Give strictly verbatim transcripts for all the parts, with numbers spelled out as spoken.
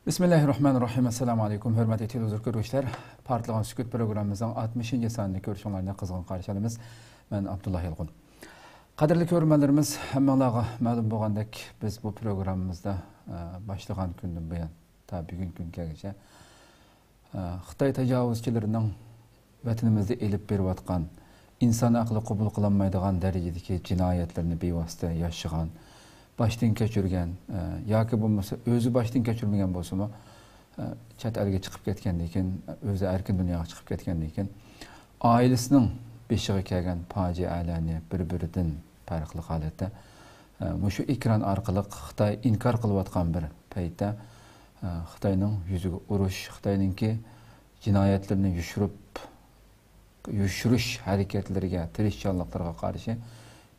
بىسمىللاھىررەھمانىررەھىم. ئەسسالامۇ ئەلەيكۇم، ھۆرمەتلىك تېلېۋىزور كۆرگۈچىلەر. پارتلىغان سۈكۈت پروگراممىمىزنىڭ ئاتمىشىنچى سانىنى كۆرۈشۈڭلارنى قىزغىن قارشى ئالىمىز. مەن ئابدۇللا يالقۇن. قەدىرلىك كۆرۈرمەنلىرىمىز، ھەممىڭلارغا مەلۇم بولغاندەك، بىز بۇ پروگراممىمىزدا، ئە، باشلىغان كۈندىن بۇيان تا بۈگۈنكى كۈنگىچە، ئە، خىتاي تاجاۋۇزچىلىرىنىڭ ۋەتىنىمىزدە ئېلىپ بېرىۋاتقان ئىنسان ئەقلى قوبۇل قىلالمايدىغان دەرىجىدىكى جىنايەتلىرىنى بىۋاسىتە ياشىغان، باشتىن كەچۈرگەن، ئە، ياكى بولمىسا ئۆزى باشتىن كەچۈرمىگەن بولسىمۇ، ئە، چەت ئەلگە چىقىپ كەتكەندىن كېيىن، ئۆزى ئەركىن دۇنياغا چىقىپ كەتكەندىن كېيىن، ئائىلىسىنىڭ بېشىغا كەلگەن پاجىئەلەرنى بىر-بىرىدىن پەرقلىق ھالەتتە، ئە، مۇشۇ ئېكران ئارقىلىق خىتاي ئىنكار قىلىۋاتقان بىر پەيتتە، ئە، خىتاينىڭ يۈزىگە ئۇرۇش، خىتاينىڭكى جىنايەتلىرىنى يوشۇرۇپ، يوشۇرۇش ھەرىكەتلىرىگە، تىرىشچانلىقلىرىغا قارشى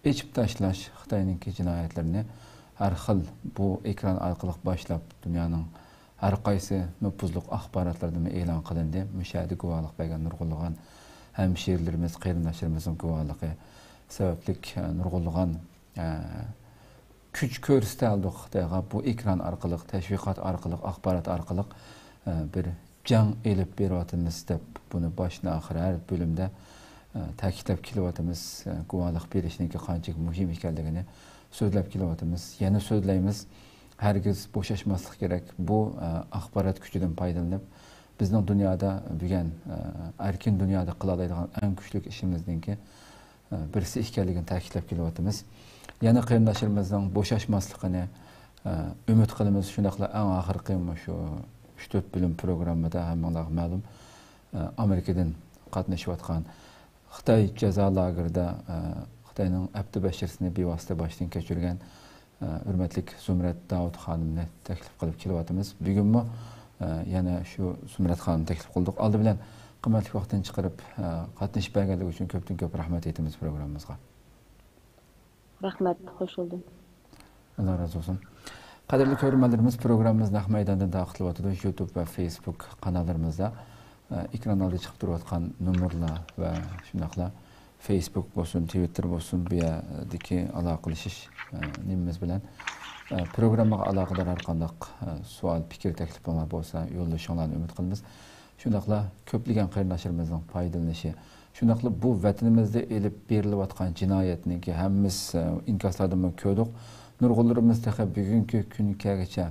ئېچىپ تاشلاش خىتاينىڭكى جىنايەتلىرىنى ھەر خىل بۇ ئېكران ئارقىلىق باشلاپ، دۇنيانىڭ ھەر قايسى نوپۇزلۇق ئاخباراتلىرىدىمۇ ئېلان قىلىندى. مۇشۇ يەردە گۇۋاھلىق بەرگەن نۇرغۇنلىغان ھەمشىرىلىرىمىز، قېرىنداشلىرىمىزنىڭ گۇۋاھلىقى سەۋەبلىك، نۇرغۇنلىغان، ئە، كۈچ كۆرسىتەلىدۇق خىتايغا. بۇ ئېكران ئارقىلىق، تەشۋىقات ئارقىلىق، ئاخبارات ئارقىلىق، ئە، بىر جەڭ ئېلىپ بېرىۋاتىمىز دەپ، بۇنى باشتىن ئاخىر ھەر بۆلۈمدە، ئە، تەكىتلەپ كېلىۋاتىمىز. ئە، گۇۋاھلىق بېرىشنىڭكى قانچىلىك مۇھىم ئىكەنلىكىنى سۆزلەپ كېلىۋاتىمىز. يەنە سۆزلەيمىز. ھەرگىز بوشاشماسلىق كېرەك. بۇ، ئە، ئاخبارات كۈچىدىن پايدىلىنىپ، بىزنىڭ دۇنيادا بۈگۈن، ئە، ئەركىن دۇنيادا قىلالايدىغان ئەڭ كۈچلۈك ئىشىمىزنىڭكى، ئە، بىرسى ئىكەنلىكىنى تەكىتلەپ كېلىۋاتىمىز. يەنە قېرىنداشلىرىمىزنىڭ بوشاشماسلىقىنى، ئە، ئۈمىد قىلىمىز. شۇنداقلا ئەڭ ئاخىرقى مۇشۇ ئۈچ تۆت بۆلۈم پروگراممىدا ھەممىڭلارغا مەلۇم، ئە، ئامېرىكىدىن قاتنىشىۋاتقان خىتاي جازا لاگېرىدا، ئە، خىتاينىڭ ئەپتى بەشىرىسىنى بىۋاسىتە باشتىن كەچۈرگەن، ئە، ھۆرمەتلىك زۇمرەت داۋۇت خانىمنى تەكلىپ قىلىپ كېلىۋاتىمىز. بۈگۈنمۇ، ئە، يەنە شۇ زۇمرەت خانىمنى تەكلىپ قىلدۇق. ئالدى بىلەن قىممەتلىك ۋاقتىنى چىقىرىپ، ئە، قاتنىشىپ بەرگەنلىكى ئۈچۈن كۆپتىن كۆپ رەھمەت ئېيتىمىز پروگراممىمىزغا. رەھمەت، خوش بولدۇم. ئاللا رازى بولسۇن. قەدىرلىك كۆرۈرمەنلىرىمىز، پروگراممىمىز نەق مەيداندىن تارقىتىلىۋاتىدۇ. يۇتۇب ۋە فېيسبۇك قاناللىرىمىزدا، ئە، ئېكران ئالدىدا چىقىپ تۇرۇۋاتقان نومۇرلار ۋە شۇنداقلا فېيسبۇك بولسۇن، تىۋىتتېر بولسۇن، بۇ يەردىكى ئالاقىلىشىش، ئە، نېمىمىز بىلەن، ئە، پروگراممىغا ئالاقىدار ھەر قانداق، ئە، سوئال، پىكىر، تەكلىپىڭلار بولسا يوللىشىڭلارنى ئۈمىد قىلىمىز. شۇنداقلا كۆپلىگەن قېرىنداشلىرىمىزنىڭ پايدىلىنىشى، شۇنداقلا بۇ ۋەتىنىمىزدە ئېلىپ بېرىلىۋاتقان جىنايەتنىڭكى ھەممىسى، ئە، ئىنكاسلاردىنمۇ كۆردۇق. نۇرغۇنلىرىمىز تېخى بۈگۈنكى كۈنگىچە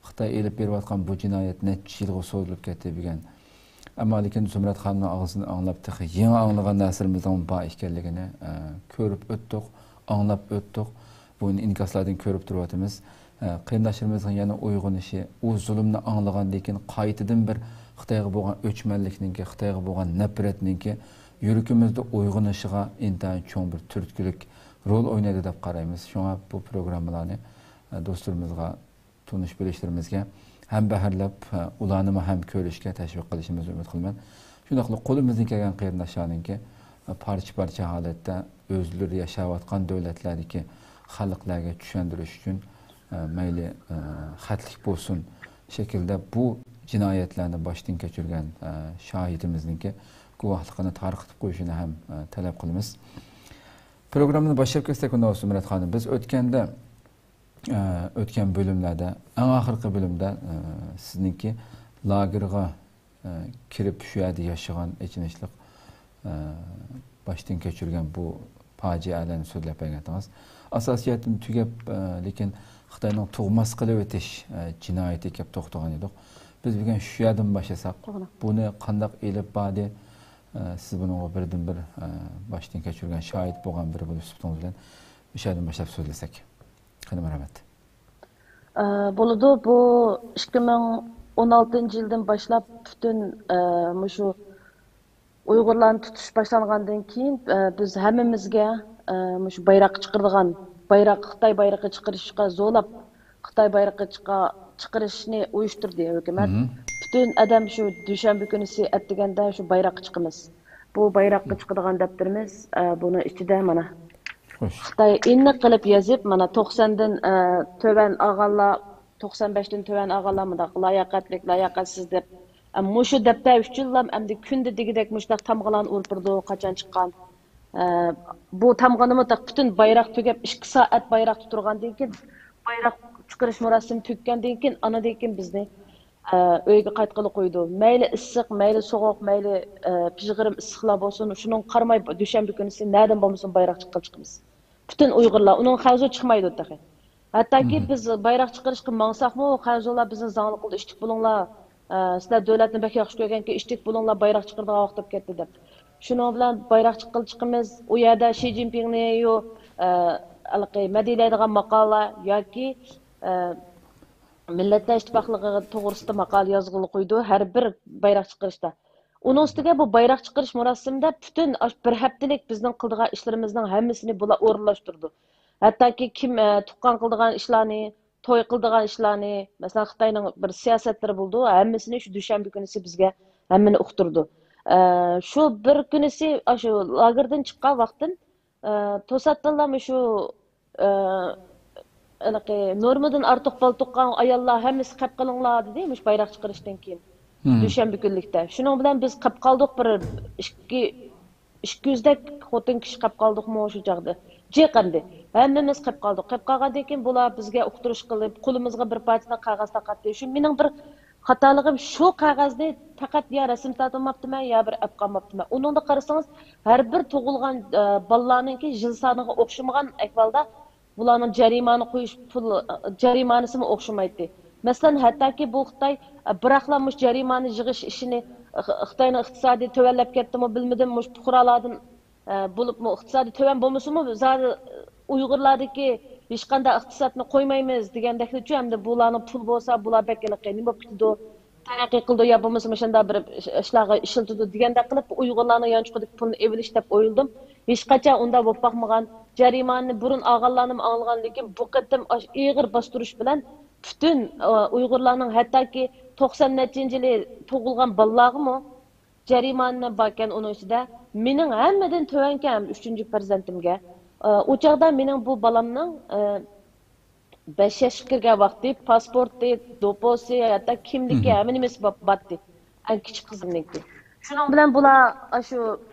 خىتاي ئېلىپ بېرىۋاتقان بۇ جىنايەت نەچچە يىلغا سوزۇلۇپ كەتتى دېگەن. ئەمما لېكىن زۇمرەت خانىمنىڭ ئاغزىدىن ئاڭلاپ، تېخى يېڭى ئاڭلىغان نەرسىلىرىمىزنىڭ بار ئىكەنلىكىنى، ئە، كۆرۈپ ئۆتتۇق، ئاڭلاپ ئۆتتۇق. بۇ ئىنكاسلاردىن كۆرۈپ تۇرۇۋاتىمىز. ئە، قېرىنداشلىرىمىزنىڭ يەنە ئويغىنىشى، ئۇ زۇلۇمنى ئاڭلىغاندىن كېيىن قايتىدىن بىر خىتايغا بولغان ئۆچمەنلىكنىڭكى، خىتايغا بولغان نەپرەتنىڭكى يۈرىكىمىزدە ئويغىنىشىغا ئىنتايىن چوڭ بىر تۈرتكىلىك رول ئوينايدۇ دەپ قارايمىز. شۇڭا بۇ پروگراممىلارنى، ئە، دوستلىرىمىزغا تونۇش بىلىشلىرىمىزگە ھەم بەھرىلەپ، ئۇلارنىمۇ ھەم كۆرۈشكە تەشۋىق قىلىشىمىزنى ئۈمىد قىلىمەن. شۇنداقلا قولىمىزدىن كەلگەن قېرىنداشلارنىڭكى پارچە-پارچە ھالەتتە ئۆزلىرى ياشاۋاتقان دۆلەتلەردىكى خەلقلەرگە چۈشەندۈرۈش ئۈچۈن، مەيلى خەتلىك بولسۇن شەكىلدە بۇ جىنايەتلەرنى باشتىن كەچۈرگەن شاھىتىمىزنىڭكى گۇۋاھلىقىنى تارقىتىپ قويۇشىنى ھەم تەلەپ قىلىمىز. پروگراممىنى باشلاپ كەتسەك، ئۇنداق بولسا، زۇمرەت خانىم، بىز ئۆتكەندە ئە، ئۆتكەن بۆلۈملەردە، ئەڭ ئاخىرقى بۆلۈمدە، ئە، سىزنىڭكى لاگېرغا، ئە، كىرىپ، شۇ يەردە ياشىغان ئېچىنىشلىق، ئە، باشتىن كەچۈرگەن بۇ پاجىئەلەرنى سۆزلەپ بەرگەنتىڭىز. ئاساسىي جەھەتتىن تۈگەپ، ئە، لېكىن خىتاينىڭ تۇغماس قىلىۋېتىش، ئە، جىنايىتىگە كەپ توختىغان ئىدۇق. بىز بۈگۈن شۇ يەردىن باشلىساق، توغرا. بۇنى قانداق ئېلىپ باردى؟ ئە، سىز بۇنىڭغا بىردىنبىر، ئە، باشتىن كەچۈرگەن شاھىت بولغان بىرى بولۇش سۈپىتىڭىز بىلەن مۇشۇ يەردىن باشلاپ سۆزلىسەك. قېنى، مەرھەمەت. ئە، بولىدۇ. بۇ ئىككى مىڭ ئون ئالتىنچى يىلدىن باشلاپ پۈتۈن، ئە، مۇشۇ ئۇيغۇرلارنى تۇتۇش باشلانغاندىن كېيىن، ئە، بىز ھەممىمىزگە، ئە، مۇشۇ بايراق چىقىرىدىغان، بايراق، خىتاي بايرىقى چىقىرىشقا زورلاپ، خىتاي بايرىقى چىقا-، چىقىرىشنى ئۇيۇشتۇردى ھۆكۈمەت. مھم. پۈتۈن ئادەم شۇ دۈشەنبە كۈنىسى ئەتىگەندە شۇ بايراققا چىقىمىز. بۇ بايراققا چىقىدىغان دەپتىرىمىز، ئە، بۇنىڭ ئىچىدە مانا خوش. خىتاي ئېنىق قىلىپ يېزىپ، مانا، توقساندىن، ئە، تۆۋەن ئالغانلار، توقسان بەشتىن تۆۋەن ئالغانلار مۇنداق لاياقەتلىك، لاياقەتسىز دەپ، ئە، مۇشۇ دەپتەر ئۈچۈنلا ئەمدى كۈندە دېگۈدەك مۇشۇنداق تامغىلارنى ئۇرۇپ بېرىدۇ، قاچان چىققان. ئە، بۇ تامغىنىمۇ تاق پۈتۈن بايراق تۈگەپ، ئىككى سائەت بايراق تۇتۇرغاندىن كېيىن، بايراق چىقىرىش مۇراسىمى تۈگىگەندىن كېيىن، ئانىدىن كېيىن بىزنى ئە، ئۆيگە قايتقىلى قويىدۇ. مەيلى ئىسسىق، مەيلى سوغۇق، مەيلى، ئە، پىژغىرىم ئىسسىقلار بولسۇن، شۇنىڭغا قارىماي، دۈشەنبە كۈنىسى نەدىن بولمىسۇن بايراق چېققىلى چىقىمىز. پۈتۈن ئۇيغۇرلار، ئۇنىڭغا خەنزۇ چىقمايدۇ تېخى. ھەتتاكى بىز بايراق چىقىرىشقا ماڭساقمۇ، خەنزۇلار بىزنى زاڭلىق قىلىدۇ، ئىشتىك بولۇڭلار، ئە، سىلەر دۆلەتنى بەك ياخشى كۆرگەنكەن، ئىشتىك بولۇڭلار، بايراق چىقىرىدىغان ۋاقىت بولۇپ كەتتى دەپ. شۇنىڭ بىلەن بايراق چىققىلى چىقىمىز. ئۇ يەردە شى جىنپىڭنى يو، ئە، ھېلىقى مەدھىيەلەيدىغان ماقالە ياكى، ئە، مىللەتلەر ئىتتىپاقلىقى توغرىسىدا ماقالە يازغىلى قويىدۇ، ھەر بىر بايراق چىقىرىشتا. ئۇنىڭ ئۈستىگە بۇ بايراق چىقىرىش مۇراسىمىدا پۈتۈن ئاش-، بىر ھەپتىلىك بىزنىڭ قىلىدىغان ئىشلىرىمىزنىڭ ھەممىسىنى بۇلار ئورۇنلاشتۇرىدۇ. ھەتتاكى كىم، ئە، تۇغقان قىلىدىغان ئىشلارنى، توي قىلىدىغان ئىشلارنى، مەسىلەن، خىتاينىڭ بىر سىياسەتلىرى بولىدۇ، ھەممىسىنى شۇ دۈشەنبە كۈنىسى بىزگە ھەممىنى ئۇقتۇرىدۇ. ئە، شۇ بىر كۈنىسى ئاشۇ لاگېردىن چىققان ۋاقتىم، ئە، توساتتىنلا مۇشۇ، ئە، ھېلىقى نورمىدىن ئارتۇق بالا تۇغقان ئاياللار ھەممىسى قېپ قېلىڭلار دېدى، مۇشۇ بايراق چىقىرىشتىن كېيىن. دۈشەنبە كۈنلۈكتە. شۇنىڭ بىلەن بىز قېپ قالدۇق، بىر ئىككى، ئىككى يۈزدەك خوتۇن كىشى قېپ قالدۇقمۇ شۇ چاغدا. جىق ئەمدى. ھەممىمىز قېپ قالدۇق. قېپ قالغاندىن كېيىن بۇلار بىزگە ئۇقتۇرۇش قىلىپ، قولىمىزغا بىر پارچىدىن قەغەز تارقاتتى. شۇ مېنىڭ بىر خاتالىقىم، شۇ قەغەزنى پەقەت يا رەسىم تارتالماپتىمەن، يا بىر ئەپ قالماپتىمەن. ئۇنىڭدا قارىسىڭىز، ھەر بىر تۇغۇلغان، ئە، بالىلارنىڭكى يىل سانىغا ئوخشىمىغان ئەھۋالدا بۇلارنىڭ جەرىمانە قويۇش پۇل، جەرىمانىسىمۇ ئوخشىمايتتى. مەسىلەن، ھەتتاكى بۇ خىتاي، ئە، بىراقلا مۇشۇ جەرىمانە يىغىش ئىشىنى، خ-، خىتاينىڭ ئىقتىسادى تۆۋەنلەپ كەتتىمۇ بىلمىدىم، مۇشۇ پۇقرالارنىڭ، ئە، بولۇپمۇ ئىقتىسادى تۆۋەن بولمىسىمۇ، زادى ئۇيغۇرلاردىكى ھېچقانداق ئىقتىسادنى قويمايمىز دېگەندەكلىچۇ، ئەمدى بۇلارنىڭ پۇل بولسا، بۇلار بەك ھېلىقى نېمە بولۇپ كېتىدۇ، تەرەققىي قىلىدۇ يا بولمىسا مۇشۇنداق بىر ئىش-، ئىشلارغا ئىشلىتىدۇ دېگەندەك قىلىپ، ئۇيغۇرلارنىڭ يانچۇقىدىكى پۇلنى ئېلىۋېلىش دەپ ئويلىدىم. ھېچقاچان ئۇنداق بولۇپ باقمىغان. جەرىمانىنى بۇرۇن ئالغانلارنىمۇ ئاڭلىغان، لېكىن بۇ قېتىم ئاشۇ ئېغىر باستۇرۇش بىلەن پۈتۈن، ئا، ئۇيغۇرلارنىڭ ھەتتاكى توقسان نەچچىنچى يىلى تۇغۇلغان بالىلارغىمۇ جەرىمانە باركەن ئۇنىڭ ئىچىدە. مېنىڭ ھەممىدىن تۆۋەنكەن ئۈچىنچى پەرزەنتىمگە. ئا، ئۇ چاغدا مېنىڭ بۇ بالامنىڭ، ئا، بەش ياشقا كىرگەن ۋاقتى، پاسپورتى، دوپوسى، ھەتتا كىملىكى، ھەممە نېمىسى بار-، بارتتى. ئەڭ كىچىك قىزىمنىڭكى. شۇنىڭ بىلەن بۇلار ئاشۇ،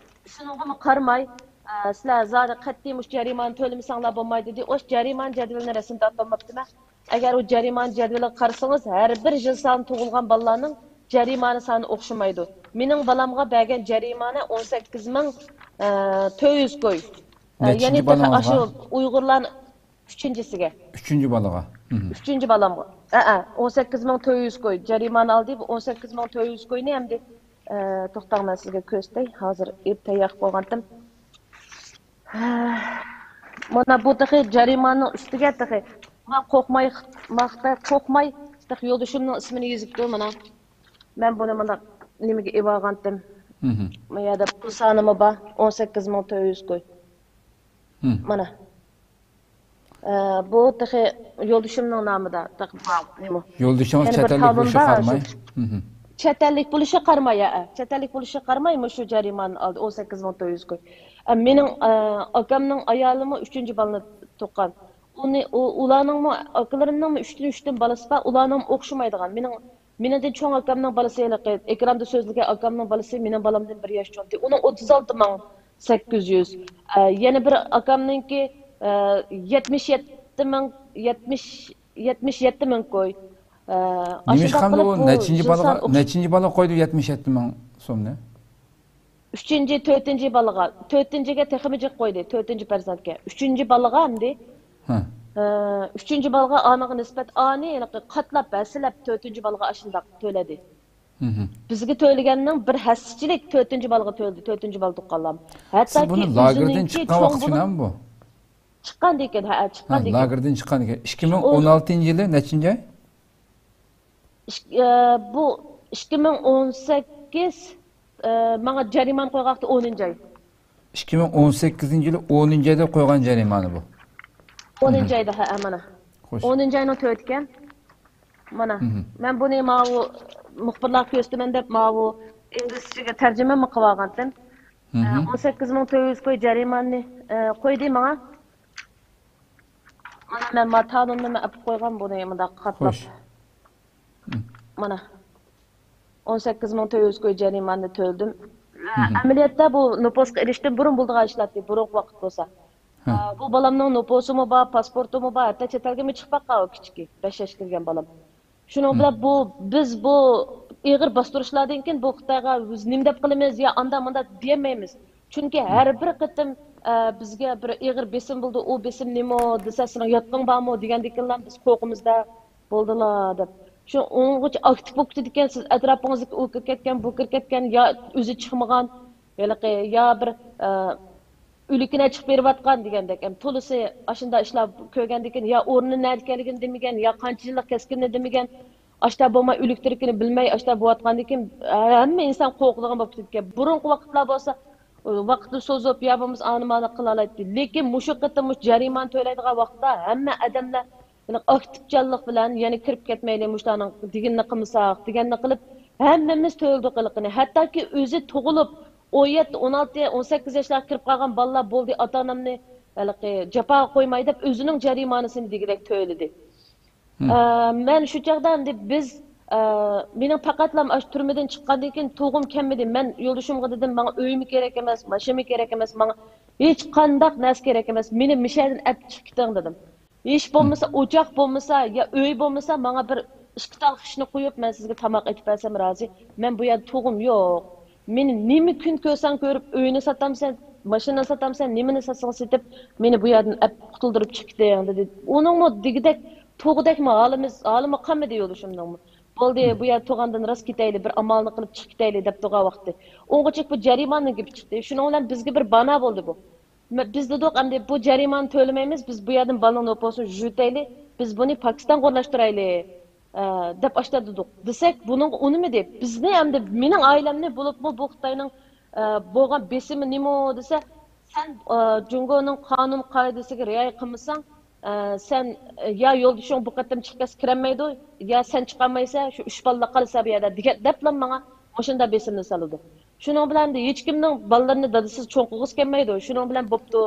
شۇنىڭغىمۇ قارىماي، ئە، سىلەر زادى قەتئىي مۇشۇ جەرىمانە تۆلىمىسەڭلار بولمايدۇ دېدى. ئاشۇ جەرىمانە جەدۋىلىنى رەسىمگە تارتالماپتىمەن. ئەگەر ئۇ جەرىمانە جەدۋىلىگە قارىسىڭىز، ھەر بىر يىل سانى تۇغۇلغان بالىلارنىڭ جەرىمانە سانى ئوخشىمايدۇ. مېنىڭ بالامغا بەرگەن جەرىمانە ئون سەككىز مىڭ، ئە، تۆت يۈز كوي. ئە، نەچچىنچى يەنى تېخى ئاشۇ بالىڭىزغا؟ ئۇيغۇرلار ئۈچىنچىسىگە. ئۈچىنچى بالىغا. مھم. ئۈچىنچى بالامغا. ھەئە، ئون سەككىز مىڭ تۆت يۈز كوي جەرىمانە ئالدى. بۇ ئون سەككىز مىڭ تۆت يۈز كوينى ئەمدى، ئە، توختاڭ، مەن سىزگە كۆرسىتەي. ھازىر ئېلىپ تەييار قىلىپ قويغانتىم. مانا بۇ تېخى جەرىمانىنىڭ ئۈستىگە تېخى. ما قورقماي، ما خىتاي قورقماي، تېخى يولدىشىمنىڭ ئىسمىنى يېزىپتۇ، مانا. مەن بۇنى مانا نېمىگە ئېلىۋالغانتىم. مھم. ما يەردە پۇل سانىمۇ بار، ئون سەككىز مىڭ تۆت يۈز كوي. مھم. مانا. ئە، بۇ تېخى يولدىشىمنىڭ نامىدا، تېخى بار، نېمە؟ يولدىشىڭىز يەنە بىر چەت ئەللىك تالون بولۇشىغا بار، قارىماي؟ شۇ. مھم. چەت ئەللىك بولۇشىغا قارىماي، ھە، چەت ئەللىك بولۇشىغا قارىماي، مۇشۇ جەرىمانىنى ئالدى، ئون سەككىز مىڭ تۆت يۈز كوي. ئە، مېنىڭ، ئە، ئاكامنىڭ ئايالىمۇ ئۈچىنچى بالىنى تۇغقان. ئۇنى، ئۇ، ئۇلارنىڭمۇ، ئاكىلىرىمنىڭمۇ ئۈچتىن، ئۈچتىن بالىسى بار، ئۇلارنىڭمۇ ئوخشىمايدىغان. مېنىڭ مېنىڭدىن چوڭ ئاكامنىڭ بالىسى، ھېلىقى ئېكراندا سۆزلىگەن ئاكامنىڭ بالىسى مېنىڭ بالامدىن بىر ياش چوڭتى. ئۇنىڭ ئوتتۇز ئالتە مىڭ سەككىز يۈز. ئە، يەنە بىر ئاكامنىڭكى، ئە، يەتمىش يەتتە مىڭ، يەتمىش، يەتمىش يەتتە مىڭ كوي. ئە، نېمىشقا ئاشۇنداق ئەمدى قىلىپ ئۇ بۇ نەچچىنچى يىل بالىغا، سانى ئوخش-، نەچچىنچى بالىغا قويدى يەتمىش يەتتە مىڭ سومنى؟ ئۈچىنچى، تۆتىنچى بالىغا، تۆتىنچىگە تېخىمۇ جىق قويدى، تۆتىنچى پەرزەنتكە. ئۈچىنچى بالىغا ئەمدى، ھە. ئە، ئۈچىنچى بالىغا ئانىڭغا نىسبەت ئانى، ھېلىقى قاتلاپ، ھەسسىلەپ تۆتىنچى بالىغا ئاشۇنداق تۆلىدى. مھم. بىزگە تۆلىگەننىڭ بىر ھەسسىچىلىك تۆتىنچى بالىغا تۆلىدى، تۆتىنچى بالا تۇغقانلار. سىز ھەتتاكى بۇنى لاگېردىن ئۆزىنىڭكى چىققان چوڭ ۋاقىت بولۇپ ئىكەنمۇ بۇ؟ چىققاندىن كېيىن، ھە، ھە، چىققاندىن كېيىن. لاگېردىن چىققاندىن كېيىن. ئىككى مىڭ ئون ئالتىنچى يىلى نەچچىنچى ئاي؟ ئىك-، ئە، بۇ ئىككى مىڭ ئون سەككىز، ئە، ماڭا جەرىمانە قويغان ۋاقتى ئونىنچى ئاي. ئىككى مىڭ ئون سەككىزىنچى يىلى ئونىنچى ئايدا قويغان جەرىمانە بۇ. ئونىنچى ئايدا، ھە، مانا. خوش. ئونىنچى ئاينىڭ تۆتى ئىكەن. مانا، مەن بۇنى ماۋۇ مۇخبىرلارغا كۆرسىتىمەن دەپ، ماۋۇ ئىنگلىزچىگە تەرجىمىمۇ قىلىۋالغانتىم. ئە، ئون سەككىز مىڭ تۆت يۈز كوي جەرىمانىنى، ئە، قويدى ماڭا. مانا مەن ما تالوننى مەن ئېلىپ قويغان بۇنى مۇنداق قاتلاپ. خوش. مانا. ئون سەككىز مىڭ تۆت يۈز كوي جەرىمانىنى تۆلىدىم. ئەمەلىيەتتە بۇ نوپۇسقا ئېلىشتىن بۇرۇن بولىدىغان ئىشلار ئىدى، بۇرۇنقى ۋاقىت بولسا. ئا، بۇ بالامنىڭ نوپۇسىمۇ بار، پاسپورتىمۇ بار، ھەتتا چەت ئەلگىمۇ چىقىپ باققان ئۇ كىچىكى، بەش ياشقا كىرگەن بالام. شۇنىڭ بىلەن بۇ، بىز بۇ ئېغىر باستۇرۇشلاردىن كېيىن بۇ خىتايغا بىز نېمە دەپ قىلىمىز يا ئاندا مۇندا دېيەلمەيمىز. چۈنكى ھەر بىر قېتىم، ئە، بىزگە بىر ئېغىر بېسىم بولدى، ئۇ بېسىم نېمە دېسە، سېنىڭ ياتقۇڭ بارمۇ دېگەندىكىنلا بىز قورقىمىزدا بولدىلا دەپ. شۇ ئۇنىڭغىچە ئاكتىپ بولۇپ كېتىدىكەن، سىز ئەتراپىڭىزدىكى ئۇ كىرىپ كەتكەن، بۇ كىرىپ كەتكەن، يا ئۆزى چىقمىغان، ھېلىقى يا بىر، ئە، ئۆلۈكىنى چىقىپ بېرىۋاتقان دېگەندەك، ئەم، تولىسى ئاشۇنداق ئىشلار كۆرگەندىكىن، يا ئورنى نەدە ئىكەنلىكىنى دېمىگەن، يا قانچە يىللىق كەسكىنىنى دېمىگەن، ئاشتا بولماي ئۆلۈك تىرىكىنى بىلمەي، ئاشتا بولۇۋاتقاندىكىن، ھەممە ئىنسان قورقىدىغان بولۇپ كېتىدىكەن. بۇرۇنقى ۋاقىتلار بولسا، ۋاقىتنى سوزۇپ، يا بولمىسا ئانىمانى قىلالايتتى. لېكىن مۇشۇ قېتىم مۇشۇ جەرىمانە تۆلەيدىغان ۋاقىتتا ھەممە ئادەملەر، يەنى ئاكتىپچانلىق بىلەن، يەنە كىرىپ كەتمەيلى، مۇشۇلارنىڭ دېگىنىنى قىلمىساق، دېگەننى قىلىپ، ھەممىمىز تۆلىدۇق ھېلىقىنى. ھەتتاكى ئۆزى تۇغۇلۇپ، ئون يەتتە، ئون ئالتە، ئون سەككىز ياشلارغا كىرىپ قالغان بالىلار بولدى، ئاتا-ئانامنى ھېلىقى جاپاغا قويماي دەپ، ئۆزىنىڭ جەرىمانىسىنى دېگۈدەك تۆلىدى. ئە، مەن شۇ چاغدا ئەمدى بىز، ئە، مېنىڭ پەقەتلا ئاشۇ تۈرمىدىن چىققاندىن كېيىن تۇغۇم كەلمىدى. مەن يولدىشىمغا دېدىم، ماڭا ئۆيمۇ كېرەك ئەمەس، ماشىنىمۇ كېرەك ئەمەس، ماڭا ھېچقانداق نەرسە كېرەك ئەمەس. مېنى مۇشۇ يەردىن ئەپ چىقىپ كېتىڭ دېدىم. ھېچ بولمىسا، ئوچاق بولمىسا يا ئۆي بولمىسا، ماڭا بىر ئىككى تال خىشنى قويۇپ، مەن سىزگە تاماق ئېتىپ بەرسەم رازى. مەن بۇ يەردە تۇغۇم يوق. مېنى نېمە كۈن كۆرسەڭ كۆرۈپ، ئۆينى ساتامسەن، ماشىنىنى ساتامسەن، نېمىنى ساتساڭ سېتىپ، مېنى بۇ يەردىن ئەپ قۇتۇلدۇرۇپ چىقىپ كېتىڭ دېدى. ئۇنىڭمۇ دېگۈدەك، تۇغۇدەكمۇ ھالىمىز، ھالىمۇ قالمىدى يولدىشىمنىڭمۇ. بولدى، بۇ يەردە تۇرغاندىن راست كېتەيلى، بىر ئامالنى قىلىپ چىقىپ كېتەيلى دەپ تۇرغان ۋاقتى. ئۇنىڭغىچە بۇ جەرىمانىنىڭ گېپى چىقتى. شۇنىڭ بىلەن بىزگە بىر بانا بولدى بۇ. مە-، بىز دېدۇق، ئەمدى بۇ جەرىمانە تۆلىمەيمىز، بىز بۇ يەردىن بالىنىڭ نوپۇسىنى يۈرۈتەيلى، بىز بۇنى پاكىستانغا ئورۇنلاشتۇرايلى، ئە، دەپ ئاشتا دېدۇق. دېسەك، بۇنىڭغا ئۇنىمىدى. بىزنى ئەمدى مېنىڭ ئائىلەمنى بولۇپمۇ بۇ خىتاينىڭ، ئە، بولغان بېسىمى نېمە دېسە، سەن، ئە، جۇڭگونىڭ قانۇن قائىدىسىگە رىئايە قىلمىساڭ، ئە، سەن، ئە، يا يولدىشىڭ بۇ قېتىم چىقىپ كەتسە كىرەلمەيدۇ، يا سەن چىقالمايسەن، شۇ ئۈچ بالىلا قالىسەن بۇ يەردە، دېگەن، دەپلا ماڭا مۇشۇنداق بېسىمنى سالىدۇ. شۇنىڭ بىلەن ھېچكىمنىڭ بالىلىرىنى دادىسىز چوڭ قىلغۇسى كەلمەيدۇ. شۇنىڭ بىلەن بوپتۇ،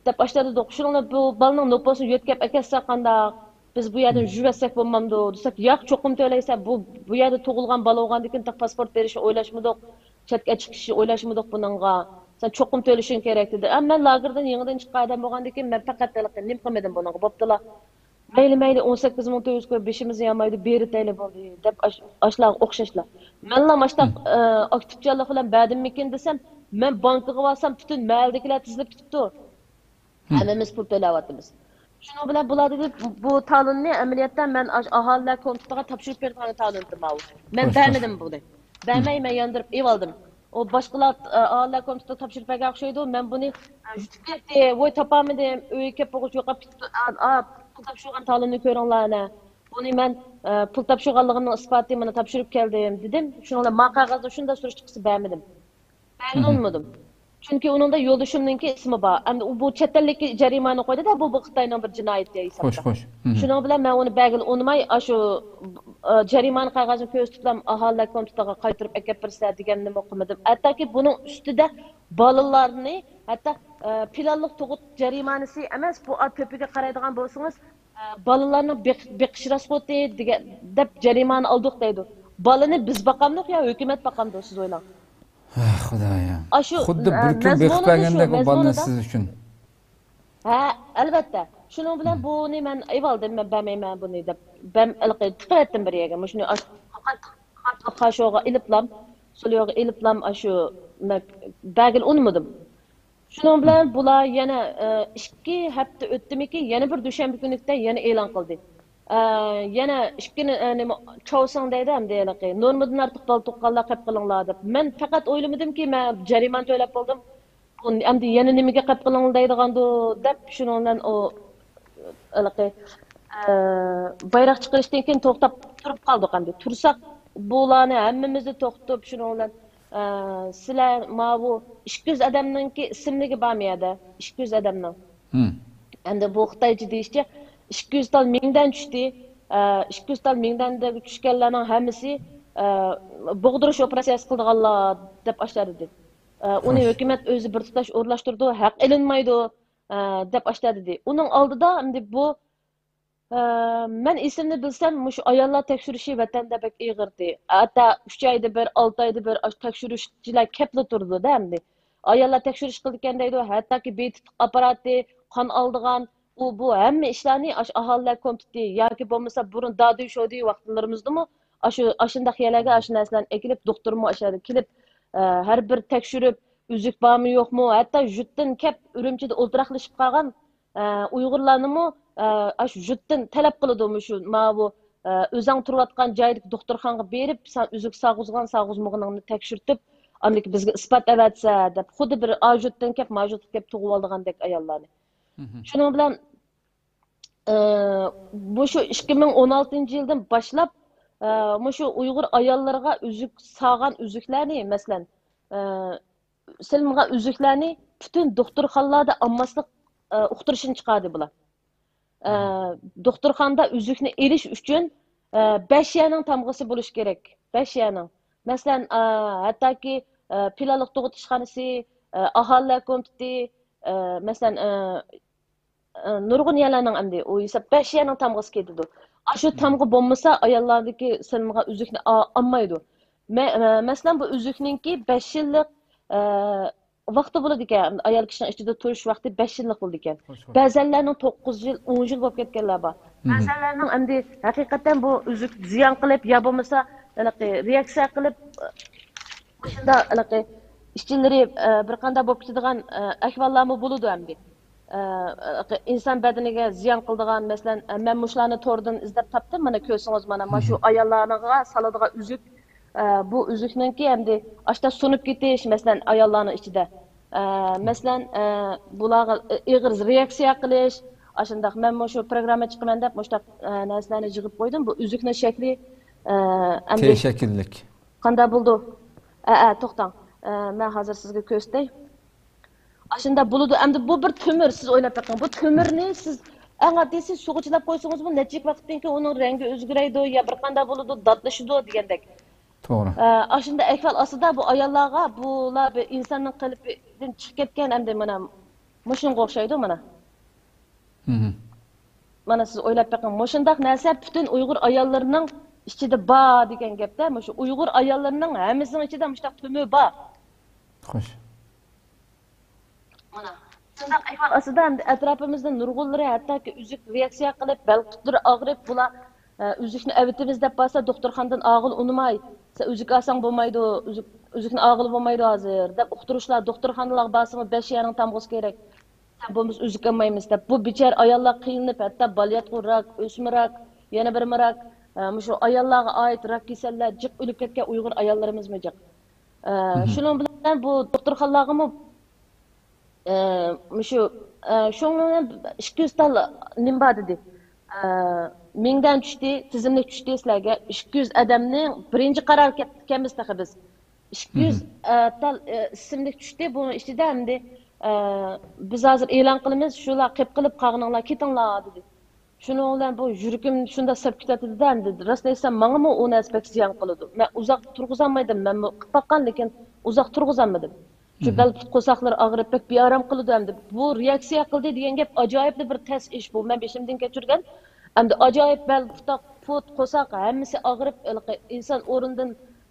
دەپ ئاشتا دېدۇق. شۇنىڭ بىلەن بۇ بالىنىڭ نوپۇسىنى يۆتكەپ ئەكەتسە قانداق؟ بىز بۇ يەردىن يۈرۈۋەتسەك بولمامدۇ؟ دېسەك، ياق، چوقۇم تۆلەيسەن. بۇ، بۇ يەردە تۇغۇلغان بالا بولغاندىكىن تېخى پاسپورت بېرىشنى ئويلاشمىدۇق، چەتكە چىقىشنى ئويلاشمىدۇق بۇنىڭغا. سەن چوقۇم تۆلىشىڭ كېرەك دېدى. ئەمما مەن لاگېردىن يېڭىدىن چىققان ئادەم بولغاندىكىن مەن پەقەت ھېلىقى نېمە قىلمىدىم بۇنىڭغا. بوپتۇلا. مەيلى، مەيلى، ئون سەككىز مىڭ تۆت يۈز كوي، بېشىمىزنى يامايدۇ، بېرىتەيلى بولدى، دەپ ئاش-، ئاشۇلارغا ئوخشاشلا. مەنلا ماشۇنداق، ئە، ئاكتىپچانلىق بىلەن بەردىممىكىن دېسەم، مەن بانكىغا بارسام، پۈتۈن مەھەللىدىكىلەر تىزىلىپ كېتىپتۇ. ھەممىمىز پۇل تۆلەۋاتىمىز. شۇنىڭ بىلەن بۇلار دېدى، بۇ تالوننى ئەمەلىيەتتە مەن ئاش-، ئاھالىلەر كومىتېتىغا تاپشۇرۇپ بېرىدىغان تالون ئىدى ماۋۇ. مەن بەرمىدىم بۇنى. بەرمەي مەن ياندۇرۇپ ئېلىۋالدىم. ئۇ باشقىلار، ئە، ئاللا كومپيۇتېر تاپشۇرۇپ بەرگەن ئوخشايدۇ. مەن بۇنى، ئە، يۇتۇپ كەتتى. ۋوي، تاپالمىدىم. ئۆيگە كەپ بولغۇچە يوقاپ كېتىپتۇ. ئا، ئا، پۇل تاپشۇرغان تالوننى كۆرۈڭلار ئەنە. بۇنى مەن، ئە، پۇل تاپشۇرغانلىقىمنىڭ ئىسپاتى، مانا تاپشۇرۇپ كەلدىم، دېدىم. شۇنىڭ بىلەن ما قەغەزنى شۇنداق سۈرۈشتە قىلسا بەرمىدىم. بەرگىلى ئۇنىمىدىم. چۈنكى ئۇنىڭدا يولدىشىمنىڭكى ئىسمى بار. ئەمدى ئۇ، بۇ چەت ئەللىككە جەرىمانە قويدى-دە، بۇ، بۇ خىتاينىڭ بىر جىنايىتى ھېسابتا. خوش، خوش. شۇنىڭ بىلەن مەن ئۇنى بەرگىلى ئۇنىماي، ئاشۇ، ئە، جەرىمانە قەغەزنى كۆرسىتىپلا ئاھالىلەر كومىتېتىغا قايتۇرۇپ ئەكەپ بېرىسىلەر دېگەننىمۇ قىلمىدىم. ھەتتاكى بۇنىڭ ئۈستىدە بالىلارنى، ھەتتا، ئە، پىلانلىق تۇغۇت جەرىمانىسى ئەمەس، بۇ، ئا، تۆپىگە قارايدىغان بولسىڭىز، ئە، بالىلارنىڭ بېق-، بېقىش راسخوتى دېگەن، دەپ جەرىمانە ئالدۇق دەيدۇ. بالىنى بىز باقامدۇق يا ھۆكۈمەت باقامدۇ، سىز ئويلاڭ. ئاھ، خۇدايىم. ئاشۇ، خۇددى بىر ئە، كۈن بېقىپ بەرگەندەك ئۇ بالىنى سىز ئۈچۈن. ھە، ئەلۋەتتە. شۇنىڭ بىلەن بۇنى مەن ئېلىۋالدىم، مەن بەرمەيمەن بۇنى دەپ. بەم-، ھېلىقى تىقىۋەتتىم بىر يەرگە. مۇشۇنى ئاش-، قارشىغا ئېلىپلام، سول يولغا ئېلىپلام، ئاشۇ، مە-، بەرگىلى ئۇنىمىدىم. شۇنىڭ بىلەن بۇلار يەنە، ئە، ئىككى ھەپتە ئۆتتىمىكىن، يەنە بىر دۈشەنبە كۈنلۈكتە يەنە ئېلان قىلدى. ئە، يەنە ئىككى، ئە، نېمە، چاۋسىڭ دەيدۇ ئەمدى ھېلىقى. نورمىدىن ئارتۇق بالا تۇغقانلار قەپ قىلىڭلار دەپ. مەن پەقەت ئويلىمىدىمكى، مەن جەرىمانە تۆلەپ بولدۇم. بۇ ئەمدى يەنە نېمىگە قەپ قىلىڭلار دەيدىغاندۇ دەپ، شۇنىڭ بىلەن ئۇ ھېلىقى، ئە، بايراق چىقىرىشتىن كېيىن توختاپ تۇرۇپ قالدۇق ئەمدى. تۇرساق، بۇلارنى ھەممىمىزنى توختىتىپ، شۇنىڭ بىلەن، ئە، سىلەر ماۋۇ ئىككى يۈز ئادەمنىڭكى ئىسىملىكى بارمۇ يەردە؟ ئىككى يۈز ئادەمنىڭ. ئەمدى بۇ خىتايچە دېيىشىچە، ئىككى يۈز تال مىڭدەن چۈشتى. ئە، ئىككى يۈز تال مىڭدەن چۈشكەنلەرنىڭ ھەممىسى، ئە، بوغدۇرۇش ئوپېراتسىيەسى قىلىدىغانلار دەپ ئاشۇنداق دېدى. ئە، ئۇنى ھۆكۈمەت ئۆزى بىر تۇتاش ئورۇنلاشتۇرىدۇ، ھەق ئېلىنمايدۇ، ئە، دەپ ئاشۇنداق دېدى. ئۇنىڭ ئالدىدا ئەمدى بۇ، ئە، مەن ئېسىمنى بىلسەم، مۇشۇ ئاياللار تەكشۈرۈشى ۋەتەندە بەك ئېغىردى. ھەتتا ئۈچ ئايدا بىر، ئالتە ئايدا بىر ئاشۇ تەكشۈرۈشچىلەر كەپلا تۇرىدۇ-دە ئەمدى. ئاياللار تەكشۈرۈش قىلىدىكەن دەيدۇ، ھەتتاكى بىر تېتىق ئاپپاراتى، قان ئالىدىغان، ئۇ بۇ ھەممە ئىشلارنى ئاشۇ ئاھالىلەر كومىتېتى ياكى بولمىسا بۇرۇن دادۈي شودۈي ۋاقىتلىرىمىزدىمۇ ئاشۇ ئاشۇنداق يەرلەرگە ئاشۇ نەرسىلەرنى ئەكېلىپ، دوختۇرمۇ ئاشۇ يەردە كېلىپ، ئە، ھەر بىر تەكشۈرۈپ، ئۈزۈك بارمۇ يوقمۇ، ھەتتا يۇرتتىن كەپ ئۈرۈمچىدە ئولتۇراقلىشىپ قالغان، ئە، ئۇيغۇرلارنىمۇ، ئە، ئاشۇ يۇرتتىن تەلەپ قىلىدۇ، مۇشۇ ماۋۇ، ئە، ئۆزەڭ تۇرۇۋاتقان جايدىكى دوختۇرخانىغا بېرىپ، سەن ئۈزۈك ساغۇزغان ساغۇزمىغىنىڭنى تەكشۈرتۈپ، ئاندىن كېيىن بىزگە ئىسپات ئەۋەتسە دەپ، خۇددى بىر ئا يۇرتتىن كەپ ما يۇرتقا كەپ تۇغۇۋالىدىغاندەك ئاياللارنى. شۇنىڭ بىلەن ئى، مۇشۇ ئىككى مىڭ ئون ئالتىنچى يىلدىن باشلاپ، ئى، مۇشۇ ئۇيغۇر ئاياللىرىغا ئۈزۈك سالغان ئۈزۈكلەرنى، مەسىلەن، ئى، سېلىنغان ئۈزۈكلەرنى پۈتۈن دوختۇرخانىلاردا ئالماسلىق، ئى، ئۇقتۇرۇشىنى چىقاردى بۇلار. ئى، دوختۇرخانىدا ئۈزۈكنى ئېلىش ئۈچۈن، ئى، بەش يەرنىڭ تامغىسى بولۇشى كېرەك. بەش يەرنىڭ. مەسىلەن، ئى، ھەتتاكى، ئى، پىلانلىق تۇغۇت ئىشخانىسى، ئى، ئاھالىلەر كومىتېتى، ئى، مەسىلەن، ئى، ئە، نۇرغۇن يەرلەرنىڭ ئەمدى ئۇ ھېساب بەش يەرنىڭ تامغىسى كېتىدۇ. ئاشۇ تامغا بولمىسا، ئاياللاردىكى سېلىنغان ئۈزۈكنى ئا-، ئالمايدۇ. مە-، ئە، مەسىلەن، بۇ ئۈزۈكنىڭكى بەش يىللىق، ئە، ۋاقتى بولىدىكەن. ئايال كىشىنىڭ ئىچىدە تۇرۇش ۋاقتى بەش يىللىق بولىدىكەن. بەزەنلەرنىڭ توققۇز يىل، ئون يىل بولۇپ كەتكەنلەر بار. بەزەنلەرنىڭ ئەمدى ھەقىقەتەن بۇ ئۈزۈك زىيان قىلىپ يا بولمىسا ھېلىقى رېئاكسىيە قىلىپ، مۇشۇنداق ھېلىقى ئىچىلىرى، ئە، بىر قانداق بولۇپ كېتىدىغان، ئە، ئەھۋاللارمۇ بولىدۇ ئەمدى. ئە، ئىنسان بەدىنىگە زىيان قىلىدىغان، مەسىلەن، ئە، مەن مۇشۇلارنى توردىن ئىزدەپ تاپتىم، مانا كۆرسىڭىز، مانا، مانا شۇ ئاياللارغا سالىدىغان ئۈزۈك، ئە، بۇ ئۈزۈكنىڭكى ئەمدى ئاشتا سۇنۇپ كېتىش، مەسىلەن، ئاياللارنىڭ ئىچىدە. ئە، مەسىلەن، ئە، بۇلارغا ئېغىر رېئاكسىيە قىلىش، ئاشۇنداق، مەنمۇ شۇ پروگرامما چىقىمەن دەپ مۇشۇنداق، ئە، نەرسىلەرنى يىغىپ قويدۇم. بۇ ئۈزۈكنىڭ شەكلى، ئە، ئەمدى تې شەكىللىك. قانداق بولىدۇ؟ ئە، ئە، توختاڭ. ئە، مەن ھازىر سىزگە كۆرسىتەي. ئاشۇنداق بولىدۇ. ئەمدى بۇ بىر تۆمۈر، سىز ئويلاپ بېقىڭ. بۇ تۆمۈرنى سىز ئەڭ ئاددىيسى سۇغا چىلاپ قويسىڭىزمۇ، نەچچە ۋاقىتتىن كېيىن ئۇنىڭ رەڭگى ئۆزگىرەيدۇ، يا بىر قانداق بولىدۇ، داتلىشىدۇ دېگەندەك. توغرا. ئە، ئاشۇنداق ئەھۋال ئاستىدا بۇ ئاياللارغا، بۇلار بىر ئىنساننىڭ قېلىپىدىن چىقىپ كەتكەن، ئەمدى مانا مۇشۇنىڭغا ئوخشايدۇ مانا. مانا سىز ئويلاپ بېقىڭ، مۇشۇنداق نەرسە پۈتۈن ئۇيغۇر ئاياللىرىنىڭ ئىچىدە بار دېگەن گەپتە، مۇشۇ ئۇيغۇر ئاياللىرىنىڭ ھەممىسىنىڭ ئىچىدە مۇشۇنداق تۆمۈر بار. خوش. مانا، شۇنداق ئەھۋال ئاستىدا ئەمدى ئەتراپىمىزدا نۇرغۇنلىرى ھەتتاكى ئۈزۈك رېئاكسىيە قىلىپ، بەل قۇتلىرى ئاغرىپ، بۇلار، ئە، ئۈزۈكنى ئەۋېتىمىز دەپ بارسا، دوختۇرخانىدىن ئالغىلى ئۇنىماي، سەن ئۈزۈك ئالساڭ بولمايدۇ، ئۈزۈك، ئۈزۈكنى ئالغىلى بولمايدۇ ھازىر، دەپ ئۇقتۇرۇشلار، دوختۇرخانىلارغا بارسىمۇ بەش يەرنىڭ تامغىسى كېرەك. سەن بولمىسا ئۈزۈك ئالمايمىز دەپ، بۇ بىچارە ئاياللار قىينىلىپ، ھەتتا بالىياتقۇ راك، ئۆسمە راك، يەنە بىرمۇ راك، ئە، مۇشۇ ئاياللارغا ئائىت راك كېسەللەر جىق ئۆلۈپ كەتكەن ئۇيغۇر ئاياللىرىمىزمۇ جىق. ئە، شۇنىڭ بىلەن بۇ دوختۇرخانىلارغىمۇ، ئە، مۇشۇ، ئە، شۇنىڭ بىلەن ئىككى يۈز تال نېمە بار دېدى. ئە، مىڭدەن چۈشتى، تىزىملىك چۈشتى سىلەرگە. ئىككى يۈز ئادەمنىڭ بىرىنچى قارار كەپتىكەنمىز تېخى بىز. ئىككى يۈز، ئە، تال، ئە، ئىسىملىك چۈشتى. بۇنىڭ ئىچىدە ئەمدى، ئە، بىز ھازىر ئېلان قىلىمىز، شۇلار قېپ قىلىپ قالغىنىڭلار كېتىڭلار دېدى. شۇنىڭ بىلەن بۇ يۈرىكىم شۇنداق سەپ كېتەتتى-دە، ئەمدى راستىنى ئېيتسام، ماڭىمۇ ئۇ نەرسە بەك زىيان قىلىدۇ. مەن ئۇزاق تۇرغۇزالمايدىم، مەنمۇ قىلىپ باققان، لېكىن ئۇزاق تۇرغۇزالمىدىم. شۇ بەل پۇت قورساقلىرى ئاغرىپ بەك بىئارام قىلىدۇ ئەمدى. بۇ رېئاكسىيە قىلدى دېگەن گەپ ئاجايىپلا بىر تەس ئىش بۇ. مەن بېشىمدىن كەچۈرگەن. ئەمدى ئاجايىپ بەل، پۇت، پۇت، قورساق ھەممىسى ئاغرىپ، ھېلىقى ئىنسان ئورنىدىن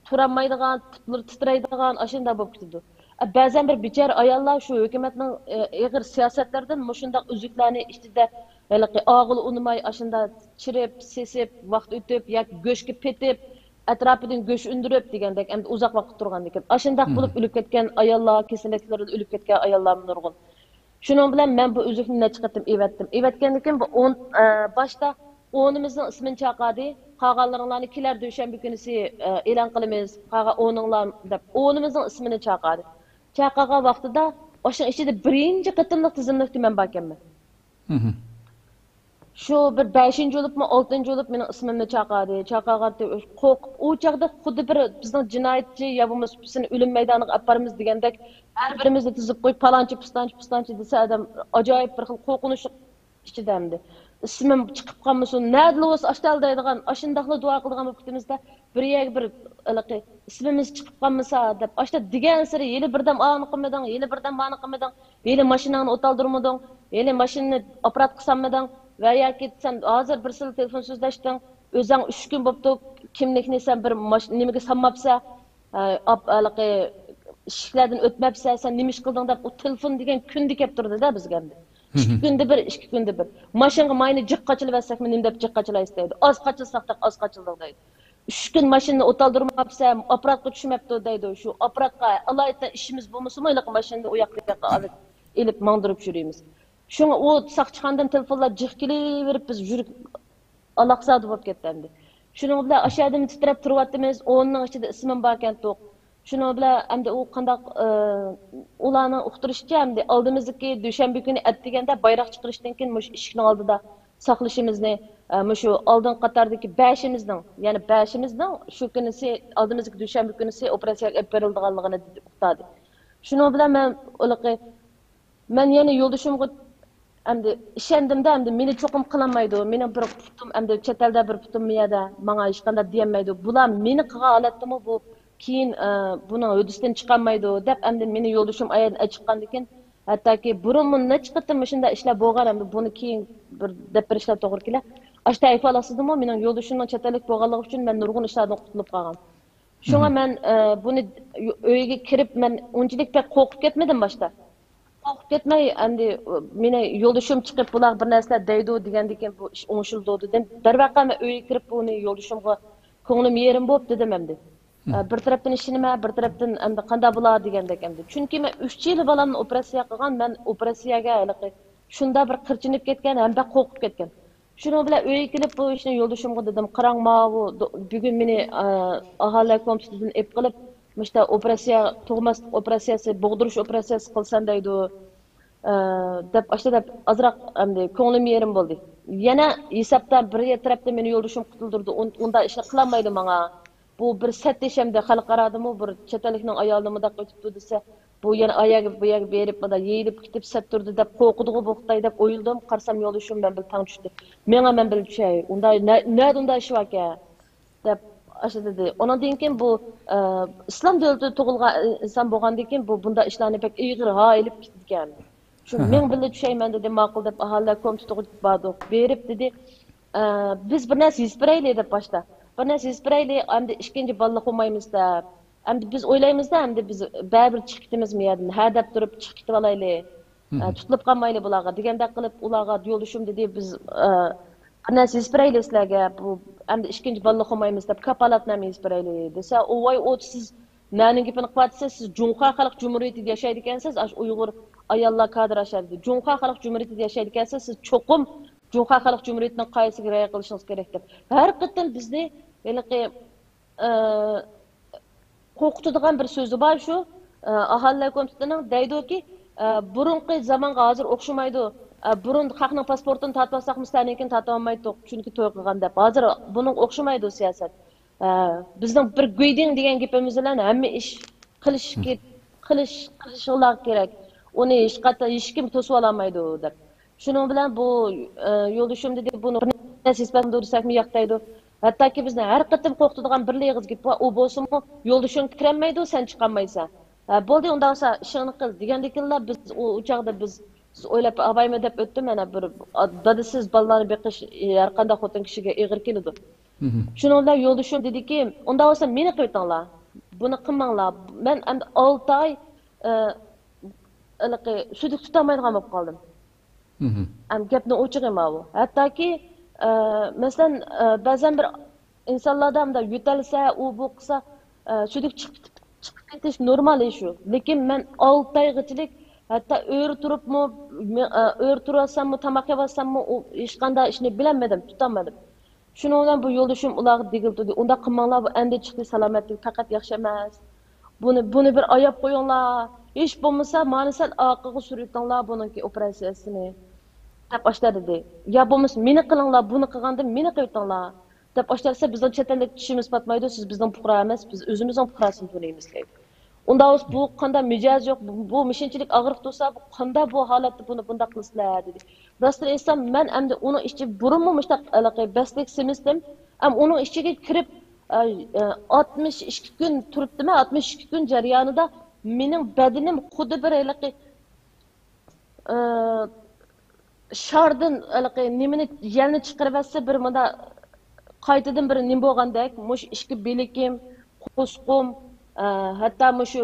تۇرالمايدىغان، پۇتلىرى تىترەيدىغان، ئاشۇنداق بولۇپ كېتىدۇ. ئە، بەزەن بىر بىچارە ئاياللار شۇ ھۆكۈمەتنىڭ، ئە، ئېغىر سىياسەتلىرىدىن مۇشۇنداق ئۈزۈكلەرنى ئىچىدە ھېلىقى ئاغىلى ئۇنىماي، ئاشۇنداق چىرىپ، سېسىپ، ۋاقىت ئۆتۈپ ياكى گۆشكە پېتىپ، ئەتراپىدىن گۆش ئۈندۈرۈپ دېگەندەك، ئەمدى ئۇزاق ۋاقىت تۇرغاندىكىن. ئاشۇنداق بولۇپ ئۆلۈپ كەتكەن ئاياللار، كېسەللىكلىرىدىن ئۆلۈپ كەتكەن ئاياللارمۇ نۇرغۇن. شۇنىڭ بىلەن مەن بۇ ئۈزۈكنى نەچچە قېتىم ئېۋەتتىم. ئېۋەتكەندىن كېيىن بۇ ئون، ئە، باشتا ئونىمىزنىڭ ئىسمىنى چاقاردى. قالغانلىرىڭلارنى كېلەر دۈشەنبە كۈنىسى، ئە، ئېلان قىلىمىز. قالغان ئونۇڭلار دەپ ئونىمىزنىڭ ئىسمىنى چاقاردى. چاقارغان ۋاقتىدا ئاشۇنىڭ ئىچىدە بىرىنچى قېتىملىق تىزىملىكتە مەن باركەنمەن. شۇ بىر بەشىنچى بولۇپمۇ، ئالتىنچى بولۇپ مېنىڭ ئىسمىمنى چاقاردى. چاقارغانتى قورقۇپ، ئۇ چاغدا خۇددى بىر بىزنىڭ جىنايەتچى يا بولمىسا سېنى ئۆلۈم مەيدانىغا ئاپىرىمىز دېگەندەك ھەر بىرىمىزنى تىزىپ قويۇپ، پالانچى، پۇستانچى، پۇستانچى دېسە، ئادەم ئاجايىپ بىر خىل قورقۇنچلۇق ئىچىدە ئەمدى. ئىسمىم چىقىپ قالمىسۇن، نەدىلا بولسا ئاشتەل دەيدىغان، ئاشۇنداقلا دۇئا قىلىدىغان بولۇپ كېتىمىز-دە، بىر يەرگە بىر ھېلىقى ئىسمىمىز چىقىپ قالمىسا دەپ، ئاشتا دېگەنسېرى ھېلى بىردەم ئانى قىلمىدىڭ، ھېلى بىردەم مانى قىلمىدىڭ، ھېلى ماشىناڭنى ئوتالدۇرمىدىڭ، ھېلى ماشىنىنى ئاپپاراتقا سالمىدىڭ ۋە ياكى سەن ھازىر بىرسىلا تېلېفون سۆزلەشتىڭ، ئۆزەڭ ئۈچ كۈن بوپتۇ، كىملىكنى سەن بىر ماش-، نېمىگە سالماپسەن، ئە، ئاپ-، ھېلىقى ئىشىكلەردىن ئۆتمەپسەن، سەن نېمە ئىش قىلدىڭ دەپ، ئۇ تېلېفون دېگەن كۈندە كەپ تۇردى-دە بىزگە ئەمدى. ئىككى كۈندە بىر، ئىككى كۈندە بىر. ماشىنىغا ماينى جىق قاچىلىۋەتسەكمۇ نېمە دەپ جىق قاچىلايسىز دەيدۇ. ئاز قاچىلىساق تېخى ئاز قاچىلىدۇ دەيدۇ. ئۈچ كۈن ماشىنىنى ئوتالدۇرماپسەن، ئاپپاراتقا چۈشمەپتۇ دەيدۇ. شۇ ئاپپاراتقا ئالايىتەن ئىشىمىز بولمىسىمۇ، ھېلىقى ماشىنىنى ئۇ ياققا بۇ ياققا ئېلىپ، ئېلىپ ماڭدۇرۇپ يۈرىمىز. شۇڭا ئۇ ساقچىخانىدىن تېلېفونلار جىق كېلىۋېرىپ، بىز يۈرەك ئالاقزادە بولۇپ كەتتى ئەمدى. شۇنىڭ بىلەن ئاشۇ يەردىمۇ تىترەپ تۇرۇۋاتىمىز، ئورنىنىڭ ئىچىدە ئىسمىم باركەنتۇق. شۇنىڭ بىلەن ئەمدى ئۇ قانداق، ئى، ئۇلارنىڭ ئۇقتۇرۇشىچە، ئەمدى ئالدىمىزدىكى دۈشەنبە كۈنى ئەتىگەندە بايراق چىقىرىشتىن كېيىن مۇشۇ ئىشىكنىڭ ئالدىدا ساقلىشىمىزنى، ئە، مۇشۇ ئالدىنقى قاتاردىكى بەشىمىزنىڭ، يەنى بەشىمىزنىڭ شۇ كۈنىسى، ئالدىمىزدىكى دۈشەنبە كۈنىسى ئوپېراتسىيەگە ئېلىپ بېرىلىدىغانلىقىنى ئۇقتۇردى. شۇنىڭ بىلەن مەن ھېلىقى مەن يەنە يولدىشىمغا ئەمدى ئىشەندىم-دە، ئەمدى مېنى چوقۇم قىلالمايدۇ. مېنىڭ بىر پۇتۇم، ئەمدى چەت ئەلدە بىر پۇتۇم، مۇ يەردە ماڭا ھېچقانداق دېيەلمەيدۇ. بۇلار مېنى قىلغان ھالەتتىمۇ بۇ كېيىن، ئە، بۇنىڭ ھۆددىسىدىن چىقالمايدۇ، دەپ ئەمدى مېنى يولدىشىم ئاياردىن ئەچىققاندىن كېيىن، ھەتتاكى بۇرۇنمۇ نەچچە قېتىم مۇشۇنداق ئىشلار بولغان، ئەمدى بۇنى كېيىن بىر دەپ بېرىشلەر توغرا كېلە. ئاشۇ تەيپە ئالاقىسىدىمۇ مېنىڭ يولدىشىمنىڭ چەت ئەللىك بولغانلىقى ئۈچۈن مەن نۇرغۇن ئىشلاردىن قۇتۇلۇپ قالغان. شۇڭا مەن، ئە، بۇنى ئۆيگە كىرىپ، مەن ئۇنچىلىك بەك قورقۇپ كەتمىدىم باشتا. قورقۇپ كەتمەي، ئەمدى مېنى يولدىشىم چىقىپ، بۇلار بىر نەرسىلەر دەيدۇ دېگەندىكىن، بۇ ئىش ئوڭشىلىدۇ دېدىم. دەرۋەقە، مەن ئۆيگە كىرىپ، بۇنى يولدىشىمغا كۆڭلۈم يېرىم بولۇپ دېدىم ئەمدى. ئە، بىر تەرەپتىن ئىشىنىمەن، بىر تەرەپتىن ئەمدى قانداق بولا دېگەندەك ئەمدى. چۈنكى مەن ئۈچ يىل بالامنى ئوپېراتسىيە قىلغان، مەن ئوپېراتسىيەگە ھېلىقى شۇنداق بىر قىرچىنىپ كەتكەن ھەم بەك قورقۇپ كەتكەن. شۇنىڭ بىلەن ئۆيگە كېلىپ، بۇ ئىشنى يولدىشىمغا دېدىم، قاراڭ، ماۋۇ دو-، بۈگۈن مېنى، ئە، ئاھالىلەر كومىتېتىدىن ئېلىپ قېلىپ، مۇشۇنداق ئوپېراتسىيە، تۇغماسلىق ئوپېراتسىيەسى، بوغدۇرۇش ئوپېراتسىيەسى قىلسام دەيدۇ، ئە، دەپ، ئاشۇنداق دەپ ئازراق ئەمدى كۆڭلۈم يېرىم بولدى. يەنە ھېسابتا بىر تەرەپتىن مېنى يولدىشىم قۇتۇلدۇردى، ئۇن-، ئۇنداق ئىشنى قىلالمايدۇ ماڭا. بۇ بىر سەت ئىش ئەمدى، خەلقئارادىمۇ بىر چەت ئەللىكنىڭ ئايالىنى مۇنداق ئۆتۈپتۇ دېسە، بۇ يەنە ئاياغ بۇ يەرگە بېرىپ، مۇنداق يېيىلىپ كېتىپ سەت تۇردى دەپ قورقىدىغۇ بۇ خىتاي دەپ ئويلىدىم. قارىسام يولدىشىم مەن بىلەن تەڭ چۈشتى. مېڭە مەن بىلەن چۈشەي. ئۇنداق نە-، نەدە ئۇنداق ئىش باركەن؟ دەپ ئاشۇ دېدى. ئۇنىڭدىن كېيىن بۇ، ئە، ئىسلام دۆلىتىدە تۇغۇلغان ئىنسان بولغاندىن كېيىن بۇ بۇنداق ئىشلارنى بەك ئېغىر ھا ئېلىپ كېتىدىكەن. شۇ مېڭە بىللە چۈشەي مەن دېدى، ماقۇل دەپ ئاھالىلەر كومىتېتىغا باردۇق. بېرىپ دېدى، ئە، بىز بىر نەرسە يېزىپ بېرەيلى دەپ باشتا. بىر نەرسە يېزىپ بېرەيلى، ئەمدى ئىككىنچى بالىلىق بولمايمىز دەپ. ئەمدى بىز ئويلايمىزدا، ئەمدى بىز بەرىبىر چىقىپ كېتىمىزمۇ يەردىن، ھە دەپ تۇرۇپ چىقىپ كېتىۋالايلى. ئە، تۇتۇلۇپ قالمايلى بۇلارغا دېگەندەك قىلىپ، ئۇلارغا يولدىشىم دېدى، بىز، ئە، بىر نەرسە يېزىپ بېرەيلى سىلەرگە، بۇ ئەمدى ئىككىنچى بالىلىق بولمايمىز دەپ كاپالەتنامە يېزىپ بېرەيلى دېسە، ئۇ ۋاي ئۇ سىز نەنىڭ گېپىنى قىلىۋاتىسىز، سىز جۇڭخۇا خەلق جۇمھۇرىيىتىدە ياشايدىكەنسىز، ئاشۇ ئۇيغۇر ئاياللار كادىر ئاشۇ يەردە. جۇڭخۇا خەلق جۇمھۇرىيىتىدە ياشايدىكەنسىز، سىز چوقۇم جۇڭخۇا خەلق جۇمھۇرىيىتىنىڭ قائىدىسىگە رىئايە قىلىشىڭىز كېرەك دەپ. ھەر قېتىم بىزنى ھېلىقى، ئى، قورقۇتىدىغان بىر سۆزى بار شۇ، ئى، ئاھالىلەر كومىتېتىنىڭ دەيدۇكى، ئى، بۇرۇنقى زامانغا ھازىر ئوخشىمايدۇ. ئى، بۇرۇن خەقنىڭ پاسپورتىنى تارتىۋالساقمۇ سەندىن كېيىن تارتىۋالمايتتۇق، چۈنكى توي قىلغان دەپ. ھازىر بۇنىڭغا ئوخشىمايدۇ سىياسەت. ئە، بىزنىڭ بىر گۇيدىڭ دېگەن گېپىمىز بىلەن ھەممە ئىش قىلىش، قىلىش، قىلىشىڭلار كېرەك. ئۇنى ھېچقاچان ھېچكىم توسۇۋالالمايدۇ دەپ. شۇنىڭ بىلەن بۇ، ئە، يولدىشىم دېدى، بۇنى بىر نەرسە ھېسابلىدۇرساقمۇ ياق دەيدۇ. ھەتتاكى بىزنى ھەر قېتىم قورقۇتىدىغان بىرلا ئېغىز گېپى بار، ئۇ بولسىمۇ، يولدىشىڭ كىرەلمەيدۇ، سەن چىقالمايسەن. ھە، بولدى، ئۇنداق بولسا ئىشىڭنى قىل دېگەندىكىنلا بىز ئۇ، ئۇ چاغدا بىز، سىز ئويلاپ باقمايمۇ دەپ ئۆتتۈم، مانا بىر دادىسىز بالىلارنى بېقىش ھەر قانداق خوتۇن كىشىگە ئېغىر كېلىدۇ. شۇنىڭ بىلەن يولدىشىم دېدىكى، ئۇنداق بولسا مېنى قىلىۋېتىڭلار، بۇنى قىلماڭلار، مەن ئەمدى ئالتە ئاي، ئە، ھېلىقى سۈيدۈك تۇتالمايدىغان بولۇپ قالدىم. ئەم، گەپنىڭ ئوچۇقى ماۋۇ. ھەتتاكى، ئە، مەسىلەن، ئە، بەزەن بىر ئىنسانلاردا مۇنداق يۆتەلسە، ئۇ بۇ قىلسا، ئە، سۈيدۈك چىقىپ، چىقىپ كېتىش نورمال ئىش ئۇ. لېكىن مەن ئالتە ئايغىچىلىك ھەتتا ئۆرە تۇرۇپمۇ، مە-، ئە، ئۆرە تۇرۇۋاتساممۇ، تاماق يەۋاتساممۇ، ئۇ ھېچقانداق ئىشنى بىلەلمىدىم، تۇتالمىدىم. شۇنىڭ بىلەن بۇ يولدىشىم ئۇلارغا دېگىلى تۇردى، ئۇنداق قىلماڭلار، بۇ ئەندە چىقتى، سالامەتلىك پەقەت ياخشى ئەمەس. بۇنى، بۇنى بىر ئاياپ قويۇڭلار، ھېچ بولمىسا مانى سەل ئارقىغا سۈرۈۋېتىڭلار بۇنىڭكى ئوپېراتسىيەسىنى، دەپ ئاشۇنداق دېدى. يا بولمىسا مېنى قىلىڭلار، بۇنى قىلغاندىن مېنى قىلىۋېتىڭلار، دەپ ئاشۇنداق دېسە، بىزنىڭ چەت ئەللىك چىشىمىز پاتمايدۇ، سىز بىزنىڭ پۇقرا ئەمەس، بىز ئۆزىمىزنىڭ پۇقراسىنى تونۇيمىز دەيدۇ. ئۇنداق بولسا بۇ قانداق مىجەز يوق، بۇ، بۇ مۇشۇنچىلىك ئاغرىق تۇرسا، بۇ قانداق بۇ ھالەتتە بۇنى بۇنداق قىلىسىلەر دېدى. راستىنى ئېيتسام، مەن ئەمدى ئۇنىڭ ئىچى بۇرۇنمۇ مۇشۇنداق ھېلىقى بەستەك سېمىزتىم. ئەم ئۇنىڭ ئىچىگە كىرىپ، ئە، ئە، ئاتمىش ئىككى كۈن تۇرۇپتىمەن، ئاتمىش ئىككى كۈن جەريانىدا مېنىڭ بەدىنىم خۇددى بىر ھېلىقى، ئە، شاردىن ھېلىقى نېمىنى، يەلنى چىقىرىۋەتسە، بىر مۇندا قايتىدىن بىر نېمە بولغاندەك، مۇشۇ ئىككى بىلىكىم، قورسىقىم، ئە، ھەتتا مۇشۇ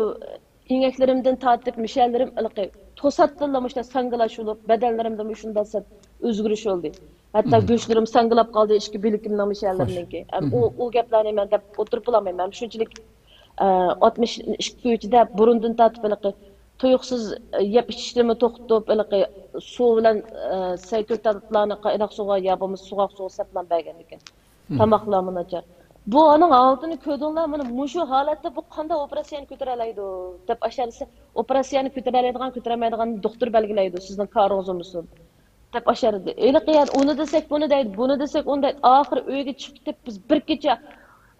ئېڭەكلىرىمدىن تارتىپ مۇشەلىرىم ھېلىقى توساتتىنلا مۇشۇنداق ساڭگىلاش بولۇپ، بەدەنلىرىمدە مۇشۇنداق سەت ئۆزگىرىش بولدى. ھەتتا گۆشلىرىم ساڭگىلاپ قالدى، ئىككى بىلىكىمنىڭ مۇشۇ يەرلىرىنىڭكى. ئۇ، ئۇ گەپلەرنى مەن دەپ ئولتۇرۇپ بولالمايمەن. شۇنچىلىك، ئە، ئاتمىش ئىككى كۈن ئىچىدە بۇرۇندىن تارتىپ ھېلىقى تۇيۇقسىز، ئە، يەپ ئىچىشلىرىمنى توختىتىپ، ھېلىقى سۇ بىلەن، ئە، سەي كۆكتاتلارنى قايناق سۇغا يا بولمىسا سوغۇق سۇغا سەپلەپ بەرگەندىكىن. تاماقلارمۇ ناچار. بۇ ئانىڭ ھالىتىنى كۆردۈڭلار، مانا مۇشۇ ھالەتتە بۇ قانداق ئوپېراتسىيەنى كۆتۈرەلەيدۇ؟ دەپ ئاشۇ دېسە، ئوپېراتسىيەنى كۆتۈرەلەيدىغان، كۆتۈرەلمەيدىغاننى دوختۇر بەلگىلەيدۇ، سىزنىڭ كارىڭىز بولمىسۇن. دەپ ئاشۇ دېدى. ھېلىقى يەنە ئۇنى دېسەك، بۇنى دەيدۇ، بۇنى دېسەك، ئۇنى دەيدۇ. ئاخىرى ئۆيگە چىقىپ كېتىپ، بىز بىر كېچە،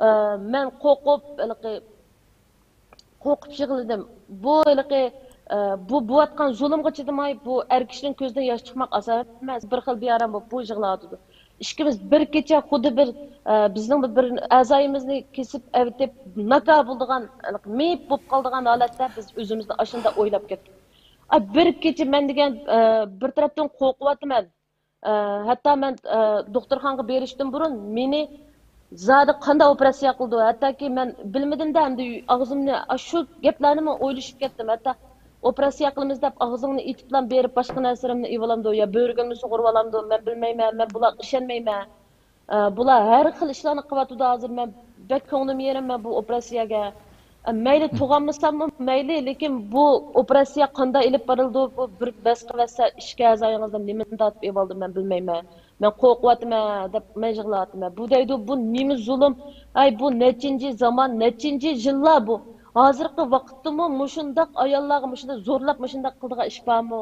ئە، مەن قورقۇپ، ھېلىقى قورقۇپ يىغلىدىم. بۇ ھېلىقى، ئە، بۇ بوۋاتقان زۇلۇمغا چىدىماي، بۇ ئەر كىشىنىڭ كۆزىدىن ياش چىقماق ئاسان ئەمەس. بىر خىل بىئارام بولۇپ بۇ يىغلاۋاتىدۇ. ئىككىمىز بىر كېچە خۇددى بىر، ئە، بىزنىڭ بىر، بىر ئەزايىمىزنى كېسىپ ئەۋېتىپ، ناكا بولىدىغان، ھېلىقى مېيىپ بولۇپ قالىدىغان ھالەتتە بىز ئۆزىمىزنى ئاشۇنداق ئويلاپ كەتتۇق. ئاي، بىر كېچە مەن دېگەن، ئە، بىر تەرەپتىن قورقۇۋاتىمەن. ئە، ھەتتا مەن، ئە، دوختۇرخانىغا بېرىشتىن بۇرۇن مېنى زادى قانداق ئوپېراتسىيە قىلىدۇ؟ ھەتتاكى مەن بىلمىدىم-دە، ئەمدى ئاغزىمنى، ئاشۇ گەپلەرنىمۇ ئويلىشىپ كەتتىم. ھەتتا ئوپېراتسىيە قىلىمىز دەپ ئاغزىڭنى ئېتىپلا بېرىپ باشقا نەرسىلىرىمنى ئېلىۋالامدۇ يا بۆرۈگۈمنى سۇغۇرۇۋالامدۇ، مەن بىلمەيمەن، مەن بۇلارغا ئىشەنمەيمەن. ئە، بۇلار ھەر خىل ئىشلارنى قىلىۋاتىدۇ ھازىر. مەن بەك كۆڭلۈم يېرىم، مەن بۇ ئوپېراتسىيەگە. ئە، مەيلى تۇغالمىساممۇ مەيلى، لېكىن بۇ ئوپېراتسىيە قانداق ئېلىپ بېرىلىدۇ؟ بۇ بىر بەس قىلىۋەتسە، ئىككى ئەزايىڭىزدىن نېمىنى تارتىپ ئېلىۋالدىم، مەن بىلمەيمەن. مەن قورقۇۋاتىمەن دەپ مەن يىغلاۋاتىمەن. بۇ دەيدۇ، بۇ نېمە زۇلۇم؟ ئەي، بۇ نەچچىنچى زامان، نەچچىنچى يىللار بۇ؟ ھازىرقى ۋاقىتتىمۇ مۇشۇنداق ئاياللارغا مۇشۇنداق زورلاپ، مۇشۇنداق قىلىدىغان ئىش بارمۇ؟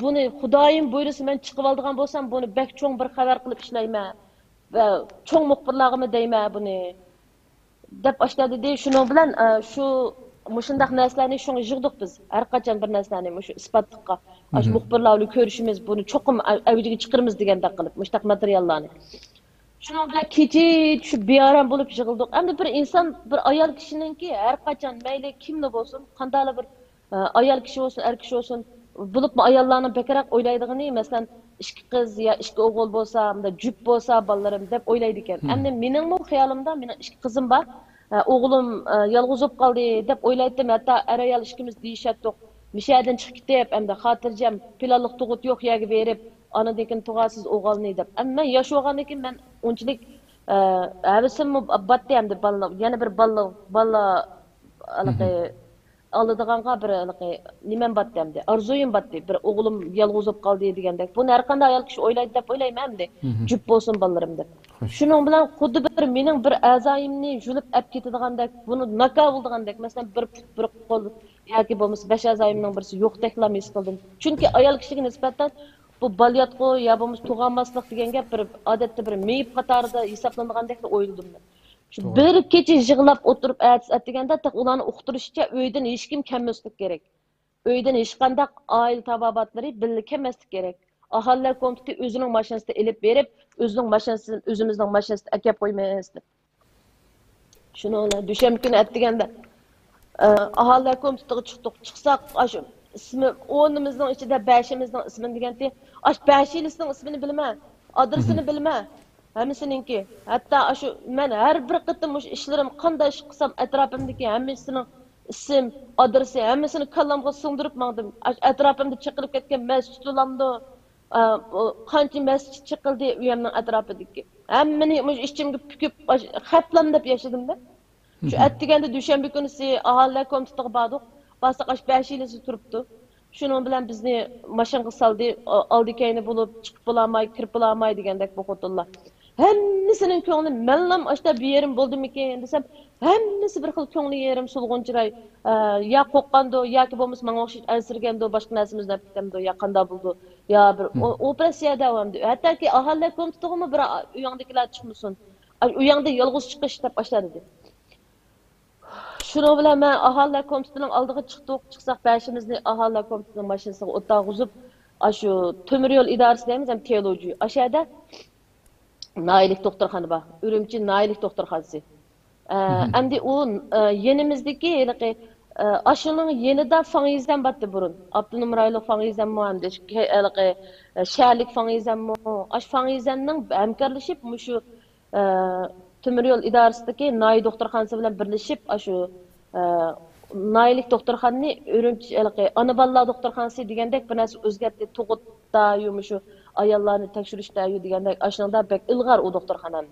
بۇنى خۇدايىم بۇيرۇسا مەن چىقىۋالىدىغان بولسام، بۇنى بەك چوڭ بىر خەۋەر قىلىپ ئىشلەيمەن ۋە چوڭ مۇخبىرلارغىمۇ دەيمەن بۇنى، دەپ ئاشۇنداق دېدى. شۇنىڭ بىلەن، ئە، شۇ مۇشۇنداق نەرسىلەرنى شۇڭا يىغدۇق بىز. ھەر قاچان بىر نەرسىلەرنى مۇشۇ ئىسپاتلىققا، ئاشۇ مۇخبىرلار بىلەن كۆرۈشىمىز، بۇنى چوقۇم ئەۋ-، ئەۋجىگە چىقىرىمىز دېگەندەك قىلىپ، مۇشۇنداق ماتېرىياللارنى. شۇنىڭ بىلەن كېچە چۈشۈپ بىئارام بولۇپ يىغلىدۇق. ئەمدى بىر ئىنسان، بىر ئايال كىشىنىڭكى ھەر قاچان مەيلى كىملا بولسۇن، قانداقلا بىر ئايال كىشى بولسۇن، ئەر كىشى بولسۇن، بولۇپمۇ ئاياللارنىڭ بەكرەك ئويلايدىغىنى، مەسىلەن، ئىككى قىز يا ئىككى ئوغۇل بولسا، مۇنداق جۈپ بولسا بالىلىرىم دەپ ئويلايدىكەن. ئەمدى مېنىڭمۇ خىيالىمدا مېنىڭ ئىككى قىزىم بار. ئوغلۇم يالغۇز بولۇپ قالدى دەپ ئويلايتتىم. ھەتتا ئەر-ئايال ئىككىمىز دېيىشەتتۇق. مۇشۇ يەردىن چىقىپ كېتىپ، ئەمدى خاتىرجەم پىلانلىق تۇغۇت يوق يەرگە بېرىپ، ئاندىن كېيىن تۇغارسىز ئوغۇلنى دەپ. ئەمما مەن ياش بولغاندىن كېيىن مەن ئۇنچىلىك، ئە، ھەۋىسىممۇ باتتى ئەمدى بالىلار، يەنە بىر بالىلار، بالىلار ھېلىقى ئالىدىغانغا بىر ھېلىقى نېمەم باتتى ئەمدى، ئارزۇيۇم باتتى. بىر ئوغلۇم يالغۇز بولۇپ قالدى دېگەندەك. بۇنى ھەر قانداق ئايال كىشى ئويلايدۇ دەپ ئويلايمەن ئەمدى. جۈپ بولسۇن بالىلىرىم دەپ. شۇنىڭ بىلەن خۇددى بىر مېنىڭ بىر ئەزايىمنى يۇلۇپ ئەپ كېتىدىغاندەك، بۇنى ناكا بولىدىغاندەك، مەسىلەن، بىر پۇت، بىر قول ياكى بولمىسا بەش ئەزايىمنىڭ بىرسى يوقتەكلا ھېس قىلدىم. چۈنكى ئايال كىشىگە نىسبەتەن بۇ بالىياتقۇ يا بولمىسا تۇغالماسلىق دېگەن گەپ بىر ئادەتتە بىر مېيىپ قاتارىدا ھېسابلىنىدىغاندەكلا ئويلىدىم مەن. شۇ بىر كېچە يىغلاپ ئولتۇرۇپ ئەتىسى ئەتىگەندە تېخى ئۇلارنىڭ ئۇقتۇرۇشىچە ئۆيدىن ھېچكىم كەلمەسلىك كېرەك. ئۆيدىن ھېچقانداق ئائىلە تاۋابىئاتلىرى بىللە كەلمەسلىك كېرەك. ئاھالىلەر كومىتېتى ئۆزىنىڭ ماشىنىسىدا ئېلىپ بېرىپ، ئۆزىنىڭ ماشىنىسىدىن ئۆزىمىزنىڭ ماشىنىسىدا ئەكەپ قويىمىز دەپ. شۇنىڭ بىلەن دۈشەنبە كۈنى ئەتىگەندە، ئە، ئاھالىلەر كومىتېتىغا چىقتۇق. چىقساق، ئاشۇ ئىسمى، ئونىمىزنىڭ ئىچىدە بەشىمىزنىڭ ئىسمىنى دېگەنتى، ئاش بەشىلىسىنىڭ ئىسمىنى بىلىمەن، ئادرېسىنى بىلىمەن، ھەممىسىنىڭكى. ھەتتا ئاشۇ مەن ھەر بىر قېتىم مۇشۇ ئىشلىرىم، قانداق ئىش قىلسام، ئەتراپىمدىكى ھەممىسىنىڭ ئىسىم، ئادرېسى، ھەممىسىنى كاللامغا سىڭدۈرۈپ ماڭدىم. ئاشۇ ئەتراپىمدا چېقىلىپ كەتكەن مەسچىت بولامدۇ؟ ئە، بۇ قانچە مەسچىت چېقىلدى ئۆيۈمنىڭ ئەتراپىدىكى. ھەممىنى مۇشۇ ئىچىمگە پۈكۈپ، ئاش-، خەپلەمدەپ ياشىدىم-دە. شۇ ئەتىگەندە دۈشەنبە كۈنىسى ئاھالىلەر كومىتېتىغا باردۇق. بارساق، ئاشۇ بەشىلىسى تۇرۇپتۇ. شۇنىڭ بىلەن بىزنى ماشىنىغا سالدى. ئا-، ئالدى كەينى بولۇپ، چىقىپ بولالماي، كىرىپ بولالماي دېگەندەك بۇ خوتۇنلار. ھەممىسىنىڭ كۆڭلى، مەنلام ئاشتا بىر يېرىم بولدىمىكىن دېسەم، ھەممىسى بىر خىل كۆڭلى يېرىم، سولغۇن چىراي، ئە، يا قورققاندۇ، ياكى بولمىسا ماڭا ئوخشاش ئەنسىرىگەندۇ، باشقا نەرسىمىز دەپ كېتەمدۇ، يا قانداق بولىدۇ، يا بىر ئو-، ئوپېراتسىيە دەۋامدۇ. ھەتتاكى ئاھالىلەر كومىتېتىغىمۇ بىر ئا-، ئۆيۈڭدىكىلەر چىقمىسۇن. ئاي، ئۆيۈڭدە يالغۇز چىقىش دەپ ئاشتا دېدى. شۇنىڭ بىلەن مەن ئاھالىلەر كومىتېتىنىڭ ئالدىغا چىقتۇق. چىقساق، بەشىمىزنى ئاھالىلەر كومىتېتىنىڭ ماشىنىسىغا ئولتۇرغۇزۇپ، ئاشۇ تۆمۈر يول ئىدارىسى دەيمىز، ھەم تېلوجى. ئاشۇ يەردە ناھىيەلىك دوختۇرخانا بار. ئۈرۈمچى ناھىيەلىك دوختۇرخانىسى. ئە، ئەمدى ئۇ، ئە، يېنىمىزدىكى ھېلىقى، ئە، ئاشۇنىڭ يېنىدا فاڭيىزەن بارتى بۇرۇن. ئاپتونوم رايونلۇق فاڭيىزەنمۇ، ئەمدى ھېلىقى، ئە، شەھەرلىك فاڭيىزەنمۇ. ئاشۇ فاڭيىزەننىڭ ھەمكارلىشىپ مۇشۇ، ئە، تۆمۈر يول ئىدارىسىدىكى ناھىيە دوختۇرخانىسى بىلەن بىرلىشىپ، ئاشۇ، ئە، ناھىيەلىك دوختۇرخانىنى ئۈرۈمچى، ھېلىقى ئانا بالىلار دوختۇرخانىسى دېگەندەك بىر نەرسە ئۆزگەرتتى. تۇغۇتتا يۇ مۇشۇ ئاياللارنى تەكشۈرۈشتە يۇ دېگەندەك، ئاشۇنىڭدا بەك ئىلغار ئۇ دوختۇرخانا.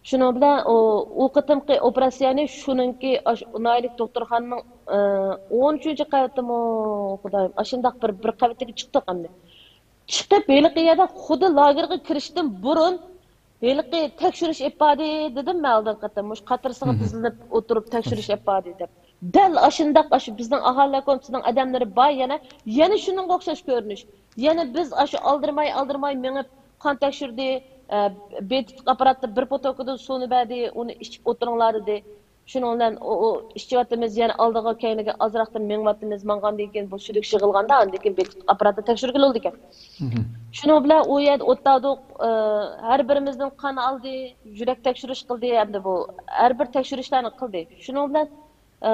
شۇنىڭ بىلەن ئۇ، ئۇ قېتىمقى ئوپېراتسىيەنى شۇنىڭكى ئاش-، ناھىيەلىك دوختۇرخانىنىڭ، ئى، ئون ئۈچىنچى قەۋىتىمۇ، خۇدايىم، ئاشۇنداق بىر، بىر قەۋىتىگە چىقتۇق ئەمدى. چىقىپ، ھېلىقى يەردە خۇددى لاگېرغا كىرىشتىن بۇرۇن ھېلىقى تەكشۈرۈش ئېلىپ باردى دېدىم مەن ئالدىنقى قېتىم، مۇشۇ قاتارسىغا تىزىلىپ ئولتۇرۇپ تەكشۈرۈش ئېلىپ باردى دەپ. دەل ئاشۇنداق، ئاشۇ بىزنىڭ ئاھالىلەر كومىتېتىنىڭ ئادەملىرى بار يەنە، يەنە شۇنىڭغا ئوخشاش كۆرۈنۈش. يەنە بىز ئاشۇ ئالدىرىماي، ئالدىرىماي مېڭىپ قان تەكشۈردى، ئە، بىر تىپلىق ئاپپاراتتا بىر پوتوكىدىن سۇنى بەردى، ئۇنى ئىچىپ ئولتۇرۇڭلار دېدى. شۇنىڭ بىلەن ئۇ، ئۇ ئىچىۋاتىمىز، يەنە ئالدىغا، كەينىگە ئازراقتىن مېڭىۋاتىمىز، ماڭغاندىن كېيىن بۇ سۈيدۈك يىغىلغاندا، ئاندىن كېيىن بىر تىپلىق ئاپپاراتتا تەكشۈرگىلى بولىدىكەن. شۇنىڭ بىلەن ئۇ يەردە ئولتۇردۇق، ئە، ھەر بىرىمىزدىن قان ئالدى، يۈرەك تەكشۈرۈش قىلدى، ئەمدى بۇ ھەر بىر تەكشۈرۈشلەرنى قىلدى. شۇنىڭ بىلەن، ئە،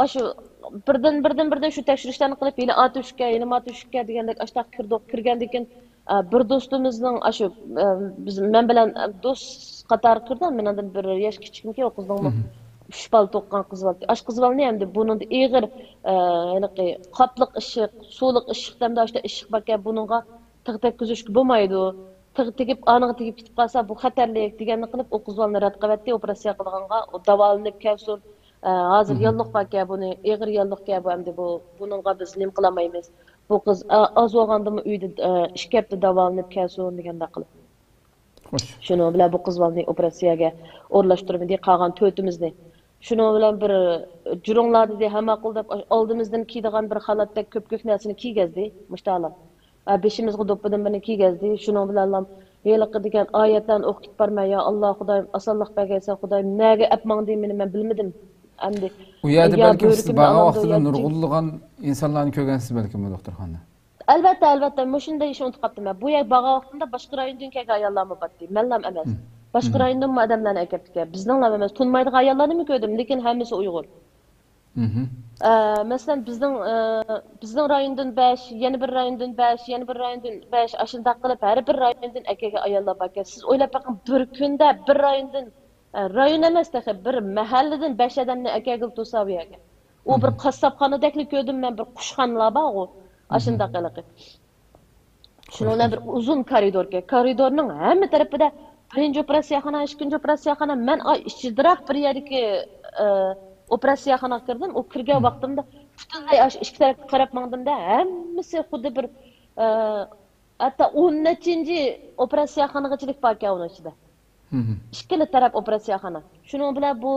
ئاشۇ بىردىن، بىردىن، بىردىن شۇ تەكشۈرۈشلەرنى قىلىپ، ھېلى ئا تۆشۈككە، ھېلى ما تۆشۈككە دېگەندەك ئاشتاق كىردۇق. كىرگەندىن كېيىن، ئە، بىر دوستىمىزنىڭ ئاشۇ، ئە، بىز، مەن بىلەن، ئە، دوست قاتارىغا كىردى. مېنىڭدىن بىر ياش كىچىكمىكەن، ئۇ قىزنىڭمۇ ئۈچ بالا تۇغقان قىز بالا. ئاشۇ قىز بالىنى ئەمدى بۇنىڭدا ئېغىر، ئە، ھېلىقى قاپلىق ئىششىق، سۇلۇق ئىششىق دەمدە ئاشتا ئىششىق باركەن، بۇنىڭغا تىغ تەگكۈزۈشكە بولمايدۇ. تىغ تېگىپ، ئانىغا تېگىپ كېتىپ قالسا، بۇ خەتەرلىك دېگەننى قىلىپ، ئۇ قىز بالىنى رەت قىلىۋەتتى، ئوپېراتسىيە قىلىدىغانغا، ئۇ داۋالىنىپ كەلسۇن. ئە، ھازىر ياللۇغ باركەن، بۇنى ئېغىر ياللۇغكەن بۇ، ئەمدى بۇ، بۇنىڭغا بىز نېمە قىلالمايمىز. بۇ قىز، ئە، ئاز بولغاندىمۇ ئۆيدە، ئە، ئىككى ھەپتە داۋالىنىپ كەلسۇن دېگەندەك قىلىپ. خوش. شۇنىڭ بىلەن بۇ قىز بالىنى ئوپېراتسىيەگە ئورۇنلاشتۇرمىدى، قالغان تۆتىمىزنى. شۇنىڭ بىلەن بىر، جۈرۈڭلار دېدى، ھە ماقۇل دەپ، ئالدىمىزدىن كىيىدىغان بىر خالاتتەك كۆپكۆك نەرسىنى كىيگەزدى، مۇشتالام. ھە، بېشىمىزغا دوپپىدىن بىرنى كىيگەزدى. شۇنىڭ بىلەنلا ھېلىقى دېگەن ئايەتلەرنى ئوقۇپ كېتىپ بارمەن، يا ئاللا خۇدايىم، ئاسانلىق بەرگەيسەن خۇدايىم، نەگە ئەپ ماڭدى مېنى، مەن بىلمىدىم. ئەمدى ئۇ يەردە يا بەلكىم سىز بۆرىكىمنى بارغان ئالامدۇ، ۋاقتىدا يا نۇرغۇنلىغان ئىنسانلارنى كۆرگەنسىز بەلكىم بۇ دوختۇرخانىدا. ئەلۋەتتە، ئەلۋەتتە، مۇشۇنداق ئىشنى ئۇنتۇپ قاپتىمەن. بۇ يەرگە بارغان ۋاقتىمدا باشقا رايوندىن كەلگەن ئاياللارمۇ بارتتى. مەنلام ئەمەس. باشقا رايوندىنمۇ ئادەملەرنى ئەكەپتىكەن. بىزنىڭلام ئەمەس، تونۇمايدىغان ئاياللارنىمۇ كۆردۈم، لېكىن ھەممىسى ئۇيغۇر. ئە، مەسىلەن، بىزنىڭ، ئە، بىزنىڭ رايوندىن بەش، يەنە بىر رايوندىن بەش، يەنە بىر رايوندىن بەش، ئاشۇنداق قىلىپ ھەر بىر رايوندىن ئەكەلگەن ئاياللار باركەن. سىز ئويلاپ بېقىڭ، بىر كۈندە بىر رايوندىن، ئە، رايون ئەمەس تېخى، بىر مەھەللىدىن بەش ئادەمنى ئەكەلگىلى تۇرسا بۇ يەرگە. ئۇ بىر قاسساپخانىدەكلا كۆردۈم مەن، بىر قۇشخانىلار بارغۇ، ئاشۇنداق ھېلىقى. شۇنىڭ بىلەن بىر ئۇزۇن كارىدوركەن. كارىدورنىڭ ھەممە تەرىپىدە بىرىنچى ئوپېراتسىيەخانا، ئىككىنچى ئوپېراتسىيەخانا. مەن ئا-، ئىچىدىراق بىر يەردىكى، ئە، ئوپېراتسىيەخانىغا كىردىم. ئۇ كىرگەن ۋاقتىمدا پۈتۈنلەي ئاشۇ ئىككى تەرەپكە قاراپ ماڭدىم-دە، ھەممىسى خۇددى بىر، ئە، ھەتتا ئون نەچچىنچى ئوپېراتسىيەخانىغىچىلىك باركەن ئۇنىڭ ئىچىدە. ئىككىلا تەرەپ ئوپېراتسىيەخانا. شۇنىڭ بىلەن بۇ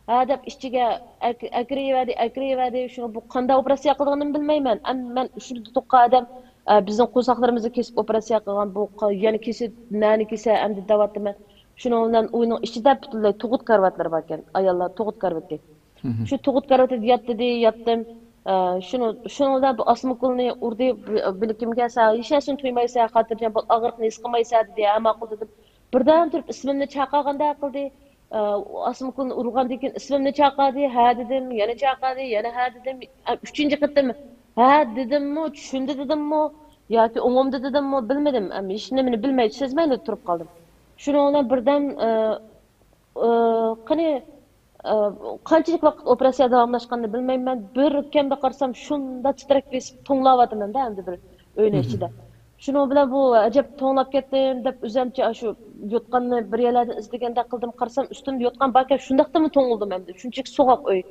ھە دەپ ئىچىگە ئەك-، ئەكىرىۋەردى، ئەكىرىۋەردى. شۇ بۇ قانداق ئوپېراتسىيە قىلغىنىمنى بىلمەيمەن. ئەم-، مەن شۇنى تۇغقان ئادەم، ئە، بىزنىڭ قورساقلىرىمىزنى كېسىپ ئوپېراتسىيە قىلغان بۇ ق-، يەنە كېسىپ نەنى كېسە ئەمدى دەۋاتىمەن. شۇنىڭ بىلەن ئۆينىڭ ئىچىدە پۈتۈنلەي تۇغۇت كارىۋاتلىرى باركەن. ئاياللار تۇغۇت كارىۋىتى. شۇ تۇغۇت كارىۋىتىدە ياتتىدى، ياتتىم. ئە، شۇنىڭ، شۇنىڭ بىلەن بۇ ئاسما ئوكۇلنى ئۇردى بىر-، بىلىكىمگە، سەن ھېچ نەرسىنى تۇيمايسەن، خاتىرجەم بول، ئاغرىقنى ھېس قىلمايسەن دېدى. ھە، ماقۇل دېدىم. بىردەم تۇرۇپ ئىسمىمنى چاقىرغاندەك قىلدى. ئە، ئاسما ئوكۇلنى ئۇرغاندىن كېيىن ئىسمىمنى چاقىردى. ھە دېدىم، يەنە چاقىردى، يەنە ھە دېدىم. ئە، ئۈچىنچى قېتىم ھە دېدىممۇ، چۈشۈندى دېدىممۇ ياكى ئوڭۇمدا دېدىممۇ بىلمىدىم. ئەم، ھېچ نېمىنى بىلمەي، سەزمەيلا تۇرۇپ قالدىم. شۇنىڭ بىلەن بىردەم، ئە، ئى، قېنى، ئى، قانچىلىك ۋاقىت ئوپېراتسىيە داۋاملاشقاننى بىلمەيمەن. بىر كەمدە قارىسام، شۇنداق تىترەك بېسىپ توڭلاۋاتىمەن-دە، ئەمدى بىر ئۆينىڭ ئىچىدە. شۇنىڭ بىلەن بۇ ئەجەب توڭلاپ كەتتىم دەپ، ئۆزەمچە ئاشۇ يوتقاننى بىر يەرلەردىن ئىزدىگەندەك قىلدىم. قارىسام، ئۈستۈمدە يوتقان باركەن، شۇنداقتىمۇ توڭلىدىم ئەمدى. شۇنچىلىك سوغۇق ئۆي.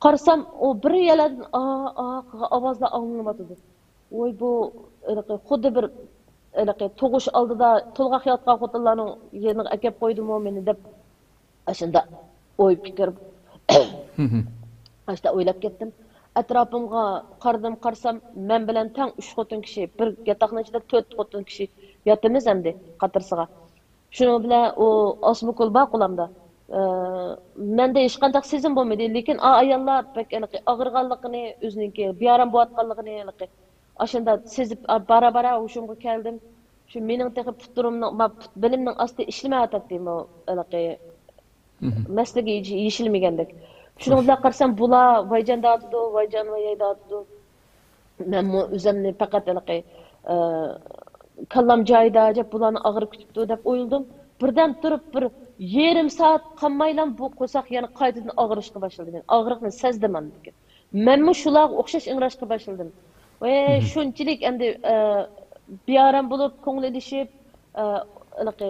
قارىسام، ئۇ بىر يەرلەردىن ئا، ئا قىلغان ئاۋازلار ئاڭلىنىۋاتىدۇ. ۋوي، بۇ ھېلىقى خۇددى بىر ھېلىقى تۇغۇش ئالدىدا تولغاق ياتقان خوتۇنلارنىڭ يېنىغا ئەكەپ قويدىمۇ مېنى دەپ، ئاشۇنداق ئوي پىكىر، ئاشۇنداق ئويلاپ كەتتىم. ئەتراپىمغا قارىدىم، قارىسام، مەن بىلەن تەڭ ئۈچ خوتۇن كىشى بىر ياتاقنىڭ ئىچىدە تۆت خوتۇن كىشى ياتىمىز ئەمدى قاتارسىغا. شۇنىڭ بىلەن ئۇ ئاسما ئوكۇل بار قولامدا. ئە، مەندە ھېچقانداق سېزىم بولمىدى، لېكىن ئا-، ئاياللار بەك ھېلىقى ئاغرىغانلىقىنى، ئۆزىنىڭكى بىئارام بولۇۋاتقانلىقىنى ھېلىقى ئاشۇنداق سېزىپ، ئا، بارا-بارا ھوشۇمغا كەلدىم. شۇ مېنىڭ تېخى پۇت تۇرۇمنىڭ، ما، پۇت بېلىمنىڭ ئاستى ئىشلىمەيۋاتاتتى، مو-، ھېلىقى مەستلىكى يېشىلمىگەندەك. شۇنىڭ بىلەن قارىسام، بۇلار ۋايجان دەۋاتىدۇ، ۋايجان، ۋايجان دەۋاتىدۇ. مەنمۇ ئۆزۈمنى پەقەت ھېلىقى، ئە، كاللام جايىدا، ئەجەب بۇلارنى ئاغرىپ كېتىپتۇ دەپ ئويلىدىم. بىردەم تۇرۇپ بىر يېرىم سائەت قالمايلا بۇ قورساق يەنە قايتىدىن ئاغرىشقا باشلىدى. مەن ئاغرىقنى سەزدىم ئاندىن كېيىن. مەنمۇ شۇلارغا ئوخشاش ئىڭراشقا باشلىدىم. ۋە شۇنچىلىك ئەمدى، ئە، بىئارام بولۇپ، كۆڭۈل ئېلىشىپ، ئە، ھېلىقى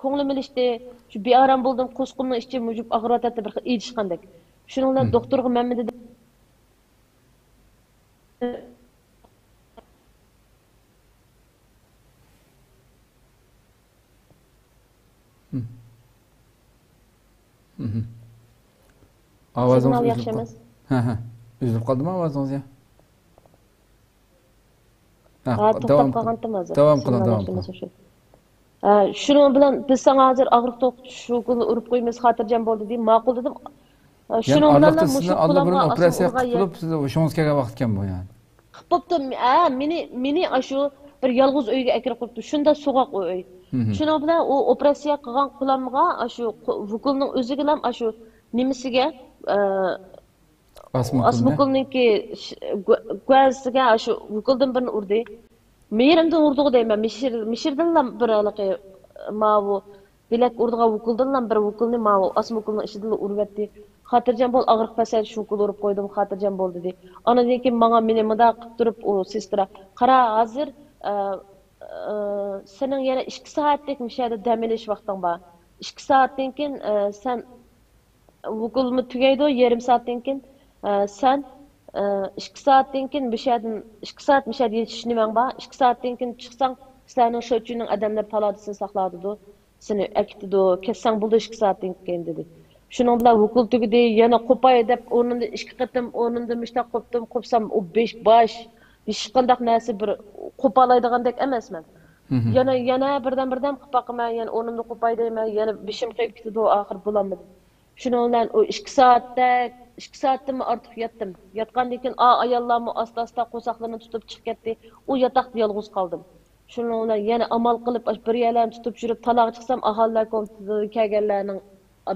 كۆڭلۈم ئېلىشتى. شۇ بىئارام بولدۇم، قورسىقىمنىڭ ئىچى مۇجۇپ ئاغرىۋاتاتتى، بىر خىل ئېچىشقاندەك. شۇنىڭ بىلەن دوختۇرغا مەنمۇ دېدىم. ئاۋازىڭىز ئۈزۈلۈپ قالدى. ھە، ھە. ئۈزۈلۈپ قالدىمۇ ئاۋازىڭىز يا؟ ھە، توختاپ قالغانتىم ھازىر. داۋام قىلىڭ، داۋام قىلىڭ. ھە، شۇنىڭ بىلەن بىز ساڭا ھازىر ئاغرىق توختىتىش ئوكۇلىنى ئۇرۇپ قويىمىز، خاتىرجەم بول دېدى. ماقۇل دېدىم. شۇنىڭ بىلەن مۇشۇ قولامغا ئوپېراتسىيە قىلىپ تۇرۇپ، سىز ھوشىڭىز كەلگەن ۋاقىت ئىكەن بۇ يەنى. قىلىپ بوپتۇ. ھە، مېنى، مېنى ئاشۇ بىر يالغۇز ئۆيگە ئەكىرىپ قويۇپتۇ. شۇنداق سوغۇق ئۇ ئۆي. شۇنىڭ بىلەن ئۇ ئوپېراتسىيە قىلغان قولامغا ئاشۇ ئوكۇلنىڭ ئۆزىگىلا ئاشۇ نېمىسىگە، ئاسما ئوكۇلنىڭكى گۇۋەزىسىگە ئاشۇ ئوكۇلدىن بىرنى ئۇردى. مېيىمدىن ئۇردىغۇ دەيمەن. مىشىر، مىشىردىنلا بىر ھېلىقى ماۋۇ بىلەك ئۇرىدىغان ئوكۇلدىنلا بىر ئوكۇلنى ماۋۇ ئاسما ئوكۇلنىڭ ئىچىدىنلا ئۇرۇۋەتتى. خاتىرجەم بول، ئاغرىق پەسەيدى، شۇ ئوكۇل ئۇرۇپ قويدۇم، خاتىرجەم بول دېدى. ئاندىن كېيىن ماڭا مېنى مۇنداق قىلىپ تۇرۇپ ئۇ سېسترا، قارا، ھازىر، ئە، ئە، سېنىڭ يەنە ئىككى سائەتلىك مۇشۇ يەردە دەم ئېلىش ۋاقتىڭ بار. ئىككى سائەتتىن كېيىن، ئە، سەن ئوكۇلمۇ تۈگەيدۇ، يېرىم سائەتتىن كېيىن، ئە، سەن، ئە، ئىككى سائەتتىن كېيىن مۇشۇ يەردىن، ئىككى سائەت مۇشۇ يەردە يېتىش نېمەڭ بار، ئىككى سائەتتىن كېيىن چىقساڭ، سىلەرنىڭ شوچىنىڭ ئادەملەر پالاتىسىنى ساقلاۋاتىدۇ، سېنى ئەكېتىدۇ، كەتسەڭ بولدى ئىككى سائەتتىن كېيىن، دېدى. شۇنىڭ بىلەن ۋوكۇل تۈگىدى، يەنە قوپاي دەپ ئورنۇمدىن ئىككى قېتىم ئورنۇمدىن مۇشتاق قوپتۇم، قوپسام ئۇ بېش، باش، ھېچقانداق نەرسە بىر قوپالايدىغاندەك ئەمەس مەن. يەنە، يەنە بىردەم، بىردەم قىلىپ باقىمەن، يەنە ئورنۇمدىن قوپاي دەيمەن، يەنە بېشىم قېيىپ كېتىدۇ، ئاخىرى بولالمىدىم. شۇنىڭ بىلەن ئۇ ئىككى سائەتتەك، ئىككى سائەتتىنمۇ ئارتۇق ياتتىم. ياتقاندىن كېيىن ئا-، ئاياللارمۇ ئاستا-ئاستا قورساقلىرىنى تۇتۇپ چىقىپ كەتتى. ئۇ ياتاقتا يالغۇز قالدىم. شۇنىڭ بىلەن يەنە ئامال قىلىپ، ئاشۇ بىر يەرلەرنى تۇتۇپ يۈرۈپ، تالاغا چىقسام، ئاھالىلەر كومىتېتىدىن كەلگەنلەرنىڭ،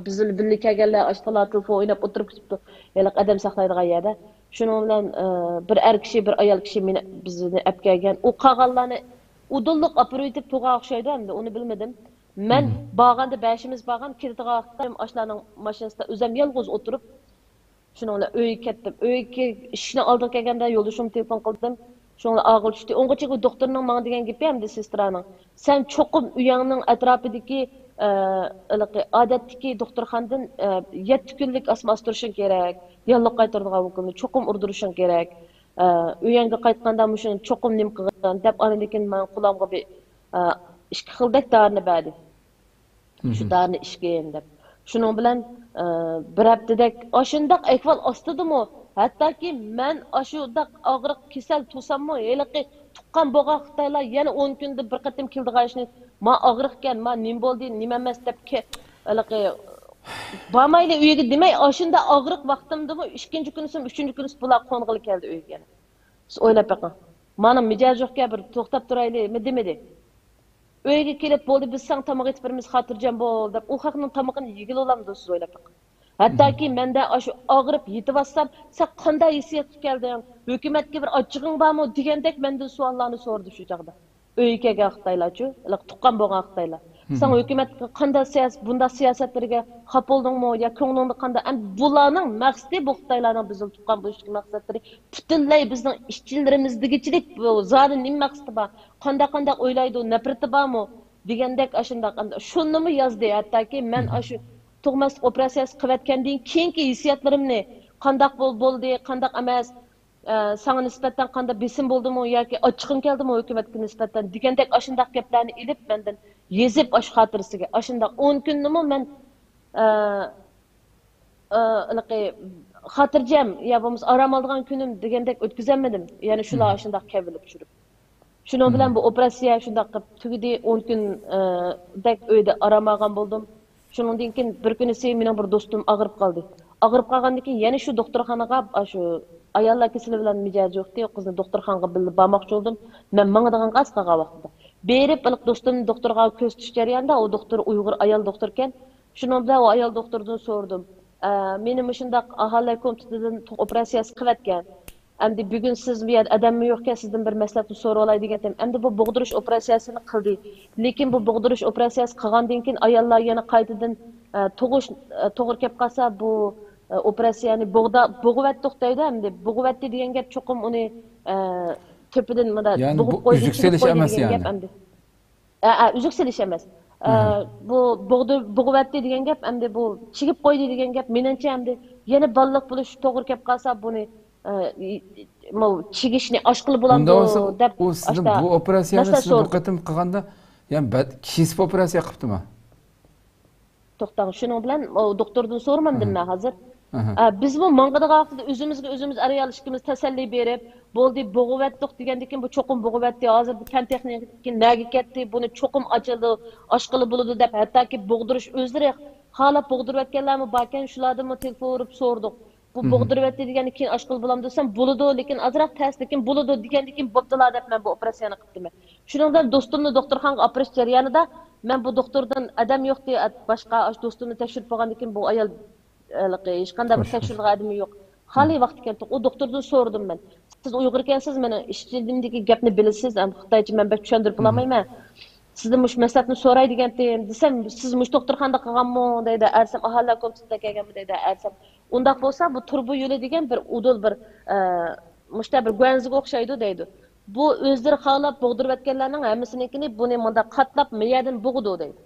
بىز بىلەن بىللە كەلگەنلەر ئاشۇ تالا تېلېفون ئويناپ ئولتۇرۇپ كېتىپتۇ. ھېلىقى ئادەم ساقلايدىغان يەردە. شۇنىڭ بىلەن، ئە، بىر ئەر كىشى، بىر ئايال كىشى مېنى، بىزنى ئەپ كەلگەن. ئۇ قالغانلارنى ئۇدۇللۇق ئاپىرىۋېتىپ تۇرغان ئوخشايدۇ ئەمدى، ئۇنى بىلمىدىم. مەن بارغاندا بەشىمىز بارغان، كېتىدىغان ۋاقىتتا ئاشۇلارنىڭ ماشىنىسىدا ئۆزۈم يالغۇز ئولتۇرۇپ، شۇنىڭ بىلەن ئۆيگە كەتتىم. ئۆيگە كېلىپ، ئىشىكنىڭ ئالدىغا كەلگەندە يولدىشىمغا تېلېفون قىلدىم. شۇنىڭ بىلەن ئاغرىق چۈشتى. ئۇنىڭغىچە دوختۇرنىڭ ماڭا دېگەن گېپى ئەمدى سېسترانىڭ، سەن چوقۇم ئۆيۈڭنىڭ ئەتراپىدىكى، ئە، ھېلىقى ئادەتتىكى دوختۇرخانىدىن، ئە، يەتتە كۈنلۈك ئاسما ئاستۇرۇشۇڭ كېرەك. ياللۇغ قايتۇرىدىغان ۋوكۇلنى چوقۇم ئۇردۇرۇشۇڭ كېرەك. ئە، ئۆيۈڭگە قايتقاندا مۇشۇنى چوقۇم نېمە قىلغىن دەپ، ئاندىن كېيىن ماڭا قولامغا بىر، ئە، ئىككى خىلدەك دارىنى بەردى. شۇ دارىنى ئىچكىن دەپ. شۇنىڭ بىلەن، ئە، بىر ھەپتىدەك ئاشۇنداق ئەھۋال ئاستىدىمۇ، ھەتتاكى مەن ئاشۇنداق ئاغرىق كېسەل تۇرساممۇ، ھېلىقى تۇغقان بولغان خىتايلار يەنە ئون كۈندە بىر قېتىم كېلىدىغان ئىشنى، ما ئاغرىقكەن، ما نېمە بولدى، نېمە ئەمەس دەپ كە-، ھېلىقى بارمايلى ئۆيگە دېمەي، ئاشۇنداق ئاغرىق ۋاقتىمدىمۇ ئىككىنچى كۈنىسىمۇ، ئۈچىنچى كۈنىسى بۇلار قونغىلى كەلدى ئۆيگە يەنە. سىز ئويلاپ بېقىڭ. مانا مىجەز يوقكەن، بىر توختاپ تۇرايلى دېمىدى. ئۆيگە كېلىپ، بولدى، بىز ساڭا تاماق ئېتىپ بېرىمىز، خاتىرجەم بول، دەپ، ئۇ خەقنىڭ تامىقىنى يېگىلى بولامدۇ، سىز ئويلاپ بېقىڭ. ھەتتاكى مەندە ئاشۇ ئاغرىپ يېتىۋاتسام، سەن قانداق ھېسسىياتقا كەلدىڭ، ھۆكۈمەتكە بىر ئاچچىقىڭ بارمۇ دېگەندەك مەندىن سوئاللارنى سورىدى شۇ چاغدا. ئۆيگە كەلگەن خىتايلارچۇ، ھېلىقى تۇغقان بولغان خىتايلار. سەن ھۆكۈمەتكە قانداق سىياسەت، بۇنداق سىياسەتلىرىگە خاپا بولدۇڭمۇ يا كۆڭلۈڭدە قانداق؟ ئەمدى بۇلارنىڭ مەقسىتى، بۇ خىتايلارنىڭ بىزنى تۇغقان بولۇشتىكى مەقسەتلىرى پۈتۈنلەي بىزنىڭ ئىچلىرىمىزدىكىچىلىك، بۇ زادى نېمە مەقسىتى بار؟ قانداق، قانداق ئويلايدۇ؟ نەپرىتى بارمۇ؟ دېگەندەك ئاشۇنداق، شۇنىمۇ يازدى. ھەتتاكى مەن ئاشۇ تۇغماسلىق ئوپېراتسىيەسى قىلىۋەتكەندىن كېيىنكى ھېسسىياتلىرىمنى، قانداق بول-، بولدى، قانداق ئەمەس، ئە، ساڭا نىسبەتەن قانداق بېسىم بولدىمۇ ياكى ئاچچىقىڭ كەلدىمۇ ھۆكۈمەتكە نىسبەتەن دېگەندەك ئاشۇنداق گەپلەرنى ئېلىپ مەندىن يېزىپ، ئاشۇ خاتىرىسىگە ئاشۇنداق ئون كۈننىمۇ مەن، ئە، ئە، ھېلىقى خاتىرجەم يا بولمىسا ئارام ئالىدىغان كۈنۈم دېگەندەك ئۆتكۈزەلمىدىم. يەنە شۇلار ئاشۇنداق كەۋرىلىپ يۈرۈپ. شۇنىڭ بىلەن بۇ ئوپېراتسىيە شۇنداق قىلىپ تۈگىدى. ئون كۈن، ئە، دەك ئۆيدە ئارام ئالغان بولدۇم. شۇنىڭدىن كېيىن بىر كۈنىسى مېنىڭ بىر دوستۇم ئاغرىپ قالدى. ئاغرىپ قالغاندىن كېيىن يەنە شۇ دوختۇرخانىغا، ئاشۇ ئاياللار كېسىلى بىلەن مىجەزى يوق ئىدى، قىزنى دوختۇرخانىغا بىللە بارماقچى بولدۇم. مەن ماڭىدىغان قاز قالغان ۋاقتىدا. بېرىپ، ھېلىقى دوستۇمنى دوختۇرغا كۆرسىتىش جەريانىدا، ئۇ دوختۇر ئۇيغۇر ئايال دوختۇركەن. شۇنىڭ بىلەن ئۇ ئايال دوختۇردىن سورىدىم. ئە، مېنى مۇشۇنداق ئاھالىلەر كومىتېتىدىن ئوپېراتسىيەسى قىلىۋەتكەن. ئەمدى بۈگۈن سىز بۇ يەردە ئادەممۇ يوقكەن، سىزدىن بىر مەسلىھەتنى سورىۋالاي دېگەنتىم. ئەمدى بۇ بوغدۇرۇش ئوپېراتسىيەسىنى قىلدى. لېكىن بۇ بوغدۇرۇش ئوپېراتسىيەسى قىلغاندىن كېيىن ئاياللار يەنە قايتىدىن، ئە، تۇغۇش، ئە، توغرا كەپ قالسا، بۇ، ئە، ئوپېراتسىيەنى بوغدا-، بوغۇۋەتتۇق دەيدۇ ئەمدى. بوغۇۋەتتى دېگەن گەپ چوقۇم ئۇنى، ئە، تۆپىدىن مۇنداق يەنى بۇ بوغۇپ قويدى، ئۈزۈكسە چىگىپ ئېلىش قويدى ئەمەس دېگەن يەنى. گەپ ئەمدى. ئە، ئە، ئۈزۈك سېلىش ئەمەس. ئە، ئاھا. بۇ بوغدى-، بوغۇۋەتتى دېگەن گەپ، ئەمدى بۇ چىگىپ قويدى دېگەن گەپ. مېنىڭچە، ئەمدى يەنە بالىلىق بولۇش توغرا كەپ قالسا، بۇنى، ئە، ي-، ي-، مو-، چىگىشنى ئاچقىلى ئۇنداق بولامدۇ بولسا، دەپ ئۇ سىزنىڭ ئاشتا بۇ ئوپېراتسىيەنى مەسىلە سىزنىڭ بۇ سورىدىم. قېتىم قىلغاندا، يەنى بەت-، كېسىپ ئوپېراتسىيە قىپتىما؟ توختاڭ، شۇنىڭ بىلەن ئۇ دوختۇردىن سورىمامدىم ئاھا. مەن ھازىر. ئاھا. ئە، بىزمۇ ماڭغىدىغان ۋاقىتتا ئۆزىمىزگە ئۆزىمىز ئەر-ئايال ئىككىمىز تەسەللى بېرىپ، بولدى، بوغۇۋەتتۇق دېگەندىن كېيىن، بۇ چوقۇم بوغۇۋەتتى، ھازىر بۇ پەن تېخنىكا نەگە كەتتى، بۇنى چوقۇم ئاچىدۇ، ئاچقىلى بولىدۇ دەپ، ھەتتاكى بوغدۇرۇش ئۆزلىرى خالاپ بوغدۇرۇۋەتكەنلەرمۇ باركەن، شۇلاردىنمۇ تېلېفون ئۇرۇپ سورىدۇق. بۇ مھم. بوغدۇرۇۋەتتى دېگەندىن كېيىن ئاچقىلى بولامدۇ دېسەم، بولىدۇ، لېكىن ئازراق تەس، لېكىن بولىدۇ دېگەندىن كېيىن بوپتۇلا دەپ مەن بۇ ئوپېراتسىيەنى قىپتىمەن. شۇنىڭ بىلەن دوستۇمنى دوختۇرخانىغا ئاپىرىش جەريانىدا مەن بۇ دوختۇردىن ئادەم يوق دېدى، باشقا ئاشۇ دوستۇمنى تەكشۈرۈپ بولغاندىن كېيىن بۇ ئيال ھېلىقى ھېچقانداق بىر خوش، خوش. تەكشۈرىدىغان ئادىمى يوق. مھم. خالىي ۋاقتى كەلدى. ئۇ دوختۇردىن سورىدىم مەن. سىز ئۇيغۇر ئىكەنسىز، مېنىڭ ئىچىمدىكى گەپنى بىلىسىز، ئەم، خىتايچە مەن بەك چۈشەندۈرۈپ مھم. بولالمايمەن. سىزدىن مۇشۇ مەسلىھەتنى سوراي دېگەنتىم، دېسەم، سىز مۇشۇ دوختۇرخانىدا قىلغانمۇ دەيدۇ، ئەرسەم ئاھالىلەر كومىتېتىدا كەلگەنمۇ دەيدۇ، ئەرسەم. ئۇنداق بولسا، بۇ تۇرۇبا يولى دېگەن بىر ئۇدۇل بىر، ئە، مۇشتا بىر گۇەنزىگە ئوخشايدۇ دەيدۇ. بۇ ئۆزلىرى خالاپ بوغدۇرۇۋەتكەنلەرنىڭ ھەممىسىنىڭكىنى بۇنى مۇنداق قاتلاپ مىيەدىن بوغىدۇ دەيدۇ.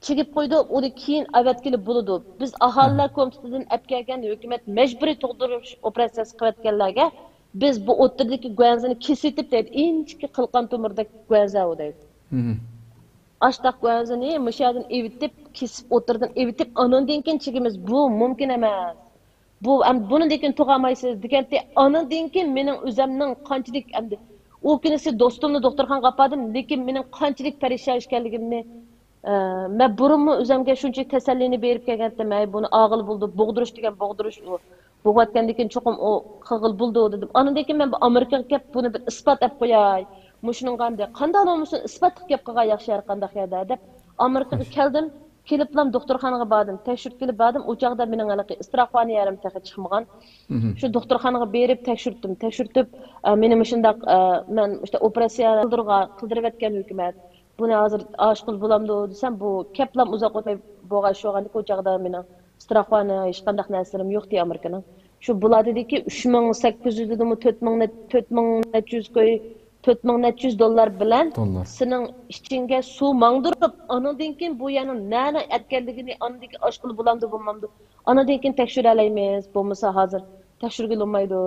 چىگىپ قويىدۇ، ئۇنى كېيىن ئەۋەتكىلى بولىدۇ. بىز ئاھالىلەر كومىتېتىدىن ئەپ كەلگەن ھۆكۈمەت مەجبۇرىي تۇغدۇرۇش ئوپېراتسىيەسى قىلىۋەتكەنلەرگە بىز بۇ ئوتتۇرىدىكى گۇەنزىنى كېسىۋېتىپ دەيدۇ، ئىنچىكە قىلقان تومۇردەك گۇەنزە ئۇ دەيدۇ. مھم. ئاشتاق گۇەنزىنى مۇشۇ يەردىن ئېۋىتىپ، كېسىپ ئوتتۇرىدىن ئېۋىتىپ، ئانىڭدىن كېيىن چىگىمىز، بۇ مۇمكىن ئەمەس. بۇ، ئەم، بۇنىڭدىن كېيىن تۇغالمايسىز دېگەنتى، ئانىڭدىن كېيىن مېنىڭ ئۆزەمنىڭ قانچىلىك ئەمدى، ئۇ كۈنىسى دوستۇمنى دوختۇرخانىغا ئاپاردىم، لېكىن مېنىڭ قانچىلىك پەرىشان ئىكەنلىكىمنى، ئە، مەن بۇرۇنمۇ ئۆزەمگە شۇنچىلىك تەسەللىنى بېرىپ كەلگەنتىم، ھەي، بۇنى ئاغىلى بولدى، بوغدۇرۇش دېگەن بوغدۇرۇش ئۇ. بوغۇۋەتكەندىن كېيىن چوقۇم ئۇ قىلغىلى بولىدۇ دېدىم. ئاندىن كېيىن مەن بۇ ئامېرىكىغا كەپ بۇنى بىر ئىسپات ئەپ قوياي. مۇشۇنىڭغا ئەمدى قانداقلا بولمىسۇن ئىسپاتلىق گەپ قىلغان ياخشى ھەر قانداق يەردە دەپ ئامېرىكىغا كەلدىم. كېلىپلام دوختۇرخانىغا باردىم، تەكشۈرتكىلى باردىم. ئۇ چاغدا مېنىڭ ھېلىقى ئىستراخوانىيەم تېخى چىقمىغان. شۇ دوختۇرخانىغا بېرىپ تەكشۈرتتۈم. تەكشۈرتۈپ، ئە، مېنى مۇشۇنداق، ئە، مەن ئىشتە ئوپېراتسىيە قىلدۇرغا-، قىلدۇرۇۋەتكەن ھۆكۈمەت. بۇنى ھازىر ئاشقىلى بولامدۇ دېسەم، بۇ كەپلام ئۇزاق ئۆتمەي بولغان شۇ ئۇ چاغدا مېنىڭ ئىستراخوانە، ھېچقانداق نەرسىلىرىم يوق دېدى ئامېرىكىنىڭ. شۇ بۇلار دېدىكى، ئۈچ مىڭ سەككىز يۈز دېدىمۇ، تۆت مىڭ نە-، تۆت مىڭ نەچچە يۈز كوي-، تۆت مىڭ نەچچە يۈز دوللار بىلەن دوللار. سېنىڭ ئىچىڭگە سۇ ماڭدۇرۇپ، ئانىڭدىن كېيىن بۇ يەرنىڭ نەنە ئەتكەنلىكىنى، ئاندىن كېيىن ئاشقىلى بولامدۇ، بولمامدۇ، ئانىڭدىن كېيىن تەكشۈرەلەيمىز، بولمىسا ھازىر تەكشۈرگىلى بولمايدۇ.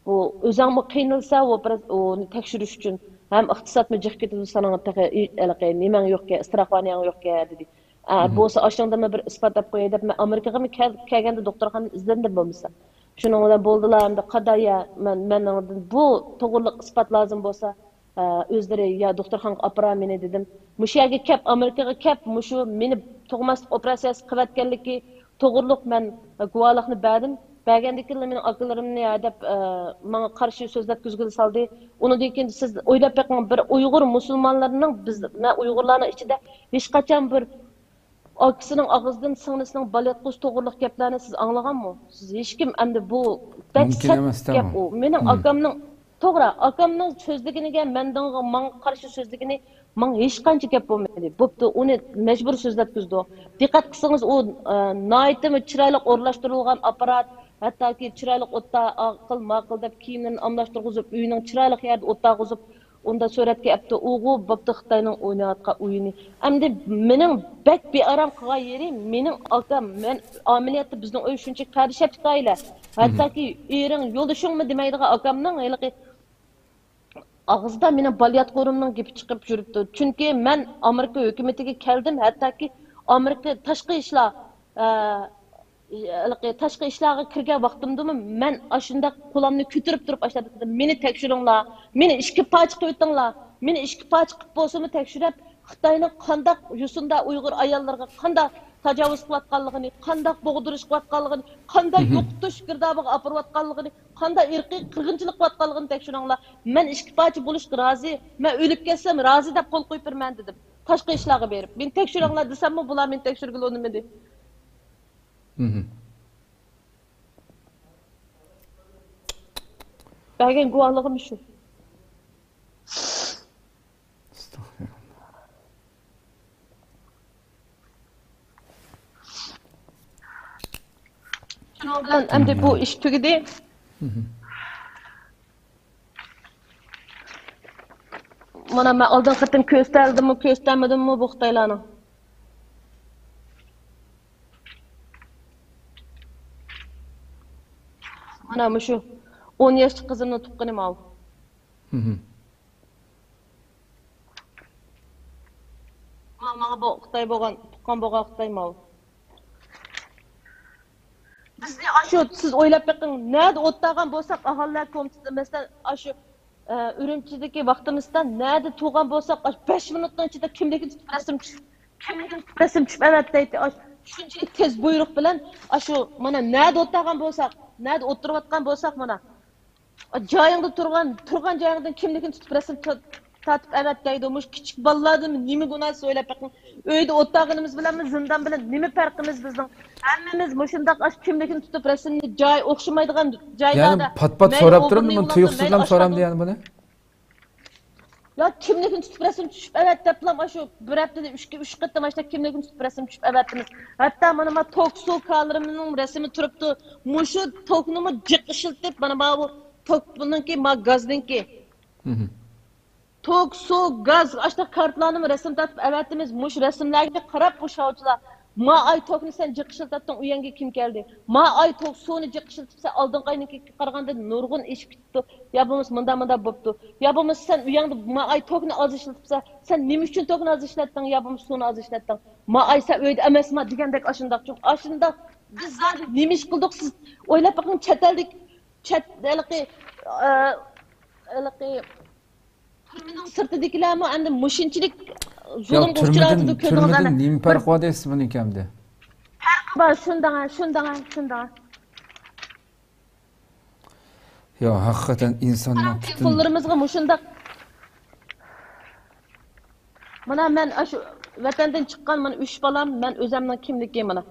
بۇ ئۆزۈڭمۇ قىينىلسا، ئۇ بىر، ئۇنى تەكشۈرۈش ئۈچۈن ھەم ئىقتىسادمۇ جىق كېتىدۇ، سېنىڭ تېخى ھېلىقى نېمەڭ يوقكەن، ئىستراخوانىيەڭ يوقكەن، دېدى. ئە، بولسا ئاشۇنىڭدىنمۇ بىر ئىسپات ئېلىپ قوياي دەپ، مەن ئامېرىكىغىمۇ كەل-، كەلگەندە دوختۇرخانىدىن ئىزدەندىم بولمىسا. شۇنىڭ بىلەن بولدىلا، ئەمدى قادا يا، مەن، مەن بۇ توغرىلىق ئىسپات لازىم بولسا، ئە، ئۆزلىرى يا دوختۇرخانىغا ئاپىرار مېنى دېدىم. مۇشۇ يەرگە كەپ، ئامېرىكىغا كەپ، مۇشۇ مېنى تۇغماسلىق ئوپېراتسىيەسى قىلىۋەتكەنلىكى توغرۇلۇق مەن گۇۋاھلىقنى بەردىم. بەرگەندىن كېيىنلا مېنىڭ ئاكىلىرىمنى ھەدەپ، ئە، ماڭا قارشى سۆزلەتكۈزگىلى سالدى. ئۇنىڭدىن كېيىن سىز ئويلاپ بېقىڭ، بىر ئۇيغۇر مۇسۇلمانلىرىنىڭ، بىز، مەن ئۇيغۇرلارنىڭ ئىچىدە ھېچقاچان بىر ئاكىسىنىڭ ئاغزىدىن سىڭلىسىنىڭ بالىياتقۇسى توغرىلىق گەپلەرنى سىز ئاڭلىغانمۇ؟ سىز ھېچكىم ئەمدى بۇ بەك مۇمكىن سەت ئەمەس، گەپ تەمام. ئۇ. مېنىڭ ئاكامنىڭ، توغرا، ئاكامنىڭ سۆزلىگىنىگە، مەن دىڭغا ماڭا قارشى سۆزلىگىنى ماڭا ھېچقانچە گەپ بولمىدى. بوپتۇ، ئۇنى مەجبۇر سۆزلەتكۈزدۇق. دىققەت قىلسىڭىز، ئۇ، ئە، ناھايىتىمۇ چىرايلىق ئورۇنلاشتۇرۇلغان ئاپپارات، ھەتتاكى چىرايلىق ئوتتا، ئاقىل، ماقىل دەپ كىيىملىرىنى ئالماشتۇرغۇزۇپ، ئۆيىنىڭ چىرايلىق يەردە ئولتۇرغۇزۇپ، ئۇندا سۈرەتكە ئەپتۇ. ئۇغۇ بوپتۇ خىتاينىڭ ئويناۋاتقان ئويۇنى. ئەمدى مېنىڭ بەك بىئارام قىلغان يېرى، مېنىڭ ئاكام، مەن ئەمەلىيەتتە بىزنىڭ ئۆي شۇنچىلىك قەدىشەپلىك ئائىلە. ھەتتاكى ئېرىڭ، يولدىشىڭمۇ دېمەيدىغان ئاكامنىڭ ھېلىقى ئاغزىدا مېنىڭ بالىياتقۇلىرىمنىڭ گېپى چىقىپ يۈرۈپتۇ. چۈنكى مەن ئامېرىكا ھۆكۈمىتىگە كەلدىم، ھەتتاكى ئامېرىكا تاشقى ئىشلار، ئە، ھېلىقى تاشقى ئىشلارغا كىرگەن ۋاقتىمدىمۇ مەن ئاشۇنداق قولۇمنى كۆتۈرۈپ تۇرۇپ ئاشۇنداق دېدىم، مېنى تەكشۈرۈڭلار، مېنى ئىككى پارچە قىلىۋېتىڭلار، مېنى ئىككى پارچە قىلىپ بولسىمۇ تەكشۈرۈپ، خىتاينىڭ قانداق يوسۇندا ئۇيغۇر ئاياللىرىغا قانداق تاجاۋۇز قىلىۋاتقانلىقىنى، قانداق بوغدۇرۇش قىلىۋاتقانلىقىنى، قانداق يوقىتىش گىردابىغا ئاپىرىۋاتقانلىقىنى، قانداق ئىرقىي قىرغىنچىلىق قىلىۋاتقانلىقىنى تەكشۈرۈڭلار. مەن ئىككى پارچە بولۇشقا رازى، مەن ئۆلۈپ كەتسەم رازى دەپ قول قويۇپ بېرىمەن دېدىم. تاشقى ئىشلارغا بېرىپ، مېنى تەكشۈرۈڭلار دېسەممۇ، بۇلار مېنى تەكشۈرگىلى ئۇنىمىدى. بەرگەن گۇۋاھلىقىم شۇ. شۇنىڭ بىلەن ئەمدى بۇ ئىش تۈگىدى. مانا مەن ئالدىنقى قېتىم كۆرسەتتىممۇ، كۆرسەتمىدىممۇ بۇ خىتايلارنىڭ؟ مانا مۇشۇ ئون ياشلىق قىزىمنىڭ تۇغقىنى ماۋۇ. ماڭا بۇ خىتاي بولغان، تۇغقان بولغان خىتاي ماۋۇ. بىزنى ئاشۇ، سىز ئويلاپ بېقىڭ، نەدە ئولتۇرغان بولساق، ئاھالىلەر كومىتېتى، مەسىلەن، ئاشۇ، ئە، ئۈرۈمچىدىكى ۋاقتىمىزدا نەدە تۇرغان بولساق، ئاشۇ بەش مىنۇتنىڭ ئىچىدە كىملىكىنى تۇتۇپ رەسىم چۈشۈپ، كىملىكىنى تۇتۇپ رەسىم چۈشۈپ ئەۋەتتەيتتى. ئاشۇ شۇنچىلىك تېز بۇيرۇق بىلەن، ئاشۇ مانا نەدە ئولتۇرغان بولساق، نەدە ئولتۇرۇۋاتقان بولساق، مانا جايىڭدا تۇرغان، تۇرغان جايىڭدىن كىملىكىنى تۇتۇپ رەسىم تا-، تارتىپ ئەۋەت دەيدۇ. مۇشۇ كىچىك بالىلاردىن نېمە گۇناھسىز ئويلاپ بېقىڭ. ئۆيدە ئولتۇرغىنىمىز بىلەنمۇ زىندان بىلەن نېمە پەرقىمىز بىزنىڭ؟ ھەممىمىز مۇشۇنداق ئاشۇ كىملىكىنى تۇتۇپ رەسىمنى جاي ئوخشىمايدىغان يەنى جايلاردا پات-پات مەيلى سوراپ تۇرۇپ، ئوغرىنىڭ مۇنى بولسۇن، تۇيۇقسىزلا مەيلى سورامدۇ ئاشۇ يەنى بۇنى؟ يا كىملىكنى تۇتۇپ رەسىم چۈشۈپ ئەۋەت دەپلا، مانا شۇ بىر ھەپتىدە ئۈچ، ئۈچ قېتىم ماشۇنداق كىملىكنى تۇتۇپ رەسىم چۈشۈپ ئەۋەتتىمىز. ھەتتا مانا ما توك سۇ كالىرىمنىڭ رەسىمى تۇرۇپتۇ. مۇشۇ توكنىمۇ جىق ئىشلىتىپ، مانا ماۋۇ توك بۇنىڭكى، ما گازنىڭكى. توك سۇ گاز ئاشۇنداق كارتىلارنىمۇ رەسىم تارتىپ ئەۋەتتىمىز. مۇشۇ رەسىملەرگە قاراپ بۇ شاۋچىلار، ما ئاي توكنى سەن جىق ئىشلىتەتتىڭ، ئۇ يەڭگە كىم كەلدى؟ ما ئاي توك سۇنى جىق ئىشلىتىپسەن، ئالدىنقى ئاينىڭكىگە قارىغاندا نۇرغۇن ئېشىپ كېتىپتۇ. يا بولمىسا مۇنداق مۇنداق بوپتۇ. يا بولمىسا سەن ئۆيۈڭدە ما ئاي توكنى ئاز ئىشلىتىپسەن، سەن نېمە ئۈچۈن توكنى ئاز ئىشلەتتىڭ، يا بولمىسا سۇنى ئاز ئىشلەتتىڭ؟ ما ئاي سەن ئۆيدە ئەمەسما دېگەندەك ئاشۇنداق. چۈنكى ئاشۇنداق بىز زادى نېمە ئىش قىلدۇق؟ سىز ئويلاپ بېقىڭ، چەت ئەلدىكى، چەت ھېلىقى، ئە، ھېلىقى تۈرمىنىڭ سىرتىدىكىلەرمۇ ئەمدى مۇشۇنچىلىك ياق، زۇلۇمغا تۈرمىدىن، ئۇچراۋاتىدۇ، كۆرۈڭلار. تۈرمىدىن نېمە پەرقى بار دەيسىز بۇنىڭكى ئەمدى؟ پەرقى بار، شۇنداڭ، شۇنداڭ، شۇنداڭ. يا، ھەقىقەتەن ئىنساننىڭ پۈتۈن تېلېفونلىرىمىزغا مۇشۇنداق. مانا مەن ئاشۇ ۋەتەندىن چىققان مانا ئۈچ بالام، مەن ئۆزەمنىڭ كىملىكى مانا.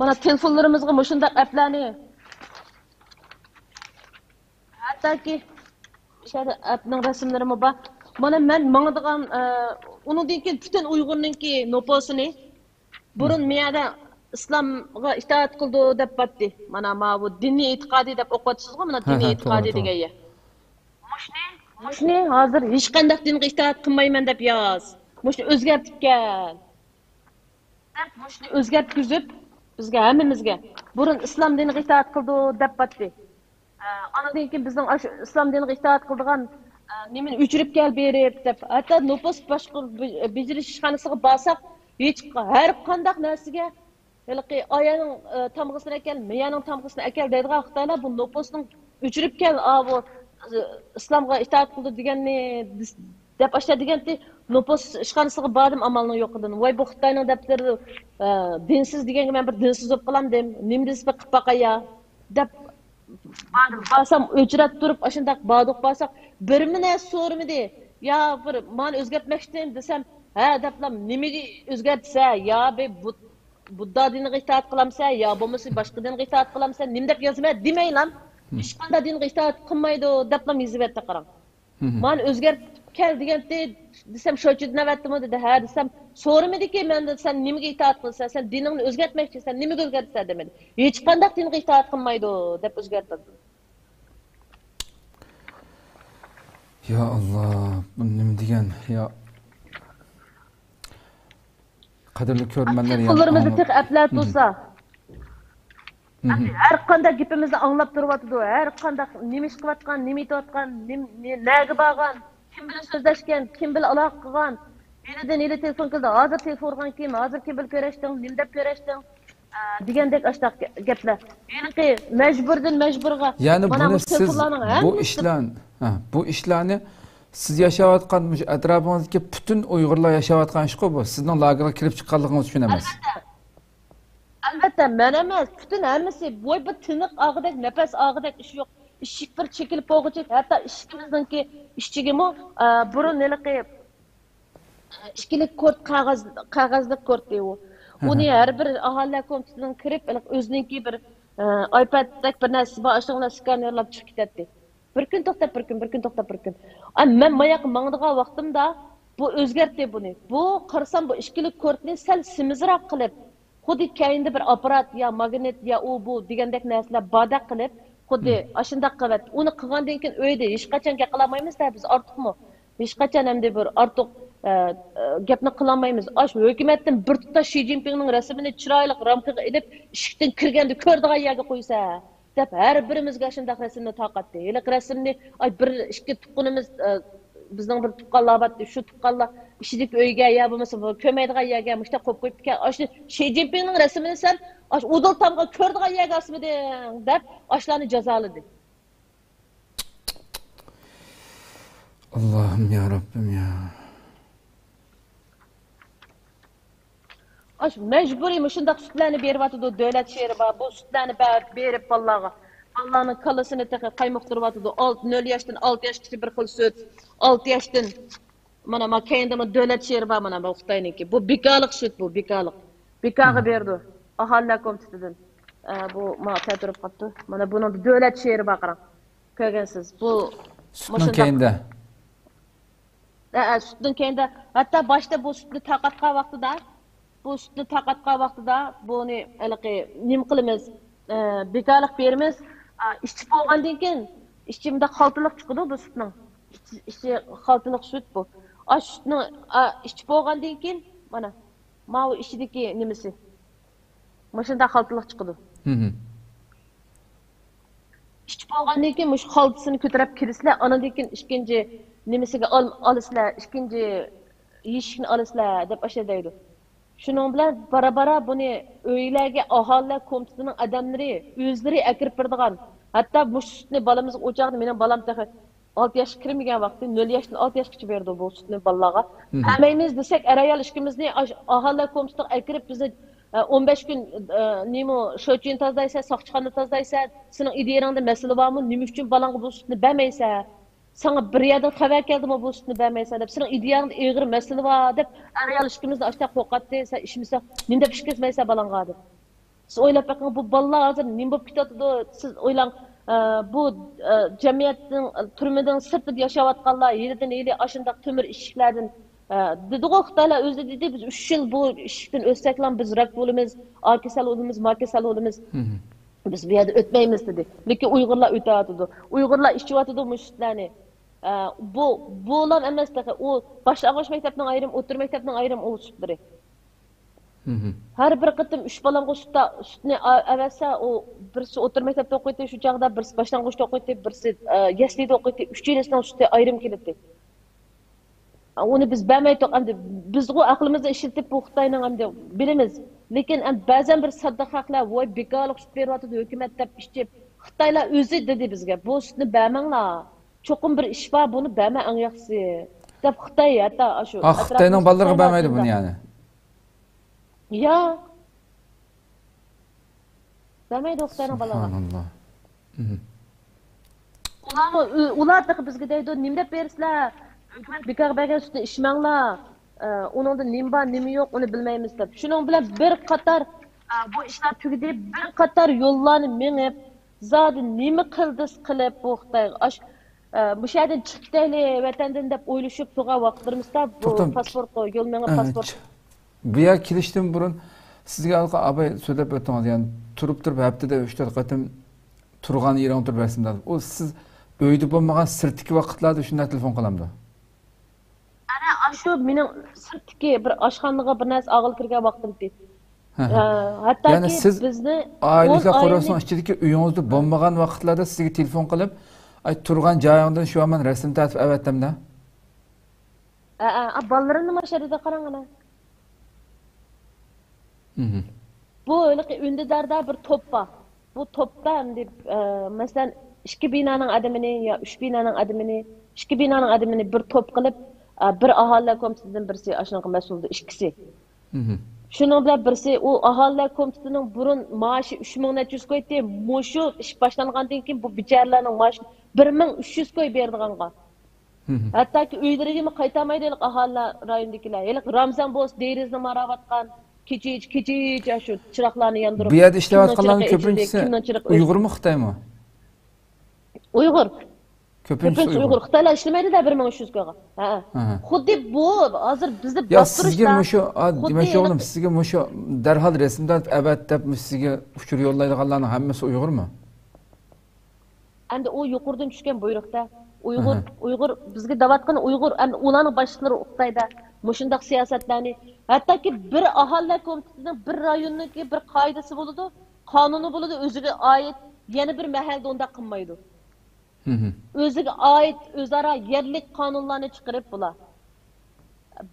مانا تېلېفونلىرىمىزغا مۇشۇنداق ئەپلەرنى. ھەتتاكى شۇ يەردە ئەپنىڭ رەسىملىرىمۇ بار. مانا مەن ماڭىدىغان، ئە، ئۇنىڭدىن كېيىن پۈتۈن ئۇيغۇرنىڭكى نوپۇسىنى بۇرۇن مۇ يەردە ئىسلامغا ئىتائەت قىلىدۇ دەپ باتتى. مانا ماۋۇ دىنىي ئېتىقادى دەپ ئوقۇۋاتىسىزغۇ، مانا ھە، دىنىي ھە، ئېتىقادى توغرا، توغرا. دېگەن يەر. مۇشۇنى، مۇشۇنى ھازىر ھېچقانداق دىنغا ئىتائەت قىلمايمەن دەپ ياز. مۇشۇنى ئۆزگەرتىپ كەل. دەپ مۇشۇنى ئۆزگەرتكۈزۈپ، بىزگە ھەممىمىزگە بۇرۇن ئىسلام دىنىغا ئىتائەت قىلىدۇ دەپ باتتى. ئە، ئاندىن كېيىن بىزنىڭ ئاشۇ ئىسلام دىنىغا ئىتائەت قىلىدىغان، ئە، نېمىنى ئۆچۈرۈپ كەل بېرىپ دەپ، ھەتتا نوپۇس باشقۇر-، بېجىرىش ئىشخانىسىغا بارساق، ھېچ ق-، ھەر قانداق نەرسىگە ھېلىقى ئايەنىڭ، ئە، تامغىسىنى ئەكەل، مىيەنىڭ تامغىسىنى ئەكەل دەيدىغان خىتايلار بۇ نوپۇسنىڭ ئۆچۈرۈپ كەل، ئاۋۇ، ئە، ئىسلامغا ئىتائەت قىلىدۇ دېگەننى دەپ ئاشۇنداق دېگەنتى، نوپۇس ئىشخانىسىغا باردىم ئامالنىڭ يوقىدىن. ۋاي، بۇ خىتاينىڭ دەپتىرى، ئە، دىنسىز دېگەنگە مەن بىر دىنسىز بولۇپ قالامدىم. نېمە دېسە بىر قىلىپ باقاي يا، دەپ باردىم. بارسام ئۆچرەت تۇرۇپ ئاشۇنداق باردۇق بارساق، بىرمۇ نەرسە سورىمىدى. يا بىر مانا ئۆزگەرتمەكچىدىم دېسەم، ھە دەپلا نېمىگە ئۆزگەرتسە، يا بىر بۇ-، بۇددا دىنىغا ئىتائەت قىلامسەن، يا بولمىسا باشقا دىنغا ئىتائەت قىلامسەن، نېمە دەپ يازىمەن دېمەيلا، ھېچقانداق دىنغا ئىتائەت قىلمايدۇ دەپلا يېزىۋەتتى قاراڭ. مانا ئۆزگەرتىپ كەل دېگەنتى دېسەم، شۇنچىدىن ئەۋەتتىمۇ دېدى. ھە دېسەم، سورىمىدىكى مەندىن، سەن نېمىگە ئىتائەت قىلىسەن؟ سەن دىنىڭنى ئۆزگەرتمەكچىسەن، نېمىگە ئۆزگەرتىسەن دېمىدى. ھېچقانداق دىنغا ئىتائەت قىلمايدۇ دەپ ئۆزگەرتىۋەتتىم. يا ئاللا، بۇ نېمە دېگەن؟ يا قەدىرلىك كۆرۈرمەنلەر، يا تېلېفونلىرىمىزدا ئاڭلاپ، تېخى ئەپلەر تۇرسا. ھەر قانداق گېپىمىزنى ئاڭلاپ تۇرۇۋاتىدۇ. ھەر قانداق نېمە ئىش قىلىۋاتقان، نېمە ئېيتىۋاتقان، نېم-، نە-، نەگە بارغان، كىم بىلەن سۆزلەشكەن، كىم بىلەن ئالاقە قىلغان، ھېلىدىن ھېلى تېلېفون كېلىدۇ، ھازىر تېلېفون ئۇرغان كىم، ھازىر كىم بىلەن كۆرۈشتۈڭ، نېمە دەپ كۆرۈشتۈڭ، ئە، دېگەندەك ئاشتاق گە-، گەپلەر. ھېلىقى مەجبۇردىن مەجبۇرغا. يەنى مانا بۇنى مۇشۇ سىز تېلېفونلارنىڭ بۇ ھەممىسى ئىشلار، ھە، بۇ ئىشلارنى سىز ياشاۋاتقان مۇشۇ ئەتراپىڭىزدىكى پۈتۈن ئۇيغۇرلار ياشاۋاتقان ئىشقۇ بۇ. سىزنىڭ لاگېرغا كىرىپ چىققانلىقىڭىز ئۈچۈن ئەمەس. ئەلۋەتتە. ئەلۋەتتە، مەن ئەمەس، پۈتۈن ھەممىسى. ۋاي، بىر تىنىق ئاغىدەك، نەپەس ئاغىدەك ئىش يوق. ئىشىك بىر چېكىلىپ بولغۇچە، ھەتتا ئىشىكىمىزنىڭكى ئىشىكىمۇ، ئە، بۇرۇن ھېلىقى ئىككىلىك كورت قەغەز، قەغەزلىك كورت ئۇ. ئۇنى ھەر بىر ئاھالىلەر كومىتېتىنىڭ كىرىپ، ھېلىقى ئۆزىنىڭكى بىر ئايپەدتەك بىر نەرسىسى بار، ئاشۇنىڭ بىلەن سكانېرلاپ چىقىپ كېتەتتى. بىر كۈن توختاپ، بىر كۈن، بىر كۈن توختاپ، بىر كۈن. ئا، مەن ماياققا ماڭىدىغان ۋاقتىمدا بۇ ئۆزگەرتتى بۇنى. بۇ قارىسام، بۇ ئىككىلىك كورتنى سەل سېمىزراق قىلىپ، خۇددى كەينىدە بىر ئاپپارات يا ماگنىت يا ئۇ بۇ دېگەندەك نەرسىلەر باردەك قىلىپ، خۇددى ئاشۇنداق قىلىۋەتتى. ئۇنى قىلغاندىن كېيىن ئۆيدە ھېچقاچان گەپ قىلالمايمىز-دە بىز ئارتۇقمۇ. ھېچقاچان ئەمدى بىر ئارتۇق، ئە، ئە، گەپنى قىلالمايمىز. ئاشۇ ھۆكۈمەتتىن بىر تۇتاش شى جىنپىڭنىڭ رەسىمىنى چىرايلىق رامكىغا ئېلىپ، ئىشىكتىن كىرگەندە كۆرىدىغان يەرگە قويسا، دەپ ھەر بىرىمىزگە ئاشۇنداق رەسىمنى تارقاتتى. ھېلىقى رەسىمنى، ئاي، بىر ئىككى تۇغقىنىمىز، ئە، بىزنىڭ بىر تۇغقانلار بارتتى، شۇ تۇغقانلار ئىچىدىكى ئۆيگە يا بولمىسا بۇ كۆرمەيدىغان يەرگە مۇشۇنداق قويۇپ قويۇپتىكەن. ئاشۇ شى جىنپىڭنىڭ رەسىمىنى سەن ئاشۇ ئۇدۇل تامغا كۆرىدىغان يەرگە ئاسمىدىڭ دەپ ئاشۇلارنى جازالىدى. ئاللاھىم يا رەببىم يا. ئاشۇ مەجبۇرىي مۇشۇنداق سۈتلەرنى بېرىۋاتىدۇ، دۆلەت شېئىرى بار. بۇ سۈتلەرنى بە-، بېرىپ بالىلارغا. بالىلارنىڭ كاللىسىنى تېخى قايمۇقتۇرۇۋاتىدۇ. ئالتە، نۆل ياشتىن ئالتە ياشقىچە بىر خىل سۈت. ئالتە ياشتىن. مانا، ما كەينىدىمۇ دۆلەت شېئىرى بار، مانا، بۇ خىتاينىڭكى. بۇ بىكالىق سۈت، بۇ بىكالىق. بىكاغا بېرىدۇ. ئاھالىلەر كومىتېتىدىن. ئە، بۇ ما تەتۈرۈپ قاپتۇ. مانا بۇنىڭدا دۆلەت شېئىرى بار، قاراڭ. كۆرگەنسىز. بۇ سۈتنىڭ مۇشۇنداق. كەينىدە. ھە، ھە، سۈتنىڭ كەينىدە، ھەتتا باشتا بۇ سۈتنى تارقاتقان ۋاقتىدا، بۇ سۈتنى تارقاتقان ۋاقتىدا، بۇنى ھېلىقى نېمە قىلىمىز؟ ئە، بىكالىق بېرىمىز. ئا، ئىچىپ بولغاندىن كېيىن، ئىچى مۇنداق خالتىلىق چىقىدۇ بۇ سۈتنىڭ. ئىچى، ئىچى خالتىلىق سۈت بۇ. ئاشۇ سۈتنىڭ، ئا، ئىچىپ بولغاندىن كېيىن، مانا، ماۋۇ ئىچىدىكى نېمىسى. مۇشۇنداق خالتىلىق چىقىدۇ. ئىچىپ بولغاندىن كېيىن مۇشۇ خالتىسىنى كۆتۈرۈپ كىرىسىلەر، ئانىڭدىن كېيىن ئىككىنچى نېمىسىگە ئال-، ئالىسىلەر، ئىككىنچى يېشىكنى ئالىسىلەر دەپ ئاشۇ دەيدۇ. شۇنىڭ بىلەن بارا-بارا بۇنى ئۆيلەرگە ئاھالىلەر كومىتېتىنىڭ ئادەملىرى ئۆزلىرى ئەكىرىپ بېرىدىغان، ھەتتا مۇشۇ سۈتنى بالىمىزغا ئۇ چاغدا مېنىڭ بالام تېخى ئالتە ياشقا كىرمىگەن ۋاقتى، نۆل ياشتىن ئالتە ياشقىچە بېرىدۇ بۇ سۈتنى بالىلارغا. بەرمەيمىز دېسەك، ئەر-ئايال ئىككىمىزنى ئاش-، ئاھالىلەر كومىتېتىغا ئەكىرىپ، بىزنى، ئە، ئون بەش كۈن، ئە، نېمە، شوچىنى تازىلايسەن، ساقچىخانىنى تازىلايسەن، سېنىڭ ئىدىيەڭدە مەسىلە بارمۇ، نېمە ئۈچۈن بالامغا بۇ سۈتنى بەرمەيسەن؟ ساڭا بىر يەردىن خەۋەر كەلدىمۇ بۇ سۈتنى بەرمەيسەن دەپ، سېنىڭ ئىدىيەڭدە ئېغىر مەسىلە بار دەپ، ئەر-ئايال ئىككىمىزنى ئاشۇنداق قورقۇتاتتى، سەن ئىچمىسەڭ، نېمە دەپ ئىچكۈزمەيسەن بالامغا دەپ. سىز ئويلاپ بېقىڭ، بۇ بالىلار ھازىر نېمە بولۇپ كېتىۋاتىدۇ؟ سىز ئويلاڭ، ئە، بۇ، ئە، جەمئىيەتنىڭ، تۈرمىنىڭ سىرتىدا ياشاۋاتقانلار ھېلىدىن ھېلى ئاشۇنداق تۆمۈر ئىشىكلەردىن، ئە، دېدىغۇ خىتايلار ئۆزى دېدى، بىز ئۈچ يىل بۇ ئىشىكتىن ئۆتسەكلا بىز راك بولىمىز، ئا كېسەل بولىمىز، ما كېسەل بولىمىز. بىز بۇ يەردىن ئۆتمەيمىز دېدى. لېكىن ئۇيغۇرلار ئۆتۈۋاتىدۇ. ئۇيغۇرلار ئىچىۋاتىدۇ مۇشۇ سۈتلەرنى. ئە، بۇ، بۇلام ئەمەس تېخى. ئۇ باشلانغۇچ مەكتەپنىڭ ئايرىم، ئوتتۇرا مەكتەپنىڭ ئايرىم ئۇ سۈتلىرى. ھەر بىر قېتىم ئۈچ بالامغا سۈت، سۈتنى ئا-، ئەۋەتسە، ئۇ بىرسى ئوتتۇرا مەكتەپتە ئوقۇيتتى، شۇ چاغدا بىرسى باشلانغۇچتا ئوقۇيتتى، بىرسى، ئە، يەسلىدە ئوقۇيتتى، ئۈچىلىسىنىڭ سۈتى ئايرىم كېلەتتى. ئۇنى بىز بەرمەيتتۇق، ئەمدى بىزغۇ ئەقلىمىزنى ئىشلىتىپ، بۇ خىتاينىڭ ئەمدى بىلىمىز. لېكىن ئەم-، بەزەن بىر ساددا خەقلەر، ۋاي، بىكارلىق سۈت بېرىۋاتىدۇ ھۆكۈمەت دەپ ئىچىپ، خىتايلار ئۆزى دېدى بىزگە، بۇ سۈتنى بەرمەڭلار. چوقۇم بىر ئىش بار، بۇنى بەرمە ئەڭ ياخشىسى، دەپ خىتاي ھەتتا ئاشۇ ئا، خىتاينىڭ بالىلىرىغا بەرمەيدۇ بۇنى يەنى. ياق. بەرمەيدۇ خىتاينىڭ بالىلىرىغا. سۇبھاناللا. ئۇلارمۇ، ئۇ-، ئۇلار تېخى بىزگە دەيدۇ، نېمە دەپ بېرىسىلەر؟ ھۆكۈمەت بىكارغا بەرگەن سۈتنى ئىچمەڭلار. ئە، ئۇنىڭدا نېمە بار، نېمە يوق، ئۇنى بىلمەيمىز دەپ. شۇنىڭ بىلەن بىر قاتار، ئە، بۇ ئىشلار تۈگىدى، بىر قاتار يوللارنى مېڭىپ، زادى نېمە قىلدىس قىلىپ بۇ خىتايغا ئاش-، ئە، مۇشۇ يەردىن چىقىپ كېتەيلى ۋەتەندىن دەپ ئويلىشىپ تۇرغان ۋاقىتلىرىمىزدا بۇ توختاڭ. پاسپورتقا يول مېڭىپ، ئە، پاسپورت. بۇ يەرگە كېلىشتىن بۇرۇن سىزگە ھېلىقى ئاباي سۆزلەپ ئۆتتىڭىز، يەنى تۇرۇپ تۇرۇپ ھەپتىدە ئۈچ تۆت قېتىم تۇرغان يېرىڭ تۇرۇپ رەسىمدە. ئۇ سىز ئۆيدە بولمىغان سىرتتىكى ۋاقىتلاردا شۇنداق تېلېفون قىلامدۇ؟ ئەنە ئاشۇ مېنىڭ سىرتتىكى بىر ئاشخانىغا بىر نەرسە ئالغىلى كىرگەن ۋاقتىمتى. ھە، ھە. ئە، يەنى ھەتتاكى سىز بىزنى ئائىلىلىك ئون قورۇسنىڭ ئاينى ئىچىدىكى ئۆيىڭىزدە بولمىغان ۋاقىتلاردا سىزگە تېلېفون قىلىپ، ئاي، تۇرغان جايىڭدىن شۇ ھامان رەسىم تارتىپ ئەۋەتتىمدە. ئە، ئە، ئە، بالىلىرىمنى ماشىنىدا قاراڭ ئانا. بۇ ھېلىقى ئۈندىداردا بىر توپ بار. بۇ توپتا ئەمدى، ئە، مەسىلەن، ئىككى بىنانىڭ ئادىمىنى يا ئۈچ بىنانىڭ ئادىمىنى، ئىككى بىنانىڭ ئادىمىنى بىر توپ قىلىپ، ئە، بىر ئاھالىلەر كومىتېتىدىن بىرسى ئاشۇنىڭغا مەسئۇلدۇر، ئىككىسى. شۇنىڭ بىلەن بىرسى، ئۇ ئاھالىلەر كومىتېتىنىڭ بۇرۇن مائاشى ئۈچ مىڭ نەچچە يۈز كويتى، مۇشۇ ئىش باشلانغاندىن كېيىن بۇ بىچارىلەرنىڭ مائاشى بىر مىڭ ئۈچ يۈز كوي بېرىدىغانغا. ھەتتاكى ئۆيلىرىگىمۇ قايتالمايدۇ ھېلىقى ئاھالىلەر رايونىدىكىلەر. ھېلىقى رامزان بولسا دېرىزىنى ماراۋاتقان. كېچىچە، كېچىچە شۇ چىراغلارنى ياندۇرۇپ، بۇ يەردە ئىشلەۋاتقانلارنىڭ كۆپىنچىسى ئۇيغۇرمۇ، خىتايمۇ؟ ئۇيغۇر. كۆپىنچىسى ئۇيغۇر. خىتايلار ئىشلىمەيدۇ-دە، بىر مىڭ ئۈچ يۈز كويغا. ھە. خۇددى بۇ ھازىر بىزنى يا سىزگە باستۇرۇشتا، مۇشۇ، ئا، خۇددى دېمەكچى بولغىنىم، سىزگە مۇشۇ دەرھال رەسىمدە ئەۋەت دەپ سىزگە ئۇچۇر يوللايدىغانلارنىڭ ھەممىسى ئۇيغۇرمۇ؟ ئەمدى ئۇ يۇقىرىدىن چۈشكەن بۇيرۇقتا، ئۇيغۇر، ئۇيغۇر، بىزگە دەۋاتقىنى ئۇيغۇر، ئەمدى ئۇلارنىڭ باشلىقلىرى ئۇقتايدا مۇشۇنداق سىياسەتلەرنى، ھەتتاكى بىر ئاھالىلەر كومىتېتىنىڭ بىر رايوننىڭكى بىر قائىدىسى بولىدۇ، قانۇنى بولىدۇ، ئۆزىگە ئائىت يەنە بىر مەھەللىدە ئۇنداق قىلمايدۇ. ئۆزىگە ئائىت ئۆزئارا يەرلىك قانۇنلارنى چىقىرىپ بۇلار.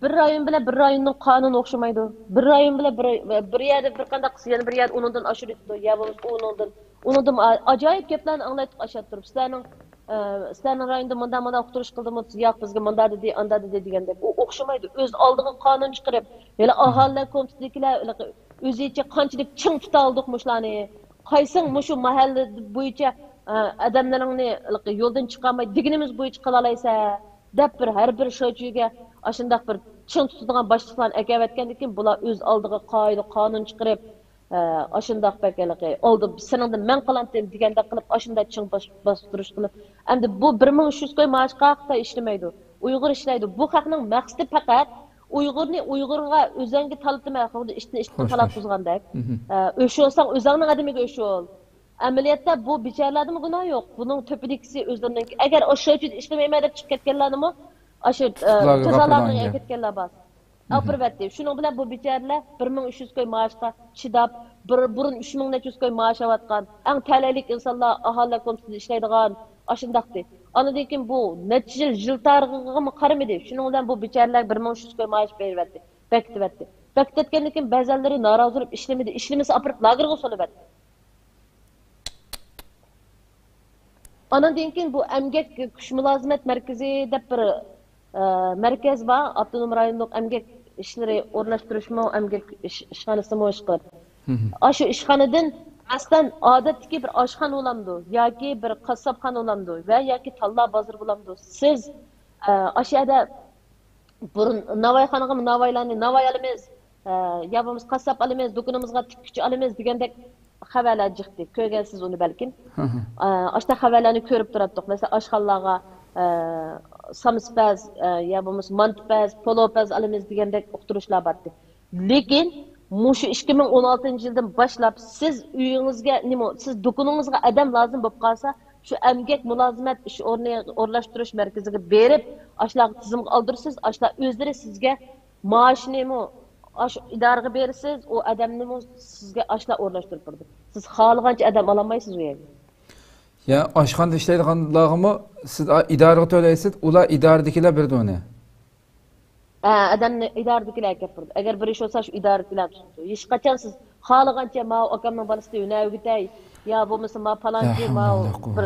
بىر رايون بىلەن بىر رايوننىڭ قانۇنى ئوخشىمايدۇ. بىر رايون بىلەن بىر، بىر يەردە بىر قانداق قىلسا، يەنە بىر يەردە ئۇنىڭدىن ئاشۇرۇۋېتىدۇ. يا بولمىسا ئۇنىڭدىن، ئۇنىڭدىن ئا-، ئاجايىپ گەپلەرنى ئاڭلايتتۇق ئاشۇ تۇرۇپ. سىلەرنىڭ، ئە، سىلەرنىڭ رايوندا مۇنداق، مۇنداق ئۇقتۇرۇش قىلدىمۇ؟ ياق، بىزگە مۇنداق دېدى، ئانداق دېدى دېگەندەك. ئۇ ئوخشىمايدۇ. ئۆز ئالدىغا قانۇن چىقىرىپ، ھېلى ئاھالىلەر كومىتېتىدىكىلەر ھېلىقى ئۆزىچە قانچىلىك چىڭ تۇتالدۇق مۇشۇلارنى. قايسىڭ مۇشۇ ماھەللە بويىچە، ئە، ئادەملىرىڭنى ھېلىقى يولدىن چىقارماي دېگىنىمىز بويىچە قىلالايسەن دەپ بىر ھەر بىر شوچۈگە ئاشۇنداق بىر چىڭ تۇتىدىغان باشلىقلارنى ئەكەۋەتكەندىن كېيىن، بۇلار ئۆز ئالدىغا قائىدە قانۇن چىقىرىپ، ئە، ئاشۇنداق بەك ھېلىقى ئالدى سېنىڭدىن مەن قالامتىم دېگەندەك قىلىپ، ئاشۇنداق چىڭ باس-، باستۇرۇش قىلىپ، ئەمدى بۇ بىر مىڭ ئۈچ يۈز كوي مائاشقا خىتاي ئىشلىمەيدۇ. ئۇيغۇر ئىشلەيدۇ. بۇ خەقنىڭ مەقسىتى پەقەت ئۇيغۇرنى ئۇيغۇرغا ئۆزەڭگە تالىتىمەن، خۇددى ئىتنى ئىتقا تالاپ بۇزغاندەك. ئە، ئۆچ بولساڭ ئۆزەڭنىڭ ئادىمىگە ئۆچ بول. ئەمەلىيەتتە بۇ بىچارىلەردىمۇ گۇناھ يوق. بۇنىڭ تۆپىدىكىسى ئۆزلىرىنىڭكى. ئەگەر ئاشۇ ئۆچىدە ئىشلىمەيمەن دەپ چىقىپ كەتكەنلەرنىمۇ ئاشۇ، ئە، جازالارنىڭ ئەكەتكەنلەر بار. ئاپىرىۋەتتى. شۇنىڭ بىلەن بۇ بىچارىلەر بىر مىڭ ئۈچ يۈز كوي مائاشقا چىداپ، بىر، بۇرۇن ئۈچ مىڭ نەچچە يۈز كوي مائاش ئاۋاتقان ئەڭ تەلەيلىك ئىنسانلار ئاھالىلەر كومىتېتىدا ئىشلەيدىغان ئاشۇنداقتى. ئاندىن كېيىن بۇ نەچچە يىل، يىل تارىخىغىمۇ قارىمىدى. شۇنىڭ بىلەن بۇ بىچارىلەرگە بىر مىڭ ئۈچ يۈز كوي مائاش بېرىۋەتتى. بېكىتىۋەتتى. بېكىتىۋەتكەندىن كېيىن بەزەنلىرى نارازى بولۇپ ئىشلىمىدى. ئىشلىمىسە ئاپىرىپ لاگېرغا سولىۋەتتى. ئانىڭدىن كېيىن بۇ ئەمگەك كۈچ مۇلازىمەت مەركىزى دەپ بىر، ئە، مەركەز بار، ئاپتونوم رايونلۇق ئەمگەك ئىشلىرى ئورۇنلاشتۇرۇشمۇ، ئەمگەك ئىش-، ئىشخانىسىمۇ ئىشقىلىپ. ئاشۇ ئىشخانىدىن مەسىلەن، ئادەتتىكى بىر ئاشخانا بولامدۇ ياكى بىر قاسساپخانا بولامدۇ ۋە ياكى تاللا بازىرى بولامدۇ، سىز، ئە، ئاشۇ يەردە بۇرۇن ناۋايخانىغىمۇ ناۋايلارنى ناۋاي ئالىمىز، ئە، يا بولمىسا قاسساپ ئالىمىز، دۇكىنىمىزغا تىككۈچى ئالىمىز دېگەندەك خەۋەرلەر جىقتى. كۆرگەنسىز ئۇنى بەلكىم. ئە، ئاشۇنداق خەۋەرلەرنى كۆرۈپ تۇراتتۇق. مەسىلەن، ئاشخانىلارغا، ئە، سامسا پەز، ئە، يا بولمىسا مانتا پەز، پولۇ پەز ئالىمىز دېگەندەك ئۇقتۇرۇشلار بارتتى. لېكىن مۇشۇ ئىككى مىڭ ئون ئالتىنچى يىلدىن باشلاپ سىز ئۆيىڭىزگە نېمە، سىز دۇكىنىڭىزغا ئادەم لازىم بولۇپ قالسا، شۇ ئەمگەك مۇلازىمەت ئىش ئورنى ئورۇنلاشتۇرۇش مەركىزىگە بېرىپ، ئاشۇلارغا تىزىمغا ئالدۇرىسىز، ئاشۇلار ئۆزلىرى سىزگە مائاشنىمۇ ئاشۇ ئىدارىگە بېرىسىز، ئۇ ئادەمنىمۇ سىزگە ئاشۇلار ئورۇنلاشتۇرۇپ بېرىدۇ. سىز خالىغانچە ئادەم ئالالمايسىز ئۇ يەرگە. يا ئاشخانىدا ئىشلەيدىغانلارغىمۇ سىز ئا-، ئىدارىگە تۆلەيسىز، ئۇلار ئىدارىدىكىلەر بېرىدۇ ئۇنى. ھە، ئادەمنى ئىدارىدىكىلەر ئەكەپ بېرىدۇ. ئەگەر بىر ئىش بولسا، شۇ ئىدارىدىكىلەر تۇتىدۇ. ھېچقاچان سىز خالىغانچە ماۋۇ ئاكامنىڭ بالىسىنى ھۈنەر ئۆگىتەي، يا بولمىسا ماۋۇ پالانچى، ماۋۇ بىر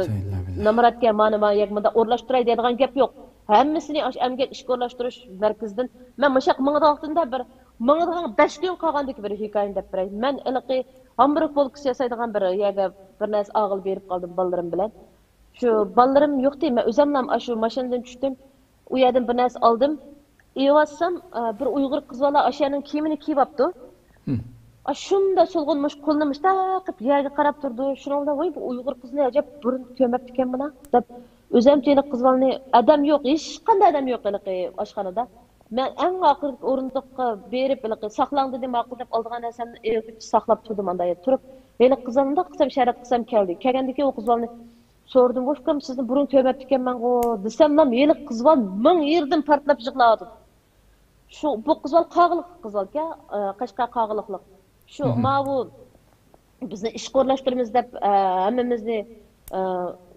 نامراتكەن، مانا، مانا يەرگە مۇنداق ئورۇنلاشتۇراي دەيدىغان گەپ يوق. ھەممىسىنى ئاشۇ ئەمگەك ئىشقا ئورۇنلاشتۇرۇش مەركىزىدىن. مەن مۇشۇ ياققا ماڭىدىغان ۋاقتىمدا بىر ماڭىدىغان بەش كۈن قالغاندىكى بىر ھېكايىنى دەپ بېرەي. مەن ھېلىقى ھامبۇرگ بولكىسى ياسايدىغان بىر يەرگە بىر نەرسە ئالغىلى بېرىپ قالدىم بالىلىرىم بىلەن. شۇ بالىلىرىم يوقتى، مەن ئۆزۈملا ئاشۇ ماشىنىدىن چۈشتۈم. ئۇ يەردىن بىر نەرسە ئالدىم. ئېلىۋاتسام، ئا، بىر ئۇيغۇر قىز بالا ئاشۇ يەرنىڭ كىيىمىنى كىيىۋاپتۇ. ئا، شۇنداق سولغۇن مۇشۇ قولىنى مۇشتاق قىلىپ يەرگە قاراپ تۇرىدۇ. شۇنىڭ بىلەن، ۋاي، بۇ ئۇيغۇر قىزنى ئەجەب بۇرۇن كۆرمەپتىكەنمىنا دەپ، ئۆزۈمچە ھېلىقى قىز بالىنى، ئادەم يوق، ھېچقانداق ئادەم يوق ھېلىقى ئاشخانىدا. مەن ئەڭ ئاخىرقى ئورۇندۇققا بېرىپ، ھېلىقى ساقلاڭ دېدى، ماقۇل دەپ ئالىدىغان نەرسەمنى ئېلىپ ساقلاپ تۇردۇم ئاندا تۇرۇپ. ھېلىقى قىز بالىنى مۇنداق قىلسام، شەرەت قىلسام كەلدى. كەلگەندىن كېيىن ئۇ قىز بالىنى سورىدىم، ۋوي، ئۇكام، سىزنى بۇرۇن كۆرمەپتىكەنمەنغۇ دېسەملا، ھېلىقى قىز بالا مىڭ يېرىدىن پارتلاپ يىغلاۋاتىدۇ. شۇ، بۇ قىز بالا قاغىلىق قىز بالىكەن، ئە، قەشقەر قاغىلىقلىق. شۇ، ماۋۇ بىزنى ئىشقا ئورۇنلاشتۇرىمىز دەپ، ئە، ھەممىمىزنى، ئە،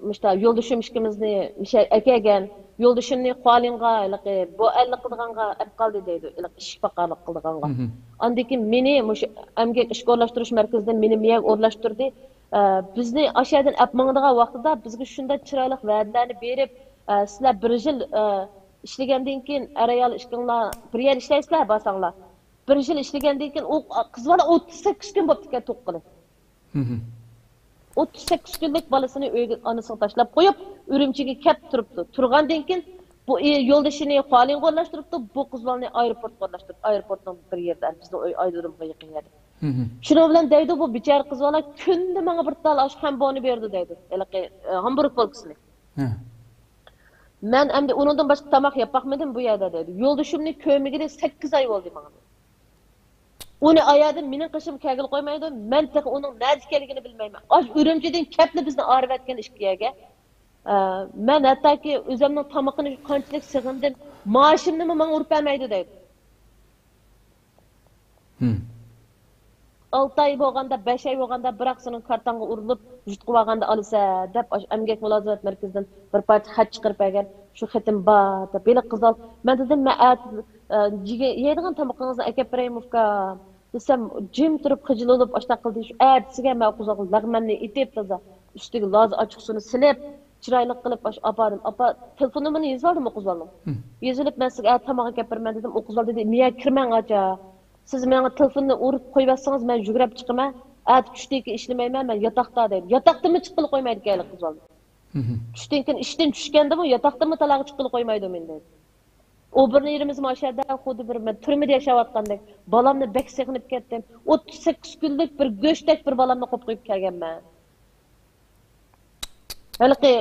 مۇشتا يولدىشىم ئىككىمىزنى مۇشۇ ئەكەلگەن، يولدىشىمنى خۇالىنغا، ھېلىقى بوئەنلىق قىلىدىغانغا ئەپ قالدى دەيدۇ، ھېلىقى ئىشىك پاكارلىق قىلىدىغانغا. ئاندىن كېيىن مېنى مۇشۇ ئەمگەك ئىشقا ئورۇنلاشتۇرۇش مەركىزىدىن مېنى مۇ يەرگە ئورۇنلاشتۇردى. ئە، بىزنى ئاشۇ يەردىن ئەپ ماڭىدىغان ۋاقتىدا بىزگە شۇنداق چىرايلىق ۋەدىلەرنى بېرىپ، ئە، سىلەر بىر يىل، ئە، ئىشلىگەندىن كېيىن، ئەر-ئايال ئىككىڭلار بىر يەردە ئىشلەيسىلەر، بارساڭلار. بىر يىل ئىشلىگەندىن كېيىن، ئۇ قىز بالا ئوتتۇز سەككىز كۈن بوپتىكەن تۇغقىلى. ئوتتۇز سەككىز كۈنلۈك بالىسىنى ئۆيگە، ئانىسىغا تاشلاپ قويۇپ، ئۈرۈمچىگە كەپ تۇرۇپتۇ. تۇرغاندىن كېيىن، بۇ ئى-، يولدىشىنى خۇالىنغا ئورۇنلاشتۇرۇپتۇ، بۇ قىز بالىنى ئايروپورتقا ئورۇنلاشتۇرۇپتۇ. ئايروپورتنىڭ بىر يېرىدە، بىزنىڭ ئۆي ئايرودرومغا يېقىن يەردە. شۇنىڭ بىلەن دەيدۇ، بۇ بىچارە قىز بالا كۈندە ماڭا بىر تال ئاشۇ خەنبونى بېرىدۇ دەيدۇ. ھېلىقى، ئە، ھامبۇرگ پولكىسىنى. مەن ئەمدى ئۇنىڭدىن باشقا تاماق يەپ باقمىدىم بۇ يەردە دەيدۇ. يولدىشىمنى كۆرمىگىلى سەككىز ئاي بولدى ماڭا. ئۇنى ئايادىن مېنىڭ قېشىمغا كەلگىلى قويمايدۇ. مەن تېخى ئۇنىڭ نەدە ئىكەنلىكىنى بىلمەيمەن. ئاشۇ ئۈرۈمچىدىن كەپلا بىزنى ئايرىۋەتكەن ئىككى يەرگە. ئە، مەن ھەتتاكى ئۆزۈمنىڭ تامىقىنى قانچىلىك سېغىندىم، مائاشىمنىمۇ ماڭا ئۇرۇپ بەرمەيدۇ دەيدۇ. ئالتە ئاي بولغاندا، بەش ئاي بولغاندا، بىراق سېنىڭ كارتاڭغا ئۇرۇلۇپ، يۇتقۇۋالغاندا ئالىسەن دەپ، ئاشۇ ئەمگەك مۇلازىمەت مەركىزىدىن بىر پارچە خەت چىقىرىپ بەرگەن، شۇ خېتىم بار دەپ. ھېلىقى قىز، مەن دېدىم، مەن ئەتە، ئە، يەيدىغان تامىقىڭىزنى ئەكەپ بېرەيمۇ، ئۇكام؟ دېسەم، جىم تۇرۇپ خىجىل بولۇپ ئاشۇنداق قىلدى. شۇ ئەتىسىگە مەن ئۇ قىزغا لەغمەننى ئېتىپ، تازا ئۈستىگە لازا ئاچچىقسۇنى سېلىپ، چىرايلىق قىلىپ ئاشۇ ئاپاردىم. ئاپا، تېلېفون نومۇرىنى يېزىۋالدىم ئۇ قىز بالىنىڭ. يېزىۋېلىپ، مەن سىزگە ئەتە تاماق ئەكەپ بېرىمەن دېدىم. ئۇ قىز بالا دېدى، مەن كىرمەڭ ئاچا. سىز ماڭا تېلېفوننى ئۇرۇپ قويۇۋەتسىڭىز، مەن يۈگۈرۈپ چىقىمەن. ئەتە چۈشتىن كېيىن ئىشلىمەيمەن، مەن ياتاقتا دەيدۇ. ياتاقتىنمۇ چىققىلى قويمايدىكەن ھېلىقى قىز بالا. چۈشتىن كېيىن ئىشتىن چۈشكەندىمۇ ياتاقتىنمۇ تالاغا چىققىلى قويمايدۇ مېنى دەيدۇ. ئوبېرنېرىمىزمۇ ئاشۇ يەردە، خۇددى بىر مەن تۈرمىدە ياشاۋاتقاندەك. بالامنى بەك سېغىنىپ كەتتىم. ئوتتۇز سەككىز كۈنلۈك بىر گۆشتەك بىر بالامنى قويۇپ قويۇپ كەلگەنمەن. ھېلىقى،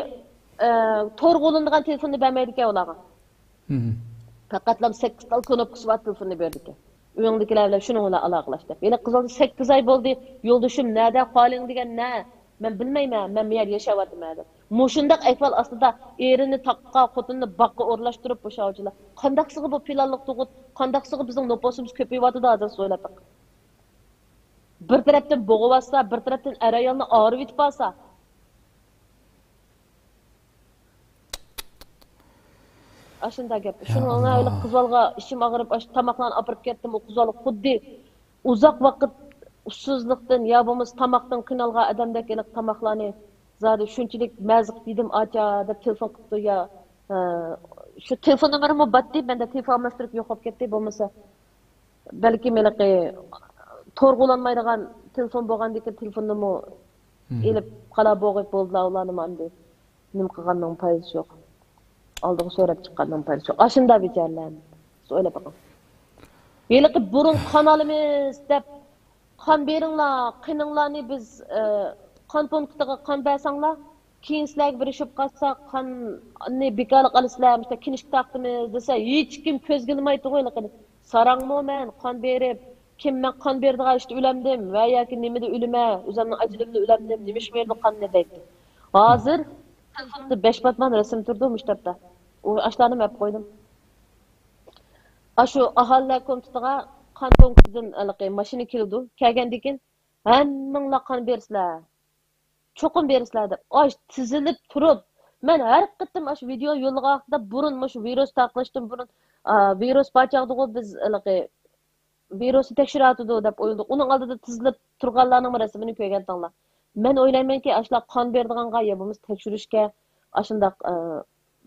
ئە، تورغا ئۇلىنىدىغان تېلېفوننى بەرمەيدىكەن ئۇلارغا. پەقەتلا سەككىز تال كنوپكىسى بار تېلېفوننى بېرىدىكەن. ئۆيۈڭدىكىلەر بىلەن شۇنىڭ بىلەن ئالاقىلەش دەپ. ھېلىقى قىز ئالدى سەككىز ئاي بولدى، يولدىشىم نەدە، خالىڭ دېگەن نە؟ مەن بىلمەيمەن، مەن بۇ يەردە ياشاۋاتىمەن دەپ. مۇشۇنداق ئەھۋال ئاستىدا ئېرىنى تاغقا، خوتۇنىنى باغقا ئورۇنلاشتۇرۇپ بۇ شاۋچىلار. قانداقسىغا بۇ پىلانلىق تۇغۇت، قانداقسىغا بىزنىڭ نوپۇسىمىز كۆپىيىۋاتىدۇ ھازىر سويلاپ بېقىڭ. بىر تەرەپتىن بوغۇۋاتسا، بىر تەرەپتىن ئەر-ئايالنى ئايرىۋېتىپ ئالسا. ئاشۇنداق گەپ. شۇنىڭ بىلەن ھېلىقى قىز بالىغا ئىچىم ئاغرىپ، ئاشۇ تاماقلارنى ئاپىرىپ كەتتىم. ئۇ قىز بالا خۇددى ئۇزاق ۋاقىت ئۇسسۇزلۇقتىن يا بولمىسا تاماقتىن قىينالغان ئادەمدەك ھېلىقى تاماقلارنى زادى شۇنچىلىك مەززە قىلىپ يېدىم، ئاچا دەپ تېلېفون قىپتۇ. يا، ئە، شۇ تېلېفون نومۇرىمۇ باتتى، مەندە تېلېفون ئالماشتۇرۇپ يوقاپ كەتتى. بولمىسا بەلكىم ھېلىقى تورغا ئۇلانمايدىغان تېلېفون بولغاندىكىن تېلېفوننىمۇ ئېلىپ قالا بوغۇپ بولدىلا، ئۇلارنىمۇ ئەمدى نېمە قىلغاننىڭ پايدىسى يوق. ئالدىغا سۆرەپ چىققاننىڭ پايدىسى يوق. ئاشۇنداق بىچارىلەر. سىز ئويلاپ بېقىڭ. ھېلىقى بۇرۇن قان ئالىمىز دەپ، قان بېرىڭلار، قېنىڭلارنى بىز، ئە، قان پونكىتىغا قان بەرسەڭلار، كېيىن سىلەرگە بىر ئىش بولۇپ قالسا، قاننى بىكارلىق ئالىسىلەر، مۇشۇنداق كىنىشكا تارتىمىز دېسە، ھېچكىم كۆزگە ئىلمايدىغۇ ھېلىقىنى. ساراڭمۇ مەن قان بېرىپ، كىم مەن قان بېرىدىغان ئىشتا ئۆلەمدىم ۋە ياكى نېمىدە ئۆلىمە، ئۆزۈمنىڭ ئەجىلىمدە ئۆلەمدىم، نېمە ئىش بېرىدۇ قاننى دەيتتى. ھازىر تېلېفوندا بەش پاتمان رەسىم تۇرىدۇ مۇشۇ تاپتا. ئۇ ئاشۇلارنى مەپ قويدۇم. ئاشۇ ئاھالىلەر كومىتېتىغا قان پونكىتىدىن ھېلىقى ماشىنا كېلىدۇ. كەلگەندىن كېيىن، ھەممىڭلار قان بېرىسىلەر. چوقۇم بېرىسىلەر دەپ. ئاش تىزىلىپ تۇرۇپ، مەن ھەر قېتىم ئاشۇ ۋىدېئو يوللىغان ۋاقىتتا بۇرۇن، مۇشۇ ۋىرۇس تارقىلىشتىن بۇرۇن، ئا، ۋىرۇس بار چاغدىغۇ بىز ھېلىقى ۋىرۇسنى تەكشۈرۈۋاتىدۇ دەپ ئويلىدۇق. ئۇنىڭ ئالدىدا تىزىلىپ تۇرغانلارنىڭ رەسىمىنى كۆرگەنتىڭلار. مەن ئويلايمەنكى، ئاشۇلار قان بېرىدىغانغا يا بولمىسا تەكشۈرۈشكە، ئاشۇنداق، ئە،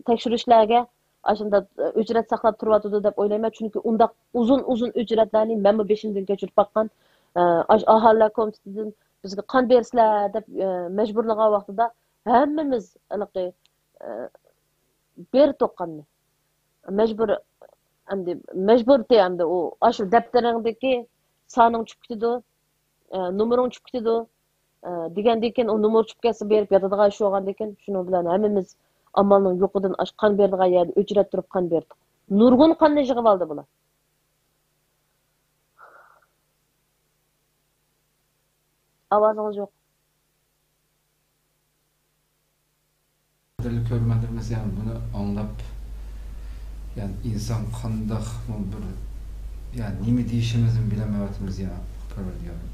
تەكشۈرۈشلەرگە، ئاشۇنداق، ئە، ئۆچرەت ساقلاپ تۇرۇۋاتىدۇ دەپ ئويلايمەن. چۈنكى ئۇنداق ئۇزۇن، ئۇزۇن ئۆچرەتلەرنى مەنمۇ بېشىمدىن كەچۈرۈپ باققان. ئە، ئاش-، ئاھالىلەر كومىتېتىدىن بىزگە قان بېرىسىلەر دەپ، ئە، مەجبۇرلىغان ۋاقتىدا ھەممىمىز ھېلىقى، ئە، بېرىتتۇق قاننى. مەجبۇر، ئەمدى مەجبۇرتى، ئەمدى ئۇ ئاشۇ دەپتىرىڭدىكى سانىڭ چۈشۈپ كېتىدۇ، ئە، نومۇرۇڭ چۈشۈپ كېتىدۇ، ئە، دېگەندىن كېيىن ئۇ نومۇر چۈشۈپ كەتسە بېرىپ ياتىدىغان ئىش بولغاندىن كېيىن، شۇنىڭ بىلەن ھەممىمىز ئامالنىڭ يوقىدىن ئاشۇ قان بېرىدىغان يەردىن ئۆچرەت تۇرۇپ قان بېرىدۇق. نۇرغۇن قاننى يىغىۋالدى بۇلار. ئاۋازىڭىز يوق. قەدىرلىك كۆرۈرمەنلىرىمىز، يەنى بۇنى ئاڭلاپ، يەنى ئىنسان قانداقمۇ بىر، يەنى نېمە دېيىشىمىزنى بىلەلمەيۋاتىمىز يا، پەرۋەردىگارىم.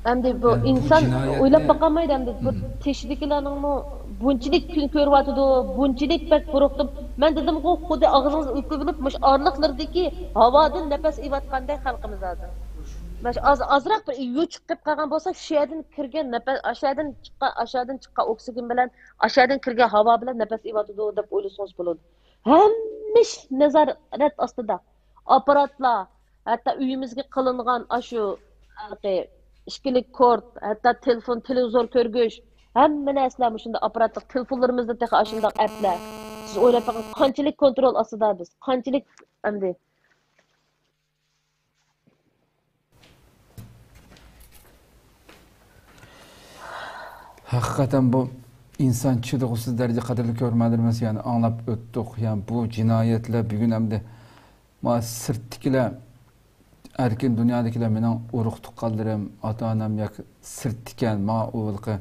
ئەمدى بۇ يەنى بۇ ئىنسان جىنايەتنى ئويلاپ باقالمايدۇ، ئەمدى بۇ مم. تېشىدىكىلەرنىڭمۇ بۇنچىلىك كۈن كۆرۈۋاتىدۇ، بۇنچىلىك بەك قورقتۇم. مەن دېدىمغۇ، خۇددى ئاغزىڭىزنى ئۆپۈۋېلىپ، مۇشۇ ئارىلىقلىرىدىكى ھاۋادىن نەپەس ئېلىۋاتقاندەك خەلقىمىز ھازىر. مانا شۇ ئاز، ئازراق بىر يوچۇق قېلىپ قالغان بولسا، شۇ يەردىن كىرگەن نەپەس، ئاشۇ يەردىن چىققان، ئاشۇ يەردىن چىققان ئوكسىگېن بىلەن، ئاشۇ يەردىن كىرگەن ھاۋا بىلەن نەپەس ئېلىۋاتىدۇ دەپ ئويلىسىڭىز بولىدۇ. ھەممە ئىش نازارەت ئاستىدا. ئاپپاراتلار، ھەتتا ئۆيىمىزگە قىلىنغان ئاشۇ، ھېلىقى ئىككىلىك كورت، ھەتتا تېلېفون، تېلېۋىزور كۆرگۈچ، ھەممە نەرسىلەر مۇشۇنداق ئاپپاراتلىق تېلېفونلىرىمىزدا تېخى ئاشۇنداق ئەپلەر. سىز ئويلاپ بېقىڭ، قانچىلىك كونترول ئاستىدا بىز، قانچىلىك ئەمدى. ھەقىقەتەن بۇ ئىنسان چىدىغۇسىز دەرىجە، قەدىرلىك كۆرۈرمەنلىرىمىز، يەنى ئاڭلاپ ئۆتتۇق. يەنى بۇ جىنايەتلەر بۈگۈن ئەمدى ما سىرتتىكىلەر، ئەركىن دۇنيادىكىلەر، مېنىڭ ئۇرۇق تۇغقانلىرىم، ئاتا ئانام ياكى سىرتتىكەن، ماڭا ئۇ ھېلىقى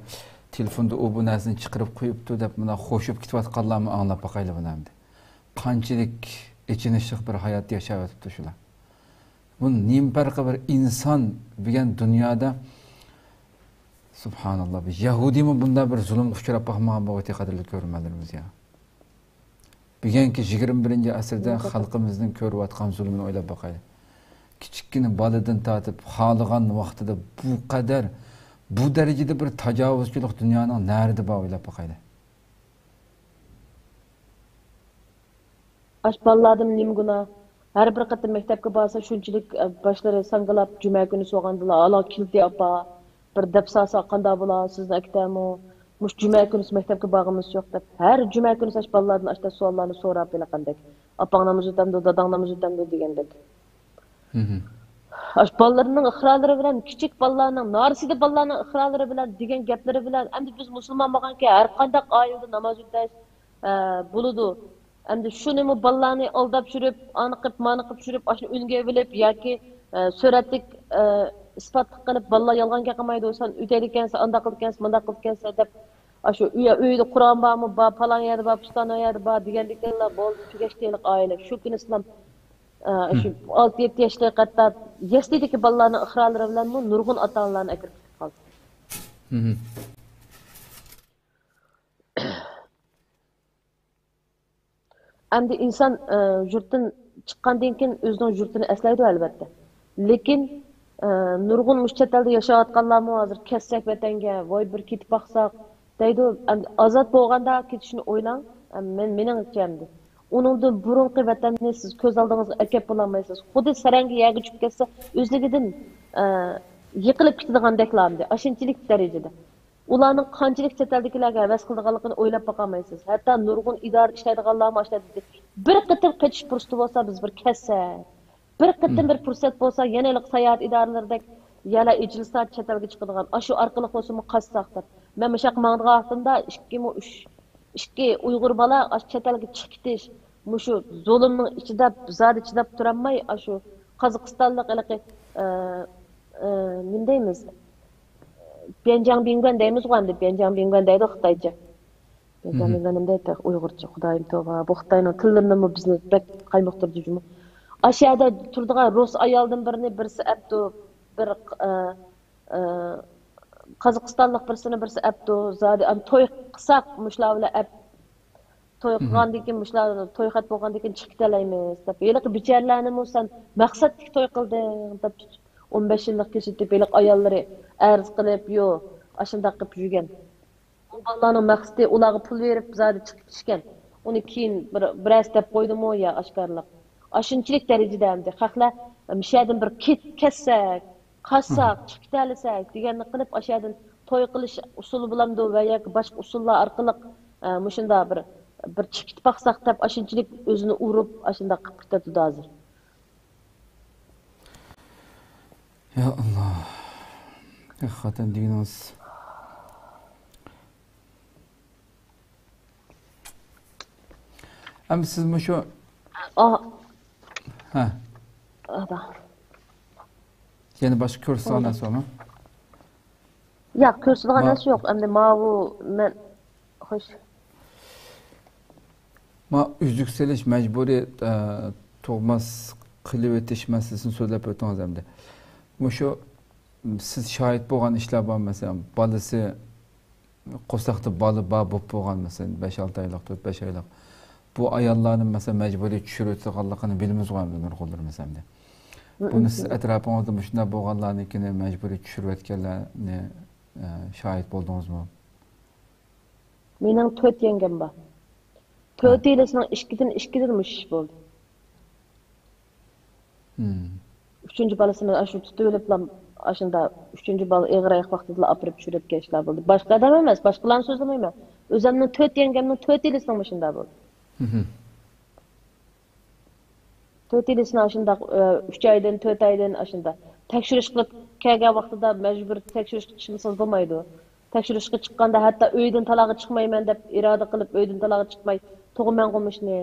تېلېفوندا ئۇ بۇ نەرسىنى چىقىرىپ قويۇپتۇ دەپ مانا خوشۇپ كېتىۋاتقانلارمۇ ئاڭلاپ باقايلى بۇنى ئەمدى. قانچىلىك ئېچىنىشلىق بىر ھايات ياشاۋېتىپتۇ شۇلار. بۇ نېمە پەرقى بار؟ ئىنسان دېگەن دۇنيادا، سۇبھاناللا، بىر يەھۇدىيمۇ بۇنداق بىر زۇلۇمغا ئۇچراپ باقمىغان بولغۇيتى، قەدىرلىك كۆرۈرمەنلىرىمىز يا. بۈگۈنكى يىگىرمە بىرىنچى ئەسىردە خەلقىمىزنىڭ كۆرۈۋاتقان زۇلۇمىنى ئويلاپ باقايلى. كىچىككىنە بالىدىن تارتىپ، خالىغان ۋاقتىدا بۇ قەدەر، بۇ دەرىجىدە بىر تاجاۋۇزچىلىق دۇنيانىڭ نەرىدە بار، ئويلاپ باقايلى. ئاش بالىلاردىن نېمە گۇناھ؟ ھەر بىر قېتىم مەكتەپكە بارسا، شۇنچىلىك، ئە، باشلىرى ساڭگىلاپ، جۈمە كۈنى سوغاندىلا، ھالا كىلتى ئاپا، بىر دەپ سالسا قانداق بولا، سىزنى ئەكتەمۇ؟ مۇشۇ جۈمە كۈنىسى مەكتەپكە بارغىنىمىز يوق دەپ، ھەر جۈمە كۈنىسى ئاش بالىلاردىن ئاشتا سوئاللارنى سوراپ ھېلىقاندەك. ئاپاڭ نامىزى ئۆتەمدۇ، داداڭ نامىزى ئۆتەمدۇ دېگەندەك. ئاش بالىلىرىنىڭ ئىقرارلىرى بىلەن، كىچىك بالىلارنىڭ، نارسىدە بالىلارنىڭ ئىقرارلىرى بىلەن دېگەن گەپلىرى بىلەن، ئەمدى بىز مۇسۇلمان بولغانكەن، ھەر قانداق ئائىلىدە ناماز ئۆتەش، ئە، بولىدۇ. ئەمدى شۇنىمۇ بالىلارنى ئالداپ يۈرۈپ، ئانا قىپ، مانا قىپ يۈرۈپ، ئاشۇنى ئۈنگە ئېلىپ ياكى، ئە، سۈرەتلىك، ئە، ئىسپاتلىق قىلىپ، بالىلار يالغان گەپ قىلمايدۇ، سەن ئۆتەيدىكەنسەن، ئانداق قىلىدىكەنسەن، مۇنداق قىلىدىكەنسەن دەپ، ئاشۇ ئۆي-، ئۆيدە قۇرئان بارمۇ؟ بار، پالان يەردە بار، پۇستان يەردە بار دېگەندىكىنلا بولدى، تۈگەشتى ھېلىقى ئائىلە. شۇ كۈنى ئىسلام، ئە، شۇ ئالتە، يەتتە ياشلىق، ھەتتا يەسلىدىكى بالىلارنىڭ ئىقرارلىرى بىلەنمۇ نۇرغۇن ئاتا-ئانىلارنى ئەكىرىپ كېتىپ قالدى. ئەمدى ئىنسان، ئە، يۇرتتىن چىققاندىن كېيىن ئۆزىنىڭ يۇرتىنى ئەسلەيدۇ، ئەلۋەتتە. لېكىن، ئە، نۇرغۇن مۇشۇ چەت ئەلدە ياشاۋاتقانلارمۇ ھازىر كەتسەك ۋەتەنگە، ۋاي بىر كېتىپ باقساق دەيدۇ. ئەمدى ئازاد بولغاندا كېتىشنى ئويلاڭ. ئە، مەن، مېنىڭچە ئەمدى. ئۇنىڭدىن بۇرۇنقى ۋەتەننى سىز كۆز ئالدىڭىزغا ئەكەپ بولالمايسىز. خۇددى سەرەڭگە يەرگە چۈشۈپ كەتسە، ئۆزلۈكىدىن، ئە، يىقىلىپ كېتىدىغاندەكلا ئەمدى. ئاشۇنچىلىك دەرىجىدە. ئۇلارنىڭ قانچىلىك چەت ئەلدىكىلەرگە ھەۋەس قىلىدىغانلىقىنى ئويلاپ باقالمايسىز. ھەتتا نۇرغۇن ئىدارىدە ئىشلەيدىغانلارمۇ ئاشۇنداق دېدى، بىر قېتىم قېچىش پۇرسىتى بولسا، بىز بىر كەتسەك، بىر قېتىم بىر پۇرسەت بولسا، يەنە ھېلىقى ساياھەت ئىدارىلىرىدەك يەرلەر ئېچىلسا، چەت ئەلگە چىقىدىغان، ئاشۇ ئارقىلىق بولسىمۇ قاچساق دەپ. مەن مۇشۇ ياققا ماڭىدىغان ۋاقتىمدا ئىككىمۇ ئۈچ، ئىككى ئۇيغۇر بالا ئاشۇ چەت ئەلگە چىقىپ كېتىش، مۇشۇ زۇلۇمنىڭ ئىچىدە زادى چىداپ تۇرالماي، ئاشۇ قازاقىستانلىق ھېلىقى، ئە، ئە، نېمە دەيمىز؟ بيەنجاڭ بىڭگۈەن دەيمىزغۇ ئەمدى، بيەنجاڭ بىڭگۈەن دەيدۇ خىتايچە. بيەنجاڭ بىڭگۈەن نېمە دەيدۇ ئۇيغۇرچە؟ خۇدايىم توۋا، بۇ خىتاينىڭ تىللىرىنىمۇ بىزنى بەك قايمۇقتۇرىدۇ جۇمۇ. ئاشۇ يەردە تۇرىدىغان رۇس ئايالدىن بىرنى بىرسى ئەپتۇ، بىر، ئە، ئە، قازاقىستانلىق بىرسىنى بىرسى ئەپتۇ، زادى ئەم توي قىلساق مۇشۇلار بىلەن ئەپ توي قىلغاندىن كېيىن، مۇشۇلار توي خەت بولغاندىن كېيىن چىقىپ كېتەلەيمىز دەپ، ھېلىقى بىچارىلەرنىمۇ سەن مەقسەتلىك توي قىلدىڭ دەپ تۇتۇپ، ئون بەش يىللىق كېسىتىپ، ھېلىقى ئاياللىرى ئەرز قىلىپ، يو، ئاشۇنداق قىلىپ يۈرگەن. ئۇ بالىلارنىڭ مەقسىتى ئۇلارغا پۇل بېرىپ، زادى چىقىپ كېتىشكەن. ئۇنى كېيىن بىر، بىرەرسى دەپ قويدىمۇ يا ئاشكارىلىق. ئاشۇنچىلىك دەرىجىدە ئەمدى خەقلەر مۇشۇ يەردىن بىر كېت-، كەتسەك، قاچساق، چىقىپ كېتەلىسەك دېگەننى قىلىپ، ئاشۇ يەردىن توي قىلىش ئۇسۇلى بولامدۇ ۋە ياكى باشقا ئۇسۇللار ئارقىلىق، ئە، مۇشۇنداق بىر، بىر چىقىپ كېتىپ باقساق دەپ، ئاشۇنچىلىك ئۆزىنى ئۇرۇپ، ئاشۇنداق قىلىپ كېتىۋاتىدۇ ھازىر. يا ئاللا. ھەقىقەتەن دېگىنىڭىز. ئەمدى سىز مۇشۇ، ئا، ھە. ئادا. يەنە باشقا كۆرسىتىدىغان نەرسە بارمۇ؟ ياق، كۆرسىتىدىغان نەرسە يوق. ئەمدى ماۋۇ مەن، خوش. ما ئۈزۈك سېلىش، مەجبۇرىي، ئە، تۇغماس قىلىۋېتىش مەسىلىسىنى سۆزلەپ ئۆتتىڭىز ئەمدى. مۇشۇ سىز شاھىت بولغان ئىشلار بار، مەسىلەن، بالىسى قورساقتا بالا بار بولۇپ بولغان، مەسىلەن، بەش ئالتە ئايلىق، تۆت بەش ئايلىق. بۇ ئاياللارنى، مەسىلەن، مەجبۇرىي چۈشۈرۈۋېتىدىغانلىقىنى بىلىمىزغۇ ئەمدى نۇرغۇنلىرىمىز ئەمدى. بۇنى سىز ئەتراپىڭىزدا مۇشۇنداق بولغانلارنىڭكىنى مەجبۇرىي چۈشۈرۈۋەتكەنلەرنى، ئە، شاھىت بولدىڭىزمۇ؟ مېنىڭ تۆت يەڭگەم بار. تۆتىيلىسىنىڭ ئىككىدىن، ئىككىدىن مۇشۇ ئىش بولدى. ئۈچىنچى بالىسىنى ئاشۇ تۇتۇۋېلىپلا ئاشۇنداق ئۈچىنچى بالا ئېغىر ئاياق ۋاقتىدىلا ئاپىرىپ چۈشۈرۈۋەتكەن ئىشلار بولدى. باشقا ئادەم ئەمەس، باشقىلارنى سۆزلىمەيمەن. ئۆزۈمنىڭ تۆت يەڭگەمنىڭ تۆت يىلىسىنىڭ مۇشۇنداق بولدى. تۆت يىلىسىنى ئاشۇنداق، ئۈچ ئايدىن، تۆت ئايدىن ئاشۇنداق تەكشۈرۈش قىلىپ كەلگەن ۋاقتىدا مەجبۇر تەكشۈرۈشكە چىقمىسىڭىز بولمايدۇ. تەكشۈرۈشكە چىققاندا ھەتتا ئۆيدىن تالاغا چىقمايمەن دەپ ئىرادە قىلىپ ئۆيدىن تالاغا چىقماي تۇغىمەن قومۇشنى.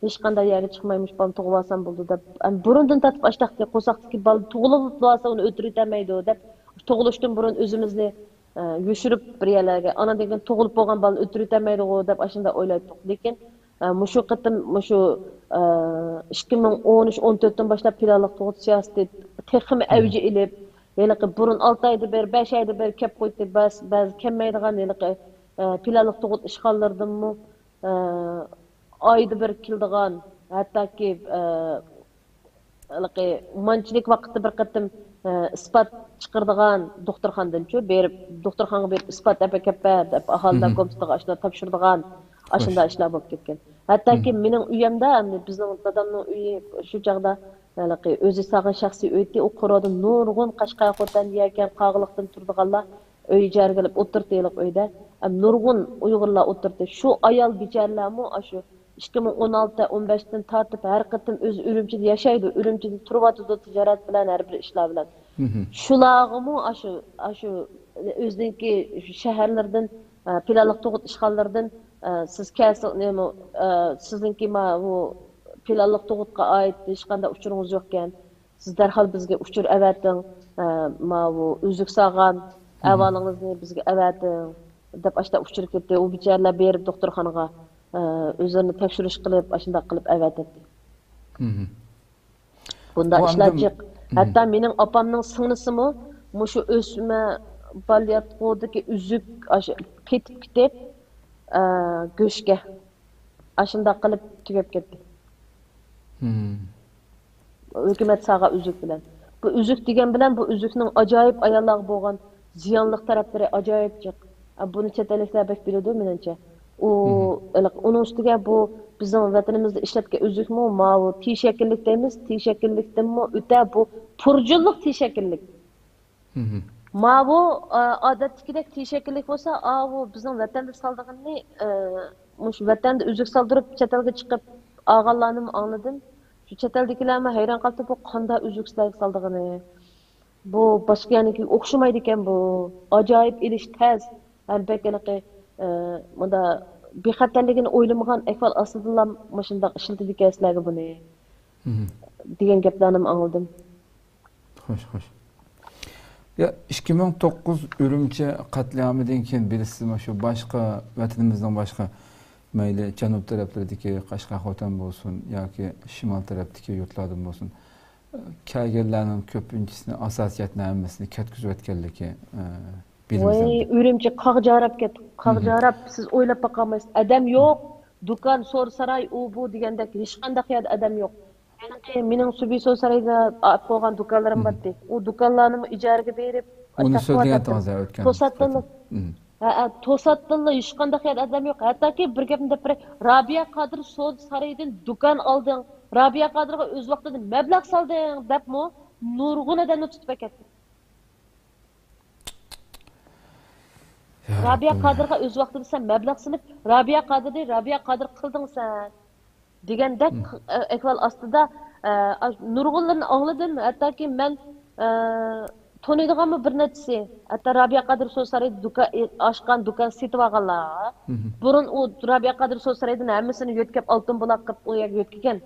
ھېچقانداق يەرگە چىقمايمىش بالىنى تۇغۇۋالسام بولدى دەپ، ئەم، بۇرۇندىن تارتىپ ئاشتاقتى قورساقتىكى بالا تۇغۇلۇپلا ئۇنى ئۆلتۈرۈۋېتەلمەيدۇ دەپ، تۇغۇلۇشتىن بۇرۇن ئۆزىمىزنى، ئە، يوشۇرۇپ بىر يەرلەرگە، ئانىڭدىن كېيىن تۇغۇلۇپ بولغان بالىنى ئۆلتۈرۈۋېتەلمەيدىغۇ دەپ ئاشۇنداق ئويلايتتۇق. لېكىن، ئە، مۇشۇ قېتىم مۇشۇ، ئە، ئىككى مىڭ ئون ئۈچ، ئون تۆتتىن باشلاپ پىلانلىق تۇغۇت سىياسىتى تېخىمۇ ئەۋج ئېلىپ، ھېلىقى بۇرۇن ئالتە ئايدا بىر، بەش ئايدا بىر كەپ قويتتى، بەز-، بەزى كەلمەيدىغان ھېلىقى، ئە، پىلانلىق تۇغۇت ئىشخانىلىرىدىنمۇ، ئە، ئايدا بىر كېلىدىغان، ھەتتاكى، ئە، ھېلىقى مانچىلىك ۋاقىتتا بىر قېتىم، ئە، ئىسپات چىقىرىدىغان دوختۇرخانىدىنچۇ، بېرىپ، دوختۇرخانىغا بېرىپ ئىسپات ئەپ ئەكەپ بەر دەپ، ئاھالىلەر كومىتېتىغا ئاشۇنداق تاپشۇرىدىغان، ئاشۇنداق ئىشلار بولۇپ كەتكەن. ھەتتاكى مېنىڭ ئۆيۈمدە ئەمدى بىزنىڭ دادامنىڭ ئۆيى شۇ چاغدا ھېلىقى ئۆزى سالغان شەخسىي ئۆيدى، ئۇ قورۇدا نۇرغۇن قەشقەر، خوتەن، يەكەن، قاغىلىقتىن تۇرىدىغانلار ئۆي ئىجارىگە ئېلىپ ئولتۇرتتى ھېلىقى ئۆيدە. ئەم، نۇرغۇن ئۇيغۇرلار ئولتۇرتتى. شۇ ئايال بىچارىلەرمۇ ئاشۇ ئىككى مىڭ ئون ئالتە، ئون بەشتىن تارتىپ ھەر قېتىم ئۆزى ئۈرۈمچىدە ياشايدۇ. ئۈرۈمچىدە تۇرۇۋاتىدۇ، تىجارەت بىلەن، ھەر بىر ئىشلار بىلەن. شۇلارغىمۇ ئاشۇ، ئاشۇ ئۆزىنىڭكى شەھەرلىرىدىن، ئە، پىلانلىق تۇغۇت ئىشخانىلىرىدىن، ئە، سىز كەلسىڭ، نېمە، ئە، سىزنىڭكى ما، بۇ پىلانلىق تۇغۇتقا ئائىت ھېچقانداق ئۇچۇرىڭىز يوقكەن. سىز دەرھال بىزگە ئۇچۇر ئەۋەتىڭ، ئە، ماۋۇ ئۈزۈك سالغان ئەھۋالىڭىزنى بىزگە ئەۋەتىڭ، دەپ ئاشۇنداق ئۇچۇر كەلدى. ئۇ بىچارىلەر بېرىپ دوختۇرخانىغا، ئە، ئۆزلىرىنى تەكشۈرۈش قىلىپ، ئاشۇنداق قىلىپ ئەۋەتەتتى. بۇنداق ئىشلار جىق. ھەتتا مېنىڭ ئاپامنىڭ سىڭلىسىمۇ مۇشۇ ئۆسمە بالىياتقۇدىكى ئۈزۈك ئاشۇ قېتىپ كېتىپ، ئە، گۆشكە ئاشۇنداق قىلىپ تۈگەپ كەتتى. ھۆكۈمەت سالغان ئۈزۈك بىلەن. بۇ ئۈزۈك دېگەن بىلەن بۇ ئۈزۈكنىڭ ئاجايىپ ئاياللارغا بولغان زىيانلىق تەرەپلىرى ئاجايىپ جىق. ئە، بۇنى چەت ئەللىكلەر بەك بىلىدۇ، مېنىڭچە. ئۇ، ھېلىقى، ئۇنىڭ ئۈستىگە بۇ بىزنىڭ ۋەتىنىمىزدە ئىشلەتكەن ئۈزۈكمۇ ماۋۇ تىشەكىللىك دەيمىز، تىشەكىللىكتىنمۇ ئۆتە بۇ پۇرجۇنلۇق تىشەكىللىك. ماۋۇ، ئا، ئادەتتىكىدەك تىشەكىللىك بولسا، ئاۋۇ بىزنىڭ ۋەتەندە سالىدىغىنىنى، ئە، مۇشۇ ۋەتەندە ئۈزۈك سالدۇرۇپ، چەت ئەلگە چىقىپ ئالغانلارنىمۇ ئاڭلىدىم. شۇ چەت ئەلدىكىلەرمۇ ھەيران قاپتۇ، بۇ قانداق ئۈزۈك سىلەرگە سالىدىغىنى. بۇ باشقا يەرنىڭكىگە ئوخشىمايدىكەن بۇ. ئاجايىپ ئېلىش تەس. ھەم بەك ھېلىقى، ئە، مۇندا بىخەتەرلىكىنى ئويلىمىغان ئەھۋال ئاستىدىلا مۇشۇنداق ئىشلىتىدىكەن سىلەرگە بۇنى. دېگەن گەپلەرنىمۇ ئاڭلىدىم. خوش، خوش. يا، ئىككى مىڭ توققۇز ئۈرۈمچى قەتلىئامىدىن كېيىن بىلىسىزمۇ، شۇ باشقا، ۋەتىنىمىزنىڭ باشقا، مەيلى جەنۇب تەرەپلىرىدىكى قەشقەر، خوتەن بولسۇن ياكى شىمال تەرەپتىكى يۇرتلاردىن بولسۇن، كەلگەنلەرنىڭ كۆپىنچىسىنى، ئاساسىيەتنى ھەممىسىنى كەتكۈزۈۋەتكەنلىكى، ئە، بىلىمىز ۋاي، ئەمدى. ئۈرۈمچى قاغجاراپ كەت-، قاغجاراپ، سىز ئويلاپ باقالمايسىز. ئادەم يوق، دۇكان، سودا ساراي، ئۇ، بۇ دېگەندەك ھېچقانداق يەردە ئادەم يوق. ھېلىقى مېنىڭ سۈبى سودا سارايدا ئاپ قويغان دۇكانلىرىم بارتى. ئۇ دۇكانلارنىمۇ ئىجارىگە بېرىپ، ئۇنى سۆزلىگەنتىڭىز، ھە، ئۆتكەن ھە، توساتتىنلا ھېچقانداق يەردە ئادەم يوق. ھەتتاكى بىر گەپنى دەپ بېرەي، رابىيە قادىر سودا سارايدىن دۇكان ئالدىڭ، رابىيە قادىرغا ئۆز ۋاقتىدا مەبلەغ سالدىڭ دەپمۇ نۇرغۇن ئادەمنى تۇتۇپ ئەكەتتى. يا رابىيە رەببىم. قادىرغا ئۆز ۋاقتىدا سەن مەبلەغ سېلىپ، رابىيە قادىرنى رابىيە قادىر قىلدىڭ سەن دېگەندەك، ئە، ئەھۋال ئاستىدا، ئە، ئاش-، نۇرغۇنلىرىنى ئاڭلىدىم. ھەتتاكى مەن، ئە، تونۇيدىغانمۇ بىر نەچچىسى، ھەتتا رابىيە قادىر سودا سارايدا دۇكان ئاچقان، دۇكان سېتىۋالغانلار. بۇرۇن ئۇ رابىيە قادىر سودا سارايدىن ھەممىسىنى يۆتكەپ، ئالتۇن بۇلاق قىلىپ ئۇ يەرگە يۆتكىگەن.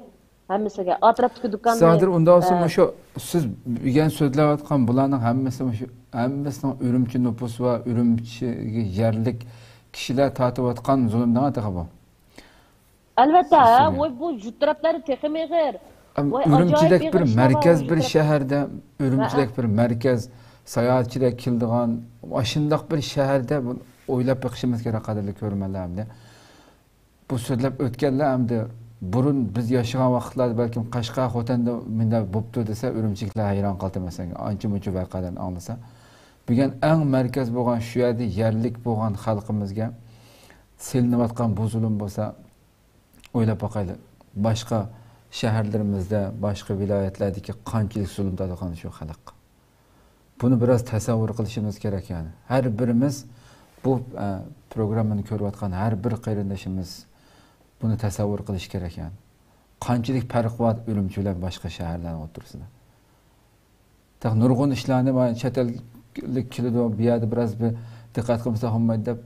ھەممىسىگە ئەتراپتىكى دۇكاننى، سادىر، ئۇنداق بولسا، ئە، مۇشۇ سىز دېگەن سۆزلەۋاتقان بۇلارنىڭ ھەممىسى مۇشۇ، ھەممىسىنىڭ ئۈرۈمچى نوپۇسى بار، ئۈرۈمچىگە يەرلىك كىشىلەر تارتىۋاتقان زۇلۇمدىڭ تېخى بۇ. ئەلۋەتتە، ھە، ۋاي، بۇ جۈت تەرەپلەر تېخىمۇ ئېغىر. ۋاي، ئۈرۈمچىدەك ئاجايىپ بىر ئېغىر ئىشلار مەركەز، بار بىر جۈت تەرەپ. شەھەردە، ھە، ئۈرۈمچىدەك بىر مەركەز، ساياھەتچىلەر كېلىدىغان، ئاشۇنداق بىر شەھەردە بۇ ئويلاپ بېقىشىمىز كېرەك، قەدىرلىك كۆرۈرمەنلەر ئەمدى. بۇ سۆزلەپ ئۆتكەنلەر ئەمدى بۇرۇن بىز ياشىغان ۋاقىتلاردا بەلكىم قەشقەر، خوتەندە مۇنداق بوپتۇ دېسە، ئۈرۈمچىلىكلەر ھەيران قالىدۇ، مەسىلەن، ئانچە-مۇنچە ۋەقەلەرنى ئاڭلىسا. بۈگۈن ئەڭ مەركەز بولغان شۇ يەردە يەرلىك بولغان خەلقىمىزگە سېلىنىۋاتقان بۇ زۇلۇم بولسا، ئويلاپ باقايلى، باشقا شەھەرلىرىمىزدە، باشقا ۋىلايەتلەردىكى قانچىلىك زۇلۇم تارتىۋاتقان شۇ خەلق. بۇنى بىراز تەسەۋۋۇر قىلىشىمىز كېرەك، يەنى. ھەر بىرىمىز بۇ، ئە، پروگراممىنى كۆرۈۋاتقان ھەر بىر قېرىندىشىمىز بۇنى تەسەۋۋۇر قىلىشى كېرەك، يەنى. قانچىلىك پەرق بار ئۈرۈمچى بىلەن باشقا شەھەرلەرنىڭ ئوتتۇرىسىدا. تېخى نۇرغۇن ئىشلارنى، ما، چەت ئەللىك كېلىدۇ، بۇ يەردە بىراز بىر دىققەت قىلمىسا بولمايدۇ دەپ،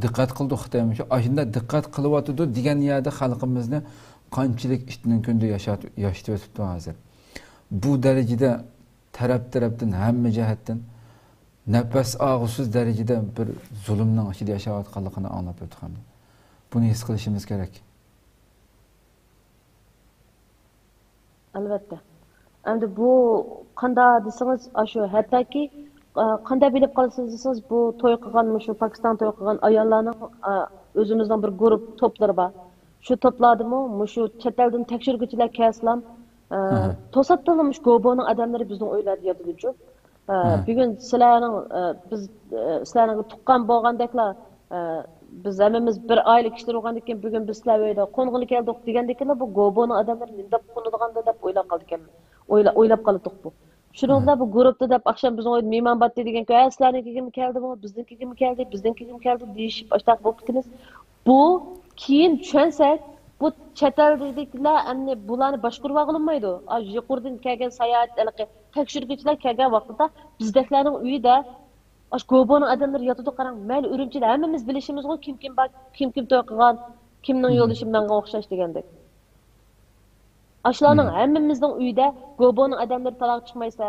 دىققەت قىلىدۇ خىتاي. مۇشۇ ئاشۇنداق دىققەت قىلىۋاتىدۇ دېگەن يەردە خەلقىمىزنى قانچىلىك ئىتنىڭ كۈنىدە ياشات-، ياشىتىۋېتىپتۇ ھازىر. بۇ دەرىجىدە تەرەپ تەرەپتىن، ھەممە جەھەتتىن نەپەس ئالغۇسىز دەرىجىدە بىر زۇلۇمنىڭ ئىچىدە ياشاۋاتقانلىقىنى ئاڭلاپ ئۆتتۇق ئەمدى. بۇنى ھېس قىلىشىمىز كېرەك. ئەلۋەتتە. ئەمدى بۇ قانداق دېسىڭىز، ئاشۇ ھەتتاكى، ئە، قانداق بىلىپ قالىسىز دېسىڭىز، بۇ توي قىلغان، مۇشۇ پاكىستان توي قىلغان ئاياللارنىڭ، ئە، ئۆزىمىزنىڭ بىر گۇرۇپ توپلىرى بار. شۇ توپلاردىمۇ مۇشۇ چەت ئەلدىن تەكشۈرگۈچىلەر كەلسىلام، ئە، توساتتىنلا مۇشۇ گوبونىڭ ئادەملىرى بىزنىڭ ئۆيلەردە ياتىدۇچۇ. ئە، بۈگۈن سىلەرنىڭ، ئە، بىز، ئە، سىلەرنىڭ تۇغقان بولغاندەكلا، ئە، بىز ھەممىمىز بىر ئائىلە كىشىلىرى بولغاندىكىن، بۈگۈن بىز سىلەر ئۆيدە قونغىلى كەلدۇق دېگەندىكىنلا، بۇ گوبونىڭ ئادەملىرى نېمە دەپ قونىدىغاندۇ دەپ ئويلاپ قالىدىكەن. ئويلا-، ئويلاپ قالىدۇق بۇ. شۇنىڭ بىلەن بۇ گۇرۇپتا دەپ ئاخشام بىزنىڭ ئۆيدە مېھمان بارتى دېگەنكى، ھە، سىلەرنىڭكىگىمۇ كەلدىمۇ، بىزنىڭكىگىمۇ كەلدى، بىزنىڭكىگىمۇ كەلدى دېيىشىپ، ئاشتاق بولۇپ كېتىمىز. بۇ كېيىن چۈشەنسەك، بۇ چەت ئەلدىكىلەر ئەمدى بۇلارنى باشقۇرۇۋالغىلى بولمايدۇ. ئاشۇ يۇقىرىدىن كەلگەن ساياھەت، ھېلىقى تەكشۈرگۈچىلەر كەلگەن ۋاقتىدا بىزدەكلەرنىڭ ئۆيىدە ئاشۇ گوبونىڭ ئادەملىرى ياتىدۇ، قاراڭ. مەيلى ئۈرۈمچىدە ھەممىمىز بىلىشىمىزغۇ، كىم كىم بار، كىم كىم توي قىلغان، كىمنىڭ يولدىشى ماڭا ئوخشاش دېگەندەك. ئاشۇلارنىڭ ھەممىمىزنىڭ ئۆيىدە گوبونىڭ ئادەملىرى تالاغا چىقمايسا،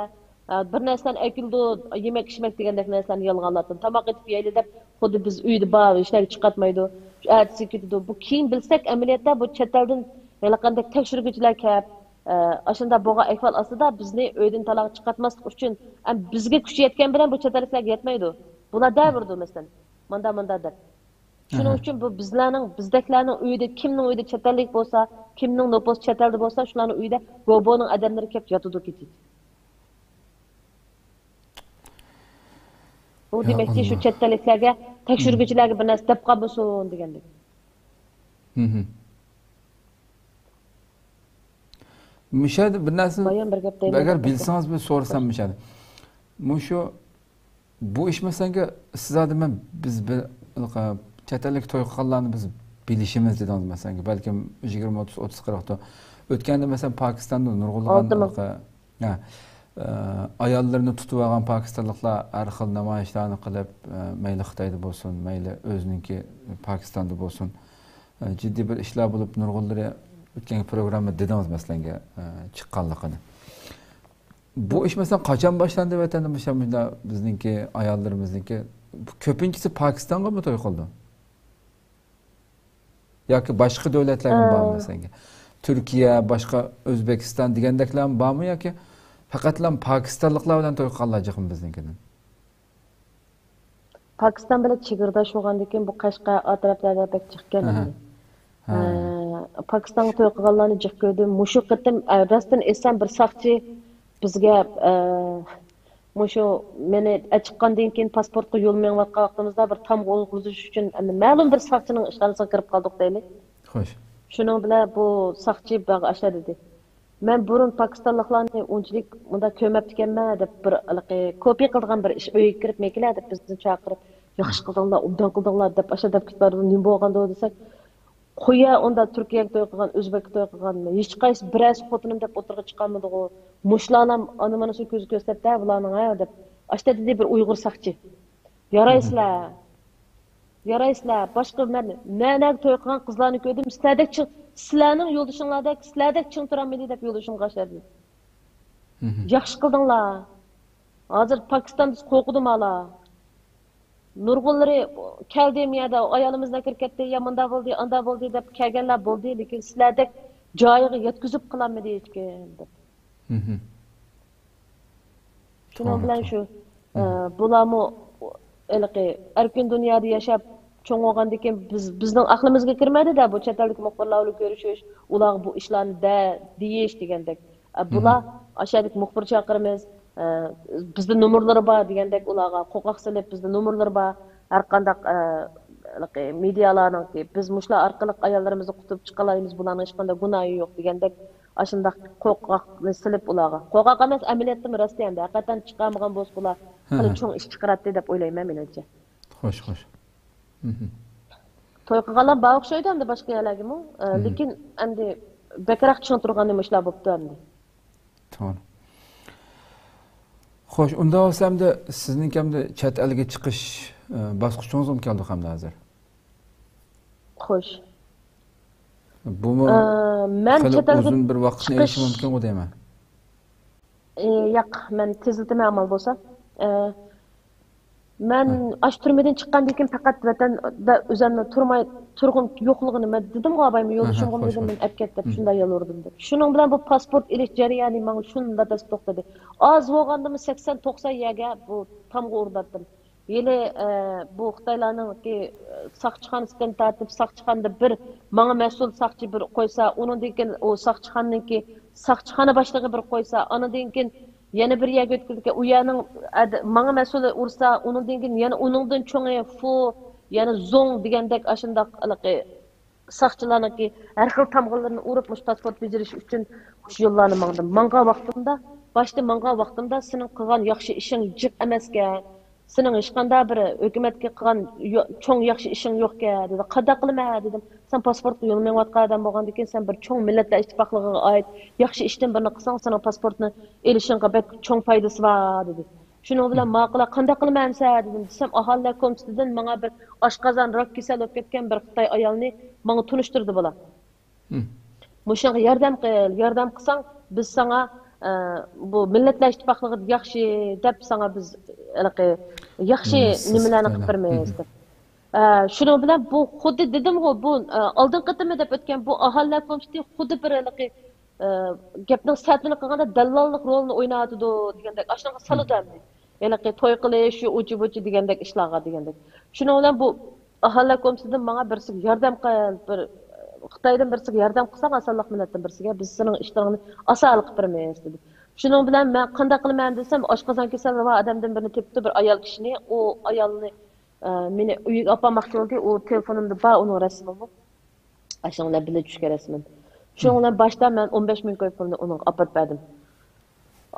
ئە، بىر نەرسىلەرنى ئەكېلىدۇ، يېمەك ئىچمەك دېگەندەك نەرسىلەرنى يالغانلاردىن تاماق ئېتىپ يەيلى دەپ، خۇددى بىز ئۆيدە بار، ھېچنەگە چىقارتمايدۇ. شۇ ئەتىسى كېتىدۇ. بۇ كېيىن بىلسەك، ئەمەلىيەتتە بۇ چەت ئەلدىن ھېلىقاندەك تەكشۈرگۈچىلەر كەپ، ئە، ئاشۇنداق بولغان ئەھۋال ئاستىدا بىزنى ئۆيدىن تالاغا چىقارتماسلىق ئۈچۈن، ئەم، بىزگە كۈچى يەتكەن بىلەن بۇ چەت ئەللىكلەرگە يەتمەيدۇ. بۇلار دەۋېرىدۇ، مەسىلەن، ماندا، ماندا دەپ. شۇنىڭ ئۈچۈن بۇ بىزلەرنىڭ، بىزدەكلەرنىڭ ئۆيىدە كىمنىڭ ئۆيىدە چەت ئەللىك بولسا، كىمنىڭ نوپۇسى چەت ئەلدە بولسا، شۇلارنىڭ ئۆيىدە گوبونىڭ ئادەملىرى كەپ ياتىدۇ كېتىدۇ. بۇ يا دېمەكچى، شۇ ئاللا. چەت ئەللىكلەرگە، تەكشۈرگۈچىلەرگە بىر نەرسە دەپ قالمىسۇن دېگەندەك. مم. مۇشۇ يەردە بىر نەرسىنى بايان بىر گەپ دەيمەن، ئەگەر بىلسىڭىز، بىر سورىسام مۇشۇ يەردە. مۇشۇ بۇ ئىش، مەسىلەنگە، سىز ھازىر مەن، بىز بىر، چەت ئەللىك توي قىلغانلارنى بىز بىلىشىمىز دېدىڭىز، مەسىلەنگە، بەلكىم يىگىرمە، ئوتتۇز، ئوتتۇز، قىرىقتۇر. ئۆتكەندە، مەسىلەن، پاكىستاندا نۇرغۇنلىغان، ئالتە مىڭ. ھە، ئە، ئاياللىرىنى تۇتۇۋالغان پاكىستانلىقلار ھەر خىل نامايىشلارنى قىلىپ، ئە، مەيلى خىتايدا بولسۇن، مەيلى ئۆزىنىڭكى پاكىستاندا بولسۇن، ئە، جىددىي بىر ئىشلار بولۇپ، نۇرغۇنلىرى ئۆتكەن پروگراممىدا دېدىڭىز، مەسىلەنگە، ئە، چىققانلىقىنى. بۇ ئىش، مەسىلەن، قاچان باشلاندى ۋەتەندە مۇشۇ، مۇشۇنداق بىزنىڭكى ئاياللىرىمىزنىڭكى؟ بۇ كۆپىنچىسى پاكىستانغىمۇ توي قىلىدۇ؟ ياكى باشقا دۆلەتلەرگىمۇ بارمۇ، ئە، مەسىلەنگە؟ تۈركىيە، باشقا ئۆزبېكىستان دېگەندەكلەرمۇ بارمۇ ياكى پەقەتلا پاكىستانلىقلار بىلەن توي قىلغانلار جىقمۇ بىزنىڭكىدىن؟ پاكىستان بىلەن چېگرىداش بولغاندىن كېيىن بۇ قەشقەر ئەتراپلاردا بەك جىق ئىكەن ئەمدى. ھە. ھە، پاكىستانغا توي قىلغانلارنى جىق كۆردۈم. مۇشۇ قېتىم، ئە، راستىنى ئېيتسام، بىر ساقچى بىزگە، ئە، مۇشۇ مېنى ئەچىققاندىن كېيىن پاسپورتقا يول مېڭىۋاتقان ۋاقتىمىزدا بىر تامغا ئولتۇرغۇزۇش ئۈچۈن، ئەمدى مەلۇم بىر ساقچىنىڭ ئىشخانىسىغا كىرىپ قالدۇق دەيلى. خوش. شۇنىڭ بىلەن بۇ ساقچى بىراق ئاشۇ دېدى. مەن بۇرۇن پاكىستانلىقلارنى ئۇنچىلىك مۇنداق كۆرمەپتىكەنمەن دەپ، بىر ھېلىقى كوپىي قىلىدىغان بىر ئىش ئۆيگە كىرىپ، مەكىلە دەپ بىزنى چاقىرىپ، ياخشى قىلدىڭلار، ئوبدان قىلدىڭلار دەپ ئاشۇ دەپ كېتىپ بارىدۇ، نېمە بولغاندۇ دېسەك، قويە ئۇندا تۈركىيەگە توي قىلغان، ئۆزبەككە توي قىلغان، ھېچقايسى بىرەرسى خوتۇنۇم دەپ ئوتتۇرىغا چىقارمىدىغۇ، مۇشۇلارلا ئانا مانىسىنى كۆزى كۆرسەتتە بۇلارنىڭ ھە دەپ ئاشۇ دېدى بىر ئۇيغۇر ساقچى. يارايسىلەر. يارايسىلەر، باشقا مەن نە-، نەگە توي قىلغان قىزلارنى كۆردۈم، سىلەردەك چىڭ، سىلەرنىڭ يولدىشىڭلاردەك، سىلەردەك چىڭ تۇرالمىدى دەپ يولدىشىمغا ئاشۇ دېدى. ياخشى قىلدىڭلار. ھازىر پاكىستاندا قورقىدۇ مالا. نۇرغۇنلىرى كەلدى، مۇ يەردە ئايالىمىزنى كىرىپ كەتتى، يا مۇنداق بولدى، ئانداق بولدى دەپ كەلگەنلەر بولدى، لېكىن سىلەردەك جايىغا يەتكۈزۈپ قىلالمىدى ھېچكىم دەپ. شۇنىڭ بىلەن شۇ، ئە، بۇلارمۇ ھېلىقى ئەركىن دۇنيادا ياشاپ چوڭ بولغاندىكىن بىز، بىزنىڭ ئەقلىمىزگە كىرمەيدۇ-دە، بۇ چەت ئەلدىكى مۇخبىرلار بىلەن كۆرۈشۈش، ئۇلارغا بۇ ئىشلارنى دە، دېيىش دېگەندەك. ئە، بۇلار ئاشۇ يەردىكى مۇخبىر چاقىرىمىز، ئە، بىزدە نومۇرلىرى بار دېگەندەك، ئۇلارغا قوقاق سېلىپ، بىزدە نومۇرلىرى بار، ھەر قانداق، ئە، ھېلىقى مېدىيالارنىڭكى، بىز مۇشۇلار ئارقىلىق ئاياللىرىمىزنى قۇتۇپ چىقالايمىز، بۇلارنىڭ ھېچقانداق گۇناھى يوق دېگەندەك، ئاشۇنداق قورقاقنى سېلىپ ئۇلارغا. قورقاق ئەمەس، ئەمەلىيەتتىمۇ راست ئەمدى. ھەقىقەتەن چىقارمىغان بولسا، بۇلار خېلى چوڭ ئىش چىقىراتتى دەپ ئويلايمەن مېنىڭچە. خوش، خوش. توي قىلغانلار بار ئوخشايدۇ ئەمدى باشقا يەرلەرگىمۇ. ئە، لېكىن ئەمدى بەكرەك چىڭ تۇرغىنى مۇشۇلار بوپتۇ ئەمدى. توغرا. خوش، ئۇنداق بولسا ئەمدى سىزنىڭكى ئەمدى چەت ئەلگە چىقىش، ئە، باسقۇچىڭىزمۇ كەلدى ئەمدى ھازىر. خوش. بۇمۇ ئە، مەن خېلى چەت ئەلگە ئۇزۇن بىر ۋاقىتنى چىقىش ئېلىشى مۇمكىنغۇ دەيمەن. ئى، ياق، مەن تېزلىتىمەن ئامال بولسا. ئە، مەن ئاشۇ تۈرمىدىن چىققاندىن كېيىن پەقەت ۋەتەندە ئۆزۈمنى تۇرماي، تۇرغۇم يوقلۇقىنى مەن دېدىمغۇ، ئاپايمۇ يولدىشىمغىمۇ دېدىم، مېنى ئەپكەت دەپ شۇنداق يالۋۇردۇم دەپ. شۇنىڭ بىلەن بۇ پاسپورت ئېلىش جەريانى ماڭا شۇنداق تەس توختىدى. ئاز بولغاندىمۇ سەكسەن توقسان يەرگە بۇ تامغا ئۇرۇلاتتىم. ھېلى، ئە، بۇ خىتايلارنىڭكى، ئە، ساقچىخانىسىدىن تارتىپ، ساقچىخانىدا بىر ماڭا مەسئۇل ساقچى بىر قويسا، ئۇنىڭدىن كېيىن ئۇ ساقچىخانىنىڭكى ساقچىخانا باشلىقى بىر قويسا، ئانىڭدىن كېيىن يەنە بىر يەرگە ئۆتكۈزدىكەن، ئۇ يەرنىڭ ئەد-، ماڭا مەسئۇلى ئۇرسا، ئۇنىڭدىن كېيىن يەنە ئۇنىڭدىن چوڭى فۇ، يەنە زوڭ دېگەندەك ئاشۇنداق ھېلىقى ساقچىلارنىڭكى ھەر خىل تامغىلىرىنى ئۇرۇپ، مۇشۇ پاسپورت بېجىرىش ئۈچۈن مۇشۇ يوللارنى ماڭدىم. ماڭغان ۋاقتىمدا، باشتا ماڭغان ۋاقتىمدا سېنىڭ قىلغان ياخشى ئىشىڭ جىق ئەمەسكەن، سېنىڭ ھېچقانداق بىر ھۆكۈمەتكە قىلغان يو-، چوڭ ياخشى ئىشىڭ يوقكەن، دېدى. قانداق قىلىمەن؟ دېدىم. سەن پاسپورتقا يول مېڭىۋاتقان ئادەم بولغاندىكىن، سەن بىر چوڭ مىللەتلەر ئىتتىپاقلىقىغا ئائىت ياخشى ئىشتىن بىرنى قىلساڭ، سېنىڭ پاسپورتنى ئېلىشىڭغا بەك چوڭ پايدىسى بار، دېدى. شۇنىڭ بىلەن ماقۇل، قانداق قىلىمەن ئەمسە؟ دېدىم. دېسەم، ئاھالىلەر كومىتېتىدىن ماڭا بىر ئاشقازان راك كېسەل بولۇپ كەتكەن بىر خىتاي ئايالنى ماڭا تونۇشتۇردى بۇلار. مۇشۇنىڭغا ياردەم قىل، ياردەم قىلساڭ، بىز ساڭا، ئە، بۇ مىللەتلەر ئىتتىپاقلىقىدا ياخشى دەپ ساڭا بىز ھېلىقى ياخشى نېمىلەرنى قىلىپ بېرىمىز دەپ. ئە، شۇنىڭ بىلەن بۇ خۇددى دېدىمغۇ، بۇ، ئە، ئالدىنقى قېتىمى دەپ ئۆتكەن بۇ ئاھالىلەر كومىتېتى خۇددى بىر ھېلىقى، ئە، گەپنىڭ سەتىنى قىلغاندا دەللاللىق رولىنى ئويناۋاتىدۇ دېگەندەك، ئاشۇنىڭغا سالىدۇ ئەمدى. ھېلىقى توي قىلىش، شۇ ئۇچى بۇچى دېگەندەك ئىشلارغا دېگەندەك. شۇنىڭ بىلەن بۇ ئاھالىلەر كومىتېتىدىن ماڭا بىرسىگە ياردەم قىل، بىر خىتايدىن بىرسىگە ياردەم قىلساڭ، ئاسانلىق مىللەتتىن بىرسىگە، بىز سېنىڭ ئىشلىرىڭنى ئاسان ھەل قىلىپ بېرىمىز، دېدى. شۇنىڭ بىلەن مەن قانداق قىلىمەن دېسەم، ئاشقازان كېسەلى بار ئادەمدىن بىرنى تېپىپتۇ، بىر ئايال كىشىنى. ئۇ ئايالنى، ئە، مېنى ئۆيىگە ئاپارماقچى بولدى. ئۇ تېلېفونۇمدا بار ئۇنىڭ رەسىمىمۇ. ئاشۇنىڭ بىلەن بىللە چۈشكەن رەسىمىم. شۇنىڭ بىلەن باشتا مەن ئون بەش مىڭ كوي پۇلنى ئۇنىڭغا ئاپىرىپ بەردىم.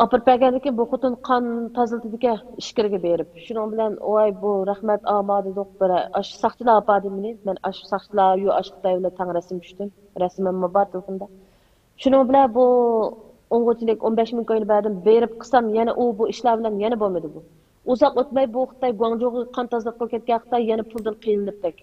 ئاپىرىپ بەرگەندىن كېيىن بۇ خوتۇن قان تازىلىتىدىكەن ئىچكىرىگە بېرىپ. شۇنىڭ بىلەن، ۋاي، بۇ رەھمەت ئاما دېدۇق، بىر ئاشۇ ساقچىلار ئاپاردى مېنى. مەن ئاشۇ ساقچىلار، يو، ئاشۇ خىتاي بىلەن تەڭ رەسىم چۈشتۈم. رەسىمىممۇ بار تېلېفوندا. شۇنىڭ بىلەن بۇ ئوڭغۇچىلىك ئون بەش مىڭ كوينى بەردىم. بېرىپ قىلسام، يەنە ئۇ بۇ ئىشلار بىلەن يەنە بولمىدى بۇ. ئۇزاق ئۆتمەي بۇ خىتاي گۇاڭجۇغا قان تازىلىق قىلىپ كەتكەن خىتاي يەنە پۇلدىن قىينىلىپ بەك.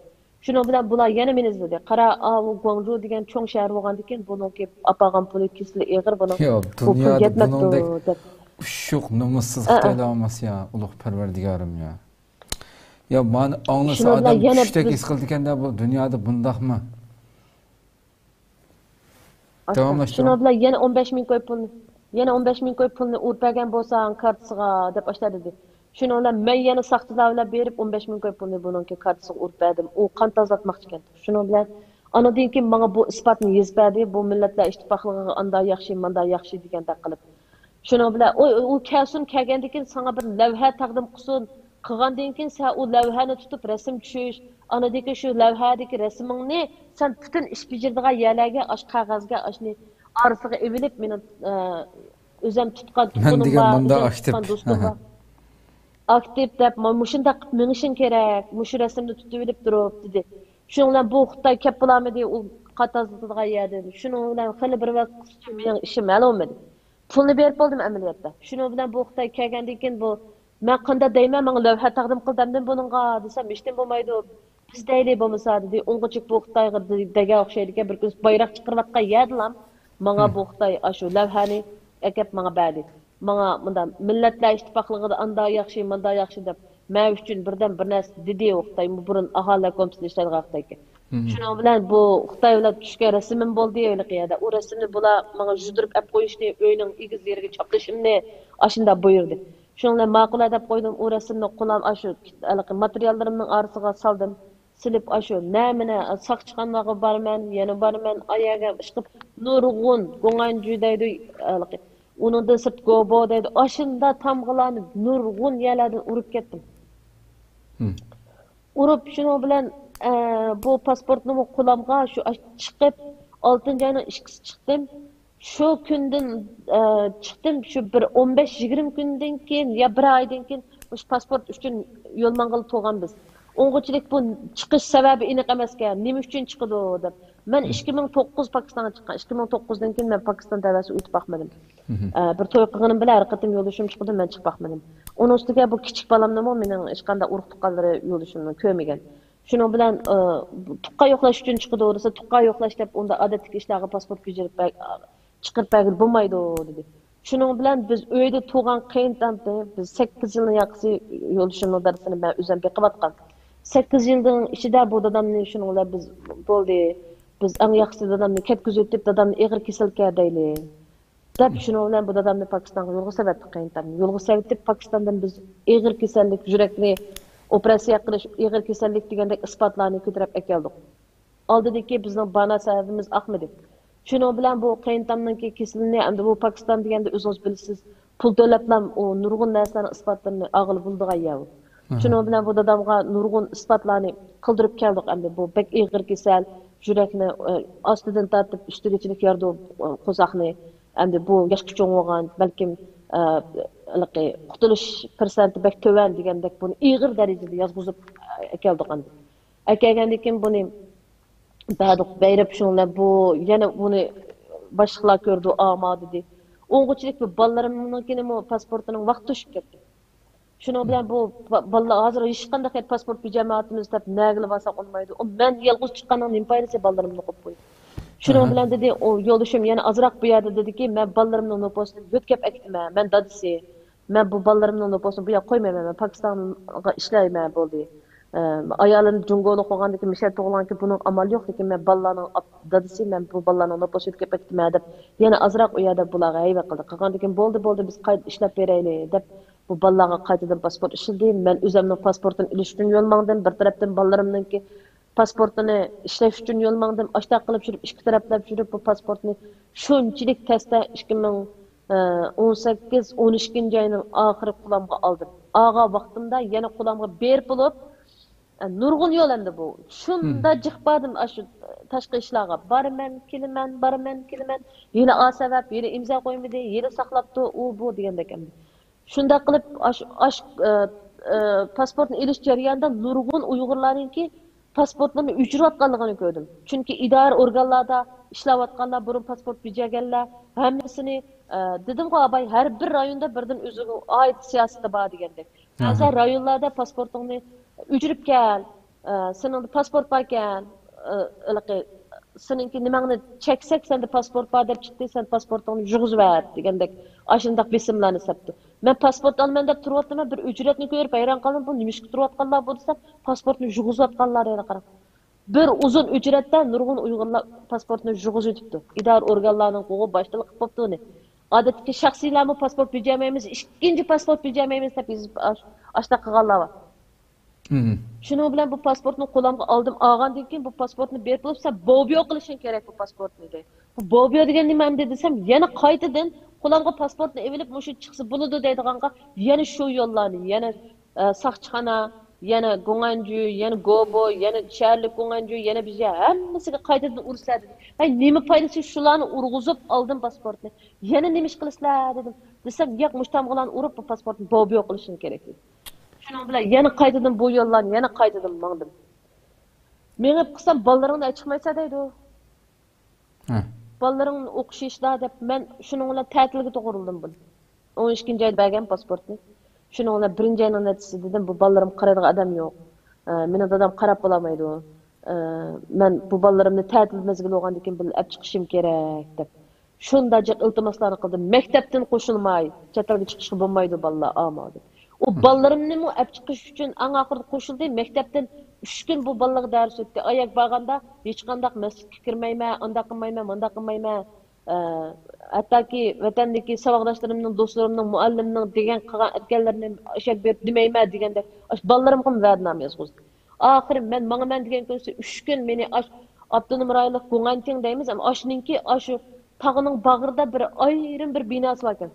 شۇنىڭ بىلەن بۇلار يەنە مېنى ئىزدىدى. قارا، ئاۋۇ گۇاڭجۇ دېگەن چوڭ شەھەر بولغاندىكىن، بۇنىڭكى ئاپارغان پۇلى، كېسىلى ئېغىر بۇنىڭ. يا، بۇ پۇل دۇنيادا يەتمەپتۇ، بۇنىڭدەك دەپ. ئۇششۇق، نومۇسسىز ئە، ئە. خىتايلار بولمىسا يا، ئۇلۇغ پەرۋەردىگارىم يا. يا، مانا ئاڭلىسا شۇنىڭ بىلەن ئادەم يەنە چۈشتەك بىز ھېس قىلىدىكەن-دە، بۇ دۇنيادا بۇنداقمۇ؟ ئاستا. داۋاملاشتۇرۇڭ. شۇنىڭ بىلەن يەنە ئون بەش مىڭ كوي پۇلنى، يەنە ئون بەش مىڭ كوي پۇلنى ئۇرۇپ بەرگەن بولساڭ كارتىسىغا دەپ ئاشۇنداق دېدى. شۇنىڭ بىلەن مەن يەنە ساقچىلار بىلەن بېرىپ ئون بەش مىڭ كوي پۇلنى بۇنىڭكى كارتىسىغا ئۇرۇپ بەردىم. ئۇ قان تازىلاتماقچىكەن. شۇنىڭ بىلەن ئانىدىن كېيىن ماڭا بۇ ئىسپاتنى يېزىپ بەردى. بۇ مىللەتلەر ئىتتىپاقلىقىغا ئاندا ياخشى، ماندا ياخشى دېگەندەك قىلىپ. شۇنىڭ بىلەن ئۇ، ئۇ كەلسۇن، كەلگەندىن كېيىن ساڭا بىر لەۋھە تەقدىم قىلسۇن. قىلغاندىن كېيىن سەن ئۇ لەۋھەنى تۇتۇپ رەسىم چۈش. ئانىدىن كېيىن شۇ لەۋھەدىكى رەسىمىڭنى سەن پۈتۈن ئىش بېجىرىدىغان يەرلەرگە ئاشۇ قەغەزگە ئاشۇنى ئارىسىغا ئېلىپ مېنىڭ، ئە، ئۆزۈم تۇتقان مەن تۇتقىنىم دېگەن بار، مۇنداق ئۆزۈم ئاكتىپ. تۇتقان دوستۇم بار. ئاكتىپ دەپ، ما-، مۇشۇنداق قىلىپ مېڭىشىڭ كېرەك، مۇشۇ رەسىمنى تۇتۇۋېلىپ تۇرۇپ، دېدى. شۇنىڭ بىلەن بۇ خىتاي كەپ بولالمىدى، ئۇ قان تازىلىتىدىغان يەردىن. شۇنىڭ بىلەن خېلى بىر ۋاقىتقىچە مېنىڭ ئىشىم ھەل بولمىدى. پۇلنى بېرىپ بولدۇم ئەمەلىيەتتە. شۇنىڭ بىلەن بۇ خىتاي كەلگەندىن كېيىن بۇ، مەن قانداق دەيمەن، ماڭا لەۋھە تەقدىم قىل دەمدىم بۇنىڭغا دېسەم، ھېچنېمە بولمايدۇ. بىز دەيلى بولمىسا، دېدى. ئوڭغۇچىك بۇ خىتايغا دېگەن ئوخشايدىكەن، بىر كۈن بايراق چىقىرىۋاتقان يەردىلام ماڭا بۇ خىتاي ئاشۇ لەۋھەنى ئەكەپ ماڭا بەردى. ماڭا مۇنداق مىللەتلەر ئىتتىپاقلىقىدا ئاندا ياخشى، ماندا ياخشى دەپ، مەن ئۈچۈن بىردەم بىر نەرسە دېدى ئۇ خىتاي، بۇرۇن ئاھالىلەر كومىتېتىدا ئىشلەيدىغان خىتايكەن. شۇنىڭ بىلەن بۇ خىتاي بىلەن چۈشكەن رەسىمىم بولدى ھېلىقى يەردە. ئۇ رەسىمنى بۇلار ماڭا يۇدۇرۇپ ئەپ قويۇشنى، ئۆينىڭ ئېگىز يېرىگە چاپلىشىمنى ئاشۇنداق بۇيرۇدى. شۇنىڭ بىلەن ماقۇل دەپ قويدۇم. ئۇ رەسىمنى قولام ئاشۇ ھېلىقى ماتېرىياللىرىمنىڭ ئارىسىغا سالدىم. سېلىپ ئاشۇ نەمىنە ساقچىخانىغا بارىمەن، يەنە بارىمەن، ئايەرگە ئىشقىپ نۇرغۇن گوڭئەنجۈ دەيدۇ، ھېلىقى ئۇنىڭدىن سىرت گوبو دەيدۇ. ئاشۇنداق تامغىلارنى نۇرغۇن يەرلەردىن ئۇرۇپ كەتتىم. ئۇرۇپ شۇنىڭ بىلەن، ئە، بۇ پاسپورتنىمۇ قولامغا شۇ ئاش-، چىقىپ، ئالتىنچى ئاينىڭ ئىككىسى چىقتىم. شۇ كۈندىن، ئە، چىقتىم. شۇ بىر ئون بەش يىگىرمە كۈندىن كېيىن يا بىر ئايدىن كېيىن مۇشۇ پاسپورت ئۈچۈن يول ماڭغىلى تۇرغان بىز. ئوڭغۇچىلىك بۇ چىقىش سەۋەبى ئېنىق ئەمەسكەن، نېمە ئۈچۈن چىقىدۇ دەپ. مەن ئىككى مىڭ توققۇز پاكىستانغا چىققان. ئىككى مىڭ توققۇزدىن كېيىن مەن پاكىستان تەۋەسىگە ئۆتۈپ باقمىدىم. ئە، بىر توي قىلغىنىم بىلەن ھەر قېتىم يولدىشىم چىقىدۇ، مەن چىقىپ باقمىدىم. ئۇنىڭ ئۈستىگە بۇ كىچىك بالامنىمۇ مېنىڭ ھېچقانداق ئۇرۇق تۇغقانلىرى يولدىشىمنىڭ كۆرمىگەن. شۇنىڭ بىلەن، ئە، تۇغقان يوقلاش ئۈچۈن چىقىدۇ دېسە، تۇغقان يوقلاش دەپ ئۇنداق ئادەتتىكى ئىشلارغا پاسپورت بېجىرىپ بەر-، چىقىرىپ بەرگىلى بولمايدۇ دېدى. شۇنىڭ بىلەن بىز ئۆيدە تۇرغان قېيىنتامنى، بىز سەككىز يىلنىڭ ياقىسى يولدىشىمنىڭ دادىسىنى مەن ئۆزۈم بېقىۋاتقان. سەككىز يىلنىڭ ئىچىدە بۇ دادامنى شۇنىڭ بىلەن بىز بولدى، بىز ئەڭ ياخشىسى دادامنى كەتكۈزۈۋېتىپ، دادامنى ئېغىر كېسەلگە دەيلى دەپ، شۇنىڭ بىلەن بۇ دادامنى پاكىستانغا يولغا سېلىۋەتتۇق، قېيىنتامنى. يولغا سېلىۋېتىپ، پاكىستاندىن بىز ئېغىر كېسەللىك، يۈرەكنى ئوپېراتسىيە قىلىش، ئېغىر كېسەللىك دېگەندەك ئىسپاتلارنى كۆتۈرۈپ ئەكەلدۇق. ئالدىدىكى بىزنىڭ بانا سەۋەبىمىز ئاقمىدى. شۇنىڭ بىلەن بۇ قېيىنتامنىڭكى كېسىلىنى، ئەمدى بۇ پاكىستان دېگەندە ئۆزىڭىز بىلىسىز، پۇل تۆلەپلا ئۇ نۇرغۇن نەرسىلەرنىڭ ئىسپاتلىرىنى ئالغىلى بولىدىغان يەر ئۇ. شۇنىڭ بىلەن بۇ دادامغا نۇرغۇن ئىسپاتلارنى قىلدۇرۇپ كەلدۇق. ئەمدى بۇ بەك ئېغىر كېسەل، يۈرەكنى، ئە، ئاستىدىن تارتىپ ئۈستىگىچىلىك يارىدۇ، ئە، قورساقنى. ئەمدى بۇ ياشقا چوڭ بولغان، بەلكىم، ئە، ھېلىقى قۇتۇلۇش پىرسەنتى بەك تۆۋەن دېگەندەك، بۇنى ئېغىر دەرىجىدە ياتقۇزۇپ، ئە، ئەكەلدۇق ئەمدى. ئەكەلگەندىن كېيىن بۇنى بەردۇق، بېرىپ شۇنىڭ بىلەن بۇ يەنە بۇنى باشلىقلار كۆردى، ئاما دېدى. ئوڭغۇچىلىك بۇ بالىلىرىمنىڭكىنىمۇ پاسپورتىنىڭ ۋاقتى توشۇپ كەتتى. شۇنىڭ بىلەن بۇ با-، بالىلار ھازىر ھېچقانداق يەر پاسپورت بېجەرمەيۋاتىمىز دەپ نەگىلا بارساق ئۇنىمايدۇ. ئۇ مەن يالغۇز چىققاننىڭ نېمە پايدىسى بالىلىرىمنى قويۇپ قويۇپ. شۇنىڭ بىلەن دېدى، ئۇ يولدىشىم يەنە ئازراق بۇ يەردە دېدىكى، مەن بالىلىرىمنىڭ نوپۇسىنى يۆتكەپ ئەكېتىمەن، مەن دادىسى. مەن بۇ بالىلىرىمنىڭ نوپۇسىنى بۇ يەرگە قويمايمەن، مەن پاكىستانغا ئىشلەيمەن، بولدى. ئە، ئايالىم جۇڭگولۇق بولغاندىكىن مۇشۇ يەردە تۇغۇلغانكىن بۇنىڭ ئامالى يوق، لېكىن مەن بالىلارنىڭ ئاپ-، دادىسى، مەن بۇ بالىلارنىڭ نوپۇسىنى يۆتكەپ ئەكېتىمەن دەپ يەنە ئازراق ئۇ يەردە بۇلارغا ھەيۋە قىلدى. قىلغاندىكىن بولدى، بولدى، بىز قايتا ئىشلەپ بېرەيلى دەپ بۇ بالىلارغا قايتىدىن پاسپورت ئىشلىدى. مەن ئۆزۈمنىڭ پاسپورتىنى ئېلىش ئۈچۈن يول ماڭدىم. بىر تەرەپتىن بالىلىرىمنىڭكى پاسپورتىنى ئىشلەش ئۈچۈن يول ماڭدىم. ئاشتاق قىلىپ يۈرۈپ، ئىككى تەرەپلەپ يۈرۈپ، بۇ پاسپورتنى شۇنچىلىك تەستە ئىككى مىڭ ئون سەككىز، ئون ئىككىنچى ئاينىڭ ئاخىرى قولۇمغا ئالدىم. ئالغان ۋاقتىمدا يەنە قولۇمغا بېرىپ بولۇپ، نۇرغۇن يول ئەمدى بۇ. شۇنداق جىق باردىم ئاشۇ تاشقى ئىشلارغا. بارىمەن، كېلىمەن، بارىمەن، كېلىمەن. يەنە ئا سەۋەب، يەنە ئىمزا قويمىدى، يەنە ساقلاپتۇ، ئۇ، بۇ دېگەندەك ئەمدى. شۇنداق قىلىپ، ئاش-، ئاش-، ئە، ئە، پاسپورتنى ئېلىش جەريانىدا نۇرغۇن ئۇيغۇرلارنىڭكى پاسپورتلىرىنى ئۆچۈرۈۋاتقانلىقىنى كۆردۈم. چۈنكى ئىدارە ئورگانلاردا ئىشلەۋاتقانلار، بۇرۇن پاسپورت بېجىرگەنلەر، ھەممىسىنى، ئە، دېدىمغۇ، ئاباي، ھەر بىر رايوندا بىردىن ئۆزىگە ئائىت سىياسىتى بار دېگەندەك. بەزى رايونلاردا پاسپورتۇڭنى ئۆچۈرۈپ كەل، ئە، سېنىڭدە پاسپورت باركەن، ئە، ھېلىقى، سېنىڭكى نېمەڭنى چەكسەك، سەندە پاسپورت بار دەپ چىقتى، سەن پاسپورتۇڭنى يۇغۇزۇۋەت دېگەندەك ئاشۇنداق بېسىملارنى سەپتۇ. مەن پاسپورت ئالىمەن دەپ تۇرۇۋاتىمەن، بىر ئۆچۈرەتنى كۆرۈپ ھەيران قالدىم، بۇ نېمىشقا تۇرۇۋاتقانلار بۇ دېسەم، پاسپورتنى يۇغۇزۇۋاتقانلار، يەنە قاراڭ. بىر ئۇزۇن ئۆچۈرەتتە نۇرغۇن ئۇيغۇرلار پاسپورتنى يۇغۇزۇۋېتىپتۇ. ئىدارە ئورگانلارنىڭ قولىغا باشتىلا قىلىپ بوپتۇ ئۇنى. ئادەتتىكى شەخسىيلەرمۇ پاسپورت بېجىرمەيمىز، ئىككىنچى پاسپورت بېجىرمەيمىز دەپ يېزىپ ئاش-، ئاشتاق قىلغانلار بار. شۇنىڭ بىلەن بۇ پاسپورتنى قولۇمغا ئالدىم، ئالغاندىن كېيىن بۇ پاسپورتنى بېرىپ بولۇپ، سەن بوبيو قىلىشىڭ كېرەك بۇ پاسپورتنى دەيدۇ. بۇ بوبيو دېگەن نېمە ئەمدى دېسەم، يەنە قايتىدىن قولۇمغا پاسپورتنى ئېلىپ، مۇشۇ چىقسا بولىدۇ دەيدىغانغا يەنە شۇ يوللارنى، يەنە، ئە، ساقچىخانا، يەنە گۇڭئەنجۈ، يەنە گوبو، يەنە شەھەرلىك گۇڭئەنجۈ، يەنە بىر يەر، ھەممىسىگە قايتىدىن ئۇرسىلەر دېدى. ھەي، نېمە پايدىسى، شۇلارنى ئۇرغۇزۇپ ئالدىم پاسپورتنى. يەنە نېمە ئىش قىلىسىلەر دېدىم. دېسەم، ياق، مۇشۇ تامغىلارنى ئۇرۇپ بۇ پاسپورتنى بوبيو قىلىشىڭ كېرەك دېدى. شۇنىڭ بىلەن يەنە قايتىدىن بۇ يوللارنى يەنە قايتىدىن ماڭدىم. مېڭىپ قىلسام، بالىلىرىڭنى چىقمايسەن دەيدۇ. ھە. بالىلىرىڭ ئوقۇش يېشىدا دەپ، مەن شۇنىڭ بىلەن تەتىلگە توغرىلىدىم بۇنى. ئون ئىككىنچى ئايدا بەرگەن پاسپورتنى. شۇنىڭ بىلەن بىرىنچى ئاينىڭ نەتىجىسى دېدىم، بۇ بالىلىرىم قارايدىغان ئادەم يوق. ئە، مېنىڭ دادام قاراپ بولالمايدۇ. ئە، مەن بۇ بالىلىرىمنى تەتىل مەزگىلى بولغاندىن كېيىن بىللە ئەپ چىقىشىم كېرەك دەپ. شۇنداق جىق ئىلتىماسلارنى قىلدىم. مەكتەپتىن قوشۇلماي، چەت ئەلگە چىقىشقا بولمايدۇ بالىلار، ئامال دەپ. ئۇ بالىلىرىمنىمۇ ئەپ چىقىش ئۈچۈن ئەڭ ئاخىرىدا قوشۇلدى. مەكتەپتىن ئۈچ كۈن بۇ بالىلارغا دەرس ئۆتتى. ئاياغ بارغاندا ھېچقانداق مەسچىتكە كىرمەيمەن، ئانداق قىلمايمەن، مانداق قىلمايمەن. ئە، ھەتتاكى ۋەتەندىكى ساۋاقداشلىرىمنىڭ، دوستلىرىمنىڭ، مۇئەللىمنىڭ دېگەن قىلغان ئەتكەنلىرىنى ئاشۇ يەرگە بېرىپ دېمەيمەن دېگەندەك، ئاشۇ بالىلىرىمغىمۇ ۋەدىنامە يازغۇزدى. ئاخىرى مەن ماڭىمەن دېگەن كۈنىسى ئۈچ كۈن مېنى ئاش-، ئاپتونوم رايونلۇق گۇڭئەنتىڭ دەيمىز، ئەمما ئاشۇنىڭكى ئاشۇ تاغنىڭ باغرىدا بىر ئايرىم بىر بىناسى باركەن.